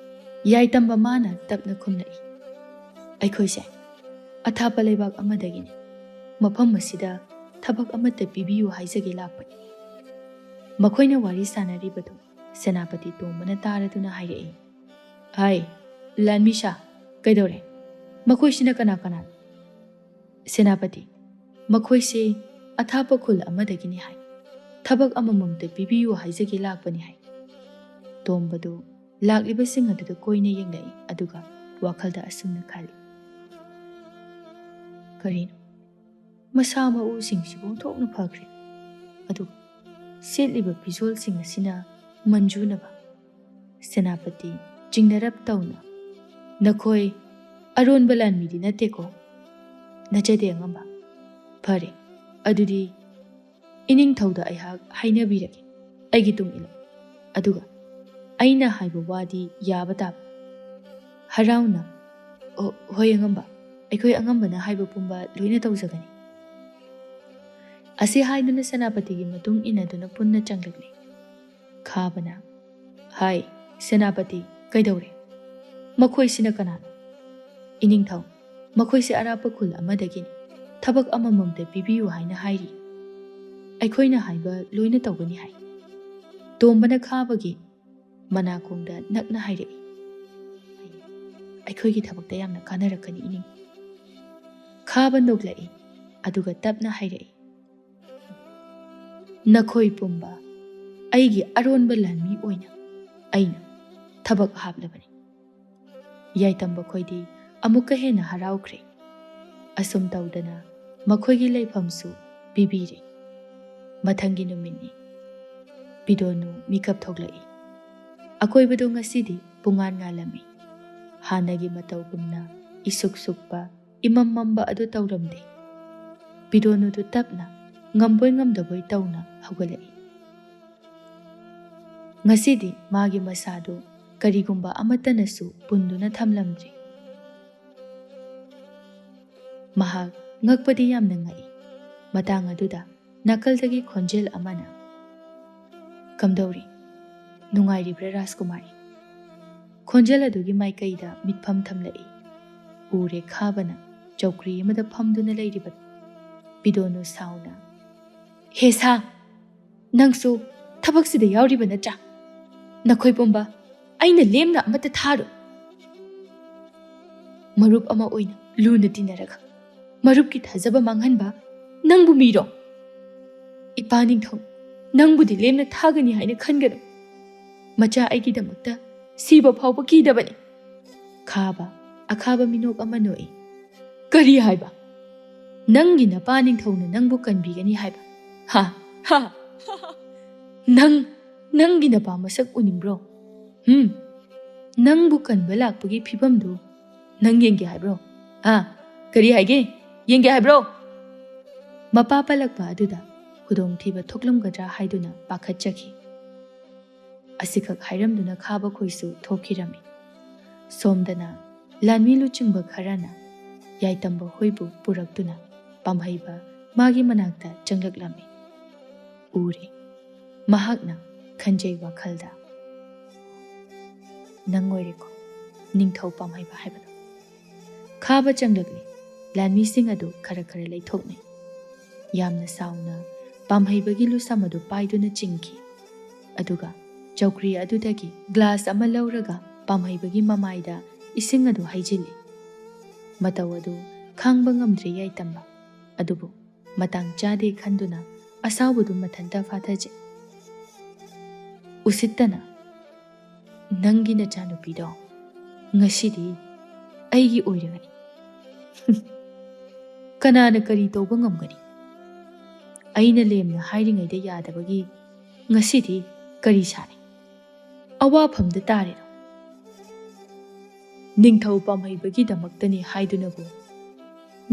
ꯌꯥꯏꯇꯝꯕ ꯃꯥꯅ ꯇꯞꯅ ꯈꯨꯝꯂꯛꯏ꯫ "ꯑꯩꯈꯣꯏꯁꯦ ꯑꯊꯥꯞꯄ ꯂꯩꯕꯥꯛ ꯑꯃꯗꯒꯤꯅꯤ꯫ ꯃꯐꯝ ꯑꯁꯤꯗ ꯊꯕꯛ ꯑꯃꯠꯇ ꯄꯤꯕꯤꯌꯨ ꯍꯥꯏꯖꯒꯦ ꯂꯥꯛꯄꯅꯤ꯫ ꯃꯈꯣꯏꯅ ꯋꯥꯔꯤ ꯁꯥꯟꯅꯔꯤꯕꯗꯨ ꯁꯦꯅꯥꯄꯇꯤ ꯇꯣꯝꯕꯅ ꯇꯥꯔꯗꯨꯅ ꯍꯥꯏꯔꯛꯏ, "ꯍꯥꯏ, ꯂꯥꯟꯃꯤꯁꯥ, ꯀꯩꯗꯧꯔꯦ? ꯃꯈꯣꯏꯁꯤꯅ ꯀꯅꯥ ꯀꯅꯥꯅꯣ?" ꯁꯦꯅꯥꯄꯇꯤ, "ꯃꯈꯣꯏꯁꯦ ꯑꯊꯥꯞꯄ ꯈꯨꯜ ꯑꯃꯗꯒꯤꯅꯤ ꯍꯥꯏ꯫ ꯊꯕꯛ ꯑꯃꯃꯝꯇ ꯄꯤꯕꯤꯌꯨ ꯍꯥꯏꯖꯒꯦ ꯂꯥꯛꯄꯅꯤ" ꯍꯥꯏ꯫ ꯇꯣꯝꯕꯗꯨ ꯂꯥꯛꯂꯤꯕꯁꯤꯡ ꯑꯗꯨꯗ ꯀꯣꯏꯅ ꯌꯦꯡꯂꯛꯏ, ꯑꯗꯨꯒ ꯋꯥꯈꯜꯗ ꯑꯁꯨꯝꯅ ꯈꯜꯂꯤ, "ꯀꯔꯤꯅꯣ? ꯃꯁꯥ ꯃꯎꯁꯤꯡꯁꯤꯕꯨ ꯑꯣꯟꯊꯣꯛꯅ ꯐꯈ꯭ꯔꯦ, ꯑꯗꯨꯒ ꯁꯦꯠꯂꯤꯕ ꯐꯤꯖꯣꯜꯁꯤꯡ ꯑꯁꯤꯅ ꯃꯟꯖꯨꯅꯕ?" ꯁꯦꯅꯥꯄꯇꯤ ꯆꯤꯡꯅꯔꯞ ꯇꯧꯅ, "ꯅꯈꯣꯏ ꯑꯔꯣꯟꯕ ꯂꯥꯟꯃꯤꯗꯤ ꯅꯠꯇꯦꯀꯣ?" "ꯅꯠꯆꯗꯦ ꯑꯉꯝꯕ꯫" "ꯐꯔꯦ, ꯑꯗꯨꯗꯤ ꯏꯅꯤꯡꯊꯧꯗ ꯑꯩꯍꯥꯛ ꯍꯥꯏꯅꯕꯤꯔꯒꯦ꯫ ꯑꯩꯒꯤ ꯇꯨꯡ ꯏꯜꯂꯨ꯫ ꯑꯗꯨꯒ ꯑꯩꯅ ꯍꯥꯏꯕ ꯋꯥꯗꯤ ꯌꯥꯕ ꯇꯥꯕ꯫" ꯍꯔꯥꯎꯅ, "ꯑꯣ, ꯍꯣꯏ ꯑꯉꯝꯕ, ꯑꯩꯈꯣꯏ ꯑꯉꯝꯕꯅ ꯍꯥꯏꯕ ꯄꯨꯝꯕ ꯂꯣꯏꯅ ꯇꯧꯖꯒꯅꯤ꯫" ꯑꯁꯤ ꯍꯥꯏꯗꯨꯅ ꯁꯦꯅꯥꯄꯇꯤꯒꯤ ꯃꯇꯨꯡ ꯏꯟꯅꯗꯨꯅ ꯄꯨꯟꯅ ꯆꯪꯂꯛꯂꯤ꯫ ꯈꯥꯕꯅ, "ꯍꯥꯏ, ꯁꯦꯅꯥꯄꯇꯤ, ꯀꯩꯗꯧꯔꯦ? ꯃꯈꯣꯏꯁꯤꯅ ꯀꯅꯥꯅꯣ?" "ꯏꯅꯤꯡꯊꯧ, ꯃꯈꯣꯏꯁꯦ ꯑꯔꯥꯞꯄ ꯈꯨꯜ ꯑꯃꯗꯒꯤꯅꯤ꯫ ꯊꯕꯛ ꯑꯃꯃꯝꯇ ꯄꯤꯕꯤꯌꯨ ꯍꯥꯏꯅ ꯍꯥꯏꯔꯤ꯫ ꯑꯩꯈꯣꯏꯅ ꯍꯥꯏꯕ ꯂꯣꯏꯅ ꯇꯧꯒꯅꯤ ꯍꯥꯏ꯫" ꯇꯣꯝꯕꯅ ꯈꯥꯕꯒꯤ ꯃꯅꯥꯀꯣꯡꯗ ꯅꯛꯅ ꯍꯥꯏꯔꯛꯏ, "ꯑꯩꯈꯣꯏꯒꯤ ꯊꯕꯛꯇ ꯌꯥꯝꯅ ꯀꯥꯟꯅꯔꯛꯀꯅꯤ ꯏꯅꯤꯡ꯫" ꯈꯥꯕ ꯅꯣꯛꯂꯛꯏ, ꯑꯗꯨꯒ ꯇꯞꯅ ꯍꯥꯏꯔꯛꯏ, "ꯅꯈꯣꯏ ꯄꯨꯝꯕ ꯑꯩꯒꯤ ꯑꯔꯣꯟꯕ ꯂꯥꯟꯃꯤ ꯑꯣꯏꯅ ꯑꯩꯅ ꯊꯕꯛ ꯍꯥꯞꯂꯕꯅꯤ꯫" ꯌꯥꯏꯇꯝꯕ ꯈꯣꯏꯗꯤ ꯑꯃꯨꯛꯀ ꯍꯦꯟꯅ ꯍꯔꯥꯎꯈ꯭ꯔꯦ꯫ ꯑꯁꯨꯝ ꯇꯧꯗꯅ ꯃꯈꯣꯏꯒꯤ ꯂꯩꯐꯝꯁꯨ ꯄꯤꯕꯤꯔꯦ꯫ ꯃꯊꯪꯒꯤ ꯅꯨꯃꯤꯠꯅꯤ꯫ ꯄꯤꯗꯣꯅꯨ ꯃꯤꯀꯞ ꯊꯣꯛꯂꯛꯏ꯫ ꯑꯀꯣꯏꯕꯗꯨ ꯉꯁꯤꯗꯤ ꯄꯨꯡꯉꯥꯟ ꯉꯥꯜꯂꯝꯃꯤ꯫ ꯍꯥꯟꯅꯒꯤ ꯃꯇꯧꯒꯨꯝꯅ ꯏꯁꯨꯛ ꯁꯨꯛꯄ, ꯏꯃꯝ ꯃꯝꯕ ꯑꯗꯨ ꯇꯧꯔꯝꯗꯦ꯫ ꯄꯤꯗꯣꯅꯨꯗꯨ ꯇꯞꯅ, ꯉꯝꯕꯣꯏ ꯉꯝꯗꯕꯣꯏ ꯇꯧꯅ ꯍꯧꯒꯠꯂꯛꯏ꯫ ꯉꯁꯤꯗꯤ ꯃꯥꯒꯤ ꯃꯁꯥꯗꯨ ꯀꯔꯤꯒꯨꯝꯕ ꯑꯃꯠꯇꯅꯁꯨ ꯄꯨꯟꯗꯨꯅ ꯊꯝꯂꯝꯗ꯭ꯔꯤ꯫ ꯃꯍꯥꯛ ꯉꯛꯄꯗꯤ ꯌꯥꯝꯅ ꯉꯛꯏ꯫ ꯃꯇꯥꯡ ꯑꯗꯨꯗ ꯅꯥꯀꯜꯗꯒꯤ ꯈꯣꯟꯖꯦꯜ ꯑꯃꯅ, "ꯀꯝꯗꯧꯔꯤ? ꯅꯨꯡꯉꯥꯏꯔꯤꯕ꯭ꯔꯥ ꯔꯥꯖꯀꯨꯃꯥꯔꯤ?" ꯈꯣꯟꯖꯦꯜ ꯑꯗꯨꯒꯤ ꯃꯥꯏꯀꯩꯗ ꯃꯤꯠꯐꯝ ꯊꯝꯂꯛꯏ꯫ ꯎꯔꯦ ꯈꯥꯕꯅ ꯆꯧꯀ꯭ꯔꯤ ꯑꯃꯗ ꯐꯝꯗꯨꯅ ꯂꯩꯔꯤꯕ ꯄꯤꯗꯣꯅꯨ ꯁꯥꯎꯅ, "ꯍꯦ ꯁꯥ, ꯅꯪꯁꯨ ꯊꯕꯛꯁꯤꯗ ꯌꯥꯎꯔꯤꯕ ꯅꯠꯇ꯭ꯔꯥ? ꯅꯈꯣꯏ ꯄꯨꯝꯕ ꯑꯩꯅ ꯂꯦꯝꯅ ꯑꯃꯠꯇ ꯊꯥꯔꯣꯏ꯫ ꯃꯔꯨꯞ ꯑꯃ ꯑꯣꯏꯅ ꯂꯨꯅ ꯇꯤꯟꯅꯔꯒ ꯃꯔꯨꯞꯀꯤ ꯊꯥꯖꯕ ꯃꯥꯡꯍꯟꯕ ꯅꯪꯕꯨ ꯃꯤꯔꯣ? ꯏꯄꯥ ꯅꯤꯡꯊꯧ ꯅꯪꯕꯨꯗꯤ ꯂꯦꯝꯅ ꯊꯥꯒꯅꯤ ꯍꯥꯏꯅ ꯈꯟꯒꯅꯨ꯫ ꯃꯆꯥ ꯑꯩꯒꯤꯗꯃꯛꯇ ꯁꯤꯕ ꯐꯥꯎꯕ ꯀꯤꯗꯕꯅꯤ꯫" ꯈꯥꯕ ꯑꯈꯥꯕ ꯃꯤꯅꯣꯛ ꯑꯃ ꯅꯣꯛꯏ꯫ "ꯀꯔꯤ ꯍꯥꯏꯕ? ꯅꯪꯒꯤ ꯅꯄꯥ ꯅꯤꯡꯊꯧꯅ ꯅꯪꯕꯨ ꯀꯟꯕꯤꯒꯅꯤ ꯍꯥꯏꯕ? ꯍꯥ? ꯍꯥ? ꯅꯪ, ꯅꯪꯒꯤ ꯅꯄꯥ ꯃꯁꯛ ꯎꯅꯤꯡꯕ꯭ꯔꯣ? ꯍꯨꯝ? ꯅꯪꯕꯨ ꯀꯟꯕ ꯂꯥꯛꯄꯒꯤ ꯐꯤꯕꯝꯗꯨ ꯅꯪ ꯌꯦꯡꯒꯦ ꯍꯥꯏꯕ꯭ꯔꯣ? ꯑꯥ, ꯀꯔꯤ ꯍꯥꯏꯒꯦ? ꯌꯦꯡꯒꯦ ꯍꯥꯏꯕ꯭ꯔꯣ?" ꯃꯄꯥ ꯄꯜꯂꯛꯄ ꯑꯗꯨꯗ ꯈꯨꯗꯣꯡꯊꯤꯕ ꯊꯣꯛꯂꯝꯒꯗ꯭ꯔꯥ ꯍꯥꯏꯗꯨꯅ ꯄꯥꯈꯠꯆꯈꯤ꯫ ꯑꯁꯤꯈꯛ ꯍꯥꯏꯔꯝꯗꯨꯅ ꯈꯥꯕ ꯈꯣꯏꯁꯨ ꯊꯣꯛꯈꯤꯔꯝꯃꯤ꯫ ꯁꯣꯝꯗꯅ ꯂꯥꯟꯃꯤ ꯂꯨꯆꯤꯡꯕ ꯈꯔꯅ ꯌꯥꯏꯇꯝꯕ ꯍꯣꯏꯕꯨ ꯄꯨꯔꯛꯇꯨꯅ ꯄꯥꯝꯍꯩꯕ ꯃꯥꯒꯤ ꯃꯅꯥꯛꯇ ꯆꯪꯂꯛꯂꯝꯃꯤ꯫ ꯎꯔꯦ꯫ ꯃꯍꯥꯛꯅ ꯈꯟꯖꯩ ꯋꯥꯈꯜꯗ, "ꯅꯪ ꯑꯣꯏꯔꯦꯀꯣ ꯅꯤꯡꯊꯧ ꯄꯥꯝꯍꯩꯕ ꯍꯥꯏꯕꯗꯣ?" ꯈꯥꯕ ꯆꯪꯂꯛꯂꯦ꯫ ꯂꯥꯟꯃꯤꯁꯤꯡ ꯑꯗꯨ ꯈꯔ ꯈꯔ ꯂꯩꯊꯣꯛꯅꯩ꯫ ꯌꯥꯝꯅ ꯁꯥꯎꯅ ꯄꯥꯝꯍꯩꯕꯒꯤ ꯂꯨꯁꯝ ꯑꯗꯨ ꯄꯥꯏꯗꯨꯅ ꯆꯤꯡꯈꯤ꯫ ꯑꯗꯨꯒ ꯆꯧꯀ꯭ꯔꯤ ꯑꯗꯨꯗꯒꯤ ꯒ꯭ꯂꯥꯁ ꯑꯃ ꯂꯧꯔꯒ ꯄꯥꯝꯍꯩꯕꯒꯤ ꯃꯃꯥꯏꯗ ꯏꯁꯤꯡ ꯑꯗꯨ ꯍꯩꯖꯤꯜꯂꯤ꯫ ꯃꯇꯧ ꯑꯗꯨ ꯈꯥꯡꯕ ꯉꯝꯗ꯭ꯔꯦ ꯌꯥꯏꯇꯝꯕ꯫ ꯑꯗꯨꯕꯨ ꯃꯇꯥꯡ ꯆꯥꯗꯦ ꯈꯟꯗꯨꯅ ꯑꯁꯥꯎꯕꯗꯨ ꯃꯊꯟꯇ ꯐꯥꯊꯖꯩ꯫ ꯎꯁꯤꯠꯇꯅ, "ꯅꯪꯒꯤ ꯅꯆꯥꯅꯨꯄꯤꯗꯣ ꯉꯁꯤꯗꯤ ꯑꯩꯒꯤ ꯑꯣꯏꯔꯒꯅꯤ꯫ ꯀꯅꯥꯅ ꯀꯔꯤ ꯇꯧꯕ ꯉꯝꯒꯅꯤ? ꯑꯩꯅ ꯂꯦꯝꯅ ꯍꯥꯏꯔꯤꯉꯩꯗ ꯌꯥꯗꯕꯒꯤ ꯉꯁꯤꯗꯤ ꯀꯔꯤ ꯁꯥꯅꯤ? ꯑꯋꯥꯐꯝꯗ ꯇꯥꯔꯦꯗꯣ꯫ ꯅꯤꯡꯊꯧ ꯄꯥꯝꯍꯩꯕꯒꯤꯗꯃꯛꯇꯅꯤ ꯍꯥꯏꯗꯨꯅꯕꯨ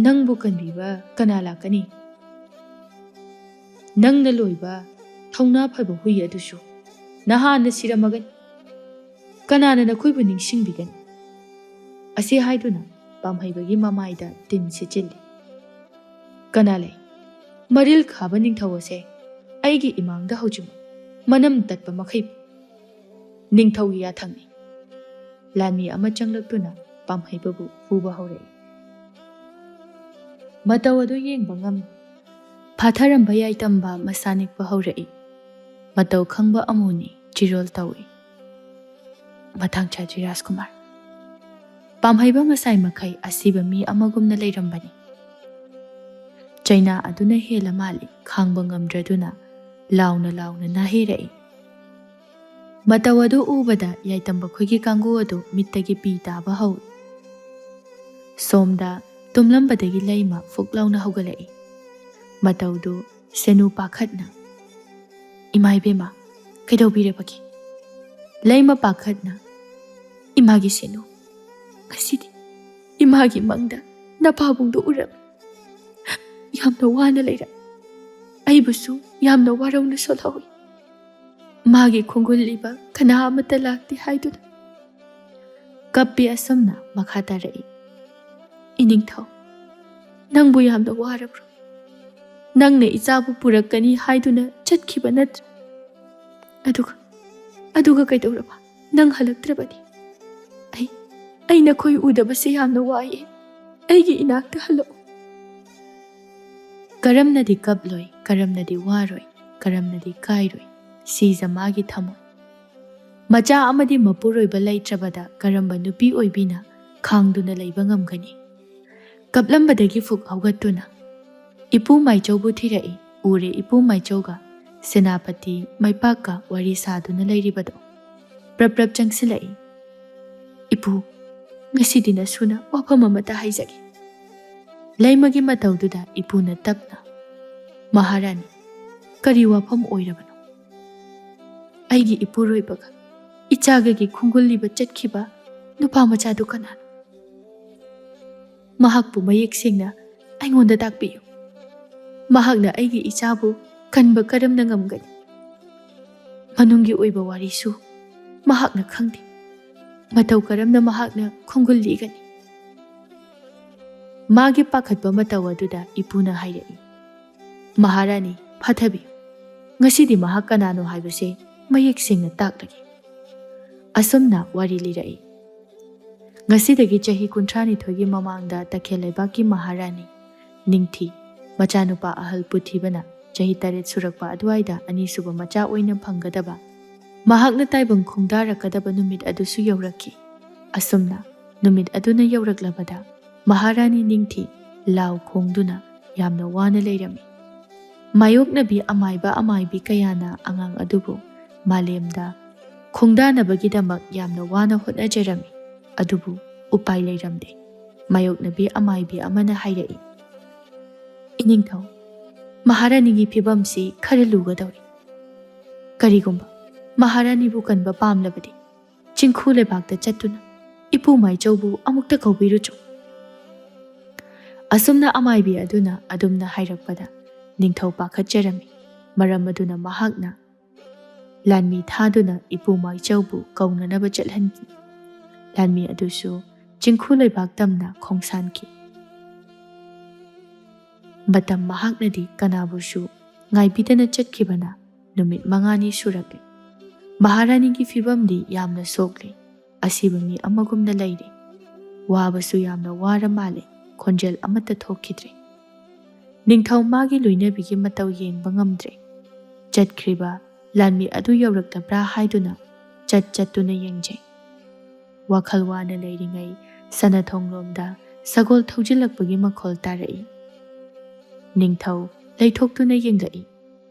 ꯅꯪꯕꯨ ꯀꯟꯕꯤꯕ ꯀꯅꯥ ꯂꯥꯛꯀꯅꯤ? ꯅꯪꯅ ꯂꯣꯏꯕ ꯊꯧꯅꯥ ꯐꯕ ꯍꯨꯏ ꯑꯗꯨꯁꯨ ꯅꯍꯥꯟꯅ ꯁꯤꯔꯝꯃꯒꯅꯤ꯫ ꯀꯅꯥꯅ ꯅꯈꯣꯏꯕꯨ ꯅꯤꯡꯁꯤꯡꯕꯤꯒꯅꯤ?" ꯑꯁꯤ ꯍꯥꯏꯗꯨꯅ ꯄꯥꯝꯍꯩꯕꯒꯤ ꯃꯃꯥꯏꯗ ꯇꯤꯟ ꯁꯤꯠꯆꯤꯜꯂꯤ꯫ "ꯀꯅꯥ ꯂꯩ? ꯃꯔꯤꯜ ꯈꯥꯕ ꯅꯤꯡꯊꯧ ꯑꯁꯦ ꯑꯩꯒꯤ ꯏꯃꯥꯡꯗ ꯍꯧꯖꯤꯛꯃꯛ ꯃꯅꯝ ꯇꯠꯄ ꯃꯈꯩ ꯅꯤꯡꯊꯧꯒꯤ ꯌꯥꯊꯪꯅꯤ꯫" ꯂꯥꯟꯃꯤ ꯑꯃ ꯆꯪꯂꯛꯇꯨꯅ ꯄꯥꯝꯍꯩꯕꯕꯨ ꯐꯨꯕ ꯍꯧꯔꯛꯏ꯫ ꯃꯇꯧ ꯑꯗꯨ ꯌꯦꯡꯕ ꯉꯝꯃꯤ꯫ ꯐꯥꯊꯔꯝꯕ ꯌꯥꯏꯇꯝꯕ ꯃꯁꯥ ꯅꯤꯛꯄ ꯍꯧꯔꯛꯏ꯫ ꯃꯇꯧ ꯈꯪꯕ ꯑꯃꯨꯅꯤ ꯆꯤꯔꯣꯜ ꯇꯧꯏ꯫ ꯃꯇꯥꯡ ꯆꯥꯗ꯭ꯔꯤ ꯔꯥꯖꯀꯨꯃꯥꯔ꯫ ꯄꯥꯝꯍꯩꯕ ꯉꯁꯥꯏ ꯃꯈꯩ ꯑꯁꯤꯕ ꯃꯤ ꯑꯃꯒꯨꯝꯅ ꯂꯩꯔꯝꯕꯅꯤ꯫ ꯆꯩꯅꯥ ꯑꯗꯨꯅ ꯍꯦꯜꯂ ꯃꯥꯜꯂꯤ ꯈꯥꯡꯕ ꯉꯝꯗ꯭ꯔꯗꯨꯅ ꯂꯥꯎꯅ ꯂꯥꯎꯅ ꯅꯥꯍꯩꯔꯛꯏ꯫ ꯃꯇꯧ ꯑꯗꯨ ꯎꯕꯗ ꯌꯥꯏꯇꯝꯕ ꯈꯣꯏꯒꯤ ꯀꯥꯡꯒꯨ ꯑꯗꯨ ꯃꯤꯠꯇꯒꯤ ꯄꯤ ꯇꯥꯕ ꯍꯧꯏ꯫ ꯁꯣꯝꯗ ꯇꯨꯝꯂꯝꯕꯗꯒꯤ ꯂꯩꯃ ꯐꯨꯛ ꯂꯥꯎꯅ ꯍꯧꯒꯠꯂꯛꯏ꯫ ꯃꯇꯧꯗꯨ ꯁꯦꯅꯨ ꯄꯥꯈꯠꯅ, "ꯏꯃꯥ ꯏꯕꯦꯝꯃ, ꯀꯩꯗꯧꯕꯤꯔꯕꯒꯦ?" ꯂꯩꯃ ꯄꯥꯈꯠꯅ, "ꯏꯃꯥꯒꯤ ꯁꯦꯅꯨ, ꯉꯁꯤꯗꯤ ꯏꯃꯥꯒꯤ ꯃꯪꯗ ꯅꯄꯥꯕꯨꯡꯗꯣ ꯎꯔꯝꯃꯤ꯫ ꯌꯥꯝꯅ ꯋꯥꯅ ꯂꯩꯔꯝꯃꯤ꯫ ꯑꯩꯕꯨꯁꯨ ꯌꯥꯝꯅ ꯋꯥꯔꯧꯅ ꯁꯣꯜꯍꯧꯏ꯫ ꯃꯥꯒꯤ ꯈꯣꯡꯒꯨꯜ ꯂꯤꯕ ꯀꯅꯥ ꯑꯃꯠꯇ ꯂꯥꯛꯇꯦ ꯍꯥꯏꯗꯨꯅ꯫" ꯀꯞꯄꯤ ꯑꯁꯨꯝꯅ ꯃꯈꯥ ꯇꯥꯔꯛꯏ꯫ "ꯏꯅꯤꯡꯊꯧ, ꯅꯪꯕꯨ ꯌꯥꯝꯅ ꯋꯥꯔꯕ꯭ꯔꯣ? ꯅꯪꯅ ꯏꯆꯥꯕꯨ ꯄꯨꯔꯛꯀꯅꯤ ꯍꯥꯏꯗꯨꯅ ꯆꯠꯈꯤꯕ ꯅꯠꯇ꯭ꯔꯥ? ꯑꯗꯨꯒ, ꯑꯗꯨꯒ ꯀꯩꯗꯧꯔꯕ? ꯅꯪ ꯍꯜꯂꯛꯇ꯭ꯔꯕꯗꯤ? ꯑꯩ, ꯑꯩ ꯅꯈꯣꯏ ꯎꯗꯕꯁꯦ ꯌꯥꯝꯅ ꯋꯥꯏꯌꯦ꯫ ꯑꯩꯒꯤ ꯏꯅꯥꯛꯇ ꯍꯜꯂꯛꯎ꯫" ꯀꯔꯝꯅꯗꯤ ꯀꯞꯂꯣꯏ, ꯀꯔꯝꯅꯗꯤ ꯋꯥꯔꯣꯏ, ꯀꯔꯝꯅꯗꯤ ꯀꯥꯏꯔꯣꯏ, ꯁꯤꯖ ꯃꯥꯒꯤ ꯊꯃꯣꯏ꯫ ꯃꯆꯥ ꯑꯃꯗꯤ ꯃꯄꯨꯔꯣꯏꯕ ꯂꯩꯇ꯭ꯔꯕꯗ ꯀꯔꯝꯕ ꯅꯨꯄꯤ ꯑꯣꯏꯕꯤꯅ ꯈꯥꯡꯗꯨꯅ ꯂꯩꯕ ꯉꯝꯒꯅꯤ? ꯀꯞꯂꯝꯕꯗꯒꯤ ꯐꯨꯛ ꯍꯧꯒꯠꯇꯨꯅ ꯏꯄꯨ ꯃꯥꯏꯆꯧꯕꯨ ꯊꯤꯔꯛꯏ꯫ ꯎꯔꯦ ꯏꯄꯨ ꯃꯥꯏꯆꯧꯒ ꯁꯦꯅꯥꯄꯇꯤ ꯃꯩꯄꯥꯛꯀ ꯋꯥꯔꯤ ꯁꯥꯗꯨꯅ ꯂꯩꯔꯤꯕꯗꯣ꯫ ꯄ꯭ꯔꯞ ꯄ꯭ꯔꯞ ꯆꯪꯁꯤꯜꯂꯛꯏ꯫ "ꯏꯄꯨ, ꯉꯁꯤꯗꯤ ꯅꯁꯨꯅ ꯋꯥꯐꯝ ꯑꯃꯇ ꯍꯥꯏꯖꯒꯦ꯫" ꯂꯩꯃꯒꯤ ꯃꯇꯧꯗꯨꯗ ꯏꯄꯨꯅ ꯇꯞꯅ, "ꯃꯍꯥꯔꯥꯅꯤ, ꯀꯔꯤ ꯋꯥꯐꯝ ꯑꯣꯏꯔꯕꯅꯣ? ꯑꯩꯒꯤ ꯏꯄꯨꯔꯣꯏꯕꯒ ꯏꯆꯥꯒꯒꯤ ꯈꯣꯡꯒꯨꯜ ꯂꯤꯕ ꯆꯠꯈꯤꯕ ꯅꯨꯄꯥ ꯃꯆꯥꯗꯨ ꯀꯅꯥꯅꯣ? ꯃꯍꯥꯛꯄꯨ ꯃꯌꯦꯛ ꯁꯦꯡꯅ ꯑꯩꯉꯣꯟꯗ ꯇꯥꯛꯄꯤꯌꯨ꯫ ꯃꯍꯥꯛꯅ ꯑꯩꯒꯤ ꯏꯆꯥꯕꯨ ꯀꯟꯕ ꯀꯔꯝꯅ ꯉꯝꯒꯅꯤ? ꯃꯅꯨꯡꯒꯤ ꯑꯣꯏꯕ ꯋꯥꯔꯤꯁꯨ ꯃꯍꯥꯛꯅ ꯈꯪꯗꯦ꯫ ꯃꯇꯧ ꯀꯔꯝꯅ ꯃꯍꯥꯛꯅ ꯈꯣꯡꯒꯨꯜ ꯂꯤꯒꯅꯤ?" ꯃꯥꯒꯤ ꯄꯥꯈꯠꯄ ꯃꯇꯧ ꯑꯗꯨꯗ ꯏꯄꯨꯅ ꯍꯥꯏꯔꯛꯏ, "ꯃꯍꯥꯔꯥꯅꯤ, ꯐꯥꯊꯕꯤꯌꯨ꯫ ꯉꯁꯤꯗꯤ ꯃꯍꯥꯛ ꯀꯅꯥꯅꯣ ꯍꯥꯏꯕꯁꯦ ꯃꯌꯦꯛ ꯁꯦꯡꯅ ꯇꯥꯛꯂꯒꯦ꯫" ꯑꯁꯨꯝꯅ ꯋꯥꯔꯤ ꯂꯤꯔꯛꯏ꯫ ꯉꯁꯤꯗꯒꯤ ꯆꯍꯤ ꯀꯨꯟꯊ꯭ꯔꯥ ꯅꯤꯊꯣꯏꯒꯤ ꯃꯃꯥꯡꯗ ꯇꯈꯦꯜ ꯂꯩꯕꯥꯛꯀꯤ ꯃꯍꯥꯔꯥꯅꯤ ꯅꯤꯡꯊꯤ, ꯃꯆꯥꯅꯨꯄꯥ ꯑꯍꯜ ꯄꯨꯊꯤꯕꯅ ꯆꯍꯤ ꯇꯔꯦꯠ ꯁꯨꯔꯛꯄ ꯑꯗꯨꯋꯥꯏꯗ ꯑꯅꯤꯁꯨꯕ ꯃꯆꯥ ꯑꯣꯏꯅ ꯐꯪꯒꯗꯕ, ꯃꯍꯥꯛꯅ ꯇꯥꯏꯕꯪ ꯈꯣꯡꯗꯥꯔꯛꯀꯗꯕ ꯅꯨꯃꯤꯠ ꯑꯗꯨꯁꯨ ꯌꯧꯔꯛꯈꯤ꯫ ꯑꯁꯨꯝꯅ ꯅꯨꯃꯤꯠ ꯑꯗꯨꯅ ꯌꯧꯔꯛꯂꯕꯗ ꯃꯍꯥꯔꯥꯅꯤ ꯅꯤꯡꯊꯤ ꯂꯥꯎ ꯈꯣꯡꯗꯨꯅ ꯌꯥꯝꯅ ꯋꯥꯅ ꯂꯩꯔꯝꯃꯤ꯫ ꯃꯥꯌꯣꯛꯅꯕꯤ ꯑꯃꯥꯏꯕ ꯑꯃꯥꯏꯕꯤ ꯀꯌꯥꯅ ꯑꯉꯥꯡ ꯑꯗꯨꯕꯨ ꯃꯥꯂꯦꯝꯗ ꯈꯣꯡꯗꯥꯅꯕꯒꯤꯗꯃꯛ ꯌꯥꯝꯅ ꯋꯥꯅ ꯍꯣꯠꯅꯖꯔꯝꯃꯤ꯫ ꯑꯗꯨꯕꯨ ꯎꯄꯥꯏ ꯂꯩꯔꯝꯗꯦ꯫ ꯃꯥꯌꯣꯛꯅꯕꯤ ꯑꯃꯥꯏꯕꯤ ꯑꯃꯅ ꯍꯥꯏꯔꯛꯏ, "ꯏꯅꯤꯡꯊꯧ, ꯃꯍꯥꯔꯥꯅꯤꯒꯤ ꯐꯤꯕꯝꯁꯤ ꯈꯔ ꯂꯨꯒꯗꯧꯔꯤ꯫ ꯀꯔꯤꯒꯨꯝꯕ ꯃꯍꯥꯔꯥꯅꯤꯕꯨ ꯀꯟꯕ ꯄꯥꯝꯂꯕꯗꯤ ꯆꯤꯡꯈꯨ ꯂꯩꯕꯥꯛꯇ ꯆꯠꯇꯨꯅ ꯏꯄꯨ ꯃꯥꯏꯆꯧꯕꯨ ꯑꯃꯨꯛꯇ ꯀꯧꯕꯤꯔꯨꯆꯣ"꯫ ꯑꯁꯨꯝꯅ ꯑꯃꯥꯏꯕꯤ ꯑꯗꯨꯅ ꯑꯗꯨꯝꯅ ꯍꯥꯏꯔꯛꯄꯗ ꯅꯤꯡꯊꯧ ꯄꯥꯈꯠꯆꯔꯝꯃꯤ꯫ ꯃꯔꯝ ꯑꯗꯨꯅ ꯃꯍꯥꯛꯅ ꯂꯥꯟꯃꯤ ꯊꯥꯗꯨꯅ ꯏꯄꯨ ꯃꯥꯏꯆꯧꯕꯨ ꯀꯧꯅꯅꯕ ꯆꯠꯍꯟꯈꯤ꯫ ꯂꯥꯟꯃꯤ ꯑꯗꯨꯁꯨ ꯆꯤꯡꯈꯨ ꯂꯩꯕꯥꯛ ꯇꯝꯅ ꯈꯣꯡꯁꯥꯟꯈꯤ꯫ ꯃꯇꯝ ꯃꯍꯥꯛꯅꯗꯤ ꯀꯅꯥꯕꯨꯁꯨ ꯉꯥꯏꯕꯤꯗꯅ ꯆꯠꯈꯤꯕꯅ ꯅꯨꯃꯤꯠ ꯃꯉꯥꯅꯤ ꯁꯨꯔꯛꯂꯦ꯫ ꯃꯍꯥꯔꯥꯅꯤꯒꯤ ꯐꯤꯕꯝꯗꯤ ꯌꯥꯝꯅ ꯁꯣꯛꯂꯦ꯫ ꯑꯁꯤꯕ ꯃꯤ ꯑꯃꯒꯨꯝꯅ ꯂꯩꯔꯦ꯫ ꯋꯥꯕꯁꯨ ꯌꯥꯝꯅ ꯋꯥꯔ ꯃꯥꯜꯂꯦ꯫ ꯈꯣꯟꯖꯦꯜ ꯑꯃꯠꯇ ꯊꯣꯛꯈꯤꯗ꯭ꯔꯦ꯫ ꯅꯤꯡꯊꯧ ꯃꯥꯒꯤ ꯂꯣꯏꯅꯕꯤꯒꯤ ꯃꯇꯧ ꯌꯦꯡꯕ ꯉꯝꯗ꯭ꯔꯦ꯫ ꯆꯠꯈ꯭ꯔꯤꯕ ꯂꯥꯟꯃꯤ ꯑꯗꯨ ꯌꯧꯔꯛꯇꯕ꯭ꯔꯥ ꯍꯥꯏꯗꯨꯅ ꯆꯠ ꯆꯠꯇꯨꯅ ꯌꯦꯡꯖꯩ꯫ ꯋꯥꯈꯜ ꯋꯥꯅ ꯂꯩꯔꯤꯉꯩ ꯁꯅꯥꯊꯣꯡꯂꯣꯝꯗ ꯁꯒꯣꯜ ꯊꯧꯖꯤꯜꯂꯛꯄꯒꯤ ꯃꯈꯣꯜ ꯇꯥꯔꯛꯏ꯫ ꯅꯤꯡꯊꯧ ꯂꯩꯊꯣꯛꯇꯨꯅ ꯌꯦꯡꯂꯛꯏ꯫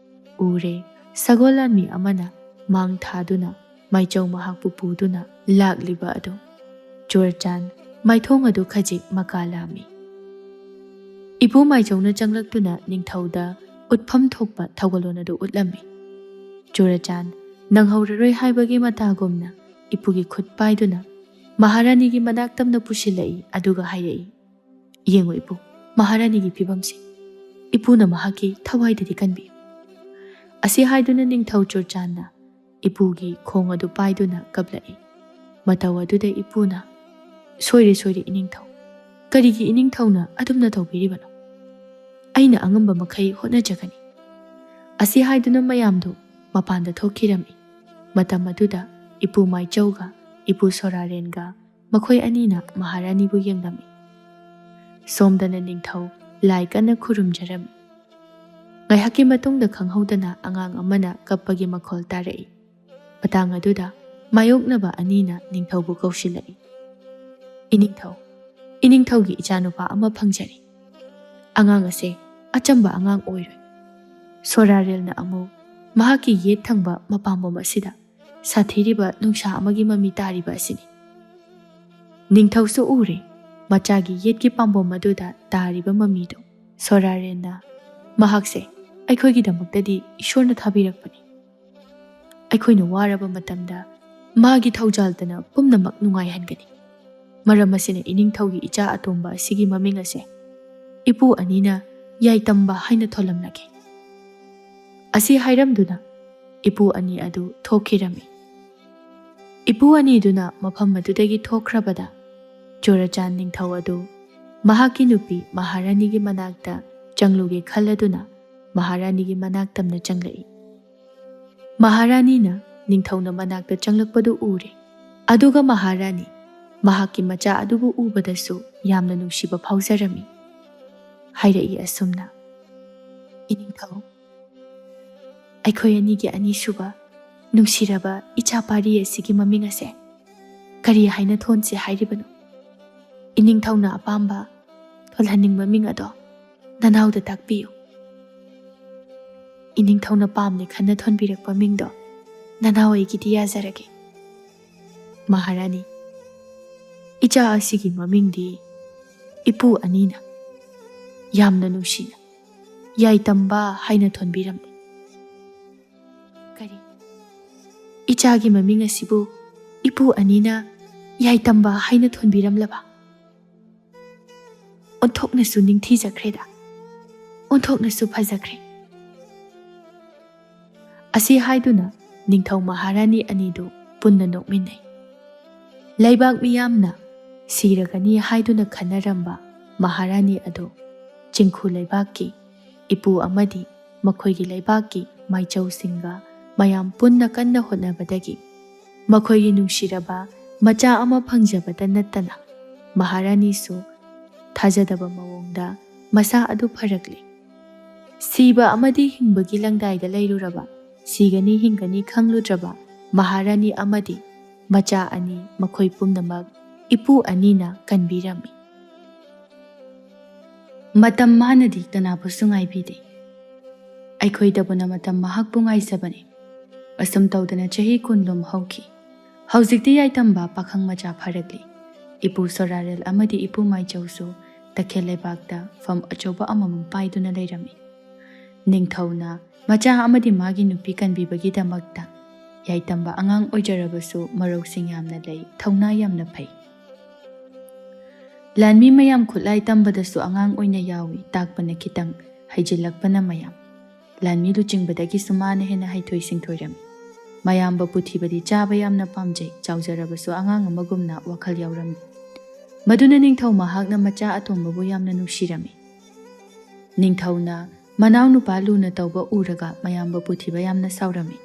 ꯎꯔꯦ, ꯁꯒꯣꯜ ꯂꯥꯟꯃꯤ ꯑꯃꯅ ꯃꯥꯡ ꯊꯥꯗꯨꯅ ꯃꯥꯏꯆꯧ ꯃꯍꯥꯛꯄꯨ ꯄꯨꯗꯨꯅ ꯂꯥꯛꯂꯤꯕ ꯑꯗꯨ꯫ ꯆꯨꯔꯆꯥꯟ ꯃꯥꯏꯊꯣꯡ ꯑꯗꯨ ꯈꯖꯤꯛ ꯃꯀꯥ ꯂꯥꯝꯃꯤ꯫ ꯏꯄꯨ ꯃꯥꯏꯆꯧꯅ ꯆꯪꯂꯛꯇꯨꯅ ꯅꯤꯡꯊꯧꯗ ꯎꯠꯐꯝ ꯊꯣꯛꯄ ꯊꯧꯒꯜꯂꯣꯟ ꯑꯗꯨ ꯎꯠꯂꯝꯃꯤ꯫ ꯆꯨꯔꯆꯥꯟ ꯅꯪꯍꯧꯔꯔꯣꯏ ꯍꯥꯏꯕꯒꯤ ꯃꯇꯥꯒꯨꯝꯅ ꯏꯄꯨꯒꯤ ꯈꯨꯠ ꯄꯥꯏꯗꯨꯅ ꯃꯍꯥꯔꯥꯅꯤꯒꯤ ꯃꯅꯥꯛ ꯇꯝꯅ ꯄꯨꯁꯤꯜꯂꯛꯏ, ꯑꯗꯨꯒ ꯍꯥꯏꯔꯛꯏ, "ꯌꯦꯡꯉꯨ ꯏꯄꯨ, ꯃꯍꯥꯔꯥꯅꯤꯒꯤ ꯐꯤꯕꯝꯁꯤ꯫ ꯏꯄꯨꯅ ꯃꯍꯥꯛꯀꯤ ꯊꯋꯥꯏꯗꯗꯤ ꯀꯟꯕꯤꯌꯨ"꯫ ꯑꯁꯤ ꯍꯥꯏꯗꯨꯅ ꯅꯤꯡꯊꯧ ꯆꯨꯔꯆꯥꯟꯅ ꯏꯄꯨꯒꯤ ꯈꯣꯡ ꯑꯗꯨ ꯄꯥꯏꯗꯨꯅ ꯀꯞꯂꯛꯏ꯫ ꯃꯇꯧ ꯑꯗꯨꯗ ꯏꯄꯨꯅ, "ꯁꯣꯏꯔꯦ, ꯁꯣꯏꯔꯦ ꯏꯅꯤꯡꯊꯧ꯫ ꯀꯔꯤꯒꯤ ꯏꯅꯤꯡꯊꯧꯅ ꯑꯗꯨꯝꯅ ꯇꯧꯕꯤꯔꯤꯕꯅꯣ? ꯑꯩꯅ ꯑꯉꯝꯕ ꯃꯈꯩ ꯍꯣꯠꯅꯖꯒꯅꯤ"꯫ ꯑꯁꯤ ꯍꯥꯏꯗꯨꯅ ꯃꯌꯥꯝꯗꯨ ꯃꯄꯥꯟꯗ ꯊꯣꯛꯈꯤꯔꯝꯃꯤ꯫ ꯃꯇꯝ ꯑꯗꯨꯗ ꯏꯄꯨ ꯃꯥꯏꯆꯧꯒ ꯏꯄꯨ ꯁꯣꯔꯥꯔꯦꯟꯒ ꯃꯈꯣꯏ ꯑꯅꯤꯅ ꯃꯍꯥꯔꯥꯅꯤꯕꯨ ꯌꯦꯡꯂꯝꯃꯤ꯫ ꯁꯣꯝꯗꯅ ꯅꯤꯡꯊꯧ ꯂꯥꯏ ꯀꯟꯅ ꯈꯨꯔꯨꯝꯖꯔꯝꯃꯤ꯫ ꯉꯥꯏꯍꯥꯛꯀꯤ ꯃꯇꯨꯡꯗ ꯈꯪꯍꯧꯗꯅ ꯑꯉꯥꯡ ꯑꯃꯅ ꯀꯞꯄꯒꯤ ꯃꯈꯣꯜ ꯇꯥꯔꯛꯏ꯫ ꯃꯇꯥꯡ ꯑꯗꯨꯗ ꯃꯥꯌꯣꯛꯅꯕ ꯑꯅꯤꯅ ꯅꯤꯡꯊꯧꯕꯨ ꯀꯧꯁꯤꯜꯂꯛꯏ꯫ "ꯏꯅꯤꯡꯊꯧ, ꯏꯅꯤꯡꯊꯧꯒꯤ ꯏꯆꯥꯅꯨꯄꯥ ꯑꯃ ꯐꯪꯖꯔꯦ꯫ ꯑꯉꯥꯡ ꯑꯁꯦ ꯑꯆꯝꯕ ꯑꯉꯥꯡ ꯑꯣꯏꯔꯣꯏ꯫ ꯁꯣꯔꯥꯔꯦꯜꯅ ꯑꯃꯨꯛ ꯃꯍꯥꯛꯀꯤ ꯌꯦꯠ ꯊꯪꯕ ꯃꯄꯥꯝꯕꯣꯝ ꯑꯁꯤꯗ ꯁꯥꯊꯤꯔꯤꯕ ꯅꯨꯡꯁꯥ ꯑꯃꯒꯤ ꯃꯃꯤ ꯇꯥꯔꯤꯕ ꯑꯁꯤꯅꯤ꯫" ꯅꯤꯡꯊꯧꯁꯨ ꯎꯔꯦ ꯃꯆꯥꯒꯤ ꯌꯦꯠꯀꯤ ꯄꯥꯝꯕꯣꯝ ꯑꯗꯨꯗ ꯇꯥꯔꯤꯕ ꯃꯃꯤꯗꯨ꯫ ꯁꯣꯔꯥꯔꯦꯜꯅ, "ꯃꯍꯥꯛꯁꯦ ꯑꯩꯈꯣꯏꯒꯤꯗꯃꯛꯇꯗꯤ ꯏꯁꯣꯔꯅ ꯊꯥꯕꯤꯔꯛꯄꯅꯤ꯫ ꯑꯩꯈꯣꯏꯅ ꯋꯥꯔꯕ ꯃꯇꯝꯗ ꯃꯥꯒꯤ ꯊꯧꯖꯥꯜꯗꯅ ꯄꯨꯝꯅꯃꯛ ꯅꯨꯡꯉꯥꯏꯍꯟꯒꯅꯤ꯫ ꯃꯔꯝ ꯑꯁꯤꯅ ꯏꯅꯤꯡꯊꯧꯒꯤ ꯏꯆꯥ ꯑꯇꯣꯝꯕ ꯑꯁꯤꯒꯤ ꯃꯃꯤꯡ ꯑꯁꯦ ꯏꯄꯨ ꯑꯅꯤꯅ ꯌꯥꯏꯇꯝꯕ ꯍꯥꯏꯅ ꯊꯣꯜꯂꯝꯂꯒꯦ꯫" ꯑꯁꯤ ꯍꯥꯏꯔꯝꯗꯨꯅ ꯏꯄꯨ ꯑꯅꯤ ꯑꯗꯨ ꯊꯣꯛꯈꯤꯔꯝꯃꯤ꯫ ꯏꯄꯨ ꯑꯅꯤꯗꯨꯅ ꯃꯐꯝ ꯑꯗꯨꯗꯒꯤ ꯊꯣꯛꯈ꯭ꯔꯕꯗ, ꯆꯨꯔꯆꯥꯟ ꯅꯤꯡꯊꯧ ꯑꯗꯨ ꯃꯍꯥꯛꯀꯤ ꯅꯨꯄꯤ ꯃꯍꯥꯔꯥꯅꯤꯒꯤ ꯃꯅꯥꯛꯇ ꯆꯪꯂꯨꯒꯦ ꯈꯜꯂꯗꯨꯅ ꯃꯍꯥꯔꯥꯅꯤꯒꯤ ꯃꯅꯥꯛ ꯇꯝꯅ ꯆꯪꯂꯛꯏ꯫ ꯃꯍꯥꯔꯥꯅꯤꯅ ꯅꯤꯡꯊꯧꯅ ꯃꯅꯥꯛꯇ ꯆꯪꯂꯛꯄꯗꯨ ꯎꯔꯦ꯫ ꯑꯗꯨꯒ ꯃꯍꯥꯔꯥꯅꯤ ꯃꯍꯥꯛꯀꯤ ꯃꯆꯥ ꯑꯗꯨꯕꯨ ꯎꯕꯗꯁꯨ ꯌꯥꯝꯅ ꯅꯨꯡꯁꯤꯕ ꯐꯥꯎꯖꯔꯝꯃꯤ꯫ ꯍꯥꯏꯔꯛꯏ ꯑꯁꯨꯝꯅ, "ꯏꯅꯤꯡꯊꯧ, ꯑꯩꯈꯣꯏ ꯑꯅꯤꯒꯤ ꯑꯅꯤꯁꯨꯕ ꯅꯨꯡꯁꯤꯔꯕ ꯏꯆꯥ ꯄꯥꯔꯤ ꯑꯁꯤꯒꯤ ꯃꯃꯤꯡ ꯑꯁꯦ ꯀꯔꯤ ꯍꯥꯏꯅ ꯊꯣꯟꯁꯤ ꯍꯥꯏꯔꯤꯕꯅꯣ? ꯏꯅꯤꯡꯊꯧꯅ ꯑꯄꯥꯝꯕ ꯊꯣꯜꯍꯟꯅꯤꯡꯕ ꯃꯤꯡ ꯑꯗꯣ ꯅꯅꯥꯎꯗ ꯇꯥꯛꯄꯤꯌꯨ꯫ ꯏꯅꯤꯡꯊꯧꯅ ꯄꯥꯝꯅ ꯈꯟꯅ ꯊꯣꯟꯕꯤꯔꯛꯄ ꯃꯤꯡꯗꯣ ꯅꯅꯥꯎ ꯑꯩꯒꯤꯗꯤ ꯌꯥꯖꯔꯒꯦ꯫" ꯃꯍꯥꯔꯥꯅꯤ, "ꯏꯆꯥ ꯑꯁꯤꯒꯤ ꯃꯃꯤꯡꯗꯤ ꯏꯄꯨ ꯑꯅꯤꯅ ꯌꯥꯝꯅ ꯅꯨꯡꯁꯤꯅ ꯌꯥꯏꯇꯝꯕ ꯍꯥꯏꯅ ꯊꯣꯟꯕꯤꯔꯝꯂꯦ꯫" "ꯀꯔꯤ? ꯏꯆꯥꯒꯤ ꯃꯃꯤꯡ ꯑꯁꯤꯕꯨ ꯏꯄꯨ ꯑꯅꯤꯅ ꯌꯥꯏꯇꯝꯕ ꯍꯥꯏꯅ ꯊꯣꯟꯕꯤꯔꯝꯂꯕ? ꯑꯣꯟꯊꯣꯛꯅꯁꯨ ꯅꯤꯡꯊꯤꯖꯈ꯭ꯔꯦꯗ, ꯑꯣꯟꯊꯣꯛꯅꯁꯨ ꯐꯖꯈ꯭ꯔꯦ꯫" ꯑꯁꯤ ꯍꯥꯏꯗꯨꯅ ꯅꯤꯡꯊꯧ ꯃꯍꯥꯔꯥꯅꯤ ꯑꯅꯤꯗꯨ ꯄꯨꯟꯅ ꯅꯣꯛꯃꯤꯟꯅꯩ꯫ ꯂꯩꯕꯥꯛ ꯃꯤꯌꯥꯝꯅ ꯁꯤꯔꯒꯅꯤ ꯍꯥꯏꯗꯨꯅ ꯈꯟꯅꯔꯝꯕ ꯃꯍꯥꯔꯥꯅꯤ ꯑꯗꯨ ꯆꯤꯡꯈꯨ ꯂꯩꯕꯥꯛꯀꯤ ꯏꯄꯨ ꯑꯃꯗꯤ ꯃꯈꯣꯏꯒꯤ ꯂꯩꯕꯥꯛꯀꯤ ꯃꯥꯏꯆꯧꯁꯤꯡꯒ ꯃꯌꯥꯝ ꯄꯨꯟꯅ ꯀꯟꯅ ꯍꯣꯠꯅꯕꯗꯒꯤ ꯃꯈꯣꯏꯒꯤ ꯅꯨꯡꯁꯤꯔꯕ ꯃꯆꯥ ꯑꯃ ꯐꯪꯖꯕꯇ ꯅꯠꯇꯅ ꯃꯍꯥꯔꯥꯅꯤꯁꯨ ꯊꯥꯖꯗꯕ ꯃꯑꯣꯡꯗ ꯃꯁꯥ ꯑꯗꯨ ꯐꯔꯛꯂꯦ꯫ ꯁꯤꯕ ꯑꯃꯗꯤ ꯍꯤꯡꯕꯒꯤ ꯂꯪꯗꯥꯏꯗ ꯂꯩꯔꯨꯔꯕ, ꯁꯤꯒꯅꯤ ꯍꯤꯡꯒꯅꯤ ꯈꯪꯂꯨꯗ꯭ꯔꯕ ꯃꯍꯥꯔꯥꯅꯤ ꯑꯃꯗꯤ ꯃꯆꯥ ꯑꯅꯤ, ꯃꯈꯣꯏ ꯄꯨꯝꯅꯃꯛ ꯏꯄꯨ ꯑꯅꯤꯅ ꯀꯟꯕꯤꯔꯝꯃꯤ꯫ ꯃꯇꯝ ꯃꯥꯅꯗꯤ ꯀꯅꯥꯕꯨꯁꯨ ꯉꯥꯏꯕꯤꯗꯦ꯫ ꯑꯩꯈꯣꯏꯗꯕꯨꯅ ꯃꯇꯝ ꯃꯍꯥꯛꯄꯨ ꯉꯥꯏꯖꯕꯅꯤ꯫ ꯑꯁꯨꯝ ꯇꯧꯗꯅ ꯆꯍꯤ ꯀꯨꯟ ꯂꯨꯝ ꯍꯧꯈꯤ꯫ ꯍꯧꯖꯤꯛꯇꯤ ꯌꯥꯏꯇꯝꯕ ꯄꯥꯈꯪ ꯃꯆꯥ ꯐꯥꯔꯛꯂꯤ꯫ ꯏꯄꯨ ꯁꯣꯔꯥꯔꯦꯜ ꯑꯃꯗꯤ ꯏꯄꯨ ꯃꯥꯏꯆꯧꯁꯨ ꯇꯈꯦꯜ ꯂꯩꯕꯥꯛꯇ ꯐꯝ ꯑꯆꯧꯕ ꯑꯃꯃꯝ ꯄꯥꯏꯗꯨꯅ ꯂꯩꯔꯝꯃꯤ꯫ ꯅꯤꯡꯊꯧꯅ ꯃꯆꯥ ꯑꯃꯗꯤ ꯃꯥꯒꯤ ꯅꯨꯄꯤ ꯀꯟꯕꯤꯕꯒꯤꯗꯃꯛꯇ ꯌꯥꯏꯇꯝꯕ ꯑꯉꯥꯡ ꯑꯣꯏꯖꯔꯕꯁꯨ ꯃꯔꯧꯁꯤꯡ ꯌꯥꯝꯅ ꯂꯩ, ꯊꯧꯅꯥ ꯌꯥꯝꯅ ꯐꯩ꯫ ꯂꯥꯟꯃꯤ ꯃꯌꯥꯝ ꯈꯨꯠꯂꯥꯏ ꯇꯝꯕꯗꯁꯨ ꯑꯉꯥꯡ ꯑꯣꯏꯅ ꯌꯥꯎꯏ, ꯇꯥꯛꯄꯅ ꯈꯤꯇꯪ, ꯍꯩꯖꯤꯜꯂꯛꯄꯅ ꯃꯌꯥꯝ꯫ ꯂꯥꯟꯃꯤ ꯂꯨꯆꯤꯡꯕꯗꯒꯤꯁꯨ ꯃꯥꯅ ꯍꯦꯟꯅ ꯍꯩꯊꯣꯏ ꯁꯤꯡꯊꯣꯏꯔꯝꯃꯤ꯫ ꯃꯌꯥꯝꯕ ꯄꯨꯊꯤꯕꯗꯤ ꯆꯥꯕ ꯌꯥꯝꯅ ꯄꯥꯝꯖꯩ, ꯆꯥꯎꯖꯔꯕꯁꯨ ꯑꯉꯥꯡ ꯑꯃꯒꯨꯝꯅ ꯋꯥꯈꯜ ꯌꯥꯎꯔꯝꯃꯤ꯫ ꯃꯗꯨꯅ ꯅꯤꯡꯊꯧ ꯃꯍꯥꯛꯅ ꯃꯆꯥ ꯑꯇꯣꯝꯕꯕꯨ ꯌꯥꯝꯅ ꯅꯨꯡꯁꯤꯔꯝꯃꯤ꯫ ꯅꯤꯡꯊꯧꯅ ꯃꯅꯥꯎꯅꯨꯄꯥ ꯂꯨꯅ ꯇꯧꯕ ꯎꯔꯒ ꯃꯌꯥꯝꯕ ꯄꯨꯊꯤꯕ ꯌꯥꯝꯅ ꯁꯥꯎꯔꯝꯃꯤ꯫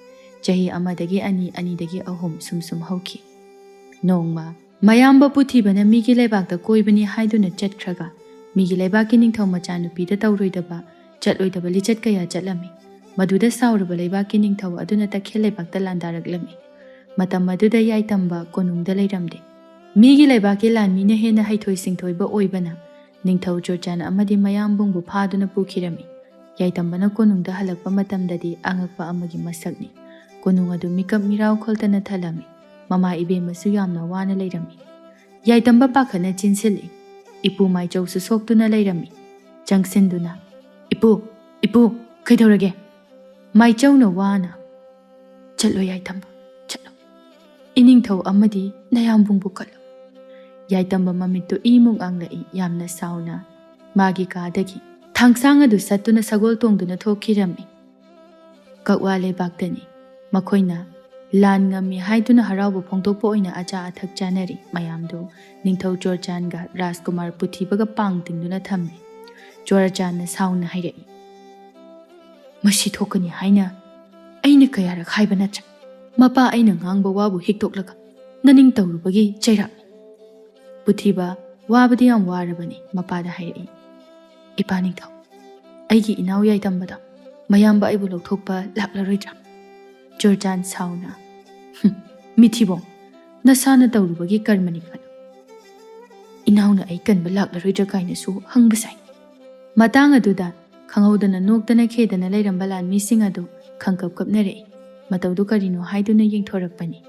ꯆꯍꯤ ꯑꯃꯗꯒꯤ ꯑꯅꯤ, ꯑꯅꯤꯗꯒꯤ ꯑꯍꯨꯝ ꯁꯨꯝ ꯁꯨꯝ ꯍꯧꯈꯤ꯫ ꯅꯣꯡꯃ ꯃꯌꯥꯝꯕ ꯄꯨꯊꯤꯕꯅ ꯃꯤꯒꯤ ꯂꯩꯕꯥꯛꯇ ꯀꯣꯏꯕꯅꯤ ꯍꯥꯏꯗꯨꯅ ꯆꯠꯈ꯭ꯔꯒ, ꯃꯤꯒꯤ ꯂꯩꯕꯥꯛꯀꯤ ꯅꯤꯡꯊꯧ ꯃꯆꯥꯅꯨꯄꯤꯗ ꯇꯧꯔꯣꯏꯗꯕ, ꯆꯠꯂꯣꯏꯗꯕ ꯂꯤꯆꯠ ꯀꯌꯥ ꯆꯠꯂꯝꯃꯤ꯫ ꯃꯗꯨꯗ ꯁꯥꯎꯔꯕ ꯂꯩꯕꯥꯛꯀꯤ ꯅꯤꯡꯊꯧ ꯑꯗꯨꯅ ꯇꯈꯦꯜ ꯂꯩꯕꯥꯛꯇ ꯂꯥꯟꯗꯥꯔꯛꯂꯝꯃꯤ꯫ ꯃꯇꯝ ꯑꯗꯨꯗ ꯌꯥꯏꯇꯝꯕ ꯀꯣꯅꯨꯡꯗ ꯂꯩꯔꯝꯗꯦ꯫ ꯃꯤꯒꯤ ꯂꯩꯕꯥꯛꯀꯤ ꯂꯥꯟꯃꯤꯅ ꯍꯦꯟꯅ ꯍꯩꯊꯣꯏ ꯁꯤꯡꯊꯣꯏꯕ ꯑꯣꯏꯕꯅ, ꯅꯤꯡꯊꯧ ꯆꯨꯔꯆꯥꯟ ꯑꯃꯗꯤ ꯃꯌꯥꯝꯕꯨꯡꯕꯨ ꯐꯥꯗꯨꯅ ꯄꯨꯈꯤꯔꯝꯃꯤ꯫ ꯌꯥꯏꯇꯝꯕꯅ ꯀꯣꯅꯨꯡꯗ ꯍꯜꯂꯛꯄ ꯃꯇꯝꯗꯗꯤ ꯑꯉꯛꯄ ꯑꯃꯒꯤ ꯃꯁꯛꯅꯤ꯫ ꯀꯣꯅꯨꯡ ꯑꯗꯨ ꯃꯤꯀꯞ ꯃꯤꯔꯥꯎ ꯈꯣꯜꯇꯅ ꯊꯜꯂꯝꯃꯤ꯫ ꯃꯃꯥ ꯏꯕꯦꯝꯃꯁꯨ ꯌꯥꯝꯅ ꯋꯥꯅ ꯂꯩꯔꯝꯃꯤ꯫ ꯌꯥꯏꯇꯝꯕ ꯄꯥꯈꯠꯅ ꯆꯦꯟꯁꯤꯜꯂꯤ꯫ ꯏꯄꯨ ꯃꯥꯏꯆꯧꯁꯨ ꯁꯣꯛꯇꯨꯅ ꯂꯩꯔꯝꯃꯤ꯫ ꯆꯪꯁꯤꯟꯗꯨꯅ, "ꯏꯄꯨ, ꯏꯄꯨ, ꯀꯩꯗꯧꯔꯒꯦ?" ꯃꯥꯏꯆꯧꯅ ꯋꯥꯅ, "ꯆꯠꯂꯣ ꯌꯥꯏꯇꯝꯕ, ꯆꯠꯂꯣ꯫ ꯏꯅꯤꯡꯊꯧ ꯑꯃꯗꯤ ꯅꯌꯥꯝꯕꯨꯡꯕꯨ ꯀꯜꯂꯨ꯫" ꯌꯥꯏꯇꯝꯕ ꯃꯃꯤꯠꯇꯨ ꯏꯃꯨꯛ ꯉꯥꯡꯂꯛꯏ, ꯌꯥꯝꯅ ꯁꯥꯎꯅ ꯃꯥꯒꯤ ꯀꯥꯗꯒꯤ ꯊꯥꯡꯁꯥꯡ ꯑꯗꯨ ꯁꯠꯇꯨꯅ ꯁꯒꯣꯜ ꯇꯣꯡꯗꯨꯅ ꯊꯣꯛꯈꯤꯔꯝꯃꯤ꯫ ꯀꯛꯋꯥ ꯂꯩꯕꯥꯛꯇꯅꯤ꯫ ꯃꯈꯣꯏꯅ ꯂꯥꯟ ꯉꯝꯃꯤ ꯍꯥꯏꯗꯨꯅ ꯍꯔꯥꯎꯕ ꯐꯣꯡꯗꯣꯛꯄ ꯑꯣꯏꯅ ꯑꯆꯥ ꯑꯊꯛ ꯆꯥꯅꯔꯤ꯫ ꯃꯌꯥꯝꯗꯨ ꯅꯤꯡꯊꯧ ꯆꯣꯔꯆꯥꯟꯒ ꯔꯥꯖꯀꯨꯃꯥꯔ ꯄꯨꯊꯤꯕꯒ ꯄꯥꯡ ꯇꯤꯡꯗꯨꯅ ꯊꯝꯃꯤ꯫ ꯆꯣꯔꯆꯥꯟꯅ ꯁꯥꯎꯅ ꯍꯥꯏꯔꯛꯏ, "ꯃꯁꯤ ꯊꯣꯛꯀꯅꯤ ꯍꯥꯏꯅ ꯑꯩꯅ ꯀꯌꯥꯔꯛ ꯍꯥꯏꯕ ꯅꯠꯇ꯭ꯔꯥ? ꯃꯄꯥ ꯑꯩꯅ ꯉꯥꯡꯕ ꯋꯥꯕꯨ ꯍꯤꯛꯇꯣꯛꯂꯒ ꯅꯅꯤꯡ ꯇꯧꯔꯨꯕꯒꯤ ꯆꯩꯔꯥꯛꯅꯤ꯫" ꯄꯨꯊꯤꯕ ꯋꯥꯕꯗꯤ ꯌꯥꯝ ꯋꯥꯔꯕꯅꯤ, ꯃꯄꯥꯗ ꯍꯥꯏꯔꯛꯏ꯫ "ꯏꯄꯥ ꯅꯤꯡꯊꯧ, ꯑꯩꯒꯤ ꯏꯅꯥꯎ ꯌꯥꯏꯇꯝꯕꯗꯣ ꯃꯌꯥꯝꯕ ꯑꯩꯕꯨ ꯂꯧꯊꯣꯛꯄ ꯂꯥꯛꯂꯔꯣꯏꯗ꯭ꯔꯥ?" ꯆꯨꯔꯆꯥꯟ ꯁꯥꯎꯅ, "ꯍꯨꯝ, ꯃꯤꯊꯤꯕꯣꯡ, ꯅꯁꯥꯅ ꯇꯧꯔꯨꯕꯒꯤ ꯀꯔꯃꯅꯤ ꯈꯜꯂꯨ꯫ ꯏꯅꯥꯎꯅ ꯑꯩ ꯀꯟꯕ ꯂꯥꯛꯂꯔꯣꯏꯗ꯭ꯔꯥ ꯀꯥꯏꯅꯁꯨ ꯍꯪꯕ ꯁꯥꯏ꯫" ꯃꯇꯥꯡ ꯑꯗꯨꯗ ꯈꯪꯍꯧꯗꯅ ꯅꯣꯛꯇꯅ ꯈꯦꯗꯅ ꯂꯩꯔꯝꯕ ꯂꯥꯟꯃꯤꯁꯤꯡ ꯑꯗꯨ ꯈꯪꯀꯞ ꯀꯞꯅꯔꯛꯏ꯫ ꯃꯇꯧꯗꯨ ꯀꯔꯤꯅꯣ ꯍꯥꯏꯗꯨꯅ ꯌꯦꯡꯊꯣꯔꯛꯄꯅꯤ꯫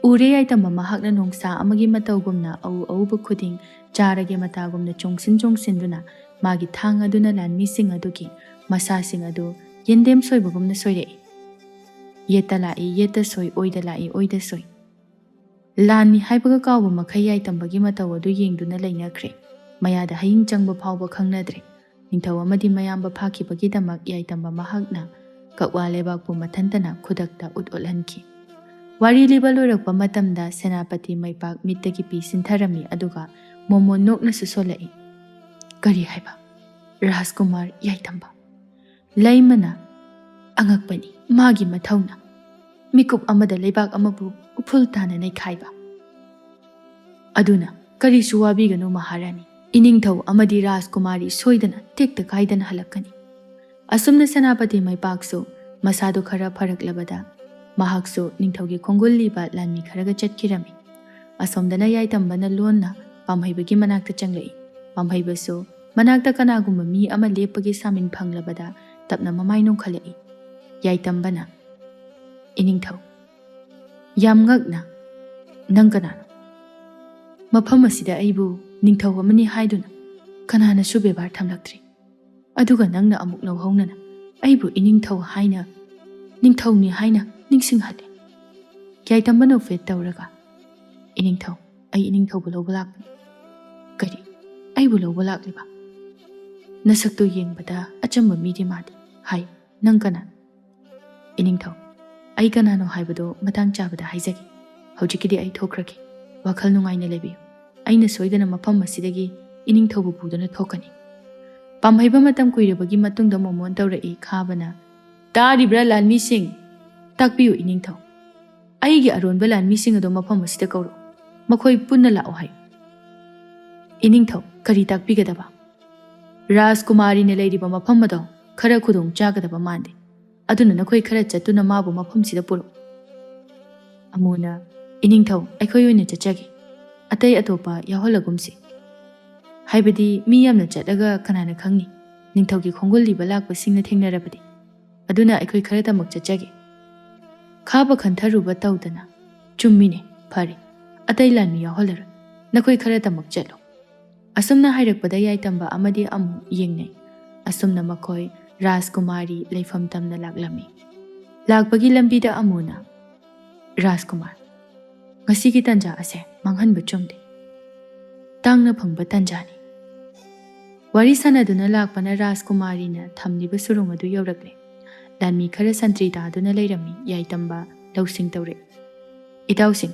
ꯎꯔꯦ ꯌꯥꯏꯇꯝꯕ ꯃꯍꯥꯛꯅ ꯅꯣꯡꯁꯥ ꯑꯃꯒꯤ ꯃꯇꯧꯒꯨꯝꯅ ꯑꯎ ꯑꯎꯕ ꯈꯨꯗꯤꯡ ꯆꯥꯔꯒꯦ ꯃꯇꯥꯒꯨꯝꯅ ꯆꯣꯡꯁꯤꯟ ꯆꯣꯡꯁꯤꯟꯗꯨꯅ ꯃꯥꯒꯤ ꯊꯥꯡ ꯑꯗꯨꯅ ꯂꯥꯟꯃꯤꯁꯤꯡ ꯑꯗꯨꯒꯤ ꯃꯁꯥꯁꯤꯡ ꯑꯗꯨ ꯌꯦꯟꯗꯦꯝ ꯁꯣꯏꯕꯒꯨꯝꯅ ꯁꯣꯏꯔꯛꯏ꯫ ꯌꯦꯠꯇ ꯂꯥꯛꯏ ꯌꯦꯠꯇ ꯁꯣꯏ, ꯑꯣꯏꯗ ꯂꯥꯛꯏ ꯑꯣꯏꯗ ꯁꯣꯏ꯫ ꯂꯥꯟꯅꯤ ꯍꯥꯏꯕꯒ ꯀꯥꯎꯕ ꯃꯈꯩ ꯌꯥꯏꯇꯝꯕꯒꯤ ꯃꯇꯧ ꯑꯗꯨ ꯌꯦꯡꯗꯨꯅ ꯂꯩꯅꯈ꯭ꯔꯦ꯫ ꯃꯌꯥꯗ ꯍꯌꯤꯡ ꯆꯪꯕ ꯐꯥꯎꯕ ꯈꯪꯅꯗ꯭ꯔꯦ꯫ ꯅꯤꯡꯊꯧ ꯑꯃꯗꯤ ꯃꯌꯥꯝꯕ ꯐꯥꯈꯤꯕꯒꯤꯗꯃꯛ ꯌꯥꯏꯇꯝꯕ ꯃꯍꯥꯛꯅ ꯀꯛꯋꯥ ꯂꯩꯕꯥꯛꯄꯨ ꯃꯊꯟꯇꯅ ꯈꯨꯗꯛꯇ ꯎꯠ ꯎꯠꯍꯟꯈꯤ꯫ ꯋꯥꯔꯤ ꯂꯤꯕ ꯂꯣꯏꯔꯛꯄ ꯃꯇꯝꯗ ꯁꯦꯅꯥꯄꯇꯤ ꯃꯩꯄꯥꯛ ꯃꯤꯠꯇꯒꯤ ꯄꯤ ꯁꯤꯟꯊꯔꯝꯃꯤ, ꯑꯗꯨꯒ ꯃꯣꯃꯣꯟ ꯅꯣꯛꯅꯁꯨ ꯁꯣꯜꯂꯛꯏ꯫ "ꯀꯔꯤ ꯍꯥꯏꯕ? ꯔꯥꯖꯀꯨꯃꯥꯔ ꯌꯥꯏꯇꯝꯕ?" ꯂꯩꯃꯅ, "ꯑꯉꯛꯄꯅꯤ ꯃꯥꯒꯤ ꯃꯊꯧꯅ, ꯃꯤꯀꯨꯞ ꯑꯃꯗ ꯂꯩꯕꯥꯛ ꯑꯃꯕꯨ ꯎꯐꯨꯜ ꯇꯥꯅ ꯅꯩꯈꯥꯏꯕ꯫" "ꯑꯗꯨꯅ ꯀꯔꯤꯁꯨ ꯋꯥꯕꯤꯒꯅꯨ ꯃꯍꯥꯔꯥꯅꯤ, ꯏꯅꯤꯡꯊꯧ ꯑꯃꯗꯤ ꯔꯥꯖꯀꯨꯃꯥꯔꯤ ꯁꯣꯏꯗꯅ ꯇꯦꯛꯇ ꯀꯥꯏꯗꯅ ꯍꯜꯂꯛꯀꯅꯤ꯫" ꯑꯁꯨꯝꯅ ꯁꯦꯅꯥꯄꯇꯤ ꯃꯩꯄꯥꯛꯁꯨ ꯃꯁꯥꯗꯨ ꯈꯔ ꯐꯔꯛꯂꯕꯗ ꯃꯍꯥꯛꯁꯨ ꯅꯤꯡꯊꯧꯒꯤ ꯈꯣꯡꯒꯨꯜ ꯂꯤꯕ ꯂꯥꯟꯃꯤ ꯈꯔꯒ ꯆꯠꯈꯤꯔꯝꯃꯤ꯫ ꯑꯁꯣꯝꯗꯅ ꯌꯥꯏꯇꯝꯕꯅ ꯂꯣꯟꯅ ꯄꯥꯝꯍꯩꯕꯒꯤ ꯃꯅꯥꯛꯇ ꯆꯪꯂꯛꯏ꯫ ꯄꯥꯝꯍꯩꯕꯁꯨ ꯃꯅꯥꯛꯇ ꯀꯅꯥꯒꯨꯝꯕ ꯃꯤ ꯑꯃ ꯂꯦꯞꯄꯒꯤ ꯁꯥꯃꯤꯟ ꯐꯪꯂꯕꯗ ꯇꯞꯅ ꯃꯃꯥꯏ ꯅꯣꯡꯈꯠꯂꯛꯏ꯫ ꯌꯥꯏꯇꯝꯕꯅ, "ꯏꯅꯤꯡꯊꯧ, ꯌꯥꯝ ꯉꯛꯅ, ꯅꯪ ꯀꯅꯥꯅꯣ? ꯃꯐꯝ ꯑꯁꯤꯗ ꯑꯩꯕꯨ ꯅꯤꯡꯊꯧ ꯑꯃꯅꯤ ꯍꯥꯏꯗꯨꯅ ꯀꯅꯥꯅꯁꯨ ꯕꯦꯕꯥꯔ ꯊꯝꯂꯛꯇ꯭ꯔꯤ꯫ ꯑꯗꯨꯒ ꯅꯪꯅ ꯑꯃꯨꯛ ꯂꯧꯍꯧꯅꯅ ꯑꯩꯕꯨ ꯏꯅꯤꯡꯊꯧ ꯍꯥꯏꯅ, ꯅꯤꯡꯊꯧꯅꯤ ꯍꯥꯏꯅ ꯅꯤꯡꯁꯤꯡꯍꯜꯂꯦ꯫" ꯌꯥꯏꯇꯝꯕ ꯅꯣꯛꯐꯦꯠ ꯇꯧꯔꯒ, "ꯏꯅꯤꯡꯊꯧ, ꯑꯩ ꯏꯅꯤꯡꯊꯧꯕꯨ ꯂꯧꯕ ꯂꯥꯛꯄꯅꯤ꯫" "ꯀꯔꯤ? ꯑꯩꯕꯨ ꯂꯧꯕ ꯂꯥꯛꯂꯤꯕ? ꯅꯁꯛꯇꯨ ꯌꯦꯡꯕꯗ ꯑꯆꯝꯕ ꯃꯤꯗꯤ ꯃꯥꯜꯂꯤ꯫ ꯍꯥꯏ, ꯅꯪ ꯀꯅꯥ?" "ꯏꯅꯤꯡꯊꯧ, ꯑꯩ ꯀꯅꯥꯅꯣ ꯍꯥꯏꯕꯗꯣ ꯃꯇꯥꯡ ꯆꯥꯕꯗ ꯍꯥꯏꯖꯒꯦ꯫ ꯍꯧꯖꯤꯛꯀꯤꯗꯤ ꯑꯩ ꯊꯣꯛꯈ꯭ꯔꯒꯦ꯫ ꯋꯥꯈꯜ ꯅꯨꯡꯉꯥꯏꯅ ꯂꯩꯕꯤꯌꯨ꯫ ꯑꯩꯅ ꯁꯣꯏꯗꯅ ꯃꯐꯝ ꯑꯁꯤꯗꯒꯤ ꯏꯅꯤꯡꯊꯧꯕꯨ ꯄꯨꯗꯨꯅ ꯊꯣꯛꯀꯅꯤ꯫" ꯄꯥꯝꯍꯩꯕ ꯃꯇꯝ ꯀꯨꯏꯔꯕꯒꯤ ꯃꯇꯨꯡꯗ ꯃꯣꯃꯣꯟ ꯇꯧꯔꯛꯏ꯫ ꯈꯥꯕꯅ, "ꯇꯥꯔꯤꯕ꯭ꯔꯥ ꯂꯥꯟꯃꯤꯁꯤꯡ? ꯇꯥꯛꯄꯤꯌꯨ ꯏꯅꯤꯡꯊꯧ꯫ ꯑꯩꯒꯤ ꯑꯔꯣꯟꯕ ꯂꯥꯟꯃꯤꯁꯤꯡ ꯑꯗꯨ ꯃꯐꯝ ꯑꯁꯤꯗ ꯀꯧꯔꯛꯎ꯫ ꯃꯈꯣꯏ ꯄꯨꯟꯅ ꯂꯥꯛꯑꯣ ꯍꯥꯏꯌꯨ꯫" "ꯏꯅꯤꯡꯊꯧ, ꯀꯔꯤ ꯇꯥꯛꯄꯤꯒꯗꯕ?" "ꯔꯥꯖꯀꯨꯃꯥꯔꯤꯅ ꯂꯩꯔꯤꯕ ꯃꯐꯝ ꯑꯗꯣ ꯈꯔ ꯈꯨꯗꯣꯡ ꯆꯥꯒꯗꯕ ꯃꯥꯟꯗꯦ꯫ ꯑꯗꯨꯅ ꯅꯈꯣꯏ ꯈꯔ ꯆꯠꯇꯨꯅ ꯃꯥꯕꯨ ꯃꯐꯝꯁꯤꯗ ꯄꯨꯔꯛꯎ꯫" ꯑꯃꯨꯅ, "ꯏꯅꯤꯡꯊꯧ, ꯑꯩꯈꯣꯏ ꯑꯣꯏꯅ ꯆꯠꯆꯒꯦ꯫ ꯑꯇꯩ ꯑꯇꯣꯞꯄ ꯌꯥꯎꯍꯜꯂꯒꯨꯝꯁꯤ꯫ ꯍꯥꯏꯕꯗꯤ ꯃꯤ ꯌꯥꯝꯅ ꯆꯠꯂꯒ ꯀꯅꯥꯅ ꯈꯪꯅꯤ? ꯅꯤꯡꯊꯧꯒꯤ ꯈꯣꯡꯒꯨꯜ ꯂꯤꯕ ꯂꯥꯛꯄꯁꯤꯡꯅ ꯊꯦꯡꯅꯔꯕꯗꯤ꯫ ꯑꯗꯨꯅ ꯑꯩꯈꯣꯏ ꯈꯔꯇꯃꯛ ꯆꯠꯆꯒꯦ꯫" ꯈꯥꯕ ꯈꯟꯊꯔꯨꯕ ꯇꯧꯗꯅ, "ꯆꯨꯝꯃꯤꯅꯦ, ꯐꯔꯦ꯫ ꯑꯇꯩ ꯂꯥꯟꯃꯤ ꯌꯥꯎꯍꯜꯂꯔꯣꯏ꯫ ꯅꯈꯣꯏ ꯈꯔꯇꯃꯛ ꯆꯠꯂꯣ꯫" ꯑꯁꯨꯝꯅ ꯍꯥꯏꯔꯛꯄꯗ ꯌꯥꯏꯇꯝꯕ ꯑꯃꯗꯤ ꯑꯃꯨ ꯌꯦꯡꯅꯩ꯫ ꯑꯁꯨꯝꯅ ꯃꯈꯣꯏ ꯔꯥꯖꯀꯨꯃꯥꯔꯤ ꯂꯩꯐꯝ ꯇꯝꯅ ꯂꯥꯛꯂꯝꯃꯤ꯫ ꯂꯥꯛꯄꯒꯤ ꯂꯝꯕꯤꯗ ꯑꯃꯨꯅ, "ꯔꯥꯖꯀꯨꯃꯥꯔ, ꯉꯁꯤꯒꯤ ꯇꯥꯟꯖꯥ ꯑꯁꯦ ꯃꯥꯡꯍꯟꯕ ꯆꯨꯝꯗꯦ꯫ ꯇꯥꯡꯅ ꯐꯪꯕ ꯇꯥꯟꯖꯥꯅꯤ꯫" ꯋꯥꯔꯤ ꯁꯥꯟꯅꯗꯨꯅ ꯂꯥꯛꯄꯅ ꯔꯥꯖꯀꯨꯃꯥꯔꯤꯅ ꯊꯝꯂꯤꯕ ꯁꯨꯔꯨꯡ ꯑꯗꯨ ꯌꯧꯔꯛꯂꯦ꯫ ꯂꯥꯟꯃꯤ ꯈꯔ ꯁꯟꯇ꯭ꯔꯤ ꯇꯥꯗꯨꯅ ꯂꯩꯔꯝꯃꯤ꯫ ꯌꯥꯏꯇꯝꯕ ꯂꯧꯁꯤꯡ ꯇꯧꯔꯛꯏ꯫ "ꯏꯇꯥꯎꯁꯤꯡ,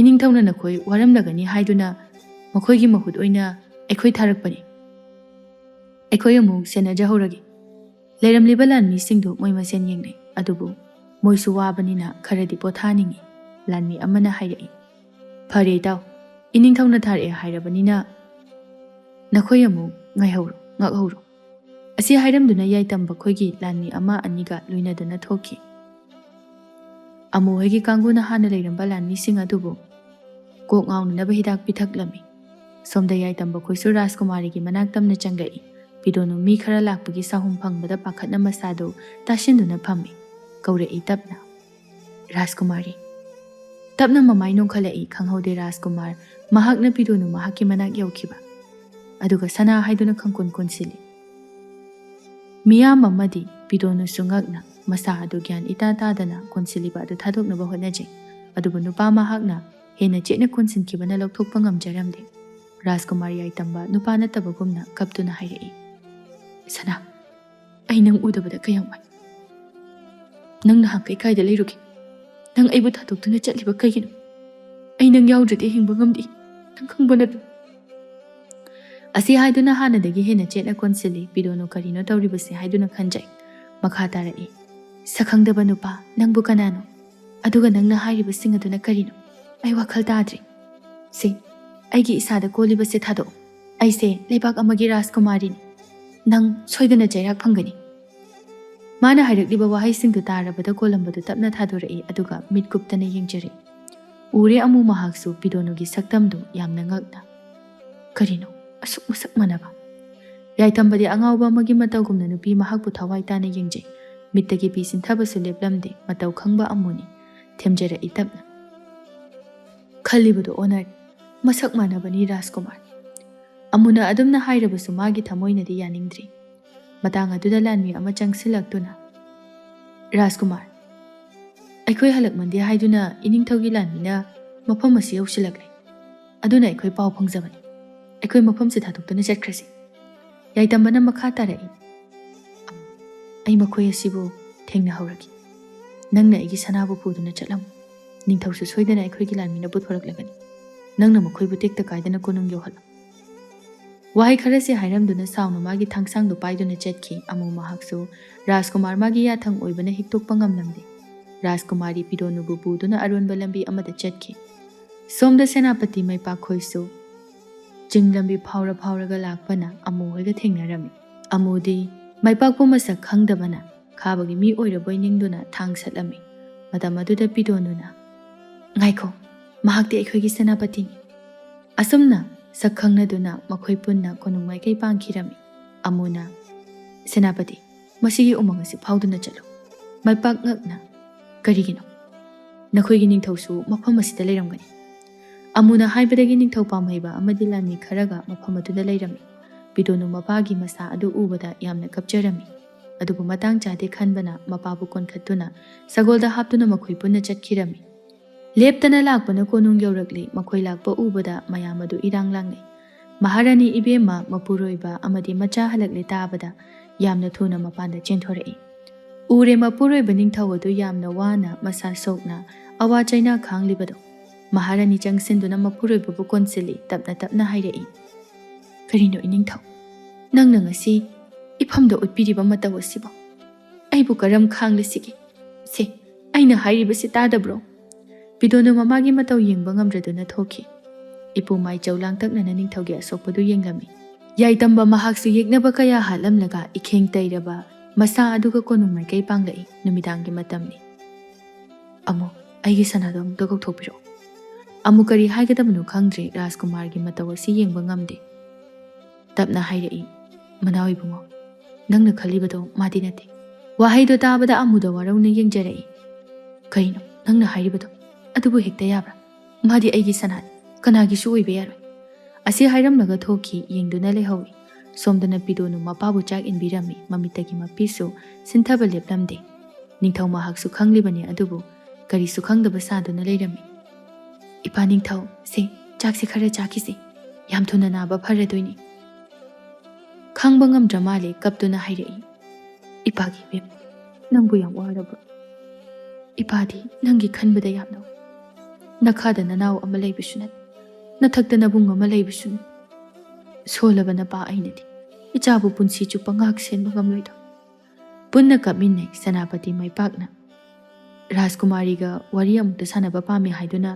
ꯏꯅꯤꯡꯊꯧꯅ ꯅꯈꯣꯏ ꯋꯥꯔꯝꯂꯒꯅꯤ ꯍꯥꯏꯗꯨꯅ ꯃꯈꯣꯏꯒꯤ ꯃꯍꯨꯠ ꯑꯣꯏꯅ ꯑꯩꯈꯣꯏ ꯊꯥꯔꯛꯄꯅꯤ꯫ ꯑꯩꯈꯣꯏ ꯑꯃꯨꯛ ꯁꯦꯟꯅꯖꯍꯧꯔꯒꯦ꯫" ꯂꯩꯔꯝꯂꯤꯕ ꯂꯥꯟꯃꯤꯁꯤꯡꯗꯨ ꯃꯣꯏ ꯃꯁꯦꯟ ꯌꯦꯡꯅꯩ꯫ ꯑꯗꯨꯕꯨ ꯃꯣꯏꯁꯨ ꯋꯥꯕꯅꯤꯅ ꯈꯔꯗꯤ ꯄꯣꯊꯥꯅꯤꯡꯏ꯫ ꯂꯥꯟꯃꯤ ꯑꯃꯅ ꯍꯥꯏꯔꯛꯏ, "ꯐꯔꯦ ꯏꯇꯥꯎ, ꯏꯅꯤꯡꯊꯧꯅ ꯊꯥꯔꯛꯑꯦ ꯍꯥꯏꯔꯕꯅꯤꯅ ꯅꯈꯣꯏ ꯑꯃꯨꯛ ꯉꯥꯏꯍꯧꯔꯣ, ꯉꯛꯍꯧꯔꯣ꯫" ꯑꯁꯤ ꯍꯥꯏꯔꯝꯗꯨꯅ ꯌꯥꯏꯇꯝꯕ ꯈꯣꯏꯒꯤ ꯂꯥꯟꯃꯤ ꯑꯃ ꯑꯅꯤꯒ ꯂꯣꯏꯅꯗꯨꯅ ꯊꯣꯛꯈꯤ꯫ ꯑꯃꯨ ꯍꯣꯏꯒꯤ ꯀꯥꯡꯕꯨꯅ ꯍꯥꯟꯅ ꯂꯩꯔꯝꯕ ꯂꯥꯟꯃꯤꯁꯤꯡ ꯑꯗꯨꯕꯨ ꯀꯣꯛ ꯉꯥꯎꯅꯅꯕ ꯍꯤꯗꯥꯛ ꯄꯤꯊꯛꯂꯝꯃꯤ꯫ ꯁꯣꯝꯗ ꯌꯥꯏꯇꯝꯕ ꯈꯣꯏꯁꯨ ꯔꯥꯖꯀꯨꯃꯥꯔꯤꯒꯤ ꯃꯅꯥꯛ ꯇꯝꯅ ꯆꯪꯂꯛꯏ꯫ ꯄꯤꯗꯣꯅꯨ ꯃꯤ ꯈꯔ ꯂꯥꯛꯄꯒꯤ ꯁꯥꯍꯨꯝ ꯐꯪꯕꯗ ꯄꯥꯈꯠꯅ ꯃꯁꯥꯗꯨ ꯇꯥꯁꯤꯟꯗꯨꯅ ꯐꯝꯃꯤ꯫ ꯀꯧꯔꯛꯏ ꯇꯞꯅ, "ꯔꯥꯖꯀꯨꯃꯥꯔꯤ꯫" ꯇꯞꯅ ꯃꯃꯥꯏ ꯅꯣꯡꯈꯠꯂꯛꯏ꯫ ꯈꯪꯍꯧꯗꯦ ꯔꯥꯖꯀꯨꯃꯥꯔ ꯃꯍꯥꯛꯅ ꯄꯤꯗꯣꯅꯨ ꯃꯍꯥꯛꯀꯤ ꯃꯅꯥꯛ ꯌꯧꯈꯤꯕ꯫ ꯑꯗꯨꯒ ꯁꯅꯥ ꯍꯥꯏꯗꯨꯅ ꯈꯪꯀꯨꯟ ꯀꯨꯟꯁꯤꯜꯂꯤ꯫ ꯃꯤꯌꯥꯝ ꯑꯃꯗꯤ ꯄꯤꯗꯣꯅꯨꯁꯨ ꯉꯛꯅ ꯃꯁꯥ ꯑꯗꯨ ꯒ꯭ꯌꯥꯟ ꯏꯇꯥ ꯇꯥꯗꯅ ꯀꯣꯟꯁꯤꯜꯂꯤꯕ ꯑꯗꯨ ꯊꯥꯗꯣꯛꯅꯕ ꯍꯣꯠꯅꯖꯩ꯫ ꯑꯗꯨꯕꯨ ꯅꯨꯄꯥ ꯃꯍꯥꯛꯅ ꯍꯦꯟꯅ ꯆꯦꯠꯅ ꯀꯣꯟꯁꯤꯟꯈꯤꯕꯅ ꯂꯧꯊꯣꯛꯄ ꯉꯝꯖꯔꯝꯗꯦ꯫ ꯔꯥꯖꯀꯨꯃꯥꯔ ꯌꯥꯏꯇꯝꯕ ꯅꯨꯄꯥ ꯅꯠꯇꯕꯒꯨꯝꯅ ꯀꯞꯇꯨꯅ ꯍꯥꯏꯔꯛꯏ, "ꯁꯅꯥ, ꯑꯩ ꯅꯪ ꯎꯗꯕꯗ ꯀꯌꯥꯝ ꯋꯥꯏ꯫ ꯅꯪ ꯅꯍꯥꯟꯈꯩ ꯀꯥꯏꯗ ꯂꯩꯔꯨꯒꯦ? ꯅꯪ ꯑꯩꯕꯨ ꯊꯥꯗꯣꯛꯇꯨꯅ ꯆꯠꯂꯤꯕ ꯀꯩꯒꯤꯅꯣ? ꯑꯩ ꯅꯪ ꯌꯥꯎꯗ꯭ꯔꯗꯤ ꯍꯤꯡꯕ ꯉꯝꯗꯦ꯫ ꯅꯪ ꯈꯪꯕ ꯅꯠꯇ꯭ꯔꯣ?" ꯑꯁꯤ ꯍꯥꯏꯗꯨꯅ ꯍꯥꯟꯅꯗꯒꯤ ꯍꯦꯟꯅ ꯆꯦꯠꯅ ꯀꯣꯟꯁꯤꯜꯂꯤ꯫ ꯄꯤꯗꯣꯅꯨ ꯀꯔꯤꯅꯣ ꯇꯧꯔꯤꯕꯁꯦ ꯍꯥꯏꯗꯨꯅ ꯈꯟꯖꯩ꯫ ꯃꯈꯥ ꯇꯥꯔꯛꯏ, "ꯁꯛꯈꯪꯗꯕ ꯅꯨꯄꯥ, ꯅꯪꯕꯨ ꯀꯅꯥꯅꯣ? ꯑꯗꯨꯒ ꯅꯪꯅ ꯍꯥꯏꯔꯤꯕꯁꯤꯡ ꯑꯗꯨꯅ ꯀꯔꯤꯅꯣ? ꯑꯩ ꯋꯥꯈꯜ ꯇꯥꯗ꯭ꯔꯦ꯫ ꯁꯦ, ꯑꯩꯒꯤ ꯏꯁꯥꯗ ꯀꯣꯜꯂꯤꯕꯁꯦ ꯊꯥꯗꯣꯛꯑꯣ꯫ ꯑꯩꯁꯦ ꯂꯩꯕꯥꯛ ꯑꯃꯒꯤ ꯔꯥꯖꯀꯨꯃꯥꯔꯤꯅꯤ꯫ "ꯅꯪ ꯁꯣꯏꯗꯅ ꯆꯩꯔꯥꯛ ꯐꯪꯒꯅꯤ꯫" ꯃꯥꯅ ꯍꯥꯏꯔꯛꯂꯤꯕ ꯋꯥꯍꯩꯁꯤꯡꯗꯨ ꯇꯥꯔꯕꯗ ꯀꯣꯂꯝꯕꯗꯨ ꯇꯞꯅ ꯊꯥꯗꯣꯔꯛꯏ, ꯑꯗꯨꯒ ꯃꯤꯠ ꯀꯨꯞꯇꯅ ꯌꯦꯡꯖꯔꯛꯏ꯫ ꯎꯔꯦ ꯑꯃꯨ ꯃꯍꯥꯛꯁꯨ ꯄꯤꯗꯣꯅꯨꯒꯤ ꯁꯛꯇꯝꯗꯨ ꯌꯥꯝꯅ ꯉꯛꯅ꯫ "ꯀꯔꯤꯅꯣ ꯑꯁꯨꯛ ꯃꯁꯛ ꯃꯥꯟꯅꯕ?" ꯌꯥꯏꯇꯝꯕꯗꯤ ꯑꯉꯥꯎꯕ ꯑꯃꯒꯤ ꯃꯇꯧꯒꯨꯝꯅ ꯅꯨꯄꯤ ꯃꯍꯥꯛꯄꯨ ꯊꯋꯥꯏ ꯇꯥꯅ ꯌꯦꯡꯖꯩ꯫ ꯃꯤꯠꯇꯒꯤ ꯄꯤ ꯆꯤꯟꯊꯕꯁꯨ ꯂꯦꯞꯂꯝꯗꯦ꯫ ꯃꯇꯧ ꯈꯪꯕ ꯑꯃꯨꯅꯤ꯫ ꯊꯦꯝꯖꯔꯛꯏ ꯇꯞꯅ꯫ "ꯈꯜꯂꯤꯕꯗꯨ ꯑꯣꯟꯅꯔꯦ꯫ ꯃꯁꯛ ꯃꯥꯟꯅꯕꯅꯤ ꯔꯥꯖꯀꯨꯃꯥꯔ꯫" ꯑꯃꯨꯅ ꯑꯗꯨꯝꯅ ꯍꯥꯏꯔꯕꯁꯨ ꯃꯥꯒꯤ ꯊꯃꯣꯏꯅꯗꯤ ꯌꯥꯅꯤꯡꯗ꯭ꯔꯤ꯫ ꯃꯇꯥꯡ ꯑꯗꯨꯗ ꯂꯥꯟꯃꯤ ꯑꯃ ꯆꯪꯁꯤꯜꯂꯛꯇꯨꯅ, "ꯔꯥꯖꯀꯨꯃꯥꯔ, ꯑꯩꯈꯣꯏ ꯍꯜꯂꯛꯃꯟꯗꯦ ꯍꯥꯏꯗꯨꯅ ꯏꯅꯤꯡꯊꯧꯒꯤ ꯂꯥꯟꯃꯤꯅ ꯃꯐꯝ ꯑꯁꯤ ꯌꯧꯁꯤꯜꯂꯛꯂꯦ꯫ ꯑꯗꯨꯅ ꯑꯩꯈꯣꯏ ꯄꯥꯎ ꯐꯪꯖꯕꯅꯤ꯫ ꯑꯩꯈꯣꯏ ꯃꯐꯝꯁꯤ ꯊꯥꯗꯣꯛꯇꯨꯅ ꯆꯠꯈ꯭ꯔꯁꯤ꯫" ꯌꯥꯏꯇꯝꯕꯅ ꯃꯈꯥ ꯇꯥꯔꯛꯏ, "ꯑꯩ ꯃꯈꯣꯏ ꯑꯁꯤꯕꯨ ꯊꯦꯡꯅꯍꯧꯔꯒꯦ꯫ ꯅꯪꯅ ꯑꯩꯒꯤ ꯁꯅꯥꯕꯨ ꯄꯨꯗꯨꯅ ꯆꯠꯂꯝꯃꯨ꯫ ꯅꯤꯡꯊꯧꯁꯨ ꯁꯣꯏꯗꯅ ꯑꯩꯈꯣꯏꯒꯤ ꯂꯥꯟꯃꯤꯅ ꯄꯨꯊꯣꯔꯛꯂꯒꯅꯤ꯫ ꯅꯪꯅ ꯃꯈꯣꯏꯕꯨ ꯇꯦꯛꯇ ꯀꯥꯏꯗꯅ ꯀꯣꯅꯨꯡ ꯌꯧꯍꯜꯂꯨ꯫" ꯋꯥꯍꯩ ꯈꯔꯁꯤ ꯍꯥꯏꯔꯝꯗꯨꯅ ꯁꯥꯎꯅ ꯃꯥꯒꯤ ꯊꯥꯡꯁꯥꯡꯗꯨ ꯄꯥꯏꯗꯨꯅ ꯆꯠꯈꯤ꯫ ꯑꯃꯨ ꯃꯍꯥꯛꯁꯨ ꯔꯥꯖꯀꯨꯃꯥꯔ ꯃꯥꯒꯤ ꯌꯥꯊꯪ ꯑꯣꯏꯕꯅ ꯍꯤꯛꯇꯣꯛꯄ ꯉꯝꯂꯝꯗꯦ꯫ ꯔꯥꯖꯀꯨꯃꯥꯔꯤ ꯄꯤꯗꯣꯅꯨꯕꯨ ꯄꯨꯗꯨꯅ ꯑꯔꯣꯟꯕ ꯂꯝꯕꯤ ꯑꯃꯗ ꯆꯠꯈꯤ꯫ ꯁꯣꯝꯗ ꯁꯦꯅꯥꯄꯇꯤ ꯃꯥꯏꯄꯥꯛꯈꯣꯏꯁꯨ ꯆꯤꯡ ꯂꯝꯕꯤ ꯐꯥꯎꯔ ꯐꯥꯎꯔꯒ ꯂꯥꯛꯄꯅ ꯑꯃꯨ ꯍꯣꯏꯒ ꯊꯦꯡꯅꯔꯝꯃꯤ꯫ ꯑꯃꯨꯗꯤ ꯃꯥꯏꯄꯥꯛꯄꯨ ꯃꯁꯛ ꯈꯪꯗꯕꯅ ꯈꯥꯕꯒꯤ ꯃꯤ ꯑꯣꯏꯔꯕꯣꯏ ꯅꯤꯡꯗꯨꯅ ꯊꯥꯡ ꯁꯠꯂꯝꯃꯤ꯫ ꯃꯇꯝ ꯑꯗꯨꯗ ꯄꯤꯗꯣꯅꯨꯅ, "ꯉꯥꯏꯈꯣ, ꯃꯍꯥꯛꯇꯤ ꯑꯩꯈꯣꯏꯒꯤ ꯁꯦꯅꯥꯄꯇꯤꯅꯤ꯫" ꯑꯁꯨꯝꯅ ꯁꯛ ꯈꯪꯅꯗꯨꯅ ꯃꯈꯣꯏ ꯄꯨꯟꯅ ꯀꯣꯅꯨꯡ ꯃꯥꯏꯀꯩ ꯄꯥꯡꯈꯤꯔꯝꯃꯤ꯫ ꯑꯃꯨꯅ, "ꯁꯦꯅꯥꯄꯇꯤ, ꯃꯁꯤꯒꯤ ꯎꯃꯪ ꯑꯁꯤ ꯐꯥꯎꯗꯨꯅ ꯆꯠꯂꯨ꯫" ꯃꯥꯏꯄꯥꯛ ꯉꯛꯅ, "ꯀꯔꯤꯒꯤꯅꯣ? ꯅꯈꯣꯏꯒꯤ ꯅꯤꯡꯊꯧꯁꯨ ꯃꯐꯝ ꯑꯁꯤꯗ ꯂꯩꯔꯝꯒꯅꯤ꯫" ꯑꯃꯨꯅ ꯍꯥꯏꯕꯗꯒꯤ ꯅꯤꯡꯊꯧ ꯄꯥꯝꯍꯩꯕ ꯑꯃꯗꯤ ꯂꯥꯟꯃꯤ ꯈꯔꯒ ꯃꯐꯝ ꯑꯗꯨꯗ ꯂꯩꯔꯝꯃꯤ꯫ ꯄꯤꯗꯣꯅꯨ ꯃꯄꯥꯒꯤ ꯃꯁꯥ ꯑꯗꯨ ꯎꯕꯗ ꯌꯥꯝꯅ ꯀꯞꯆꯔꯝꯃꯤ꯫ ꯑꯗꯨꯕꯨ ꯃꯇꯥꯡ ꯆꯥꯗꯦ ꯈꯟꯕꯅ ꯃꯄꯥꯕꯨ ꯀꯣꯟꯈꯠꯇꯨꯅ ꯁꯒꯣꯜꯗ ꯍꯥꯞꯇꯨꯅ ꯃꯈꯣꯏ ꯄꯨꯟꯅ ꯆꯠꯈꯤꯔꯝꯃꯤ꯫ ꯂꯦꯞꯇꯅ ꯂꯥꯛꯄꯅ ꯀꯣꯅꯨꯡ ꯌꯧꯔꯛꯂꯤ꯫ ꯃꯈꯣꯏ ꯂꯥꯛꯄ ꯎꯕꯗ ꯃꯌꯥꯝ ꯑꯗꯨ ꯏꯔꯥꯡ ꯂꯥꯡꯅꯩ꯫ ꯃꯍꯥꯔꯥꯅꯤ ꯏꯕꯦꯝꯃ, ꯃꯄꯨꯔꯣꯏꯕ ꯑꯃꯗꯤ ꯃꯆꯥ ꯍꯜꯂꯛꯂꯦ ꯇꯥꯕꯗ ꯌꯥꯝꯅ ꯊꯨꯅ ꯃꯄꯥꯟꯗ ꯆꯦꯟꯊꯣꯔꯛꯏ꯫ ꯎꯔꯦ ꯃꯄꯨꯔꯣꯏꯕ ꯅꯤꯡꯊꯧ ꯑꯗꯨ ꯌꯥꯝꯅ ꯋꯥꯅ ꯃꯁꯥ ꯁꯣꯛꯅ ꯑꯋꯥ ꯆꯩꯅꯥ ꯈꯥꯡꯂꯤꯕꯗꯣ꯫ ꯃꯍꯥꯔꯥꯅꯤ ꯆꯪꯁꯤꯟꯗꯨꯅ ꯃꯄꯨꯔꯣꯏꯕꯕꯨ ꯀꯣꯟꯁꯤꯜꯂꯤ꯫ ꯇꯞꯅ ꯇꯞꯅ ꯍꯥꯏꯔꯛꯏ, "ꯀꯔꯤꯅꯣ ꯏꯅꯤꯡꯊꯧ? ꯅꯪꯅ ꯉꯁꯤ ꯏꯐꯝꯗ ꯎꯠꯄꯤꯔꯤꯕ ꯃꯇꯧ ꯑꯁꯤꯕꯨ? ꯑꯩꯕꯨ ꯀꯔꯝ ꯈꯥꯡꯂꯁꯤꯒꯦ? ꯁꯦ, ꯑꯩꯅ ꯍꯥꯏꯔꯤꯕꯁꯤ ꯇꯥꯗꯕ꯭ꯔꯣ?" ꯄꯤꯗꯣꯅꯨ ꯃꯃꯥꯒꯤ ꯃꯇꯧ ꯌꯦꯡꯕ ꯉꯝꯗ꯭ꯔꯗꯨꯅ ꯊꯣꯛꯈꯤ꯫ ꯏꯄꯨ ꯃꯥꯏꯆꯧ ꯂꯥꯡꯇꯛꯅꯅ ꯅꯤꯡꯊꯧꯒꯤ ꯑꯁꯣꯛꯄꯗꯨ ꯌꯦꯡꯂꯝꯃꯤ꯫ ꯌꯥꯏꯇꯝꯕ ꯃꯍꯥꯛꯁꯨ ꯌꯦꯛꯅꯕ ꯀꯌꯥ ꯍꯥꯠꯂꯝꯂꯒ ꯏꯈꯦꯡ ꯇꯩꯔꯕ ꯃꯁꯥ ꯑꯗꯨꯒ ꯀꯣꯅꯨꯡ ꯃꯥꯏꯀꯩ ꯄꯥꯡꯂꯛꯏ꯫ ꯅꯨꯃꯤꯗꯥꯡꯒꯤ ꯃꯇꯝꯅꯤ꯫ "ꯑꯃꯨ, ꯑꯩꯒꯤ ꯁꯅꯥꯗꯣ ꯑꯃꯨꯛꯇ ꯀꯧꯊꯣꯛꯄꯤꯔꯛꯑꯣ꯫" ꯑꯃꯨ ꯀꯔꯤ ꯍꯥꯏꯒꯗꯕꯅꯣ ꯈꯪꯗ꯭ꯔꯦ꯫ ꯔꯥꯖꯀꯨꯃꯥꯔꯒꯤ ꯃꯇꯧ ꯑꯁꯤ ꯌꯦꯡꯕ ꯉꯝꯗꯦ꯫ ꯇꯞꯅ ꯍꯥꯏꯔꯛꯏ, "ꯃꯅꯥꯎ ꯏꯕꯨꯡꯉꯣ, ꯅꯪꯅ ꯈꯜꯂꯤꯕꯗꯣ ꯃꯥꯗꯤ ꯅꯠꯇꯦ꯫" ꯋꯥꯍꯩꯗꯣ ꯇꯥꯕꯗ ꯑꯃꯨꯗ ꯋꯥꯔꯧꯅ ꯌꯦꯡꯖꯔꯛꯏ꯫ "ꯀꯩꯅꯣ ꯅꯪꯅ ꯍꯥꯏꯔꯤꯕꯗꯣ? ꯑꯗꯨꯕꯨ ꯍꯦꯛꯇ ꯌꯥꯕ꯭ꯔꯥ? ꯃꯥꯗꯤ ꯑꯩꯒꯤ ꯁꯅꯥꯅꯤ, ꯀꯅꯥꯒꯤꯁꯨ ꯑꯣꯏꯕ ꯌꯥꯔꯣꯏ꯫" ꯑꯁꯤ ꯍꯥꯏꯔꯝꯂꯒ ꯊꯣꯛꯈꯤ꯫ ꯌꯦꯡꯗꯨꯅ ꯂꯩꯍꯧꯏ꯫ ꯁꯣꯝꯗꯅ ꯄꯤꯗꯣꯅꯨ ꯃꯄꯥꯕꯨ ꯆꯥꯛ ꯏꯟꯕꯤꯔꯝꯃꯤ꯫ ꯃꯃꯤꯠꯇꯒꯤ ꯃꯄꯤꯁꯨ ꯁꯤꯟꯊꯕ ꯂꯦꯞꯂꯝꯗꯦ꯫ ꯅꯤꯡꯊꯧ ꯃꯍꯥꯛꯁꯨ ꯈꯪꯂꯤꯕꯅꯤ, ꯑꯗꯨꯕꯨ ꯀꯔꯤꯁꯨ ꯈꯪꯗꯕ ꯁꯥꯗꯨꯅ ꯂꯩꯔꯝꯃꯤ꯫ "ꯏꯄꯥ ꯅꯤꯡꯊꯧ, ꯁꯦ, ꯆꯥꯛꯁꯦ ꯈꯔ ꯆꯥꯈꯤꯁꯦ꯫ ꯌꯥꯝ ꯊꯨꯅ ꯅꯥꯕ ꯐꯔꯗꯣꯏꯅꯤ꯫" ꯈꯥꯡꯕ ꯉꯝꯗ꯭ꯔ ꯃꯥꯜꯂꯦ, ꯀꯞꯇꯨꯅ ꯍꯥꯏꯔꯛꯏ꯫ "ꯏꯄꯥꯒꯤ ꯏꯕꯦꯝ, ꯅꯪꯕꯨ ꯌꯥꯝ ꯋꯥꯔꯕ꯭ꯔꯣ? ꯏꯄꯥꯗꯤ ꯅꯪꯒꯤ ꯈꯟꯕꯗ ꯌꯥꯝꯅ ꯋꯥꯏ꯫ ꯅꯈꯥꯗ ꯅꯅꯥꯎ ꯑꯃ ꯂꯩꯕꯁꯨ ꯅꯠꯇꯦ, ꯅꯊꯛꯇ ꯅꯕꯨꯡ ꯑꯃ ꯂꯩꯕꯁꯨ ꯅꯠꯇꯦ꯫ ꯁꯣꯜꯂꯕ ꯅꯄꯥ ꯑꯩꯅꯗꯤ ꯏꯆꯥꯕꯨ ꯄꯨꯟꯁꯤ ꯆꯨꯞꯄ ꯉꯥꯛ ꯁꯦꯟꯕ ꯉꯝꯂꯣꯏꯗꯧ꯫" ꯄꯨꯟꯅ ꯀꯞꯃꯤꯟꯅꯩ꯫ ꯁꯦꯅꯥꯄꯇꯤ ꯃꯥꯏꯄꯥꯛꯅ ꯔꯥꯖꯀꯨꯃꯥꯔꯤꯒ ꯋꯥꯔꯤ ꯑꯃꯨꯛꯇ ꯁꯥꯟꯅꯕ ꯄꯥꯝꯃꯤ ꯍꯥꯏꯗꯨꯅ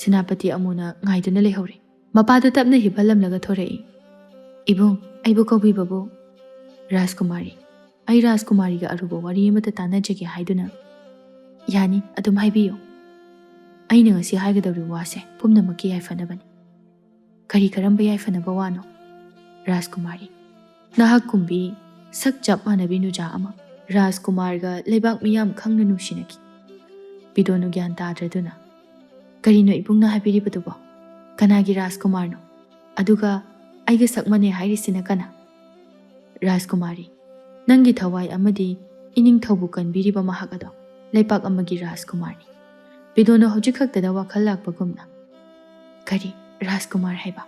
ꯁꯦꯅꯥꯄꯇꯤ ꯑꯃꯨꯅ ꯉꯥꯏꯗꯨꯅ ꯂꯩꯍꯧꯔꯦ꯫ ꯃꯄꯥꯗꯨ ꯇꯞꯅ ꯍꯤꯞꯍꯜꯂꯝꯂꯒ ꯊꯣꯔꯛꯏ꯫ "ꯏꯕꯨꯡ, ꯑꯩꯕꯨ ꯀꯧꯕꯤꯕꯕꯨ?" "ꯔꯥꯖꯀꯨꯃꯥꯔꯤ, ꯑꯩ ꯔꯥꯖꯀꯨꯃꯥꯔꯤꯒ ꯑꯔꯨꯕ ꯋꯥꯔꯤ ꯑꯃꯇ ꯇꯥꯟꯅꯖꯒꯦ ꯍꯥꯏꯗꯨꯅ꯫" "ꯌꯥꯅꯤ, ꯑꯗꯨꯝ ꯍꯥꯏꯕꯤꯌꯨ꯫ ꯑꯩꯅ ꯉꯁꯤ ꯍꯥꯏꯒꯗꯧꯔꯤꯕ ꯋꯥꯁꯦ ꯄꯨꯝꯅꯃꯛꯀꯤ ꯌꯥꯏꯐꯅꯕꯅꯤ꯫" "ꯀꯔꯤ ꯀꯔꯝꯕ ꯌꯥꯏꯐꯅꯕ ꯋꯥꯅꯣ?" "ꯔꯥꯖꯀꯨꯃꯥꯔꯤ, ꯅꯍꯥꯛ ꯀꯨꯝꯕꯤ ꯁꯛ ꯆꯞ ꯃꯥꯟꯅꯕꯤ ꯅꯨꯖꯥ ꯑꯃ ꯔꯥꯖꯀꯨꯃꯥꯔꯒ ꯂꯩꯕꯥꯛ ꯃꯤꯌꯥꯝ ꯈꯪꯅ ꯅꯨꯡꯁꯤꯅꯈꯤ꯫" ꯄꯤꯗꯣꯅꯨ ꯒ꯭ꯌꯥꯟ ꯇꯥꯗ꯭ꯔꯗꯨꯅ, "ꯀꯔꯤꯅꯣ ꯏꯕꯨꯡꯅ ꯍꯥꯏꯕꯤꯔꯤꯕꯗꯨꯕꯣ? ꯀꯅꯥꯒꯤ ꯔꯥꯖꯀꯨꯃꯥꯔꯅꯣ? ꯑꯗꯨꯒ ꯑꯩꯒ ꯁꯛ ꯃꯥꯟꯅꯩ ꯍꯥꯏꯔꯤꯁꯤꯅ ꯀꯅꯥ?" "ꯔꯥꯖꯀꯨꯃꯥꯔꯤ, ꯅꯪꯒꯤ ꯊꯋꯥꯏ ꯑꯃꯗꯤ ꯏꯅꯤꯡꯊꯧꯕꯨ ꯀꯟꯕꯤꯔꯤꯕ ꯃꯍꯥꯛ ꯑꯗꯣ ꯂꯩꯄꯥꯛ ꯑꯃꯒꯤ ꯔꯥꯖꯀꯨꯃꯥꯔꯅꯤ꯫" ꯄꯤꯗꯣꯅꯨ ꯍꯧꯖꯤꯛ ꯈꯛꯇꯗ ꯋꯥꯈꯜ ꯂꯥꯛꯄꯒꯨꯝꯅ, "ꯀꯔꯤ ꯔꯥꯖꯀꯨꯃꯥꯔ ꯍꯥꯏꯕ?"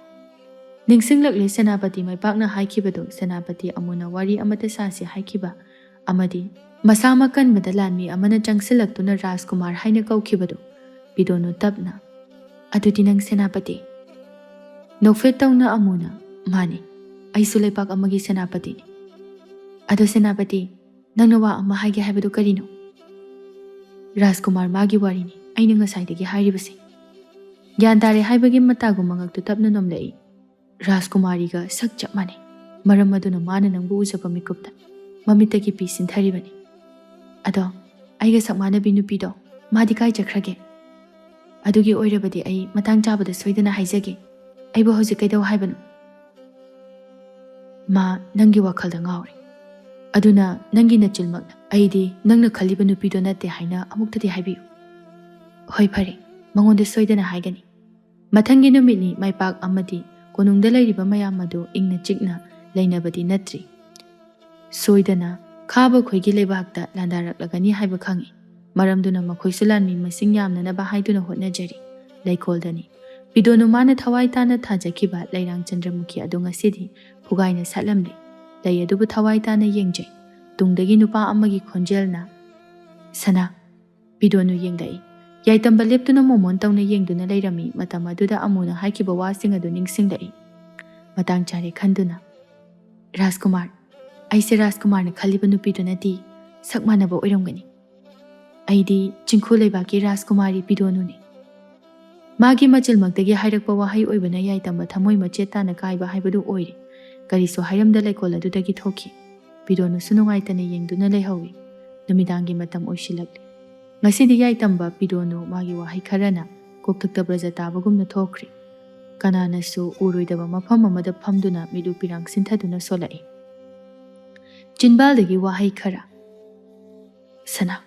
ꯅꯤꯡꯁꯤꯡꯂꯛꯂꯦ ꯁꯦꯅꯥꯄꯇꯤ ꯃꯥꯏꯄꯥꯛꯅ ꯍꯥꯏꯈꯤꯕꯗꯨ, ꯁꯦꯅꯥꯄꯇꯤ ꯑꯃꯨꯅ ꯋꯥꯔꯤ ꯑꯃꯠꯇ ꯁꯥꯁꯤ ꯍꯥꯏꯈꯤꯕ ꯑꯃꯗꯤ ꯃꯁꯥ ꯃꯀꯟꯕꯗ ꯂꯥꯟꯃꯤ ꯑꯃꯅ ꯆꯪꯁꯤꯜꯂꯛꯇꯨꯅ ꯔꯥꯖꯀꯨꯃꯥꯔ ꯍꯥꯏꯅ ꯀꯧꯈꯤꯕꯗꯨ꯫ ꯄꯤꯗꯣꯅꯨ ꯇꯞꯅ, "ꯑꯗꯨꯗꯤ ꯅꯪ ꯁꯦꯅꯥꯄꯇꯤ?" ꯅꯣꯛꯐꯦꯠ ꯇꯧꯅ ꯑꯃꯨꯅ, "ꯃꯥꯅꯤ, ꯑꯩꯁꯨ ꯂꯩꯄꯥꯛ ꯑꯃꯒꯤ ꯁꯦꯅꯥꯄꯇꯤꯅꯤ꯫" "ꯑꯗꯣ ꯁꯦꯅꯥꯄꯇꯤ, ꯅꯪꯅ ꯋꯥ ꯑꯃ ꯍꯥꯏꯒꯦ ꯍꯥꯏꯕꯗꯨ ꯀꯔꯤꯅꯣ?" "ꯔꯥꯖꯀꯨꯃꯥꯔ ꯃꯥꯒꯤ ꯋꯥꯔꯤꯅꯤ ꯑꯩꯅ ꯉꯁꯥꯏꯗꯒꯤ ꯍꯥꯏꯔꯤꯕꯁꯦ꯫" ꯒ꯭ꯌꯥꯟ ꯇꯥꯔꯦ ꯍꯥꯏꯕꯒꯤ ꯃꯇꯥꯒꯨꯝ ꯃꯉꯛꯇꯨ ꯇꯞꯅ ꯅꯣꯝꯂꯛꯏ꯫ ꯔꯥꯖꯀꯨꯃꯥꯔꯤꯒ ꯁꯛ ꯆꯞ ꯃꯥꯟꯅꯩ꯫ ꯃꯔꯝ ꯑꯗꯨꯅ ꯃꯥꯅ ꯅꯪꯕꯨ ꯎꯖꯕ ꯃꯤꯀꯨꯞꯇ ꯃꯃꯤꯠꯇꯒꯤ ꯄꯤ ꯁꯤꯟꯊꯔꯤꯕꯅꯤ꯫ ꯑꯗꯣ ꯑꯩꯒ ꯁꯛ ꯃꯥꯟꯅꯕꯤ ꯅꯨꯄꯤꯗꯣ ꯃꯥꯗꯤ ꯀꯥꯏ ꯆꯠꯈ꯭ꯔꯒꯦ? ꯑꯗꯨꯒꯤ ꯑꯣꯏꯔꯕꯗꯤ ꯑꯩ ꯃꯇꯥꯡ ꯆꯥꯕꯗ ꯁꯣꯏꯗꯅ ꯍꯥꯏꯖꯒꯦ꯫ ꯑꯩꯕꯨ ꯍꯧꯖꯤꯛ ꯀꯩꯗꯧ ꯍꯥꯏꯕꯅꯣ? ꯃꯥ ꯅꯪꯒꯤ ꯋꯥꯈꯜꯗ ꯉꯥꯎꯔꯦ꯫ ꯑꯗꯨꯅ ꯅꯪꯒꯤ ꯅꯆꯤꯜꯃꯛꯅ ꯑꯩꯗꯤ ꯅꯪꯅ ꯈꯜꯂꯤꯕ ꯅꯨꯄꯤꯗꯣ ꯅꯠꯇꯦ ꯍꯥꯏꯅ ꯑꯃꯨꯛꯇꯗꯤ ꯍꯥꯏꯕꯤꯌꯨ꯫ ꯍꯣꯏ, ꯐꯔꯦ, ꯃꯉꯣꯟꯗ ꯁꯣꯏꯗꯅ ꯍꯥꯏꯒꯅꯤ꯫ ꯃꯊꯪꯒꯤ ꯅꯨꯃꯤꯠꯅꯤ ꯃꯥꯏꯄꯥꯛ ꯑꯃꯗꯤ ꯀꯣꯅꯨꯡꯗ ꯂꯩꯔꯤꯕ ꯃꯌꯥꯝ ꯑꯗꯨ ꯏꯪꯅ ꯆꯤꯛꯅ ꯂꯩꯅꯕꯗꯤ ꯅꯠꯇ꯭ꯔꯤ꯫ ꯁꯣꯏꯗꯅ ꯈꯥꯕ ꯈꯣꯏꯒꯤ ꯂꯩꯕꯥꯛꯇ ꯂꯥꯟꯗꯥꯔꯛꯂꯒꯅꯤ ꯍꯥꯏꯕ ꯈꯪꯏ꯫ ꯃꯔꯝꯗꯨꯅ ꯃꯈꯣꯏꯁꯨ ꯂꯥꯟꯃꯤ ꯃꯁꯤꯡ ꯌꯥꯝꯅꯅꯕ ꯍꯥꯏꯗꯨꯅ ꯍꯣꯠꯅꯖꯔꯤ꯫ ꯂꯩꯀꯣꯜꯗꯅꯤ꯫ ꯄꯤꯗꯣꯅꯨ ꯃꯥꯅ ꯊꯋꯥꯏ ꯇꯥꯅ ꯊꯥꯖꯈꯤꯕ ꯂꯩꯔꯥꯡ ꯆꯟꯗ꯭ꯔꯃꯨꯈꯤ ꯑꯗꯨ ꯉꯁꯤꯗꯤ ꯐꯨꯒꯥꯏꯅ ꯁꯥꯠꯂꯝꯂꯦ꯫ ꯂꯩ ꯑꯗꯨꯕꯨ ꯊꯋꯥꯏ ꯇꯥꯅ ꯌꯦꯡꯖꯩ꯫ ꯇꯨꯡꯗꯒꯤ ꯅꯨꯄꯥ ꯑꯃꯒꯤ ꯈꯣꯟꯖꯦꯜꯅ, "ꯁꯅꯥ!" ꯄꯤꯗꯣꯅꯨ ꯌꯦꯡꯂꯛꯏ꯫ ꯌꯥꯏꯇꯝꯕ ꯂꯦꯞꯇꯨꯅ ꯃꯣꯃꯣꯟ ꯇꯧꯅ ꯌꯦꯡꯗꯨꯅ ꯂꯩꯔꯝꯃꯤ꯫ ꯃꯇꯝ ꯑꯗꯨꯗ ꯑꯃꯨꯅ ꯍꯥꯏꯈꯤꯕ ꯋꯥꯁꯤꯡ ꯑꯗꯨ ꯅꯤꯡꯁꯤꯡꯂꯛꯏ꯫ ꯃꯇꯥꯡ ꯆꯥꯔꯦ ꯈꯟꯗꯨꯅ, "ꯔꯥꯖꯀꯨꯃꯥꯔ, ꯑꯩꯁꯦ ꯔꯥꯖꯀꯨꯃꯥꯔꯅ ꯈꯜꯂꯤꯕ ꯅꯨꯄꯤꯗꯨ ꯅꯠꯇꯦ, ꯁꯛ ꯃꯥꯟꯅꯕ ꯑꯣꯏꯔꯝꯒꯅꯤ꯫ ꯑꯩꯗꯤ ꯆꯤꯡꯈꯨ ꯂꯩꯕꯥꯛꯀꯤ ꯔꯥꯖꯀꯨꯃꯥꯔꯤ ꯄꯤꯗꯣꯅꯨꯅꯤ꯫" ꯃꯥꯒꯤ ꯃꯆꯤꯜꯃꯛꯇꯒꯤ ꯍꯥꯏꯔꯛꯄ ꯋꯥꯍꯩ ꯑꯣꯏꯕꯅ ꯌꯥꯏꯇꯝꯕ ꯊꯃꯣꯏ ꯃꯆꯦꯠ ꯇꯥꯅ ꯀꯥꯏꯕ ꯍꯥꯏꯕꯗꯨ ꯑꯣꯏꯔꯦ꯫ ꯀꯔꯤꯁꯨ ꯍꯥꯏꯔꯝꯗ ꯂꯩꯀꯣꯜ ꯑꯗꯨꯗꯒꯤ ꯊꯣꯛꯈꯤ꯫ ꯄꯤꯗꯣꯅꯨꯁꯨ ꯅꯨꯡꯉꯥꯏꯇꯅ ꯌꯦꯡꯗꯨꯅ ꯂꯩꯍꯧꯏ꯫ ꯅꯨꯃꯤꯗꯥꯡꯒꯤ ꯃꯇꯝ ꯑꯣꯏꯁꯤꯜꯂꯛꯂꯦ꯫ ꯉꯁꯤꯗꯤ ꯌꯥꯏꯇꯝꯕ ꯄꯤꯗꯣꯅꯨ ꯃꯥꯒꯤ ꯋꯥꯍꯩ ꯈꯔꯅ ꯀꯣꯛꯇꯛꯇ ꯕ꯭ꯔꯖ ꯇꯥꯕꯒꯨꯝꯅ ꯊꯣꯛꯈ꯭ꯔꯦ꯫ ꯀꯅꯥꯅꯁꯨ ꯎꯔꯣꯏꯗꯕ ꯃꯐꯝ ꯑꯃꯗ ꯐꯝꯗꯨꯅ ꯃꯤꯠꯂꯨ ꯄꯤꯔꯥꯡ ꯁꯤꯟꯊꯗꯨꯅ ꯁꯣꯜꯂꯛꯏ꯫ ꯆꯤꯟꯕꯥꯜꯗꯒꯤ ꯋꯥꯍꯩ ꯈꯔ, "ꯁꯅꯥ,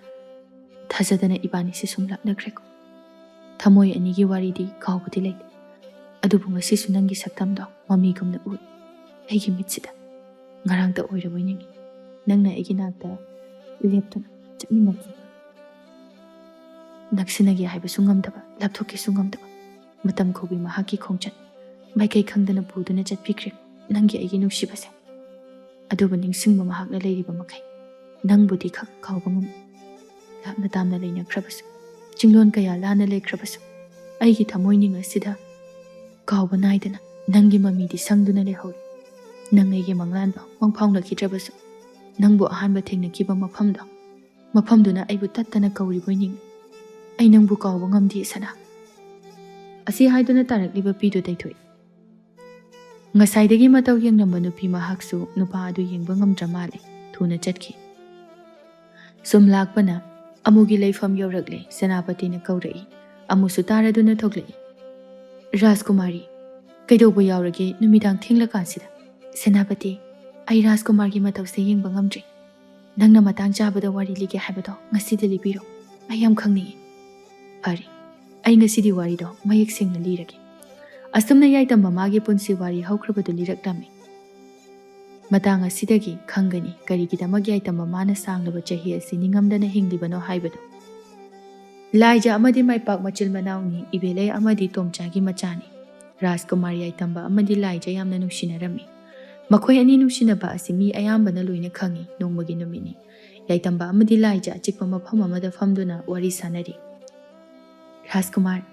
ꯊꯥꯖꯗꯅ ꯏꯕꯥꯅꯤꯁꯦ ꯁꯨꯝ ꯂꯥꯛꯅꯈ꯭ꯔꯦꯀꯣ꯫ ꯊꯃꯣꯏ ꯑꯅꯤꯒꯤ ꯋꯥꯔꯤꯗꯤ ꯀꯥꯎꯕꯗꯤ ꯂꯩꯇꯦ꯫ ꯑꯗꯨꯕꯨ ꯉꯁꯤꯁꯨ ꯅꯪꯒꯤ ꯁꯛꯇꯝꯗꯣ ꯃꯃꯤꯒꯨꯝꯅ ꯎꯏ ꯑꯩꯒꯤ ꯃꯤꯠꯁꯤꯗ꯫ ꯉꯔꯥꯡꯇ ꯑꯣꯏꯔꯕꯣꯏ ꯅꯤꯡꯏ ꯅꯪꯅ ꯑꯩꯒꯤ ꯅꯥꯛꯇ ꯂꯦꯞꯇꯨꯅ ꯆꯠꯃꯤꯟꯅꯈꯤ꯫ ꯅꯛꯁꯤꯟꯅꯒꯦ ꯍꯥꯏꯕꯁꯨ ꯉꯝꯗꯕ, ꯂꯥꯞꯊꯣꯛꯀꯦꯁꯨ ꯉꯝꯗꯕ, ꯃꯇꯝ ꯈꯨꯕꯤ ꯃꯍꯥꯛꯀꯤ ꯈꯣꯡꯆꯠ ꯃꯥꯏꯀꯩ ꯈꯪꯗꯅ ꯄꯨꯗꯨꯅ ꯆꯠꯄꯤꯈ꯭ꯔꯦ ꯅꯪꯒꯤ ꯑꯩꯒꯤ ꯅꯨꯡꯁꯤꯕꯁꯦ꯫ ꯑꯗꯨꯕꯨ ꯅꯤꯡꯁꯤꯡꯕ ꯃꯍꯥꯛꯅ ꯂꯩꯔꯤꯕ ꯃꯈꯩ ꯅꯪꯕꯨꯗꯤ ꯈꯛ ꯀꯥꯎꯕ ꯉꯝꯃꯤ꯫ ꯂꯥꯞꯅ ꯇꯥꯝꯅ ꯂꯩꯅꯈ꯭ꯔꯕꯁꯨ, ꯆꯤꯡꯂꯣꯟ ꯀꯌꯥ ꯂꯥꯟꯅ ꯂꯩꯈ꯭ꯔꯕꯁꯨ, ꯑꯩꯒꯤ ꯊꯃꯣꯏꯅꯤꯡ ꯑꯁꯤꯗ ꯀꯥꯎꯕ ꯅꯥꯏꯗꯅ ꯅꯪꯒꯤ ꯃꯃꯤꯗꯤ ꯁꯪꯗꯨꯅ ꯂꯩꯍꯧꯔꯤ꯫ ꯅꯪ ꯑꯩꯒꯤ ꯃꯪꯂꯥꯟꯗꯣ ꯃꯪꯐꯥꯎꯅꯈꯤꯗ꯭ꯔꯕꯁꯨ, ꯅꯪꯕꯨ ꯑꯍꯥꯟꯕ ꯊꯦꯡꯅꯈꯤꯕ ꯃꯐꯝꯗꯣ, ꯃꯐꯝꯗꯨꯅ ꯑꯩꯕꯨ ꯇꯠꯇꯅ ꯀꯧꯔꯤꯕꯣꯏ ꯅꯤꯡꯏ꯫ ꯑꯩ ꯅꯪꯕꯨ ꯀꯥꯎꯕ ꯉꯝꯗꯦ, ꯁꯅꯥ꯫" ꯑꯁꯤ ꯍꯥꯏꯗꯨꯅ ꯇꯥꯔꯛꯂꯤꯕ ꯄꯤꯗꯨ ꯇꯩꯊꯣꯛꯏ꯫ ꯉꯁꯥꯏꯗꯒꯤ ꯃꯇꯧ ꯌꯦꯡꯂꯝꯕ ꯅꯨꯄꯤ ꯃꯍꯥꯛꯁꯨ ꯅꯨꯄꯥ ꯑꯗꯨ ꯌꯦꯡꯕ ꯉꯝꯗ꯭ꯔ ꯃꯥꯜꯂꯦ꯫ ꯊꯨꯅ ꯆꯠꯈꯤ꯫ ꯁꯨꯝ ꯂꯥꯛꯄꯅ ꯑꯃꯨꯒꯤ ꯂꯩꯐꯝ ꯌꯧꯔꯛꯂꯦ꯫ ꯁꯦꯅꯥꯄꯇꯤꯅ ꯀꯧꯔꯛꯏ꯫ ꯑꯃꯨꯁꯨ ꯇꯥꯔꯗꯨꯅ ꯊꯣꯛꯂꯛꯏ꯫ "ꯔꯥꯖꯀꯨꯃꯥꯔꯤ, ꯀꯩꯗꯧꯕ ꯌꯥꯎꯔꯒꯦ ꯅꯨꯃꯤꯗꯥꯡ ꯊꯦꯡꯂꯀꯥꯟꯁꯤꯗ?" "ꯁꯦꯅꯥꯄꯇꯤ, ꯑꯩ ꯔꯥꯖꯀꯨꯃꯥꯔꯒꯤ ꯃꯇꯧꯁꯦ ꯌꯦꯡꯕ ꯉꯝꯗ꯭ꯔꯦ꯫ ꯅꯪꯅ ꯃꯇꯥꯡ ꯆꯥꯕꯗ ꯋꯥꯔꯤ ꯂꯤꯒꯦ ꯍꯥꯏꯕꯗꯣ ꯉꯁꯤꯗꯤ ꯂꯤꯕꯤꯔꯣ꯫ ꯑꯩ ꯌꯥꯝ ꯈꯪꯅꯤꯡꯏ꯫" "ꯐꯔꯦ, ꯑꯩ ꯉꯁꯤꯗꯤ ꯋꯥꯔꯤꯗꯣ ꯃꯌꯦꯛ ꯁꯦꯡꯅ ꯂꯤꯔꯒꯦ꯫" ꯑꯁꯨꯝꯅ ꯌꯥꯏꯇꯝꯕ ꯃꯥꯒꯤ ꯄꯨꯟꯁꯤ ꯋꯥꯔꯤ ꯍꯧꯈ꯭ꯔꯕꯗꯨ ꯂꯤꯔꯛꯂꯝꯃꯤ꯫ ꯃꯇꯥꯡ ꯑꯁꯤꯗꯒꯤ ꯈꯪꯒꯅꯤ ꯀꯔꯤꯒꯤꯗꯃꯛ ꯌꯥꯏꯇꯝꯕ ꯃꯥꯅ ꯁꯥꯡꯂꯕ ꯆꯍꯤ ꯑꯁꯤ ꯅꯤꯡꯉꯝꯗꯅ ꯍꯤꯡꯂꯤꯕꯅꯣ ꯍꯥꯏꯕꯗꯨ꯫ ꯂꯥꯏꯖ ꯑꯃꯗꯤ ꯃꯥꯏꯄꯥꯛ ꯃꯆꯤꯜ ꯃꯅꯥꯎꯅꯤ, ꯏꯕꯦꯂꯩ ꯑꯃꯗꯤ ꯇꯣꯝꯆꯥꯒꯤ ꯃꯆꯥꯅꯤ꯫ ꯔꯥꯖꯀꯨꯃꯥꯔ ꯌꯥꯏꯇꯝꯕ ꯑꯃꯗꯤ ꯂꯥꯏꯖ ꯌꯥꯝꯅ ꯅꯨꯡꯁꯤꯅꯔꯝꯃꯤ꯫ ꯃꯈꯣꯏ ꯑꯅꯤ ꯅꯨꯡꯁꯤꯅꯕ ꯑꯁꯤ ꯃꯤ ꯑꯌꯥꯝꯕꯅ ꯂꯣꯏꯅ ꯈꯪꯏ꯫ ꯅꯣꯡꯃꯒꯤ ꯅꯨꯃꯤꯠꯅꯤ꯫ ꯌꯥꯏꯇꯝꯕ ꯑꯃꯗꯤ ꯂꯥꯏꯖ ꯑꯆꯤꯛꯄ ꯃꯐꯝ ꯑꯃꯗ ꯐꯝꯗꯨꯅ ꯋꯥꯔꯤ ꯁꯥꯅꯔꯤ꯫ "ꯔꯥꯖꯀꯨꯃꯥꯔ,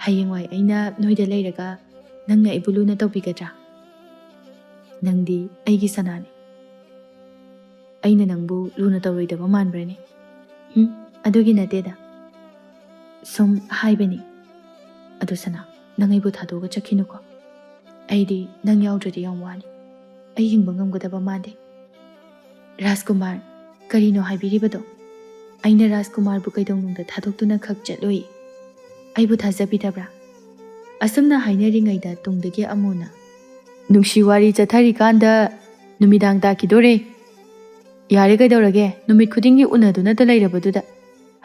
ꯍꯌꯦꯡꯋꯥꯏ ꯑꯩꯅ ꯅꯣꯏꯗ ꯂꯩꯔꯒ ꯅꯪꯅ ꯑꯩꯕꯨ ꯂꯨꯅ ꯇꯧꯕꯤꯒꯗ꯭ꯔꯥ? ꯅꯪꯗꯤ ꯑꯩꯒꯤ ꯁꯅꯥꯅꯤ꯫ ꯑꯩꯅ ꯅꯪꯕꯨ ꯂꯨꯅ ꯇꯧꯔꯣꯏꯗꯕ ꯃꯥꯟꯕ꯭ꯔꯅꯦ?" "ꯍꯨꯝ, ꯑꯗꯨꯒꯤ ꯅꯠꯇꯦꯗ꯫ ꯁꯨꯝ ꯍꯥꯏꯕꯅꯤ꯫ ꯑꯗꯣ ꯁꯅꯥ, ꯅꯪ ꯑꯩꯕꯨ ꯊꯥꯗꯣꯛꯑꯒ ꯆꯠꯈꯤꯅꯨꯀꯣ꯫ ꯑꯩꯗꯤ ꯅꯪ ꯌꯥꯎꯗ꯭ꯔꯗꯤ ꯌꯥꯝ ꯋꯥꯅꯤ꯫ ꯑꯩ ꯍꯤꯡꯕ ꯉꯝꯒꯗꯕ ꯃꯥꯟꯗꯦ꯫" "ꯔꯥꯖꯀꯨꯃꯥꯔ, ꯀꯔꯤꯅꯣ ꯍꯥꯏꯕꯤꯔꯤꯕꯗꯣ? ꯑꯩꯅ ꯔꯥꯖꯀꯨꯃꯥꯔꯕꯨ ꯀꯩꯗꯧꯅꯨꯡꯗ ꯊꯥꯗꯣꯛꯇꯨꯅ ꯈꯛ ꯆꯠꯂꯣꯏ꯫ ꯑꯩꯕꯨ ꯊꯥꯖꯕꯤꯗꯕ꯭ꯔꯥ?" ꯑꯁꯨꯝꯅ ꯍꯥꯏꯅꯔꯤꯉꯩꯗ ꯇꯨꯡꯗꯒꯤ ꯑꯃꯨꯅ, "ꯅꯨꯡꯁꯤ ꯋꯥꯔꯤ ꯆꯠꯊꯔꯤꯀꯥꯟꯗ ꯅꯨꯃꯤꯗꯥꯡ ꯇꯥꯈꯤꯗꯣꯔꯦ꯫ ꯌꯥꯔꯦ ꯀꯩꯗꯧꯔꯒꯦ, ꯅꯨꯃꯤꯠ ꯈꯨꯗꯤꯡꯒꯤ ꯎꯅꯗꯨꯅꯇ ꯂꯩꯔꯕꯗꯨꯗ꯫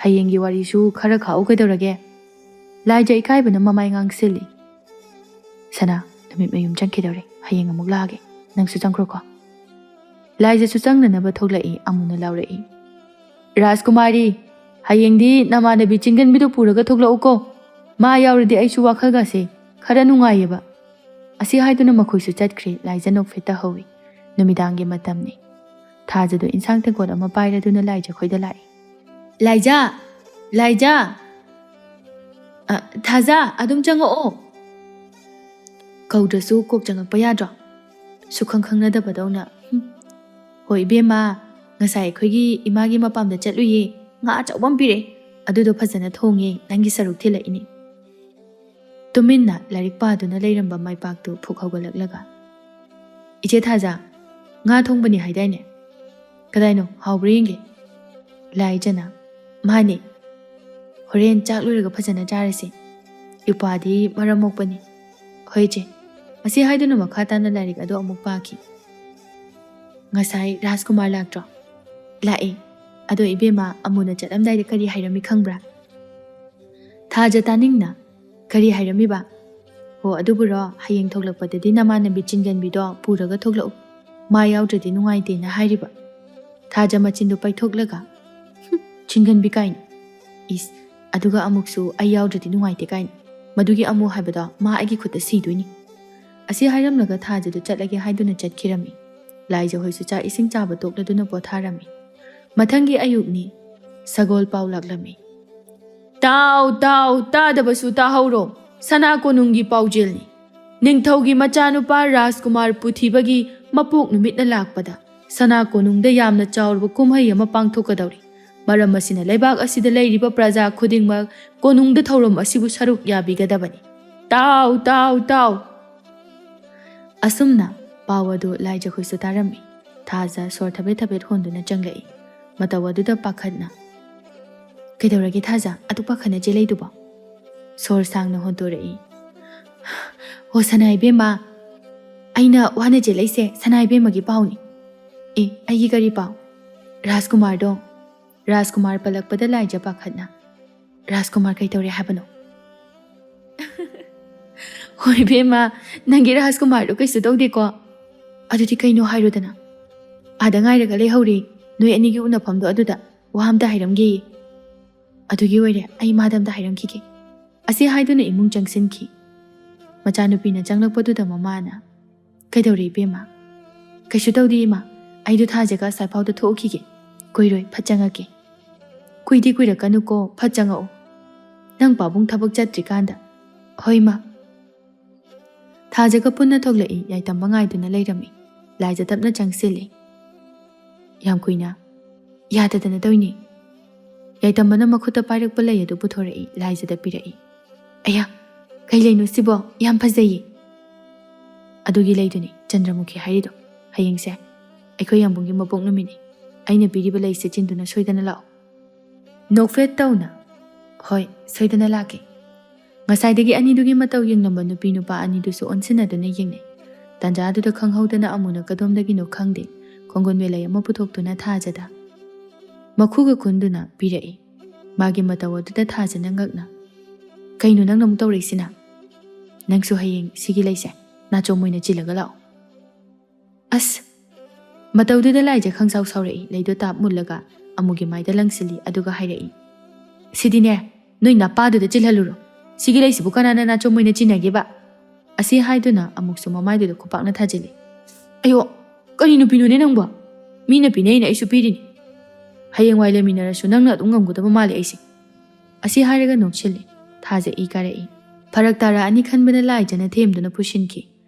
ꯍꯌꯦꯡꯒꯤ ꯋꯥꯔꯤꯁꯨ ꯈꯔ ꯈꯥꯛꯎ ꯀꯩꯗꯧꯔꯒꯦ?" ꯂꯥꯏꯖ ꯏꯀꯥꯏꯕꯅ ꯃꯃꯥꯏ ꯉꯥꯡꯁꯤꯜꯂꯤ꯫ "ꯁꯅꯥ, ꯅꯨꯃꯤꯠ ꯃꯌꯨꯝ ꯆꯪꯈꯤꯗꯧꯔꯦ꯫ ꯍꯌꯦꯡ ꯑꯃꯨꯛ ꯂꯥꯛꯑꯒꯦ꯫ ꯅꯪꯁꯨ ꯆꯪꯈ꯭ꯔꯣꯀꯣ꯫" ꯂꯥꯏꯖꯁꯨ ꯆꯪꯅꯅꯕ ꯊꯣꯛꯂꯛꯏ꯫ ꯑꯃꯨꯅ ꯂꯥꯎꯔꯛꯏ, "ꯔꯥꯖꯀꯨꯃꯥꯔꯤ, ꯍꯌꯦꯡꯗꯤ ꯅꯃꯥꯟꯅꯕꯤ ꯆꯤꯡꯒꯟꯕꯤꯗꯨ ꯄꯨꯔꯒ ꯊꯣꯛꯂꯛꯎꯀꯣ꯫ ꯃꯥ ꯌꯥꯎꯔꯗꯤ ꯑꯩꯁꯨ ꯋꯥꯈꯜꯒꯁꯦ ꯈꯔ ꯅꯨꯡꯉꯥꯏꯌꯦꯕ꯫" ꯑꯁꯤ ꯍꯥꯏꯗꯨꯅ ꯃꯈꯣꯏꯁꯨ ꯆꯠꯈ꯭ꯔꯦ꯫ ꯂꯥꯏꯖ ꯅꯣꯛꯐꯦꯠ ꯇꯧꯍꯧꯏ꯫ ꯅꯨꯃꯤꯗꯥꯡꯒꯤ ꯃꯇꯝꯅꯤ꯫ ꯊꯥꯖꯗꯣ ꯏꯟꯁꯥꯡ ꯇꯦꯡꯀꯣꯠ ꯑꯃ ꯄꯥꯏꯔꯗꯨꯅ ꯂꯥꯏꯖ ꯈꯣꯏꯗ ꯂꯥꯛꯏ꯫ "ꯂꯥꯏꯖ! ꯂꯥꯏꯖ!" "ꯑ, ꯊꯥꯖ, ꯑꯗꯨꯝ ꯆꯪꯉꯛꯑꯣ꯫" ꯀꯧꯗ꯭ꯔꯁꯨ ꯀꯣꯛ ꯆꯪꯉꯛꯄ ꯌꯥꯗ꯭ꯔꯣ? ꯁꯨꯈꯪ ꯈꯪꯅꯗꯕꯗꯧꯅ꯫ "ꯍꯨꯝ꯫ ꯍꯣꯏ ꯏꯕꯦꯝꯃ, ꯉꯁꯥꯏ ꯑꯩꯈꯣꯏꯒꯤ ꯏꯃꯥꯒꯤ ꯃꯄꯥꯝꯗ ꯆꯠꯂꯨꯏꯌꯦ꯫ ꯉꯥ ꯑꯆꯧꯕ ꯑꯃ ꯄꯤꯔꯛꯑꯦ꯫ ꯑꯗꯨꯗꯣ ꯐꯖꯅ ꯊꯣꯡꯉꯦ꯫ ꯅꯪꯒꯤ ꯁꯔꯨꯛ ꯊꯤꯜꯂꯛꯏꯅꯦ꯫" ꯇꯨꯃꯤꯟꯅ ꯂꯥꯏꯔꯤꯛ ꯄꯥꯗꯨꯅ ꯂꯩꯔꯝꯕ ꯃꯥꯏꯄꯥꯛꯇꯨ ꯐꯨꯛ ꯍꯧꯒꯠꯂꯛꯂꯒ, "ꯏꯆꯦ ꯊꯥꯖ, ꯉꯥ ꯊꯣꯡꯕꯅꯤ ꯍꯥꯏꯗꯥꯏꯅꯦ? ꯀꯗꯥꯏꯅꯣ? ꯍꯥꯎꯕ꯭ꯔꯥ ꯌꯦꯡꯒꯦ?" ꯂꯥꯏꯖꯅ, "ꯃꯥꯅꯦ꯫ ꯍꯣꯔꯦꯟ ꯆꯥꯛ ꯂꯣꯏꯔꯒ ꯐꯖꯅ ꯆꯥꯔꯁꯦ꯫ ꯏꯄ꯭ꯋꯥꯗꯤ ꯃꯔꯝ ꯃꯣꯛꯄꯅꯤ꯫ ꯍꯣꯏ ꯏꯆꯦ꯫" ꯑꯁꯤ ꯍꯥꯏꯗꯨꯅ ꯃꯈꯥ ꯇꯥꯅ ꯂꯥꯏꯔꯤꯛ ꯑꯗꯨ ꯑꯃꯨꯛ ꯄꯥꯈꯤ꯫ "ꯉꯁꯥꯏ ꯔꯥꯖꯀꯨꯃꯥꯔ ꯂꯥꯛꯇ꯭ꯔꯣ?" "ꯂꯥꯛꯑꯦ꯫ ꯑꯗꯣ ꯏꯕꯦꯝꯃ, ꯑꯃꯨꯅ ꯆꯠꯂꯝꯗꯥꯏꯗ ꯀꯔꯤ ꯍꯥꯏꯔꯝꯃꯤ ꯈꯪꯕ꯭ꯔꯥ?" ꯊꯥꯖ ꯇꯥꯅꯤꯡꯅ, "ꯀꯔꯤ ꯍꯥꯏꯔꯝꯃꯤꯕ?" "ꯍꯣ, ꯑꯗꯨꯕꯨꯔꯣ, ꯍꯌꯦꯡ ꯊꯣꯛꯂꯛꯄꯗꯗꯤ ꯅꯃꯥꯟꯅꯕꯤ ꯆꯤꯡꯒꯟꯕꯤꯗꯣ ꯄꯨꯔꯒ ꯊꯣꯛꯂꯛꯎ꯫ ꯃꯥ ꯌꯥꯎꯗ꯭ꯔꯗꯤ ꯅꯨꯡꯉꯥꯏꯇꯦꯅ ꯍꯥꯏꯔꯤꯕ꯫" ꯊꯥꯖ ꯃꯆꯤꯟꯗꯨ ꯄꯩꯊꯣꯛꯂꯒ, "ꯍꯨꯝ, ꯆꯤꯡꯒꯟꯕꯤ ꯀꯥꯏꯅ꯫ ꯏꯁ, ꯑꯗꯨꯒ ꯑꯃꯨꯛꯁꯨ ꯑꯩ ꯌꯥꯎꯗ꯭ꯔꯗꯤ ꯅꯨꯡꯉꯥꯏꯇꯦ ꯀꯥꯏꯅ꯫ ꯃꯗꯨꯒꯤ ꯑꯃꯨ ꯍꯥꯏꯕꯗꯣ ꯃꯥ ꯑꯩꯒꯤ ꯈꯨꯠꯇ ꯁꯤꯗꯣꯏꯅꯤ꯫" ꯑꯁꯤ ꯍꯥꯏꯔꯝꯂꯒ ꯊꯥꯖꯗꯨ ꯆꯠꯂꯒꯦ ꯍꯥꯏꯗꯨꯅ ꯆꯠꯈꯤꯔꯝꯃꯤ꯫ ꯂꯥꯏꯖ ꯍꯣꯏꯁꯨ ꯆꯥꯛ ꯏꯁꯤꯡ ꯆꯥꯕ ꯇꯣꯛꯂꯗꯨꯅ ꯄꯣꯊꯥꯔꯝꯃꯤ꯫ ꯃꯊꯪꯒꯤ ꯑꯌꯨꯛꯅꯤ꯫ ꯁꯒꯣꯜ ꯄꯥꯎ ꯂꯥꯛꯂꯝꯃꯤ꯫ "ꯇꯥꯎ, ꯇꯥꯎ, ꯇꯥꯗꯕꯁꯨ ꯇꯥꯍꯧꯔꯣ꯫ ꯁꯅꯥ ꯀꯣꯅꯨꯡꯒꯤ ꯄꯥꯎꯖꯦꯜꯅꯤ꯫ ꯅꯤꯡꯊꯧꯒꯤ ꯃꯆꯥꯅꯨꯄꯥ ꯔꯥꯖꯀꯨꯃꯥꯔ ꯄꯨꯊꯤꯕꯒꯤ ꯃꯄꯣꯛ ꯅꯨꯃꯤꯠꯅ ꯂꯥꯛꯄꯗ ꯁꯅꯥ ꯀꯣꯅꯨꯡꯗ ꯌꯥꯝꯅ ꯆꯥꯎꯔꯕ ꯀꯨꯝꯍꯩ ꯑꯃ ꯄꯥꯡꯊꯣꯛꯀꯗꯧꯔꯤ꯫ ꯃꯔꯝ ꯑꯁꯤꯅ ꯂꯩꯕꯥꯛ ꯑꯁꯤꯗ ꯂꯩꯔꯤꯕ ꯄ꯭ꯔꯖꯥ ꯈꯨꯗꯤꯡꯃꯛ ꯀꯣꯅꯨꯡꯗ ꯊꯧꯔꯝ ꯑꯁꯤꯕꯨ ꯁꯔꯨꯛ ꯌꯥꯕꯤꯒꯗꯕꯅꯤ꯫ ꯇꯥꯎ, ꯇꯥꯎ, ꯇꯥꯎ!" ꯑꯁꯨꯝꯅ ꯄꯥꯎ ꯑꯗꯨ ꯂꯥꯏꯖꯈꯣꯏꯁꯨ ꯇꯥꯔꯝꯃꯤ꯫ ꯊꯥꯖ ꯁꯣꯔ ꯊꯕꯦꯠ ꯊꯕꯦꯠ ꯍꯣꯟꯗꯨꯅ ꯆꯪꯂꯛꯏ꯫ ꯃꯇꯧ ꯑꯗꯨꯗ ꯄꯥꯈꯠꯅ, "ꯀꯩꯗꯧꯔꯒꯦ ꯊꯥꯖ, ꯑꯗꯨ ꯄꯥꯈꯠꯅ ꯆꯦꯜꯂꯛꯏꯗꯨꯕꯣ?" ꯁꯣꯔ ꯁꯥꯡꯅ ꯍꯣꯟꯇꯣꯔꯛꯏ꯫ "ꯑꯣ ꯁꯅꯥ ꯏꯕꯦꯝꯃ, ꯑꯩꯅ ꯋꯥꯅ ꯆꯦꯜꯂꯛꯏꯁꯦ ꯁꯅꯥ ꯏꯕꯦꯝꯃꯒꯤ ꯄꯥꯎꯅꯤ꯫" "ꯑꯦ, ꯑꯩꯒꯤ ꯀꯔꯤ ꯄꯥꯎ?" "ꯔꯥꯖꯀꯨꯃꯥꯔꯗꯣ꯫" ꯔꯥꯖꯀꯨꯃꯥꯔ ꯄꯜꯂꯛꯄꯗ ꯂꯥꯏꯖ ꯄꯥꯈꯠꯅ, "ꯔꯥꯖꯀꯨꯃꯥꯔ ꯀꯩ ꯇꯧꯔꯦ ꯍꯥꯏꯕꯅꯣ?" "ꯍꯣꯏ ꯏꯕꯦꯝꯃ, ꯅꯪꯒꯤ ꯔꯥꯖꯀꯨꯃꯥꯔꯗꯣ ꯀꯩꯁꯨ ꯇꯧꯗꯦꯀꯣ?" "ꯑꯗꯨꯗꯤ ꯀꯩꯅꯣ ꯍꯥꯏꯔꯨꯗꯅ?" "ꯑꯥꯗ ꯉꯥꯏꯔꯒ ꯂꯩꯍꯧꯔꯦ, ꯅꯣꯏ ꯑꯅꯤꯒꯤ ꯎꯅꯐꯝꯗꯣ ꯑꯗꯨꯗ꯫ ꯋꯥ ꯑꯝꯇ ꯍꯥꯏꯔꯝꯒꯦꯌꯦ꯫" "ꯑꯗꯨꯒꯤ ꯑꯣꯏꯔꯦ, ꯑꯩ ꯃꯥꯗ ꯑꯝꯇ ꯍꯥꯏꯔꯝꯈꯤꯒꯦ꯫" ꯑꯁꯤ ꯍꯥꯏꯗꯨꯅ ꯏꯃꯨꯡ ꯆꯪꯁꯤꯟꯈꯤ꯫ ꯃꯆꯥꯅꯨꯄꯤꯅ ꯆꯪꯂꯛꯄꯗꯨꯗ ꯃꯃꯥꯅ, "ꯀꯩꯗꯧꯔꯦ ꯏꯕꯦꯝꯃ?" "ꯀꯩꯁꯨ ꯇꯧꯗꯦ ꯏꯃꯥ, ꯑꯩꯗꯣ ꯊꯥꯖꯒ ꯑꯁꯥꯏꯐꯥꯎꯗ ꯊꯣꯛꯎꯈꯤꯒꯦ꯫ ꯀꯨꯏꯔꯣꯏ, ꯐꯠ ꯆꯪꯉꯛꯀꯦ꯫" "ꯀꯨꯏꯗꯤ ꯀꯨꯏꯔꯛꯀꯅꯨꯀꯣ, ꯐꯠ ꯆꯪꯉꯛꯑꯣ꯫ ꯅꯪ ꯄꯥꯕꯨꯡ ꯊꯕꯛ ꯆꯠꯇ꯭ꯔꯤꯀꯥꯟꯗ꯫" "ꯍꯣꯏ ꯏꯃꯥ꯫" ꯊꯥꯖꯒ ꯄꯨꯟꯅ ꯊꯣꯛꯂꯛꯏ꯫ ꯌꯥꯏꯇꯝꯕ ꯉꯥꯏꯗꯨꯅ ꯂꯩꯔꯝꯃꯤ꯫ ꯂꯥꯏꯖ ꯇꯞꯅ ꯆꯪꯁꯤꯜꯂꯤ꯫ "ꯌꯥꯝ ꯀꯨꯏꯅ ꯌꯥꯗꯗꯅ ꯇꯧꯏꯅꯦ꯫" ꯌꯥꯏꯇꯝꯕꯅ ꯃꯈꯨꯠꯇ ꯄꯥꯏꯔꯛꯄ ꯂꯩ ꯑꯗꯨ ꯄꯨꯊꯣꯔꯛꯏ, ꯂꯥꯏꯖꯗ ꯄꯤꯔꯛꯏ꯫ "ꯑꯌꯥ!" "ꯀꯩ ꯂꯩꯅꯣ ꯁꯤꯕꯣ? ꯌꯥꯝ ꯐꯖꯩꯌꯦ!" "ꯑꯗꯨꯒꯤ ꯂꯩꯗꯨꯅꯤ ꯆꯟꯗ꯭ꯔꯃꯨꯈꯤ ꯍꯥꯏꯔꯤꯗꯣ꯫ ꯍꯌꯦꯡꯁꯦ ꯑꯩꯈꯣꯏ ꯌꯥꯝꯕꯨꯡꯒꯤ ꯃꯄꯣꯛ ꯅꯨꯃꯤꯠꯅꯤ꯫ ꯑꯩꯅ ꯄꯤꯔꯤꯕ ꯂꯩꯁꯦ ꯆꯤꯟꯗꯨꯅ ꯁꯣꯏꯗꯅ ꯂꯥꯛꯑꯣ꯫" ꯅꯣꯛꯐꯦꯠ ꯇꯧꯅ, "ꯍꯣꯏ, ꯁꯣꯏꯗꯅ ꯂꯥꯛꯀꯦ꯫" ꯉꯁꯥꯏꯗꯒꯤ ꯑꯅꯤꯗꯨꯒꯤ ꯃꯇꯧ ꯌꯦꯡꯂꯝꯕ ꯅꯨꯄꯤ ꯅꯨꯄꯥ ꯑꯅꯤꯗꯨꯁꯨ ꯑꯣꯟꯁꯤꯟꯅꯗꯨꯅ ꯌꯦꯡꯅꯩ꯫ ꯇꯥꯟꯖꯥ ꯑꯗꯨꯗ ꯈꯪꯍꯧꯗꯅ ꯑꯃꯨꯅ ꯀꯗꯣꯝꯗꯒꯤꯅꯣ ꯈꯪꯗꯦ, ꯈꯣꯡꯒꯨꯟ ꯃꯦꯂꯩ ꯑꯃ ꯄꯨꯊꯣꯛꯇꯨꯅ ꯊꯥꯖꯗ ꯃꯈꯨꯒ ꯀꯨꯟꯗꯨꯅ ꯄꯤꯔꯛꯏ꯫ ꯃꯥꯒꯤ ꯃꯇꯧ ꯑꯗꯨꯗ ꯊꯥꯖꯅ ꯉꯛꯅ, "ꯀꯩꯅꯣ ꯅꯪꯅ ꯑꯃꯨꯛ ꯇꯧꯔꯛꯏꯁꯤꯅ? ꯅꯪꯁꯨ ꯍꯌꯦꯡ ꯁꯤꯒꯤ ꯂꯩꯁꯦ ꯅꯥꯆꯣꯝ ꯑꯣꯏꯅ ꯆꯤꯜꯂꯒ ꯂꯥꯛꯑꯣ꯫" ꯑꯁ! ꯃꯇꯧꯗꯨꯗ ꯂꯥꯏꯖ ꯈꯪꯁꯥꯎ ꯁꯥꯎꯔꯛꯏ꯫ ꯂꯩꯗꯣ ꯇꯥꯞ ꯃꯨꯜꯂꯒ ꯑꯃꯨꯒꯤ ꯃꯥꯏꯗ ꯂꯪꯁꯤꯜꯂꯤ, ꯑꯗꯨꯒ ꯍꯥꯏꯔꯛꯏ, "ꯁꯤꯗꯤꯅꯦ, ꯅꯣꯏ ꯅꯄꯥꯗꯨꯗ ꯆꯤꯜꯍꯜꯂꯨꯔꯣ꯫ ꯁꯤꯒꯤ ꯂꯩꯁꯤꯕꯨ ꯀꯅꯥꯅ ꯅꯥꯆꯣꯝ ꯑꯣꯏꯅ ꯆꯤꯟꯅꯒꯦꯕ?" ꯑꯁꯤ ꯍꯥꯏꯗꯨꯅ ꯑꯃꯨꯛꯁꯨ ꯃꯃꯥꯏꯗꯨꯗ ꯈꯨꯄꯥꯛꯅ ꯊꯥꯖꯤꯜꯂꯤ꯫ "ꯑꯌꯣ, ꯀꯔꯤ ꯅꯨꯄꯤꯅꯣꯅꯦ ꯅꯪꯕꯣ? ꯃꯤꯅ ꯄꯤꯅꯩꯅ ꯑꯩꯁꯨ ꯄꯤꯔꯤꯅꯤ꯫ ꯍꯌꯦꯡꯋꯥꯏ ꯂꯩꯃꯤꯟꯅꯔꯁꯨ ꯅꯪꯅ ꯑꯗꯨꯝ ꯉꯝꯒꯗꯕ ꯃꯥꯜꯂꯦ ꯑꯩꯁꯦ꯫" ꯑꯁꯤ ꯍꯥꯏꯔꯒ ꯅꯣꯛꯁꯤꯜꯂꯤ꯫ ꯊꯥꯖ ꯏ ꯀꯥꯔꯛꯏ꯫ ꯐꯔꯛ ꯇꯥꯔꯛꯑꯅꯤ ꯈꯟꯕꯅ ꯂꯥꯏꯖꯅ ꯊꯦꯝꯗꯨꯅ ꯄꯨꯁꯤꯟꯈꯤ꯫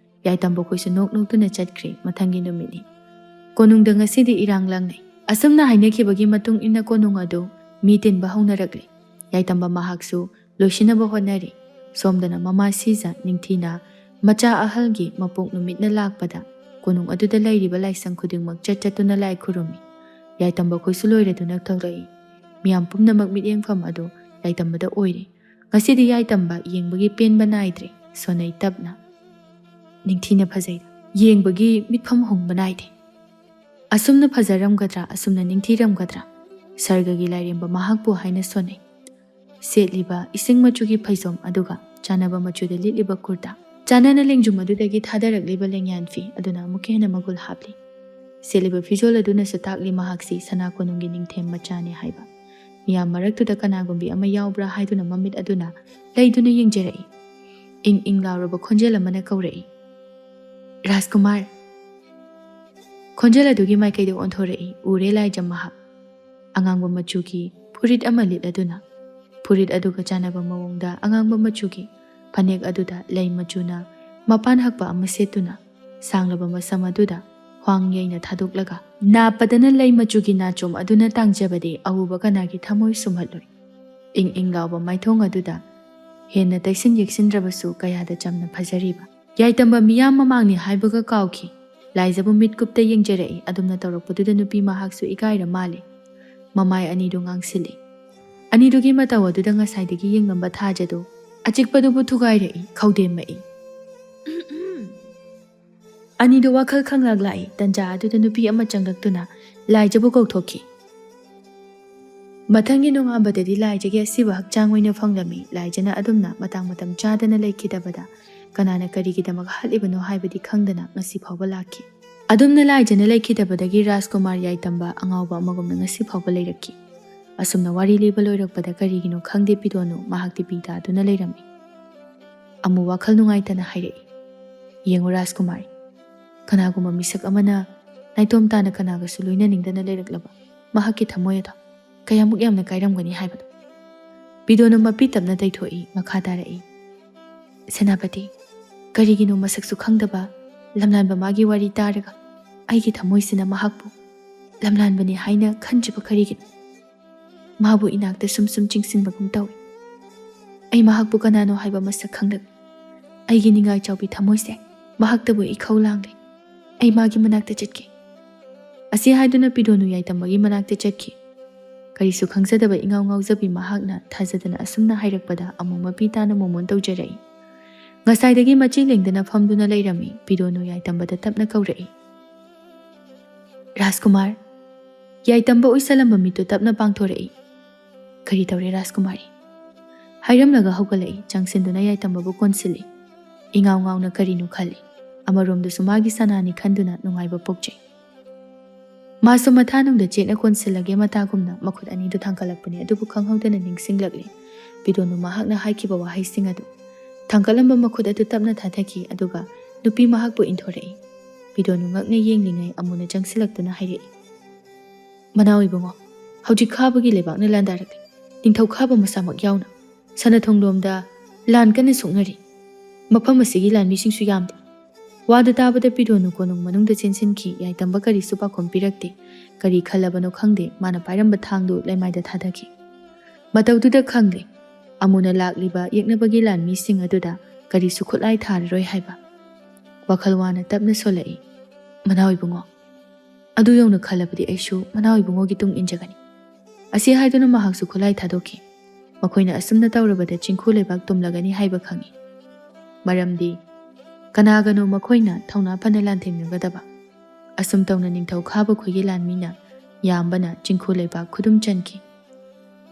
ꯌꯥꯏꯇꯝꯕ ꯈꯣꯏꯁꯨ ꯅꯣꯛ ꯅꯣꯛꯇꯨꯅ ꯆꯠꯈ꯭ꯔꯦ꯫ ꯃꯊꯪꯒꯤ ꯅꯨꯃꯤꯠꯅꯤ꯫ ꯀꯣꯅꯨꯡꯗ ꯉꯁꯤꯗꯤ ꯏꯔꯥꯡ ꯂꯥꯡꯅꯩ꯫ ꯑꯁꯨꯝꯅ ꯍꯥꯏꯅꯈꯤꯕꯒꯤ ꯃꯇꯨꯡ ꯏꯟꯅ ꯀꯣꯅꯨꯡ ꯑꯗꯨ ꯃꯤ ꯇꯤꯟꯕ ꯍꯧꯅꯔꯛꯂꯦ꯫ ꯌꯥꯏꯇꯝꯕ ꯃꯍꯥꯛꯁꯨ ꯂꯣꯏꯁꯤꯟꯅꯕ ꯍꯣꯠꯅꯔꯤ꯫ ꯁꯣꯝꯗꯅ ꯃꯃꯥ ꯁꯤꯖ ꯅꯤꯡꯊꯤꯅ ꯃꯆꯥ ꯑꯍꯜꯒꯤ ꯃꯄꯣꯛ ꯅꯨꯃꯤꯠꯅ ꯂꯥꯛꯄꯗ ꯀꯣꯅꯨꯡ ꯑꯗꯨꯗ ꯂꯩꯔꯤꯕ ꯂꯥꯏꯁꯪ ꯈꯨꯗꯤꯡꯃꯛ ꯆꯠ ꯆꯠꯇꯨꯅ ꯂꯥꯏ ꯈꯨꯔꯨꯝꯃꯤ꯫ ꯌꯥꯏꯇꯝꯕ ꯈꯣꯏꯁꯨ ꯂꯣꯏꯔꯗꯨꯅ ꯊꯣꯛꯂꯛꯏ꯫ ꯃꯤꯌꯥꯝ ꯄꯨꯝꯅꯃꯛ ꯃꯤꯠꯌꯦꯡꯐꯝ ꯑꯗꯨ ꯌꯥꯏꯇꯝꯕꯗ ꯑꯣꯏꯔꯤ꯫ ꯉꯁꯤꯗꯤ ꯌꯥꯏꯇꯝꯕ ꯌꯦꯡꯕꯒꯤ ꯄꯦꯟꯕ ꯅꯥꯏꯗ꯭ꯔꯦ꯫ ꯁꯣꯅꯩ ꯇꯞꯅ, "ꯅꯤꯡꯊꯤꯅ ꯐꯖꯩ꯫ ꯌꯦꯡꯕꯒꯤ ꯃꯤꯠꯐꯝ ꯍꯣꯡꯕ ꯅꯥꯏꯗꯦ꯫ ꯑꯁꯨꯝꯅ ꯐꯖꯔꯝꯒꯗ꯭ꯔꯥ, ꯑꯁꯨꯝꯅ ꯅꯤꯡꯊꯤꯔꯝꯒꯗ꯭ꯔꯥ? ꯁꯔꯒꯒꯤ ꯂꯥꯏꯔꯦꯝꯕ ꯃꯍꯥꯛꯄꯨ" ꯍꯥꯏꯅ ꯁꯣꯟꯅꯩ꯫ ꯁꯦꯠꯂꯤꯕ ꯏꯁꯤꯡ ꯃꯆꯨꯒꯤ ꯐꯩꯖꯣꯝ ꯑꯗꯨꯒ ꯆꯥꯅꯕ ꯃꯆꯨꯗ ꯂꯤꯠꯂꯤꯕ ꯀꯨꯔꯇꯥ, ꯆꯥꯅꯅ ꯂꯦꯡꯖꯨꯝ ꯑꯗꯨꯗꯒꯤ ꯊꯥꯗꯔꯛꯂꯤꯕ ꯂꯦꯡꯌꯥꯟ ꯐꯤ ꯑꯗꯨꯅ ꯑꯃꯨꯛꯀ ꯍꯦꯟꯅ ꯃꯒꯨꯜ ꯍꯥꯞꯂꯤ꯫ ꯁꯦꯠꯂꯤꯕ ꯐꯤꯖꯣꯜ ꯑꯗꯨꯅꯁꯨ ꯇꯥꯛꯂꯤ ꯃꯍꯥꯛꯁꯤ ꯁꯅꯥ ꯀꯣꯅꯨꯡꯒꯤ ꯅꯤꯡꯊꯦꯝ ꯃꯆꯥꯅꯤ ꯍꯥꯏꯕ꯫ ꯃꯤꯌꯥꯝ ꯃꯔꯛꯇꯨꯗ ꯀꯅꯥꯒꯨꯝꯕꯤ ꯑꯃ ꯌꯥꯎꯕ꯭ꯔꯥ ꯍꯥꯏꯗꯨꯅ ꯃꯃꯤꯠ ꯑꯗꯨꯅ ꯂꯩꯗꯨꯅ ꯌꯦꯡꯖꯔꯛꯏ꯫ ꯏꯪ ꯏꯪ ꯂꯥꯎꯔꯕ ꯈꯣꯟꯖꯦꯜ ꯑꯃꯅ ꯀꯧꯔꯛꯏ, "ꯔꯥꯖꯀꯨꯃꯥꯔ!" ꯈꯣꯟꯖꯦꯜ ꯑꯗꯨꯒꯤ ꯃꯥꯏꯀꯩꯗ ꯑꯣꯟꯊꯣꯔꯛꯏ꯫ ꯎꯔꯦ ꯂꯥꯏꯖ ꯃꯍꯥꯛ꯫ ꯑꯉꯥꯡꯕ ꯃꯆꯨꯒꯤ ꯐꯨꯔꯤꯠ ꯑꯃ ꯂꯤꯠꯂꯗꯨꯅ, ꯐꯨꯔꯤꯠ ꯑꯗꯨꯒ ꯆꯥꯟꯅꯕ ꯃꯑꯣꯡꯗ ꯑꯉꯥꯡꯕ ꯃꯆꯨꯒꯤ ꯐꯅꯦꯛ ꯑꯗꯨꯗ ꯂꯩ ꯃꯆꯨꯅ ꯃꯄꯥꯟ ꯍꯛꯄ ꯑꯃ ꯁꯦꯠꯇꯨꯅ, ꯁꯥꯡꯂꯕ ꯃꯁꯝ ꯑꯗꯨꯗ ꯍ꯭ꯋꯥꯡ ꯌꯩꯅ ꯊꯥꯗꯣꯛꯂꯒ, ꯅꯥꯄꯗꯅ ꯂꯩ ꯃꯆꯨꯒꯤ ꯅꯥꯆꯣꯝ ꯑꯗꯨꯅ ꯇꯥꯡꯖꯕꯗꯤ ꯑꯎꯕ ꯀꯅꯥꯒꯤ ꯊꯃꯣꯏ ꯁꯨꯝꯍꯠꯂꯣꯏ꯫ ꯏꯪ ꯏꯪ ꯂꯥꯎꯕ ꯃꯥꯏꯊꯣꯡ ꯑꯗꯨꯗ ꯍꯦꯟꯅ ꯇꯩꯁꯤꯟ ꯌꯦꯛꯁꯤꯟꯗ꯭ꯔꯕꯁꯨ ꯀꯌꯥꯗ ꯆꯝꯅ ꯐꯖꯔꯤꯕ꯫ ꯌꯥꯏꯇꯝꯕ ꯃꯤꯌꯥꯝ ꯃꯃꯥꯡꯅꯤ ꯍꯥꯏꯕꯒ ꯀꯥꯎꯈꯤ꯫ ꯂꯥꯏꯖꯕꯨ ꯃꯤꯠꯀꯨꯞꯇ ꯌꯦꯡꯖꯔꯛꯏ꯫ ꯑꯗꯨꯝꯅ ꯇꯧꯔꯛꯄꯗꯨꯗ ꯅꯨꯄꯤ ꯃꯍꯥꯛꯁꯨ ꯏꯀꯥꯏꯔ ꯃꯥꯜꯂꯦ꯫ ꯃꯃꯥꯏ ꯑꯅꯤꯗꯨ ꯉꯥꯡꯁꯤꯜꯂꯤ꯫ ꯑꯅꯤꯗꯨꯒꯤ ꯃꯇꯧ ꯑꯗꯨꯗ ꯉꯁꯥꯏꯗꯒꯤ ꯌꯦꯡꯂꯝꯕ ꯊꯥꯖꯗꯨ ꯑꯆꯤꯛꯄꯗꯨꯕꯨ ꯊꯨꯒꯥꯏꯔꯛꯏ, ꯈꯧꯗꯦꯝꯃꯛꯏ꯫ ꯑꯅꯤꯗꯨ ꯋꯥꯈꯜ ꯈꯪꯂꯥꯛ ꯂꯥꯛꯏ꯫ ꯇꯟꯖꯥ ꯑꯗꯨꯗ ꯅꯨꯄꯤ ꯑꯃ ꯆꯪꯂꯛꯇꯨꯅ ꯂꯥꯏꯖꯕꯨ ꯀꯧꯊꯣꯛꯈꯤ꯫ ꯃꯊꯪꯒꯤ ꯅꯣꯡꯉꯥꯟꯕꯗꯗꯤ ꯂꯥꯏꯖꯒꯤ ꯑꯁꯤꯕ ꯍꯛꯆꯥꯡ ꯑꯣꯏꯅ ꯐꯪꯂꯝꯃꯤ꯫ ꯂꯥꯏꯖꯅ ꯑꯗꯨꯝꯅ ꯃꯇꯥꯡ ꯃꯇꯝ ꯆꯥꯗꯅ ꯂꯩꯈꯤꯗꯕꯗ ꯀꯅꯥꯅ ꯀꯔꯤꯒꯤꯗꯃꯛ ꯍꯥꯠꯂꯤꯕꯅꯣ ꯍꯥꯏꯕꯗꯤ ꯈꯪꯗꯅ ꯉꯁꯤ ꯐꯥꯎꯕ ꯂꯥꯛꯈꯤ꯫ ꯑꯗꯨꯝꯅ ꯂꯥꯏꯖꯅ ꯂꯩꯈꯤꯗꯕꯗꯒꯤ ꯔꯥꯖꯀꯨꯃꯥꯔ ꯌꯥꯏꯇꯝꯕ ꯑꯉꯥꯎꯕ ꯑꯃꯒꯨꯝꯅ ꯉꯁꯤ ꯐꯥꯎꯕ ꯂꯩꯔꯛꯈꯤ꯫ ꯑꯁꯨꯝꯅ ꯋꯥꯔꯤ ꯂꯤꯕ ꯂꯣꯏꯔꯛꯄꯗ ꯀꯔꯤꯒꯤꯅꯣ ꯈꯪꯗꯦ ꯄꯤꯗꯣꯅꯨ ꯃꯍꯥꯛꯇꯤ ꯄꯤ ꯇꯥꯗꯨꯅ ꯂꯩꯔꯝꯃꯤ꯫ ꯑꯃꯨ ꯋꯥꯈꯜ ꯅꯨꯡꯉꯥꯏꯇꯅ ꯍꯥꯏꯔꯛꯏ, "ꯌꯦꯡꯉꯨ ꯔꯥꯖꯀꯨꯃꯥꯔꯤ, ꯀꯅꯥꯒꯨꯝꯕ ꯃꯤꯁꯛ ꯑꯃꯅ ꯅꯥꯏꯇꯣꯝ ꯇꯥꯅ ꯀꯅꯥꯒꯁꯨ ꯂꯣꯏꯅꯅꯤꯡꯗꯅ ꯂꯩꯔꯛꯂꯕ ꯃꯍꯥꯛꯀꯤ ꯊꯃꯣꯏ ꯑꯗꯣ ꯀꯌꯥꯃꯨꯛ ꯌꯥꯝꯅ ꯀꯥꯏꯔꯝꯒꯅꯤ ꯍꯥꯏꯕꯗꯣ?" ꯄꯤꯗꯣꯅꯨ ꯃꯄꯤ ꯇꯞꯅ ꯇꯩꯊꯣꯛꯏ, ꯃꯈꯥ ꯇꯥꯔꯛꯏ, "ꯁꯦꯅꯥꯄꯇꯤ, ꯀꯔꯤꯒꯤꯅꯣ ꯃꯁꯛꯁꯨ ꯈꯪꯗꯕ ꯂꯝꯂꯥꯟꯕ ꯃꯥꯒꯤ ꯋꯥꯔꯤ ꯇꯥꯔꯒ ꯑꯩꯒꯤ ꯊꯃꯣꯏꯁꯤꯅ ꯃꯍꯥꯛꯄꯨ ꯂꯝꯂꯥꯟꯕꯅꯤ ꯍꯥꯏꯅ ꯈꯟꯗ꯭ꯔꯤꯕ ꯀꯔꯤꯒꯤꯅꯣ? ꯃꯥꯕꯨ ꯏꯅꯥꯛꯇ ꯁꯨꯝ ꯁꯨꯝ ꯆꯤꯡꯁꯤꯟꯕꯒꯨꯝ ꯇꯧꯏ꯫ ꯑꯩ ꯃꯍꯥꯛꯄꯨ ꯀꯅꯥꯅꯣ ꯍꯥꯏꯕ ꯃꯁꯛ ꯈꯪꯗꯕ ꯑꯩꯒꯤ ꯅꯤꯡꯉꯥꯏ ꯆꯥꯎꯕꯤ ꯊꯃꯣꯏꯁꯦ ꯃꯍꯥꯛꯇꯕꯨ ꯏꯈꯧ ꯂꯥꯡꯂꯦ꯫ ꯑꯩ ꯃꯥꯒꯤ ꯃꯅꯥꯛꯇ ꯆꯠꯀꯦ꯫" ꯑꯁꯤ ꯍꯥꯏꯗꯨꯅ ꯄꯤꯗꯣꯅꯨ ꯌꯥꯏꯇꯝꯕꯒꯤ ꯃꯅꯥꯛꯇ ꯆꯠꯈꯤ꯫ ꯀꯔꯤꯁꯨ ꯈꯪꯖꯗꯕ ꯏꯉꯥꯎ ꯉꯥꯎꯖꯕꯤ ꯃꯍꯥꯛꯅ ꯊꯥꯖꯗꯅ ꯑꯁꯨꯝꯅ ꯍꯥꯏꯔꯛꯄꯗ ꯑꯃꯨ ꯃꯄꯤ ꯇꯥꯅ ꯃꯣꯃꯣꯟ ꯇꯧꯖꯔꯛꯏ꯫ ꯉꯁꯥꯏꯗꯒꯤ ꯃꯆꯤ ꯂꯦꯡꯗꯅ ꯐꯝꯗꯨꯅ ꯂꯩꯔꯝꯃꯤ꯫ ꯄꯤꯗꯣꯅꯨ ꯌꯥꯏꯇꯝꯕꯗ ꯇꯞꯅ ꯀꯧꯔꯛꯏ, "ꯔꯥꯖꯀꯨꯃꯥꯔ!" ꯌꯥꯏꯇꯝꯕ ꯎꯏꯁꯜꯂꯝꯕ ꯃꯤꯠꯇꯨ ꯇꯞꯅ ꯄꯥꯡꯊꯣꯔꯛꯏ꯫ "ꯀꯔꯤ ꯇꯧꯔꯦ ꯔꯥꯖꯀꯨꯃꯥꯔꯤ?" ꯍꯥꯏꯔꯝꯂꯒ ꯍꯧꯒꯠꯂꯛꯏ꯫ ꯆꯪꯁꯤꯟꯗꯨꯅ ꯌꯥꯏꯇꯝꯕꯕꯨ ꯀꯣꯟꯁꯤꯜꯂꯤ꯫ ꯏꯉꯥꯎ ꯉꯥꯎꯅ ꯀꯔꯤꯅꯣ ꯈꯜꯂꯤ꯫ ꯑꯃꯔꯣꯝꯗꯁꯨ ꯃꯥꯒꯤ ꯁꯅꯥꯅꯤ ꯈꯟꯗꯨꯅ ꯅꯨꯡꯉꯥꯏꯕ ꯄꯣꯛꯆꯩ꯫ ꯃꯥꯁꯨ ꯃꯊꯥꯅꯨꯡꯗ ꯆꯦꯠꯅ ꯀꯣꯟꯁꯤꯜꯂꯒꯦ ꯃꯇꯥꯒꯨꯝꯅ ꯃꯈꯨꯠ ꯑꯅꯤꯗꯨ ꯊꯥꯡꯒꯠꯂꯛꯄꯅꯤ, ꯑꯗꯨꯕꯨ ꯈꯪꯍꯧꯗꯅ ꯅꯤꯡꯁꯤꯡꯂꯛꯂꯦ꯫ ꯄꯤꯗꯣꯅꯨ ꯃꯍꯥꯛꯅ ꯍꯥꯏꯈꯤꯕ ꯋꯥꯍꯩꯁꯤꯡ ꯑꯗꯨ꯫ ꯊꯥꯡꯒꯠꯂꯝꯕ ꯃꯈꯨꯠ ꯑꯗꯨ ꯇꯞꯅ ꯊꯥꯊꯈꯤ, ꯑꯗꯨꯒ ꯅꯨꯄꯤ ꯃꯍꯥꯛꯄꯨ ꯏꯟꯊꯣꯔꯛꯏ꯫ ꯄꯤꯗꯣꯅꯨ ꯉꯛꯅ ꯌꯦꯡꯂꯤꯉꯩ ꯑꯃꯨꯅ ꯆꯪꯁꯤꯜꯂꯛꯇꯨꯅ ꯍꯥꯏꯔꯛꯏ, "ꯃꯅꯥꯎ ꯏꯕꯨꯡꯉꯣ, ꯍꯧꯖꯤꯛ ꯈꯥꯕꯒꯤ ꯂꯩꯕꯥꯛꯅ ꯂꯥꯟꯗꯥꯔꯛꯂꯦ꯫ ꯅꯤꯡꯊꯧ ꯈꯥꯕ ꯃꯁꯥꯃꯛ ꯌꯥꯎꯅ ꯁꯅꯥꯊꯣꯡꯂꯣꯝꯗ ꯂꯥꯟ ꯀꯟꯅ ꯁꯣꯛꯅꯔꯤ꯫ ꯃꯐꯝ ꯑꯁꯤꯒꯤ ꯂꯥꯟꯃꯤꯁꯤꯡꯁꯨ ꯌꯥꯝꯗꯦ꯫" ꯋꯥꯗꯨ ꯇꯥꯕꯗ ꯄꯤꯗꯣꯅꯨ ꯀꯣꯅꯨꯡ ꯃꯅꯨꯡꯗ ꯆꯦꯟꯁꯤꯟꯈꯤ꯫ ꯌꯥꯏꯇꯝꯕ ꯀꯔꯤꯁꯨ ꯄꯥꯎꯈꯨꯝ ꯄꯤꯔꯛꯇꯦ꯫ ꯀꯔꯤ ꯈꯜꯂꯕꯅꯣ ꯈꯪꯗꯦ, ꯃꯥꯅ ꯄꯥꯏꯔꯝꯕ ꯊꯥꯡꯗꯨ ꯂꯩꯃꯥꯏꯗ ꯊꯥꯗꯈꯤ꯫ ꯃꯇꯧꯗꯨꯗ ꯈꯪꯂꯦ꯫ ꯑꯃꯨꯅ ꯂꯥꯛꯂꯤꯕ ꯌꯦꯛꯅꯕꯒꯤ ꯂꯥꯟꯃꯤꯁꯤꯡ ꯑꯗꯨꯗ ꯀꯔꯤꯁꯨ ꯈꯨꯠꯂꯥꯏ ꯊꯥꯔꯔꯣꯏ ꯍꯥꯏꯕ꯫ ꯋꯥꯈꯜ ꯋꯥꯅ ꯇꯞꯅ ꯁꯣꯜꯂꯛꯏ꯫ "ꯃꯅꯥꯎ ꯏꯕꯨꯡꯉꯣ, ꯑꯗꯨ ꯌꯧꯅ ꯈꯜꯂꯕꯗꯤ ꯑꯩꯁꯨ ꯃꯅꯥꯎ ꯏꯕꯨꯡꯉꯣꯒꯤ ꯇꯨꯡ ꯏꯟꯖꯒꯅꯤ"꯫ ꯑꯁꯤ ꯍꯥꯏꯗꯨꯅ ꯃꯍꯥꯛꯁꯨ ꯈꯨꯠꯂꯥꯏ ꯊꯥꯗꯣꯛꯈꯤ꯫ ꯃꯈꯣꯏꯅ ꯑꯁꯨꯝꯅ ꯇꯧꯔꯕꯗ ꯆꯤꯡꯈꯨ ꯂꯩꯕꯥꯛ ꯇꯨꯝꯂꯒꯅꯤ ꯍꯥꯏꯕ ꯈꯪꯏ꯫ ꯃꯔꯝꯗꯤ ꯀꯅꯥꯒꯅꯣ ꯃꯈꯣꯏꯅ ꯊꯧꯅꯥ ꯐꯅ ꯂꯥꯟꯊꯦꯡꯅꯒꯗꯕ꯫ ꯑꯁꯨꯝ ꯇꯧꯅ ꯅꯤꯡꯊꯧ ꯈꯥꯕ ꯈꯣꯏꯒꯤ ꯂꯥꯟꯃꯤꯅ ꯌꯥꯝꯕꯅ ꯆꯤꯡꯈꯨ ꯂꯩꯕꯥꯛ ꯈꯨꯗꯨꯝ ꯆꯟꯈꯤ꯫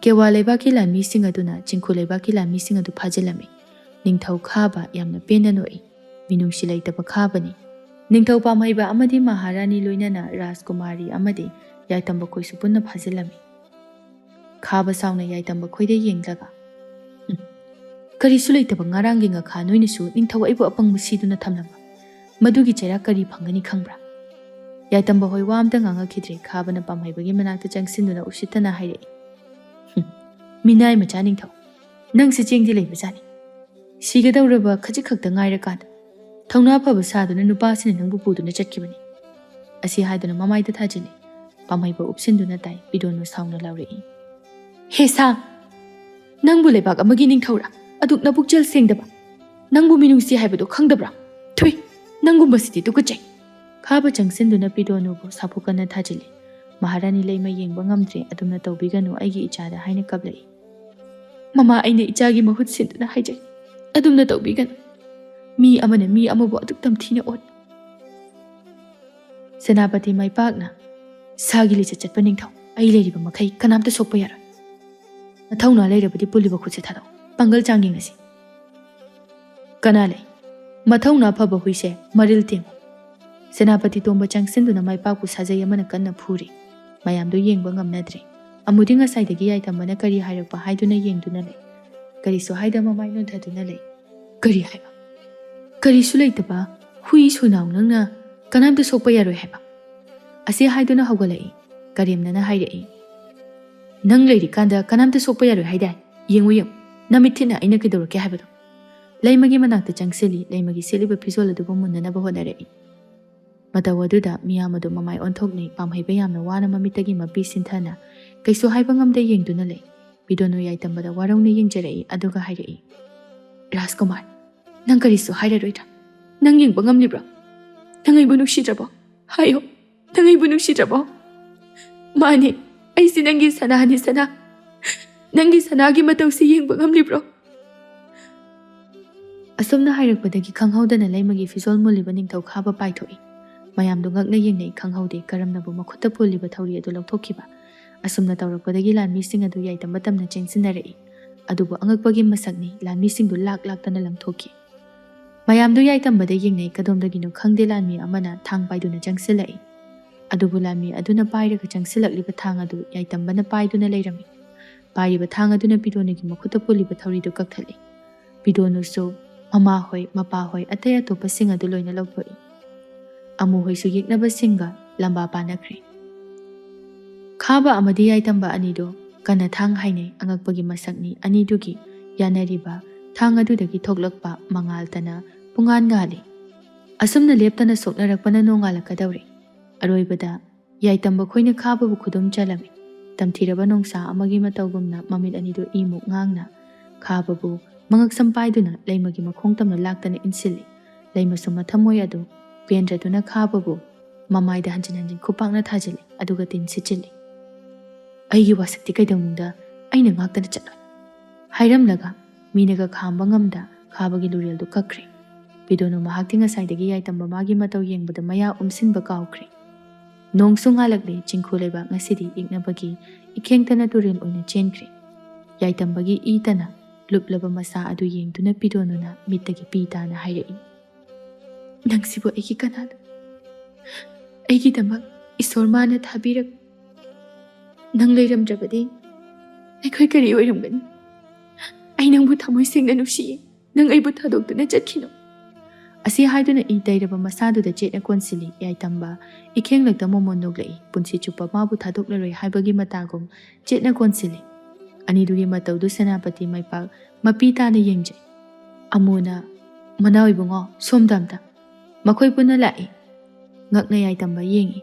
ꯀꯦꯋꯥ ꯂꯩꯕꯥꯛꯀꯤ ꯂꯥꯟꯃꯤꯁꯤꯡ ꯑꯗꯨꯅ ꯆꯤꯡꯈꯨ ꯂꯩꯕꯥꯛꯀꯤ ꯂꯥꯟꯃꯤꯁꯤꯡ ꯑꯗꯨ ꯐꯥꯖꯤꯜꯂꯝꯃꯤ꯫ ꯅꯤꯡꯊꯧ ꯈꯥꯕ ꯌꯥꯝꯅ ꯄꯦꯟꯅ ꯅꯣꯛꯏ꯫ ꯃꯤꯅꯨꯡꯁꯤ ꯂꯩꯇꯕ ꯈꯥꯕꯅꯤ꯫ ꯅꯤꯡꯊꯧ ꯄꯥꯝꯍꯩꯕ ꯑꯃꯗꯤ ꯃꯍꯥꯔꯥꯅꯤ ꯂꯣꯏꯅꯅ ꯔꯥꯖꯀꯨꯃꯥꯔꯤ ꯑꯃꯗꯤ ꯌꯥꯏꯇꯝꯕ ꯈꯣꯏꯁꯨ ꯄꯨꯟꯅ ꯐꯥꯖꯤꯜꯂꯝꯃꯤ꯫ ꯈꯥꯕ ꯁꯥꯎꯅ ꯌꯥꯏꯇꯝꯕ ꯈꯣꯏꯗ ꯌꯦꯡꯂꯒ, "ꯎꯝ, ꯀꯔꯤꯁꯨ ꯂꯩꯇꯕ ꯉꯔꯥꯡꯒꯤ ꯉꯥꯈꯥ ꯅꯣꯏꯅꯁꯨ ꯅꯤꯡꯊꯧ ꯑꯩꯕꯨ ꯑꯄꯪꯕ ꯁꯤꯗꯨꯅ ꯊꯝꯂꯝꯕ꯫ ꯃꯗꯨꯒꯤ ꯆꯩꯔꯥꯛ ꯀꯔꯤ ꯐꯪꯒꯅꯤ ꯈꯪꯕ꯭ꯔꯥ?" ꯌꯥꯏꯇꯝꯕ ꯍꯣꯏ ꯋꯥ ꯑꯝꯇ ꯉꯥꯡꯉꯛꯈꯤꯗ꯭ꯔꯦ꯫ ꯈꯥꯕꯅ ꯄꯥꯝꯍꯩꯕꯒꯤ ꯃꯅꯥꯛꯇ ꯆꯪꯁꯤꯟꯗꯨꯅ ꯎꯁꯤꯠꯇꯅ ꯍꯥꯏꯔꯛꯏ, "ꯍꯨꯝ, ꯃꯤꯅꯥꯏ ꯃꯆꯥ ꯅꯤꯡꯊꯧ, ꯅꯪꯁꯦ ꯆꯦꯡꯗꯤ ꯂꯩꯕꯖꯥꯠꯅꯤ꯫ ꯁꯤꯒꯗꯧꯔꯕ ꯈꯖꯤꯛ ꯈꯛꯇ ꯉꯥꯏꯔꯀꯥꯟꯗ ꯊꯧꯅꯥ ꯐꯕ ꯁꯥꯗꯨꯅ ꯅꯨꯄꯥꯁꯤꯅ ꯅꯪꯕꯨ ꯄꯨꯗꯨꯅ ꯆꯠꯈꯤꯕꯅꯤ"꯫ ꯑꯁꯤ ꯍꯥꯏꯗꯨꯅ ꯃꯃꯥꯏꯗ ꯊꯥꯖꯤꯜꯂꯤ꯫ ꯄꯥꯝꯍꯩꯕ ꯎꯞꯁꯤꯟꯗꯨꯅ ꯇꯥꯏ꯫ ꯄꯤꯗꯣꯟꯅꯨ ꯁꯥꯎꯅ ꯂꯥꯎꯔꯛꯏ, "ꯍꯦ ꯁꯥ! ꯅꯪꯕꯨ ꯂꯩꯕꯥꯛ ꯑꯃꯒꯤ ꯅꯤꯡꯊꯧꯔꯥ? ꯑꯗꯨꯛ ꯅꯕꯨꯛꯆꯦꯜ ꯁꯦꯡꯗꯕ! ꯅꯪꯕꯨ ꯃꯤꯅꯨꯡꯁꯤ ꯍꯥꯏꯕꯗꯨ ꯈꯪꯗꯕ꯭ꯔꯥ? ꯊꯨꯏ! ꯅꯪꯒꯨꯝꯕꯁꯤꯗꯤ ꯇꯨꯀꯠꯆꯩ!" ꯈꯥꯕ ꯆꯪꯁꯤꯟꯗꯨꯅ ꯄꯤꯗꯣꯟꯅꯨꯕꯨ ꯁꯥꯐꯨ ꯀꯟꯅ ꯊꯥꯖꯤꯜꯂꯤ꯫ ꯃꯍꯥꯔꯥꯅꯤ ꯂꯩꯃ ꯌꯦꯡꯕ ꯉꯝꯗ꯭ꯔꯦ꯫ "ꯑꯗꯨꯝꯅ ꯇꯧꯕꯤꯒꯅꯨ ꯑꯩꯒꯤ ꯏꯆꯥꯗ" ꯍꯥꯏꯅ ꯀꯞꯂꯛꯏ꯫ "ꯃꯃꯥ, ꯑꯩꯅ ꯏꯆꯥꯒꯤ ꯃꯍꯨꯠ ꯁꯤꯟꯗꯨꯅ ꯍꯥꯏꯖꯩ, ꯑꯗꯨꯝꯅ ꯇꯧꯕꯤꯒꯅꯨ꯫ ꯃꯤ ꯑꯃꯅ ꯃꯤ ꯑꯃꯕꯨ ꯑꯗꯨꯛ ꯇꯝꯊꯤꯅ ꯑꯣꯠ"꯫ ꯁꯦꯅꯥꯄꯇꯤ ꯃꯥꯏꯄꯥꯛꯅ, "ꯁꯥꯒꯤ ꯂꯤꯆꯠ ꯆꯠꯄ ꯅꯤꯡꯊꯧ, ꯑꯩ ꯂꯩꯔꯤꯕ ꯃꯈꯩ ꯀꯅꯥꯝꯇ ꯁꯣꯛꯄ ꯌꯥꯔꯣꯏ꯫ ꯃꯊꯧꯅꯥ ꯂꯩꯔꯕꯗꯤ ꯄꯨꯜꯂꯤꯕ ꯈꯨꯠꯁꯦ ꯊꯥꯗꯣꯛ, ꯄꯥꯡꯒꯜ ꯆꯥꯡ ꯌꯦꯡꯉꯁꯤ꯫ ꯀꯅꯥ ꯂꯩ? ꯃꯊꯧꯅꯥ ꯐꯕ ꯍꯨꯏꯁꯦ ꯃꯔꯤꯜ ꯇꯦꯡꯉꯨ"꯫ ꯁꯦꯅꯥꯄꯇꯤ ꯇꯣꯝꯕ ꯆꯪꯁꯤꯟꯗꯨꯅ ꯃꯥꯏꯄꯥꯛꯄꯨ ꯁꯥꯖꯩ ꯑꯃꯅ ꯀꯟꯅ ꯐꯨꯔꯤ꯫ ꯃꯌꯥꯝꯗꯨ ꯌꯦꯡꯕ ꯉꯝꯅꯗ꯭ꯔꯦ꯫ ꯑꯃꯨꯗꯤ ꯉꯁꯥꯏꯗꯒꯤ ꯌꯥꯏꯇꯝꯕꯅ ꯀꯔꯤ ꯍꯥꯏꯔꯛꯄ ꯍꯥꯏꯗꯨꯅ ꯌꯦꯡꯗꯨꯅ ꯂꯩ꯫ ꯀꯔꯤꯁꯨ ꯍꯥꯏꯗ ꯃꯃꯥꯏ ꯅꯣꯟꯊꯗꯨꯅ ꯂꯩ꯫ "ꯀꯔꯤ ꯍꯥꯏꯕ? ꯀꯔꯤꯁꯨ ꯂꯩꯇꯕ ꯍꯨꯏ ꯁꯣꯏꯅꯥꯎ ꯅꯪꯅ ꯀꯅꯥꯝꯇ ꯁꯣꯛꯄ ꯌꯥꯔꯣꯏ ꯍꯥꯏꯕ?" ꯑꯁꯤ ꯍꯥꯏꯗꯨꯅ ꯍꯧꯒꯠꯂꯛꯏ꯫ ꯀꯔꯦꯝꯅꯅ ꯍꯥꯏꯔꯛꯏ, "ꯅꯪ ꯂꯩꯔꯤꯀꯥꯟꯗ ꯀꯅꯥꯝꯇ ꯁꯣꯛꯄ ꯌꯥꯔꯣꯏ ꯍꯥꯏꯗꯥꯏ? ꯌꯦꯡꯉꯨ, ꯌꯦꯡꯉꯨ, ꯅꯃꯤꯠ ꯊꯤꯠꯅ ꯑꯩꯅ ꯀꯩꯗꯧꯔꯛꯀꯦ ꯍꯥꯏꯕꯗꯣ"꯫ ꯂꯩꯃꯒꯤ ꯃꯅꯥꯛꯇ ꯆꯪꯁꯤꯜꯂꯤ꯫ ꯂꯩꯃꯒꯤ ꯁꯦꯠꯂꯤꯕ ꯐꯤꯖꯣꯜ ꯑꯗꯨꯕꯨ ꯃꯨꯟꯅꯅꯕ ꯍꯣꯠꯅꯔꯛꯏ꯫ ꯃꯇꯧ ꯑꯗꯨꯗ ꯃꯤꯌꯥꯝ ꯑꯗꯨ ꯃꯃꯥꯏ ꯑꯣꯟꯊꯣꯛꯅꯩ꯫ ꯄꯥꯝꯍꯩꯕ ꯌꯥꯝꯅ ꯋꯥꯅ ꯃꯃꯤꯠꯇꯒꯤ ꯃꯄꯤ ꯁꯤꯟꯊꯅ ꯀꯩꯁꯨ ꯍꯥꯏꯕ ꯉꯝꯗ ꯌꯦꯡꯗꯨꯅ ꯂꯩ꯫ ꯄꯤꯗꯣꯅꯨ ꯌꯥꯏꯇꯝꯕꯗ ꯋꯥꯔꯧꯅ ꯌꯦꯡꯖꯔꯛꯏ, ꯑꯗꯨꯒ ꯍꯥꯏꯔꯛꯏ, "ꯔꯥꯖꯀꯨꯃꯥꯔ, ꯅꯪ ꯀꯔꯤꯁꯨ ꯍꯥꯏꯔꯔꯣꯏꯗ꯭ꯔꯥ? ꯅꯪ ꯌꯦꯡꯕ ꯉꯝꯂꯤꯕ꯭ꯔꯣ? ꯅꯪ ꯑꯩꯕꯨ ꯅꯨꯡꯁꯤꯗ꯭ꯔꯕꯣ? ꯍꯥꯏꯌꯣ, ꯅꯪ ꯑꯩꯕꯨ ꯅꯨꯡꯁꯤꯗ꯭ꯔꯕꯣ?" "ꯃꯥꯅꯦ, ꯑꯩꯁꯤ ꯅꯪꯒꯤ ꯁꯅꯥꯅꯤ, ꯁꯅꯥ꯫ ꯅꯪꯒꯤ ꯁꯅꯥꯒꯤ ꯃꯇꯧꯁꯤ ꯌꯦꯡꯕ ꯉꯝꯂꯤꯕ꯭ꯔꯣ?" ꯑꯁꯨꯝꯅ ꯍꯥꯏꯔꯛꯄꯗꯒꯤ ꯈꯪꯍꯧꯗꯅ ꯂꯩꯃꯒꯤ ꯐꯤꯖꯣꯜ ꯃꯨꯜꯂꯤꯕ ꯅꯤꯡꯊꯧ ꯈꯥꯕ ꯄꯥꯏꯊꯣꯛꯏ꯫ ꯃꯌꯥꯝꯗꯨ ꯉꯛꯅ ꯌꯦꯡꯅꯩ, ꯈꯪꯍꯧꯗꯦ ꯀꯔꯝꯅꯕꯨ ꯃꯈꯨꯠꯇ ꯄꯨꯜꯂꯤꯕ ꯊꯧꯔꯤ ꯑꯗꯨ ꯂꯧꯊꯣꯛꯈꯤꯕ꯫ ꯑꯁꯨꯝꯅ ꯇꯧꯔꯛꯄꯗꯒꯤ ꯂꯥꯟꯃꯤꯁꯤꯡ ꯑꯗꯨ ꯌꯥꯏꯇꯝꯕ ꯇꯝꯅ ꯆꯦꯟꯁꯤꯟꯅꯔꯛꯏ꯫ ꯑꯗꯨꯕꯨ ꯑꯉꯛꯄꯒꯤ ꯃꯁꯛꯅꯤ, ꯂꯥꯟꯃꯤꯁꯤꯡꯗꯨ ꯂꯥꯛ ꯂꯥꯛꯇꯅ ꯂꯪꯊꯣꯛꯈꯤ꯫ ꯃꯌꯥꯝꯗꯨ ꯌꯥꯏꯇꯝꯕꯗ ꯌꯦꯡꯅꯩ, ꯀꯗꯣꯝꯗꯒꯤꯅꯣ ꯈꯪꯗꯦ ꯂꯥꯟꯃꯤ ꯑꯃꯅ ꯊꯥꯡ ꯄꯥꯏꯗꯨꯅ ꯆꯪꯁꯤꯜꯂꯛꯏ꯫ ꯑꯗꯨꯕꯨ ꯂꯥꯟꯃꯤ ꯑꯗꯨꯅ ꯄꯥꯏꯔꯒ ꯆꯪꯁꯤꯜꯂꯛꯂꯤꯕ ꯊꯥꯡ ꯑꯗꯨ ꯌꯥꯏꯇꯝꯕꯅ ꯄꯥꯏꯗꯨꯅ ꯂꯩꯔꯝꯃꯤ꯫ ꯄꯥꯏꯔꯤꯕ ꯊꯥꯡ ꯑꯗꯨꯅ ꯄꯤꯗꯣꯅꯨꯒꯤ ꯃꯈꯨꯠꯇ ꯄꯨꯜꯂꯤꯕ ꯊꯧꯔꯤꯗꯨ ꯀꯛꯊꯠꯂꯤ꯫ ꯄꯤꯗꯣꯅꯨꯁꯨ ꯃꯃꯥꯍꯣꯏ, ꯃꯄꯥꯍꯣꯏ, ꯑꯇꯩ ꯑꯇꯣꯞꯄꯁꯤꯡ ꯑꯗꯨ ꯂꯣꯏꯅ ꯂꯧꯊꯣꯛꯏ꯫ ꯑꯃꯨꯍꯣꯏꯁꯨ ꯌꯦꯛꯅꯕꯁꯤꯡꯒ ꯂꯝꯕꯥ ꯄꯥꯅꯈ꯭ꯔꯦ꯫ ꯈꯥꯕ ꯑꯃꯗꯤ ꯌꯥꯏꯇꯝꯕ ꯑꯅꯤꯗꯨ ꯀꯟꯅ ꯊꯥꯡ ꯍꯥꯏꯅꯩ꯫ ꯑꯉꯛꯄꯒꯤ ꯃꯁꯛꯅꯤ, ꯑꯅꯤꯗꯨꯒꯤ ꯌꯥꯅꯔꯤꯕ ꯊꯥꯡ ꯑꯗꯨꯗꯒꯤ ꯊꯣꯛꯂꯛꯄ ꯃꯉꯥꯜꯇꯅ ꯄꯨꯡꯉꯥꯟ ꯉꯥꯜꯂꯤ꯫ ꯑꯁꯨꯝꯅ ꯂꯦꯞꯇꯅ ꯁꯣꯛꯅꯔꯛꯄꯅ ꯅꯣꯡꯉꯥꯜꯂꯛꯀꯗꯧꯔꯦ꯫ ꯑꯔꯣꯏꯕꯗ ꯌꯥꯏꯇꯝꯕ ꯈꯣꯏꯅ ꯈꯥꯕꯕꯨ ꯈꯨꯗꯨꯝ ꯆꯜꯂꯝꯃꯤ꯫ ꯇꯝꯊꯤꯔꯕ ꯅꯣꯡꯁꯥ ꯑꯃꯒꯤ ꯃꯇꯧꯒꯨꯝꯅ ꯃꯃꯤꯠ ꯑꯅꯤꯗꯨ ꯏꯃꯨꯛ ꯉꯥꯡꯅ ꯈꯥꯕꯕꯨ ꯃꯉꯛꯁꯝ ꯄꯥꯏꯗꯨꯅ ꯂꯩꯃꯒꯤ ꯃꯈꯣꯡ ꯇꯝꯅ ꯂꯥꯛꯇꯅ ꯏꯟꯁꯤꯜꯂꯤ꯫ ꯂꯩꯃꯁꯨ ꯃꯊꯃꯣꯏ ꯑꯗꯨ ꯄꯦꯟꯗ꯭ꯔꯗꯨꯅ ꯈꯥꯕꯕꯨ ꯃꯃꯥꯏꯗ ꯍꯟꯖꯤꯟ ꯍꯟꯖꯤꯟ ꯈꯨꯄꯥꯛꯅ ꯊꯥꯖꯤꯜꯂꯤ, ꯑꯗꯨꯒ ꯇꯤꯟ ꯁꯤꯠꯆꯤꯜꯂꯤ꯫ "ꯑꯩꯒꯤ ꯋꯥꯁꯛꯇꯤ ꯀꯩꯗꯧꯅꯨꯡꯗ ꯑꯩꯅ ꯉꯥꯛꯇꯅ ꯆꯠꯂꯣꯏ" ꯍꯥꯏꯔꯝꯂꯒ ꯃꯤꯅꯒ ꯈꯥꯝꯕ ꯉꯝꯗ ꯈꯥꯕꯒꯤ ꯂꯨꯔꯦꯜꯗꯨ ꯀꯛꯈ꯭ꯔꯦ꯫ ꯄꯤꯗꯣꯅꯨ ꯃꯍꯥꯛꯇꯤ ꯉꯁꯥꯏꯗꯒꯤ ꯌꯥꯏꯇꯝꯕ ꯃꯥꯒꯤ ꯃꯇꯧ ꯌꯦꯡꯕꯗ ꯃꯌꯥ ꯎꯝꯁꯤꯟꯕ ꯀꯥꯎꯈ꯭ꯔꯦ꯫ ꯅꯣꯡꯁꯨ ꯉꯥꯜꯂꯛꯂꯦ, ꯆꯤꯡꯈꯨ ꯂꯩꯕꯥꯛ ꯉꯁꯤꯗꯤ ꯏꯛꯅꯕꯒꯤ ꯏꯈꯦꯡꯇꯅ ꯇꯨꯔꯦꯜ ꯑꯣꯏꯅ ꯆꯦꯟꯈ꯭ꯔꯦ꯫ ꯌꯥꯏꯇꯝꯕꯒꯤ ꯏ ꯇꯅ ꯂꯨꯞꯂꯕ ꯃꯁꯥ ꯑꯗꯨ ꯌꯦꯡꯗꯨꯅ ꯄꯤꯗꯣꯅꯨꯅ ꯃꯤꯠꯇꯒꯤ ꯄꯤ ꯇꯥꯅ ꯍꯥꯏꯔꯛꯏ, "ꯅꯪꯁꯤꯕꯨ ꯑꯩꯒꯤ ꯀꯅꯥꯅꯣ? ꯑꯩꯒꯤꯗꯃꯛ ꯏꯁꯣꯔ ꯃꯥꯅ ꯊꯥꯕꯤꯔꯛ ꯅꯪ ꯂꯩꯔꯝꯗ꯭ꯔꯕꯗꯤ ꯑꯩꯈꯣꯏ ꯀꯔꯤ ꯑꯣꯏꯔꯝꯒꯅꯤ? ꯑꯩ ꯅꯪꯕꯨ ꯊꯃꯣꯏ ꯁꯦꯡꯅ ꯅꯨꯡꯁꯤꯌꯦ꯫ ꯅꯪ ꯑꯩꯕꯨ ꯊꯥꯗꯣꯛꯇꯨꯅ ꯆꯠꯈꯤꯅꯨ" ꯑꯁꯤ ꯍꯥꯏꯗꯨꯅ ꯏ ꯇꯩꯔꯕ ꯃꯁꯥꯗꯨꯗ ꯆꯦꯠꯅ ꯀꯣꯟꯁꯤꯜꯂꯤ꯫ ꯌꯥꯏꯇꯝꯕ ꯏꯈꯦꯡꯂꯛꯇ ꯃꯣꯃꯣꯟ ꯅꯣꯛꯂꯛꯏ꯫ ꯄꯨꯟꯁꯤ ꯆꯨꯞꯄ ꯃꯥꯕꯨ ꯊꯥꯗꯣꯛꯂꯔꯣꯏ ꯍꯥꯏꯕꯒꯤ ꯃꯇꯥꯒꯨꯝ ꯆꯦꯠꯅ ꯀꯣꯟꯁꯤꯜꯂꯤ꯫ ꯑꯅꯤꯗꯨꯒꯤ ꯃꯇꯧꯗꯨ ꯁꯦꯅꯥꯄꯇꯤ ꯃꯥꯏꯄꯥꯛ ꯃꯄꯤ ꯇꯥꯅ ꯌꯦꯡꯖꯩ꯫ ꯑꯃꯨꯅ, "ꯃꯅꯥꯎ ꯏꯕꯨꯡꯉꯣ, ꯁꯣꯝꯗ ꯑꯝꯇ!" ꯃꯈꯣꯏ ꯄꯨꯟꯅ ꯂꯥꯛꯏ꯫ ꯉꯛꯅ ꯌꯥꯏꯇꯝꯕ ꯌꯦꯡꯏ꯫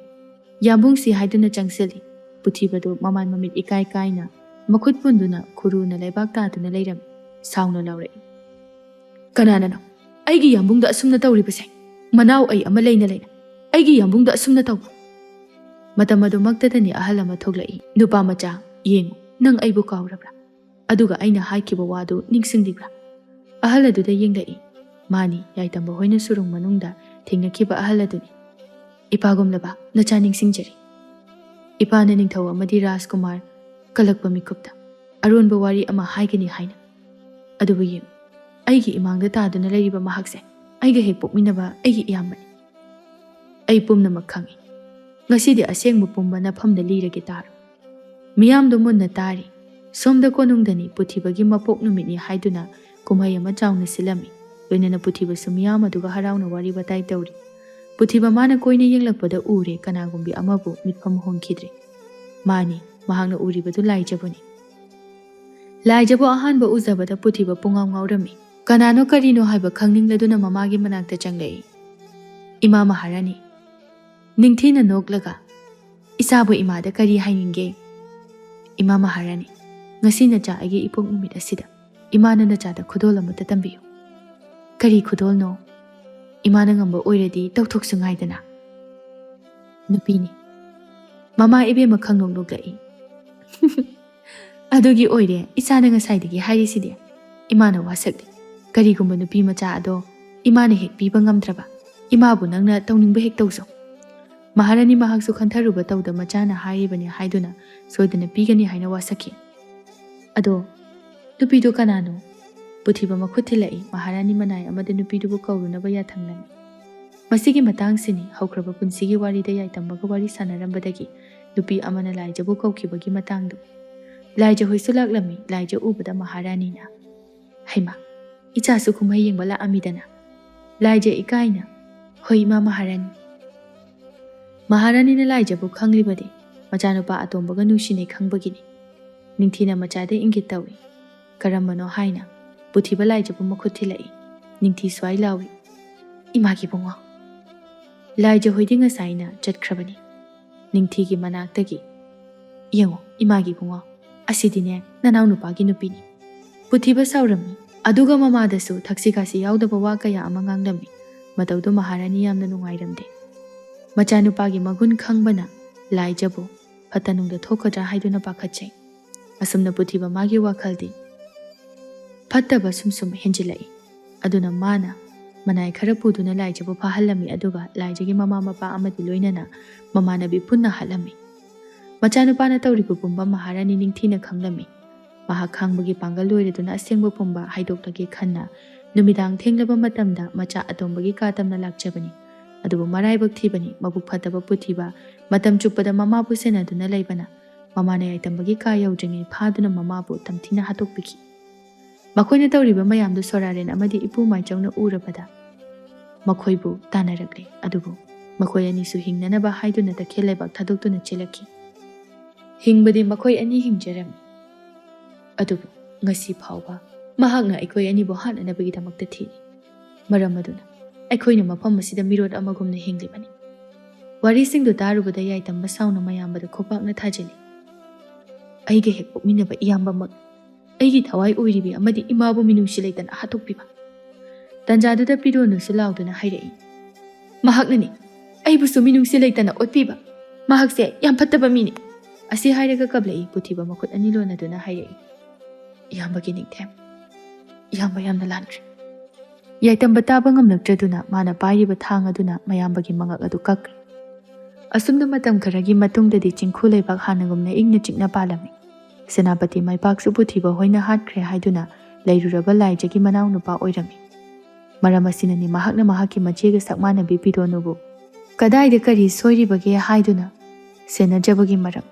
ꯌꯥꯝꯕꯨꯡꯁꯤ ꯍꯥꯏꯗꯨꯅ ꯆꯪꯁꯤꯜꯂꯤ꯫ ꯄꯨꯊꯤꯕꯗꯨ ꯃꯃꯥꯏ ꯃꯃꯤꯠ ꯏꯀꯥꯏ ꯀꯥꯏꯅ ꯃꯈꯨꯠ ꯄꯨꯟꯗꯨꯅ ꯈꯨꯔꯨꯅ ꯂꯩꯕꯥꯛ ꯇꯥꯗꯨꯅ ꯂꯩꯔꯝꯃꯤ꯫ ꯁꯥꯎꯅ ꯂꯥꯎꯔꯛꯏ, "ꯀꯅꯥꯅꯅꯣ ꯑꯩꯒꯤ ꯌꯥꯝꯕꯨꯡꯗ ꯑꯁꯨꯝꯅ ꯇꯧꯔꯤꯕꯁꯦ? ꯃꯅꯥꯎ ꯑꯩ ꯑꯃ ꯂꯩꯅ ꯂꯩꯅ ꯑꯩꯒꯤ ꯌꯥꯝꯕꯨꯡꯗ ꯑꯁꯨꯝꯅ ꯇꯧꯕ?" ꯃꯇꯝ ꯑꯗꯨꯃꯛꯇꯗꯅꯤ ꯑꯍꯜ ꯑꯃ ꯊꯣꯛꯂꯛꯏ꯫ "ꯅꯨꯄꯥ ꯃꯆꯥ, ꯌꯦꯡꯉꯨ, ꯅꯪ ꯑꯩꯕꯨ ꯀꯥꯎꯔꯕ꯭ꯔꯥ? ꯑꯗꯨꯒ ꯑꯩꯅ ꯍꯥꯏꯈꯤꯕ ꯋꯥꯗꯨ ꯅꯤꯡꯁꯤꯡꯂꯤꯕ꯭ꯔꯥ?" ꯑꯍꯜ ꯑꯗꯨꯗ ꯌꯦꯡꯂꯛꯏ꯫ ꯃꯥꯅꯤ, ꯌꯥꯏꯇꯝꯕ ꯍꯣꯏꯅ ꯁꯨꯔꯨꯡ ꯃꯅꯨꯡꯗ ꯊꯦꯡꯅꯈꯤꯕ ꯑꯍꯜ ꯑꯗꯨꯅꯤ꯫ "ꯏꯄꯥꯒꯨꯝꯂꯕ ꯅꯆꯥ ꯅꯤꯡꯁꯤꯡꯖꯔꯤ꯫ ꯏꯄꯥꯅ ꯅꯤꯡꯊꯧ ꯑꯃꯗꯤ ꯔꯥꯖꯀꯨꯃꯥꯔ ꯀꯜꯂꯛꯄ ꯃꯤꯀꯨꯞꯇ ꯑꯔꯣꯟꯕ ꯋꯥꯔꯤ ꯑꯃ ꯍꯥꯏꯒꯅꯤ ꯍꯥꯏꯅ꯫ ꯑꯗꯨꯕꯨ ꯌꯦꯡꯉꯨ, ꯑꯩꯒꯤ ꯏꯃꯥꯡꯗ ꯇꯥꯗꯨꯅ ꯂꯩꯔꯤꯕ ꯃꯍꯥꯛꯁꯦ ꯑꯩꯒ ꯍꯦꯛ ꯄꯣꯛꯃꯤꯟꯅꯕ ꯑꯩꯒꯤ ꯏꯌꯥꯝꯕꯅꯤ꯫ ꯑꯩ ꯄꯨꯝꯅꯃꯛ ꯈꯪꯏ꯫ ꯉꯁꯤꯗꯤ ꯑꯁꯦꯡꯕ ꯄꯨꯝꯕ ꯅꯐꯝꯗ ꯂꯤꯔꯒꯦ ꯇꯥꯔꯣ꯫" ꯃꯤꯌꯥꯝꯗꯣ ꯃꯨꯟꯅ ꯇꯥꯔꯤ꯫ ꯁꯣꯝꯗ ꯀꯣꯅꯨꯡꯗꯅꯤ ꯄꯨꯊꯤꯕꯒꯤ ꯃꯄꯣꯛ ꯅꯨꯃꯤꯠꯅꯤ ꯍꯥꯏꯗꯨꯅ ꯀꯨꯝꯍꯩ ꯑꯃ ꯆꯥꯎꯅ ꯁꯤꯜꯂꯝꯃꯤ꯫ ꯂꯣꯏꯅꯅ ꯄꯨꯊꯤꯕꯁꯨ ꯃꯤꯌꯥꯝ ꯑꯗꯨꯒ ꯍꯔꯥꯎꯅ ꯋꯥꯔꯤ ꯋꯥꯇꯥꯏ ꯇꯧꯔꯤ꯫ ꯄꯨꯊꯤꯕ ꯃꯥꯅ ꯀꯣꯏꯅ ꯌꯦꯡꯂꯛꯄꯗ ꯎꯔꯦ ꯀꯅꯥꯒꯨꯝꯕꯤ ꯑꯃꯕꯨ ꯃꯤꯠꯐꯝ ꯍꯣꯡꯈꯤꯗ꯭ꯔꯦ꯫ ꯃꯥꯅꯤ, ꯃꯍꯥꯛꯅ ꯎꯔꯤꯕꯗꯨ ꯂꯥꯏꯖꯕꯨꯅꯤ꯫ ꯂꯥꯏꯖꯕꯨ ꯑꯍꯥꯟꯕ ꯎꯖꯕꯗ ꯄꯨꯊꯤꯕ ꯄꯨꯡꯉꯥꯎ ꯉꯥꯎꯔꯝꯃꯤ꯫ ꯀꯅꯥꯅꯣ ꯀꯔꯤꯅꯣ ꯍꯥꯏꯕ ꯈꯪꯅꯤꯡꯂꯗꯨꯅ ꯃꯃꯥꯒꯤ ꯃꯅꯥꯛꯇ ꯆꯪꯂꯛꯏ꯫ "ꯏꯃꯥ ꯃꯍꯥꯔꯥꯅꯤ, ꯅꯤꯡꯊꯤꯅ ꯅꯣꯛꯂꯒ, ꯏꯆꯥꯕꯨ ꯏꯃꯥꯗ ꯀꯔꯤ ꯍꯥꯏꯅꯤꯡꯒꯦ? ꯏꯃꯥ ꯃꯍꯥꯔꯥꯅꯤ, ꯉꯁꯤ ꯅꯆꯥ ꯑꯩꯒꯤ ꯏꯄꯣꯛ ꯅꯨꯃꯤꯠ ꯑꯁꯤꯗ ꯏꯃꯥꯅ ꯅꯆꯥꯗ ꯈꯨꯗꯣꯜ ꯑꯃꯠꯇ ꯇꯝꯕꯤꯌꯨ꯫" "ꯀꯔꯤ ꯈꯨꯗꯣꯜꯅꯣ? ꯏꯃꯥꯅ ꯉꯝꯕ ꯑꯣꯏꯔꯗꯤ ꯇꯧꯊꯣꯛꯁꯨ ꯉꯥꯏꯗꯅ꯫" "ꯅꯨꯄꯤꯅꯤ꯫" ꯃꯃꯥ ꯏꯕꯦꯝꯃ ꯈꯪꯅꯣꯛ ꯅꯣꯛꯂꯛꯏ꯫ "ꯑꯗꯨꯒꯤ ꯑꯣꯏꯔꯦ ꯏꯆꯥꯅ ꯉꯁꯥꯏꯗꯒꯤ ꯍꯥꯏꯔꯤꯁꯤꯗꯤ꯫ ꯏꯃꯥꯅ ꯋꯥꯁꯛꯂꯤ꯫ ꯀꯔꯤꯒꯨꯝꯕ ꯅꯨꯄꯤ ꯃꯆꯥ ꯑꯗꯣ ꯏꯃꯥꯅ ꯍꯦꯛ ꯄꯤꯕ ꯉꯝꯗ꯭ꯔꯕ, ꯏꯃꯥꯕꯨ ꯅꯪꯅ ꯇꯧꯅꯤꯡꯕ ꯍꯦꯛ ꯇꯧꯖꯧ꯫" ꯃꯍꯥꯔꯥꯅꯤ ꯃꯍꯥꯛꯁꯨ ꯈꯟꯊꯔꯨꯕ ꯇꯧꯗ ꯃꯆꯥꯅ ꯍꯥꯏꯔꯤꯕꯅꯤ ꯍꯥꯏꯗꯨꯅ ꯁꯣꯏꯗꯅ ꯄꯤꯒꯅꯤ ꯍꯥꯏꯅ ꯋꯥꯁꯛꯈꯤ꯫ "ꯑꯗꯣ ꯅꯨꯄꯤꯗꯣ ꯀꯅꯥꯅꯣ?" ꯄꯨꯊꯤꯕ ꯃꯈꯨꯠ ꯊꯤꯜꯂꯛꯏ꯫ ꯃꯍꯥꯔꯥꯅꯤ ꯃꯅꯥꯏ ꯑꯃꯗ ꯅꯨꯄꯤꯗꯨꯕꯨ ꯀꯧꯔꯨꯅꯕ ꯌꯥꯊꯪ ꯅꯝꯃꯤ꯫ ꯃꯁꯤꯒꯤ ꯃꯇꯥꯡꯁꯤꯅꯤ ꯍꯧꯈ꯭ꯔꯕ ꯄꯨꯟꯁꯤꯒꯤ ꯋꯥꯔꯤꯗ ꯌꯥꯏꯇꯝꯕꯒ ꯋꯥꯔꯤ ꯁꯥꯟꯅꯔꯝꯕꯗꯒꯤ ꯅꯨꯄꯤ ꯑꯃꯅ ꯂꯥꯏꯖꯕꯨ ꯀꯧꯈꯤꯕꯒꯤ ꯃꯇꯥꯡꯗꯣ꯫ ꯂꯥꯏꯖ ꯍꯣꯏꯁꯨ ꯂꯥꯛꯂꯝꯃꯤ꯫ ꯂꯥꯏꯖ ꯎꯕꯗ ꯃꯍꯥꯔꯥꯅꯤꯅ, "ꯍꯩꯃꯥ, ꯏꯆꯥꯁꯨ ꯀꯨꯝꯍꯩ ꯌꯦꯡꯕ ꯂꯥꯛꯑꯝꯃꯤꯗꯅ?" ꯂꯥꯏꯖ ꯏꯀꯥꯏꯅ, "ꯍꯣꯏ, ꯏꯃꯥ ꯃꯍꯥꯔꯥꯅꯤ꯫" ꯃꯍꯥꯔꯥꯅꯤꯅ ꯂꯥꯏꯖꯕꯨ ꯈꯪꯂꯤꯕꯗꯤ ꯃꯆꯥꯅꯨꯄꯥ ꯑꯇꯣꯝꯕꯒ ꯅꯨꯡꯁꯤꯅꯩ ꯈꯪꯕꯒꯤꯅꯤ꯫ ꯅꯤꯡꯊꯤꯅ ꯃꯆꯥꯗ ꯏꯪꯒꯤꯠ ꯇꯧꯏ꯫ "ꯀꯔꯝꯕꯅꯣ?" ꯍꯥꯏꯅ ꯄꯨꯊꯤꯕ ꯂꯥꯏꯖꯕꯨ ꯃꯈꯨꯠ ꯊꯤꯜꯂꯛꯏ꯫ ꯅꯤꯡꯊꯤ ꯁ꯭ꯋꯥꯏ ꯂꯥꯎꯏ, "ꯏꯃꯥꯒꯤ ꯏꯕꯨꯡꯉꯣ꯫" ꯂꯥꯏꯖ ꯍꯣꯏꯗꯤ ꯉꯁꯥꯏꯅ ꯆꯠꯈ꯭ꯔꯕꯅꯤ꯫ ꯅꯤꯡꯊꯤꯒꯤ ꯃꯅꯥꯛꯇꯒꯤ, "ꯌꯦꯡꯉꯣ, ꯏꯃꯥꯒꯤ ꯏꯕꯨꯡꯉꯣ, "ꯑꯁꯤꯗꯤꯅꯦ ꯅꯅꯥꯎ ꯅꯨꯄꯥꯒꯤ ꯅꯨꯄꯤꯅꯤ"꯫ ꯄꯨꯊꯤꯕ ꯁꯥꯎꯔꯝꯃꯤ꯫ ꯑꯗꯨꯒ ꯃꯃꯥꯗꯁꯨ ꯊꯛꯁꯤ ꯈꯥꯁꯤ ꯌꯥꯎꯗꯕ ꯋꯥ ꯀꯌꯥ ꯑꯃ ꯉꯥꯡꯂꯝꯃꯤ꯫ ꯃꯇꯧꯗꯨ ꯃꯍꯥꯔꯥꯅꯤ ꯌꯥꯝꯅ ꯅꯨꯡꯉꯥꯏꯔꯝꯗꯦ꯫ ꯃꯆꯥꯅꯨꯄꯥꯒꯤ ꯃꯒꯨꯟ ꯈꯪꯕꯅ ꯂꯥꯏꯖꯕꯨ ꯐꯠꯇ ꯅꯨꯡꯗ ꯊꯣꯛꯀꯗ꯭ꯔꯥ ꯍꯥꯏꯗꯨꯅ ꯄꯥꯈꯠꯆꯩ꯫ ꯑꯁꯨꯝꯅ ꯄꯨꯊꯤꯕ ꯃꯥꯒꯤ ꯋꯥꯈꯜꯗꯤ ꯐꯠꯇꯕ ꯁꯨꯝ ꯁꯨꯝ ꯍꯦꯟꯖꯤꯜꯂꯛꯏ꯫ ꯑꯗꯨꯅ ꯃꯥꯅ ꯃꯅꯥꯏ ꯈꯔ ꯄꯨꯗꯨꯅ ꯂꯥꯏꯖꯕꯨ ꯐꯥꯍꯜꯂꯝꯃꯤ, ꯑꯗꯨꯒ ꯂꯥꯏꯖꯒꯤ ꯃꯃꯥ ꯃꯄꯥ ꯑꯃꯗꯤ ꯂꯣꯏꯅꯅ ꯃꯃꯥꯟꯅꯕꯤ ꯄꯨꯟꯅ ꯍꯥꯠꯂꯝꯃꯤ꯫ ꯃꯆꯥꯅꯨꯄꯥꯅ ꯇꯧꯔꯤꯕ ꯄꯨꯝꯕ ꯃꯍꯥꯔꯥꯅꯤ ꯅꯤꯡꯊꯤꯅ ꯈꯪꯂꯝꯃꯤ꯫ ꯃꯍꯥꯛ ꯈꯥꯡꯕꯒꯤ ꯄꯥꯡꯒꯜ ꯂꯣꯏꯔꯗꯨꯅ ꯑꯁꯦꯡꯕ ꯄꯨꯝꯕ ꯍꯥꯏꯗꯣꯛꯂꯒꯦ ꯈꯟꯅ ꯅꯨꯃꯤꯗꯥꯡ ꯊꯦꯡꯂꯕ ꯃꯇꯝꯗ ꯃꯆꯥ ꯑꯇꯣꯝꯕꯒꯤ ꯀꯥ ꯇꯝꯅ ꯂꯥꯛꯆꯕꯅꯤ꯫ ꯑꯗꯨꯕꯨ ꯃꯔꯥꯏꯕꯛ ꯊꯤꯕꯅꯤ, ꯃꯕꯨꯛ ꯐꯠꯇꯕ ꯄꯨꯊꯤꯕ ꯃꯇꯝ ꯆꯨꯞꯄꯗ ꯃꯃꯥꯕꯨ ꯁꯦꯟꯅꯗꯨꯅ ꯂꯩꯕꯅ ꯃꯃꯥꯅ ꯌꯥꯏꯇꯝꯕꯒꯤ ꯀꯥ ꯌꯧꯗ꯭ꯔꯤꯉꯩ ꯐꯥꯗꯨꯅ ꯃꯃꯥꯕꯨ ꯇꯝꯊꯤꯅ ꯍꯥꯠꯇꯣꯛꯄꯤꯈꯤ꯫ ꯃꯈꯣꯏꯅ ꯇꯧꯔꯤꯕ ꯃꯌꯥꯝꯗꯨ ꯁꯣꯔꯥꯔꯦꯟ ꯑꯃꯗꯤ ꯏꯄꯨ ꯃꯥꯏꯆꯧꯅ ꯎꯔꯕꯗ ꯃꯈꯣꯏꯕꯨ ꯇꯥꯟꯅꯔꯛꯂꯦ꯫ ꯑꯗꯨꯕꯨ ꯃꯈꯣꯏ ꯑꯅꯤꯁꯨ ꯍꯤꯡꯅꯅꯕ ꯍꯥꯏꯗꯨꯅ ꯇꯈꯦꯜ ꯂꯩꯕꯥꯛ ꯊꯥꯗꯣꯛꯇꯨꯅ ꯆꯦꯜꯂꯛꯈꯤ꯫ ꯍꯤꯡꯕꯗꯤ ꯃꯈꯣꯏ ꯑꯅꯤ ꯍꯤꯡꯖꯔꯝꯃꯤ꯫ ꯑꯗꯨꯕꯨ ꯉꯁꯤ ꯐꯥꯎꯕ ꯃꯍꯥꯛꯅ ꯑꯩꯈꯣꯏ ꯑꯅꯤꯕꯨ ꯍꯥꯠꯅꯅꯕꯒꯤꯗꯃꯛꯇ ꯊꯤꯔꯤ꯫ ꯃꯔꯝ ꯑꯗꯨꯅ ꯑꯩꯈꯣꯏꯅ ꯃꯐꯝ ꯑꯁꯤꯗ ꯃꯤꯔꯣꯠ ꯑꯃꯒꯨꯝꯅ ꯍꯤꯡꯂꯤꯕꯅꯤ꯫ ꯋꯥꯔꯤꯁꯤꯡꯗꯨ ꯇꯥꯔꯨꯕꯗ ꯌꯥꯏꯇꯝꯕ ꯁꯥꯎꯅ ꯃꯌꯥꯝꯕꯗ ꯈꯨꯄꯥꯛꯅ ꯊꯥꯖꯤꯜꯂꯤ꯫ "ꯑꯩꯒ ꯍꯦꯛ ꯄꯣꯛꯃꯤꯟꯅꯕ ꯏꯌꯥꯝꯕꯃꯛ ꯑꯩꯒꯤ ꯊꯋꯥꯏ ꯑꯣꯏꯔꯤꯕꯤ ꯑꯃꯗꯤ ꯏꯃꯥꯕꯨ ꯃꯤꯅꯨꯡꯁꯤ ꯂꯩꯇꯅ ꯍꯥꯠꯇꯣꯛꯄꯤꯕ꯫ ꯇꯟꯖꯥꯗꯨꯗ ꯄꯤꯔꯣꯅꯨꯁꯨ ꯂꯥꯎꯗꯨꯅ ꯍꯥꯏꯔꯛꯏ, "ꯃꯍꯥꯛꯅꯅꯤ ꯑꯩꯕꯨꯁꯨ ꯃꯤꯅꯨꯡꯁꯤ ꯂꯩꯇꯅ ꯑꯣꯠꯄꯤꯕ꯫ ꯃꯍꯥꯛꯁꯦ ꯌꯥꯝ ꯐꯠꯇꯕ ꯃꯤꯅꯤ"꯫ ꯑꯁꯤ ꯍꯥꯏꯔꯒ ꯀꯞꯂꯛꯏ ꯄꯨꯊꯤꯕ ꯃꯈꯨꯠ ꯑꯅꯤ ꯂꯣꯟꯅꯗꯨꯅ ꯍꯥꯏꯔꯛꯏ, "ꯏꯌꯥꯝꯕꯒꯤ ꯅꯤꯡꯊꯦꯝ, ꯏꯌꯥꯝꯕ ꯌꯥꯝꯅ ꯂꯥꯟꯈ꯭ꯔꯦ"꯫ ꯌꯥꯏꯇꯝꯕ ꯇꯥꯕ ꯉꯝꯂꯛꯇ꯭ꯔꯗꯨꯅ ꯃꯥꯅ ꯄꯥꯏꯔꯤꯕ ꯊꯥꯡ ꯑꯗꯨꯅ ꯃꯌꯥꯝꯕꯒꯤ ꯃꯉꯛ ꯑꯗꯨ ꯀꯛꯈ꯭ꯔꯦ꯫ ꯑꯁꯨꯝꯅ ꯃꯇꯝ ꯈꯔꯒꯤ ꯃꯇꯨꯡꯗꯗꯤ ꯆꯤꯡꯈꯨ ꯂꯩꯕꯥꯛ ꯍꯥꯟꯅꯒꯨꯝꯅ ꯏꯪꯅ ꯆꯤꯛꯅ ꯄꯥꯜꯂꯝꯃꯤ꯫ ꯁꯦꯅꯥꯄꯇꯤ ꯃꯥꯏꯄꯥꯛꯁꯨ ꯄꯨꯊꯤꯕ ꯍꯣꯏꯅ ꯍꯥꯠꯈ꯭ꯔꯦ ꯍꯥꯏꯗꯨꯅ ꯂꯩꯔꯨꯔꯕ ꯂꯥꯏꯖꯒꯤ ꯃꯅꯥꯎꯅꯨꯄꯥ ꯑꯣꯏꯔꯝꯃꯤ꯫ ꯃꯔꯝ ꯑꯁꯤꯅꯅꯤ ꯃꯍꯥꯛꯅ ꯃꯍꯥꯛꯀꯤ ꯃꯆꯦꯒ ꯁꯛ ꯃꯥꯟꯅꯕꯤ ꯄꯤꯔꯣꯅꯨꯕꯨ ꯀꯗꯥꯏꯗ ꯀꯔꯤ ꯁꯣꯏꯔꯤꯕꯒꯦ ꯍꯥꯏꯗꯨꯅ ꯁꯦꯟꯅꯖꯕꯒꯤ ꯃꯔꯝ꯫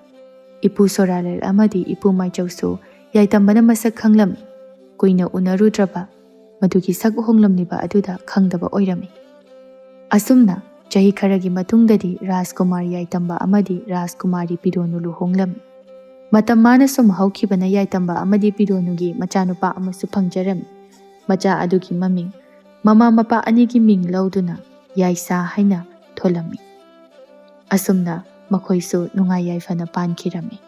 ꯏꯄꯨ ꯁꯣꯔꯥꯂꯦꯜ ꯑꯃꯗꯤ ꯏꯄꯨ ꯃꯥꯏꯆꯧꯁꯨ ꯌꯥꯏꯇꯝꯕꯅ ꯃꯁꯛ ꯈꯪꯂꯝꯃꯤ꯫ ꯀꯨꯏꯅ ꯎꯅꯔꯨꯗ꯭ꯔꯕ ꯃꯗꯨꯒꯤ ꯁꯛ ꯍꯣꯡꯂꯝꯂꯤꯕ ꯑꯗꯨꯗ ꯈꯪꯗꯕ ꯑꯣꯏꯔꯝꯃꯤ꯫ ꯑꯁꯨꯝꯅ ꯆꯍꯤ ꯈꯔꯒꯤ ꯃꯇꯨꯡꯗꯗꯤ ꯔꯥꯖꯀꯨꯃꯥꯔ ꯌꯥꯏꯇꯝꯕ ꯑꯃꯗꯤ ꯔꯥꯖꯀꯨꯃꯥꯔꯤ ꯄꯤꯔꯣꯅꯨ ꯂꯨꯍꯣꯡꯂꯝꯃꯤ꯫ ꯃꯇꯝ ꯃꯥꯅ ꯁꯨꯝ ꯍꯧꯈꯤꯕꯅ ꯌꯥꯏꯇꯝꯕ ꯑꯃꯗꯤ ꯄꯤꯔꯣꯅꯨꯒꯤ ꯃꯆꯥꯅꯨꯄꯥ ꯑꯃꯁꯨ ꯐꯪꯖꯔꯝꯃꯤ꯫ ꯃꯆꯥ ꯑꯗꯨꯒꯤ ꯃꯃꯤꯡ ꯃꯃꯥ ꯃꯄꯥ ꯑꯅꯤꯒꯤ ꯃꯤꯡ ꯂꯧꯗꯨꯅ ꯌꯥꯏꯁꯥ ꯍꯥꯏꯅ ꯊꯣꯜꯂꯝꯃꯤ꯫ ꯑꯁꯨꯝꯅ ꯃꯈꯣꯏꯁꯨ ꯅꯨꯡꯉꯥꯏ ꯌꯥꯏꯐꯅ ꯄꯥꯟꯈꯤꯔꯝꯃꯤ꯫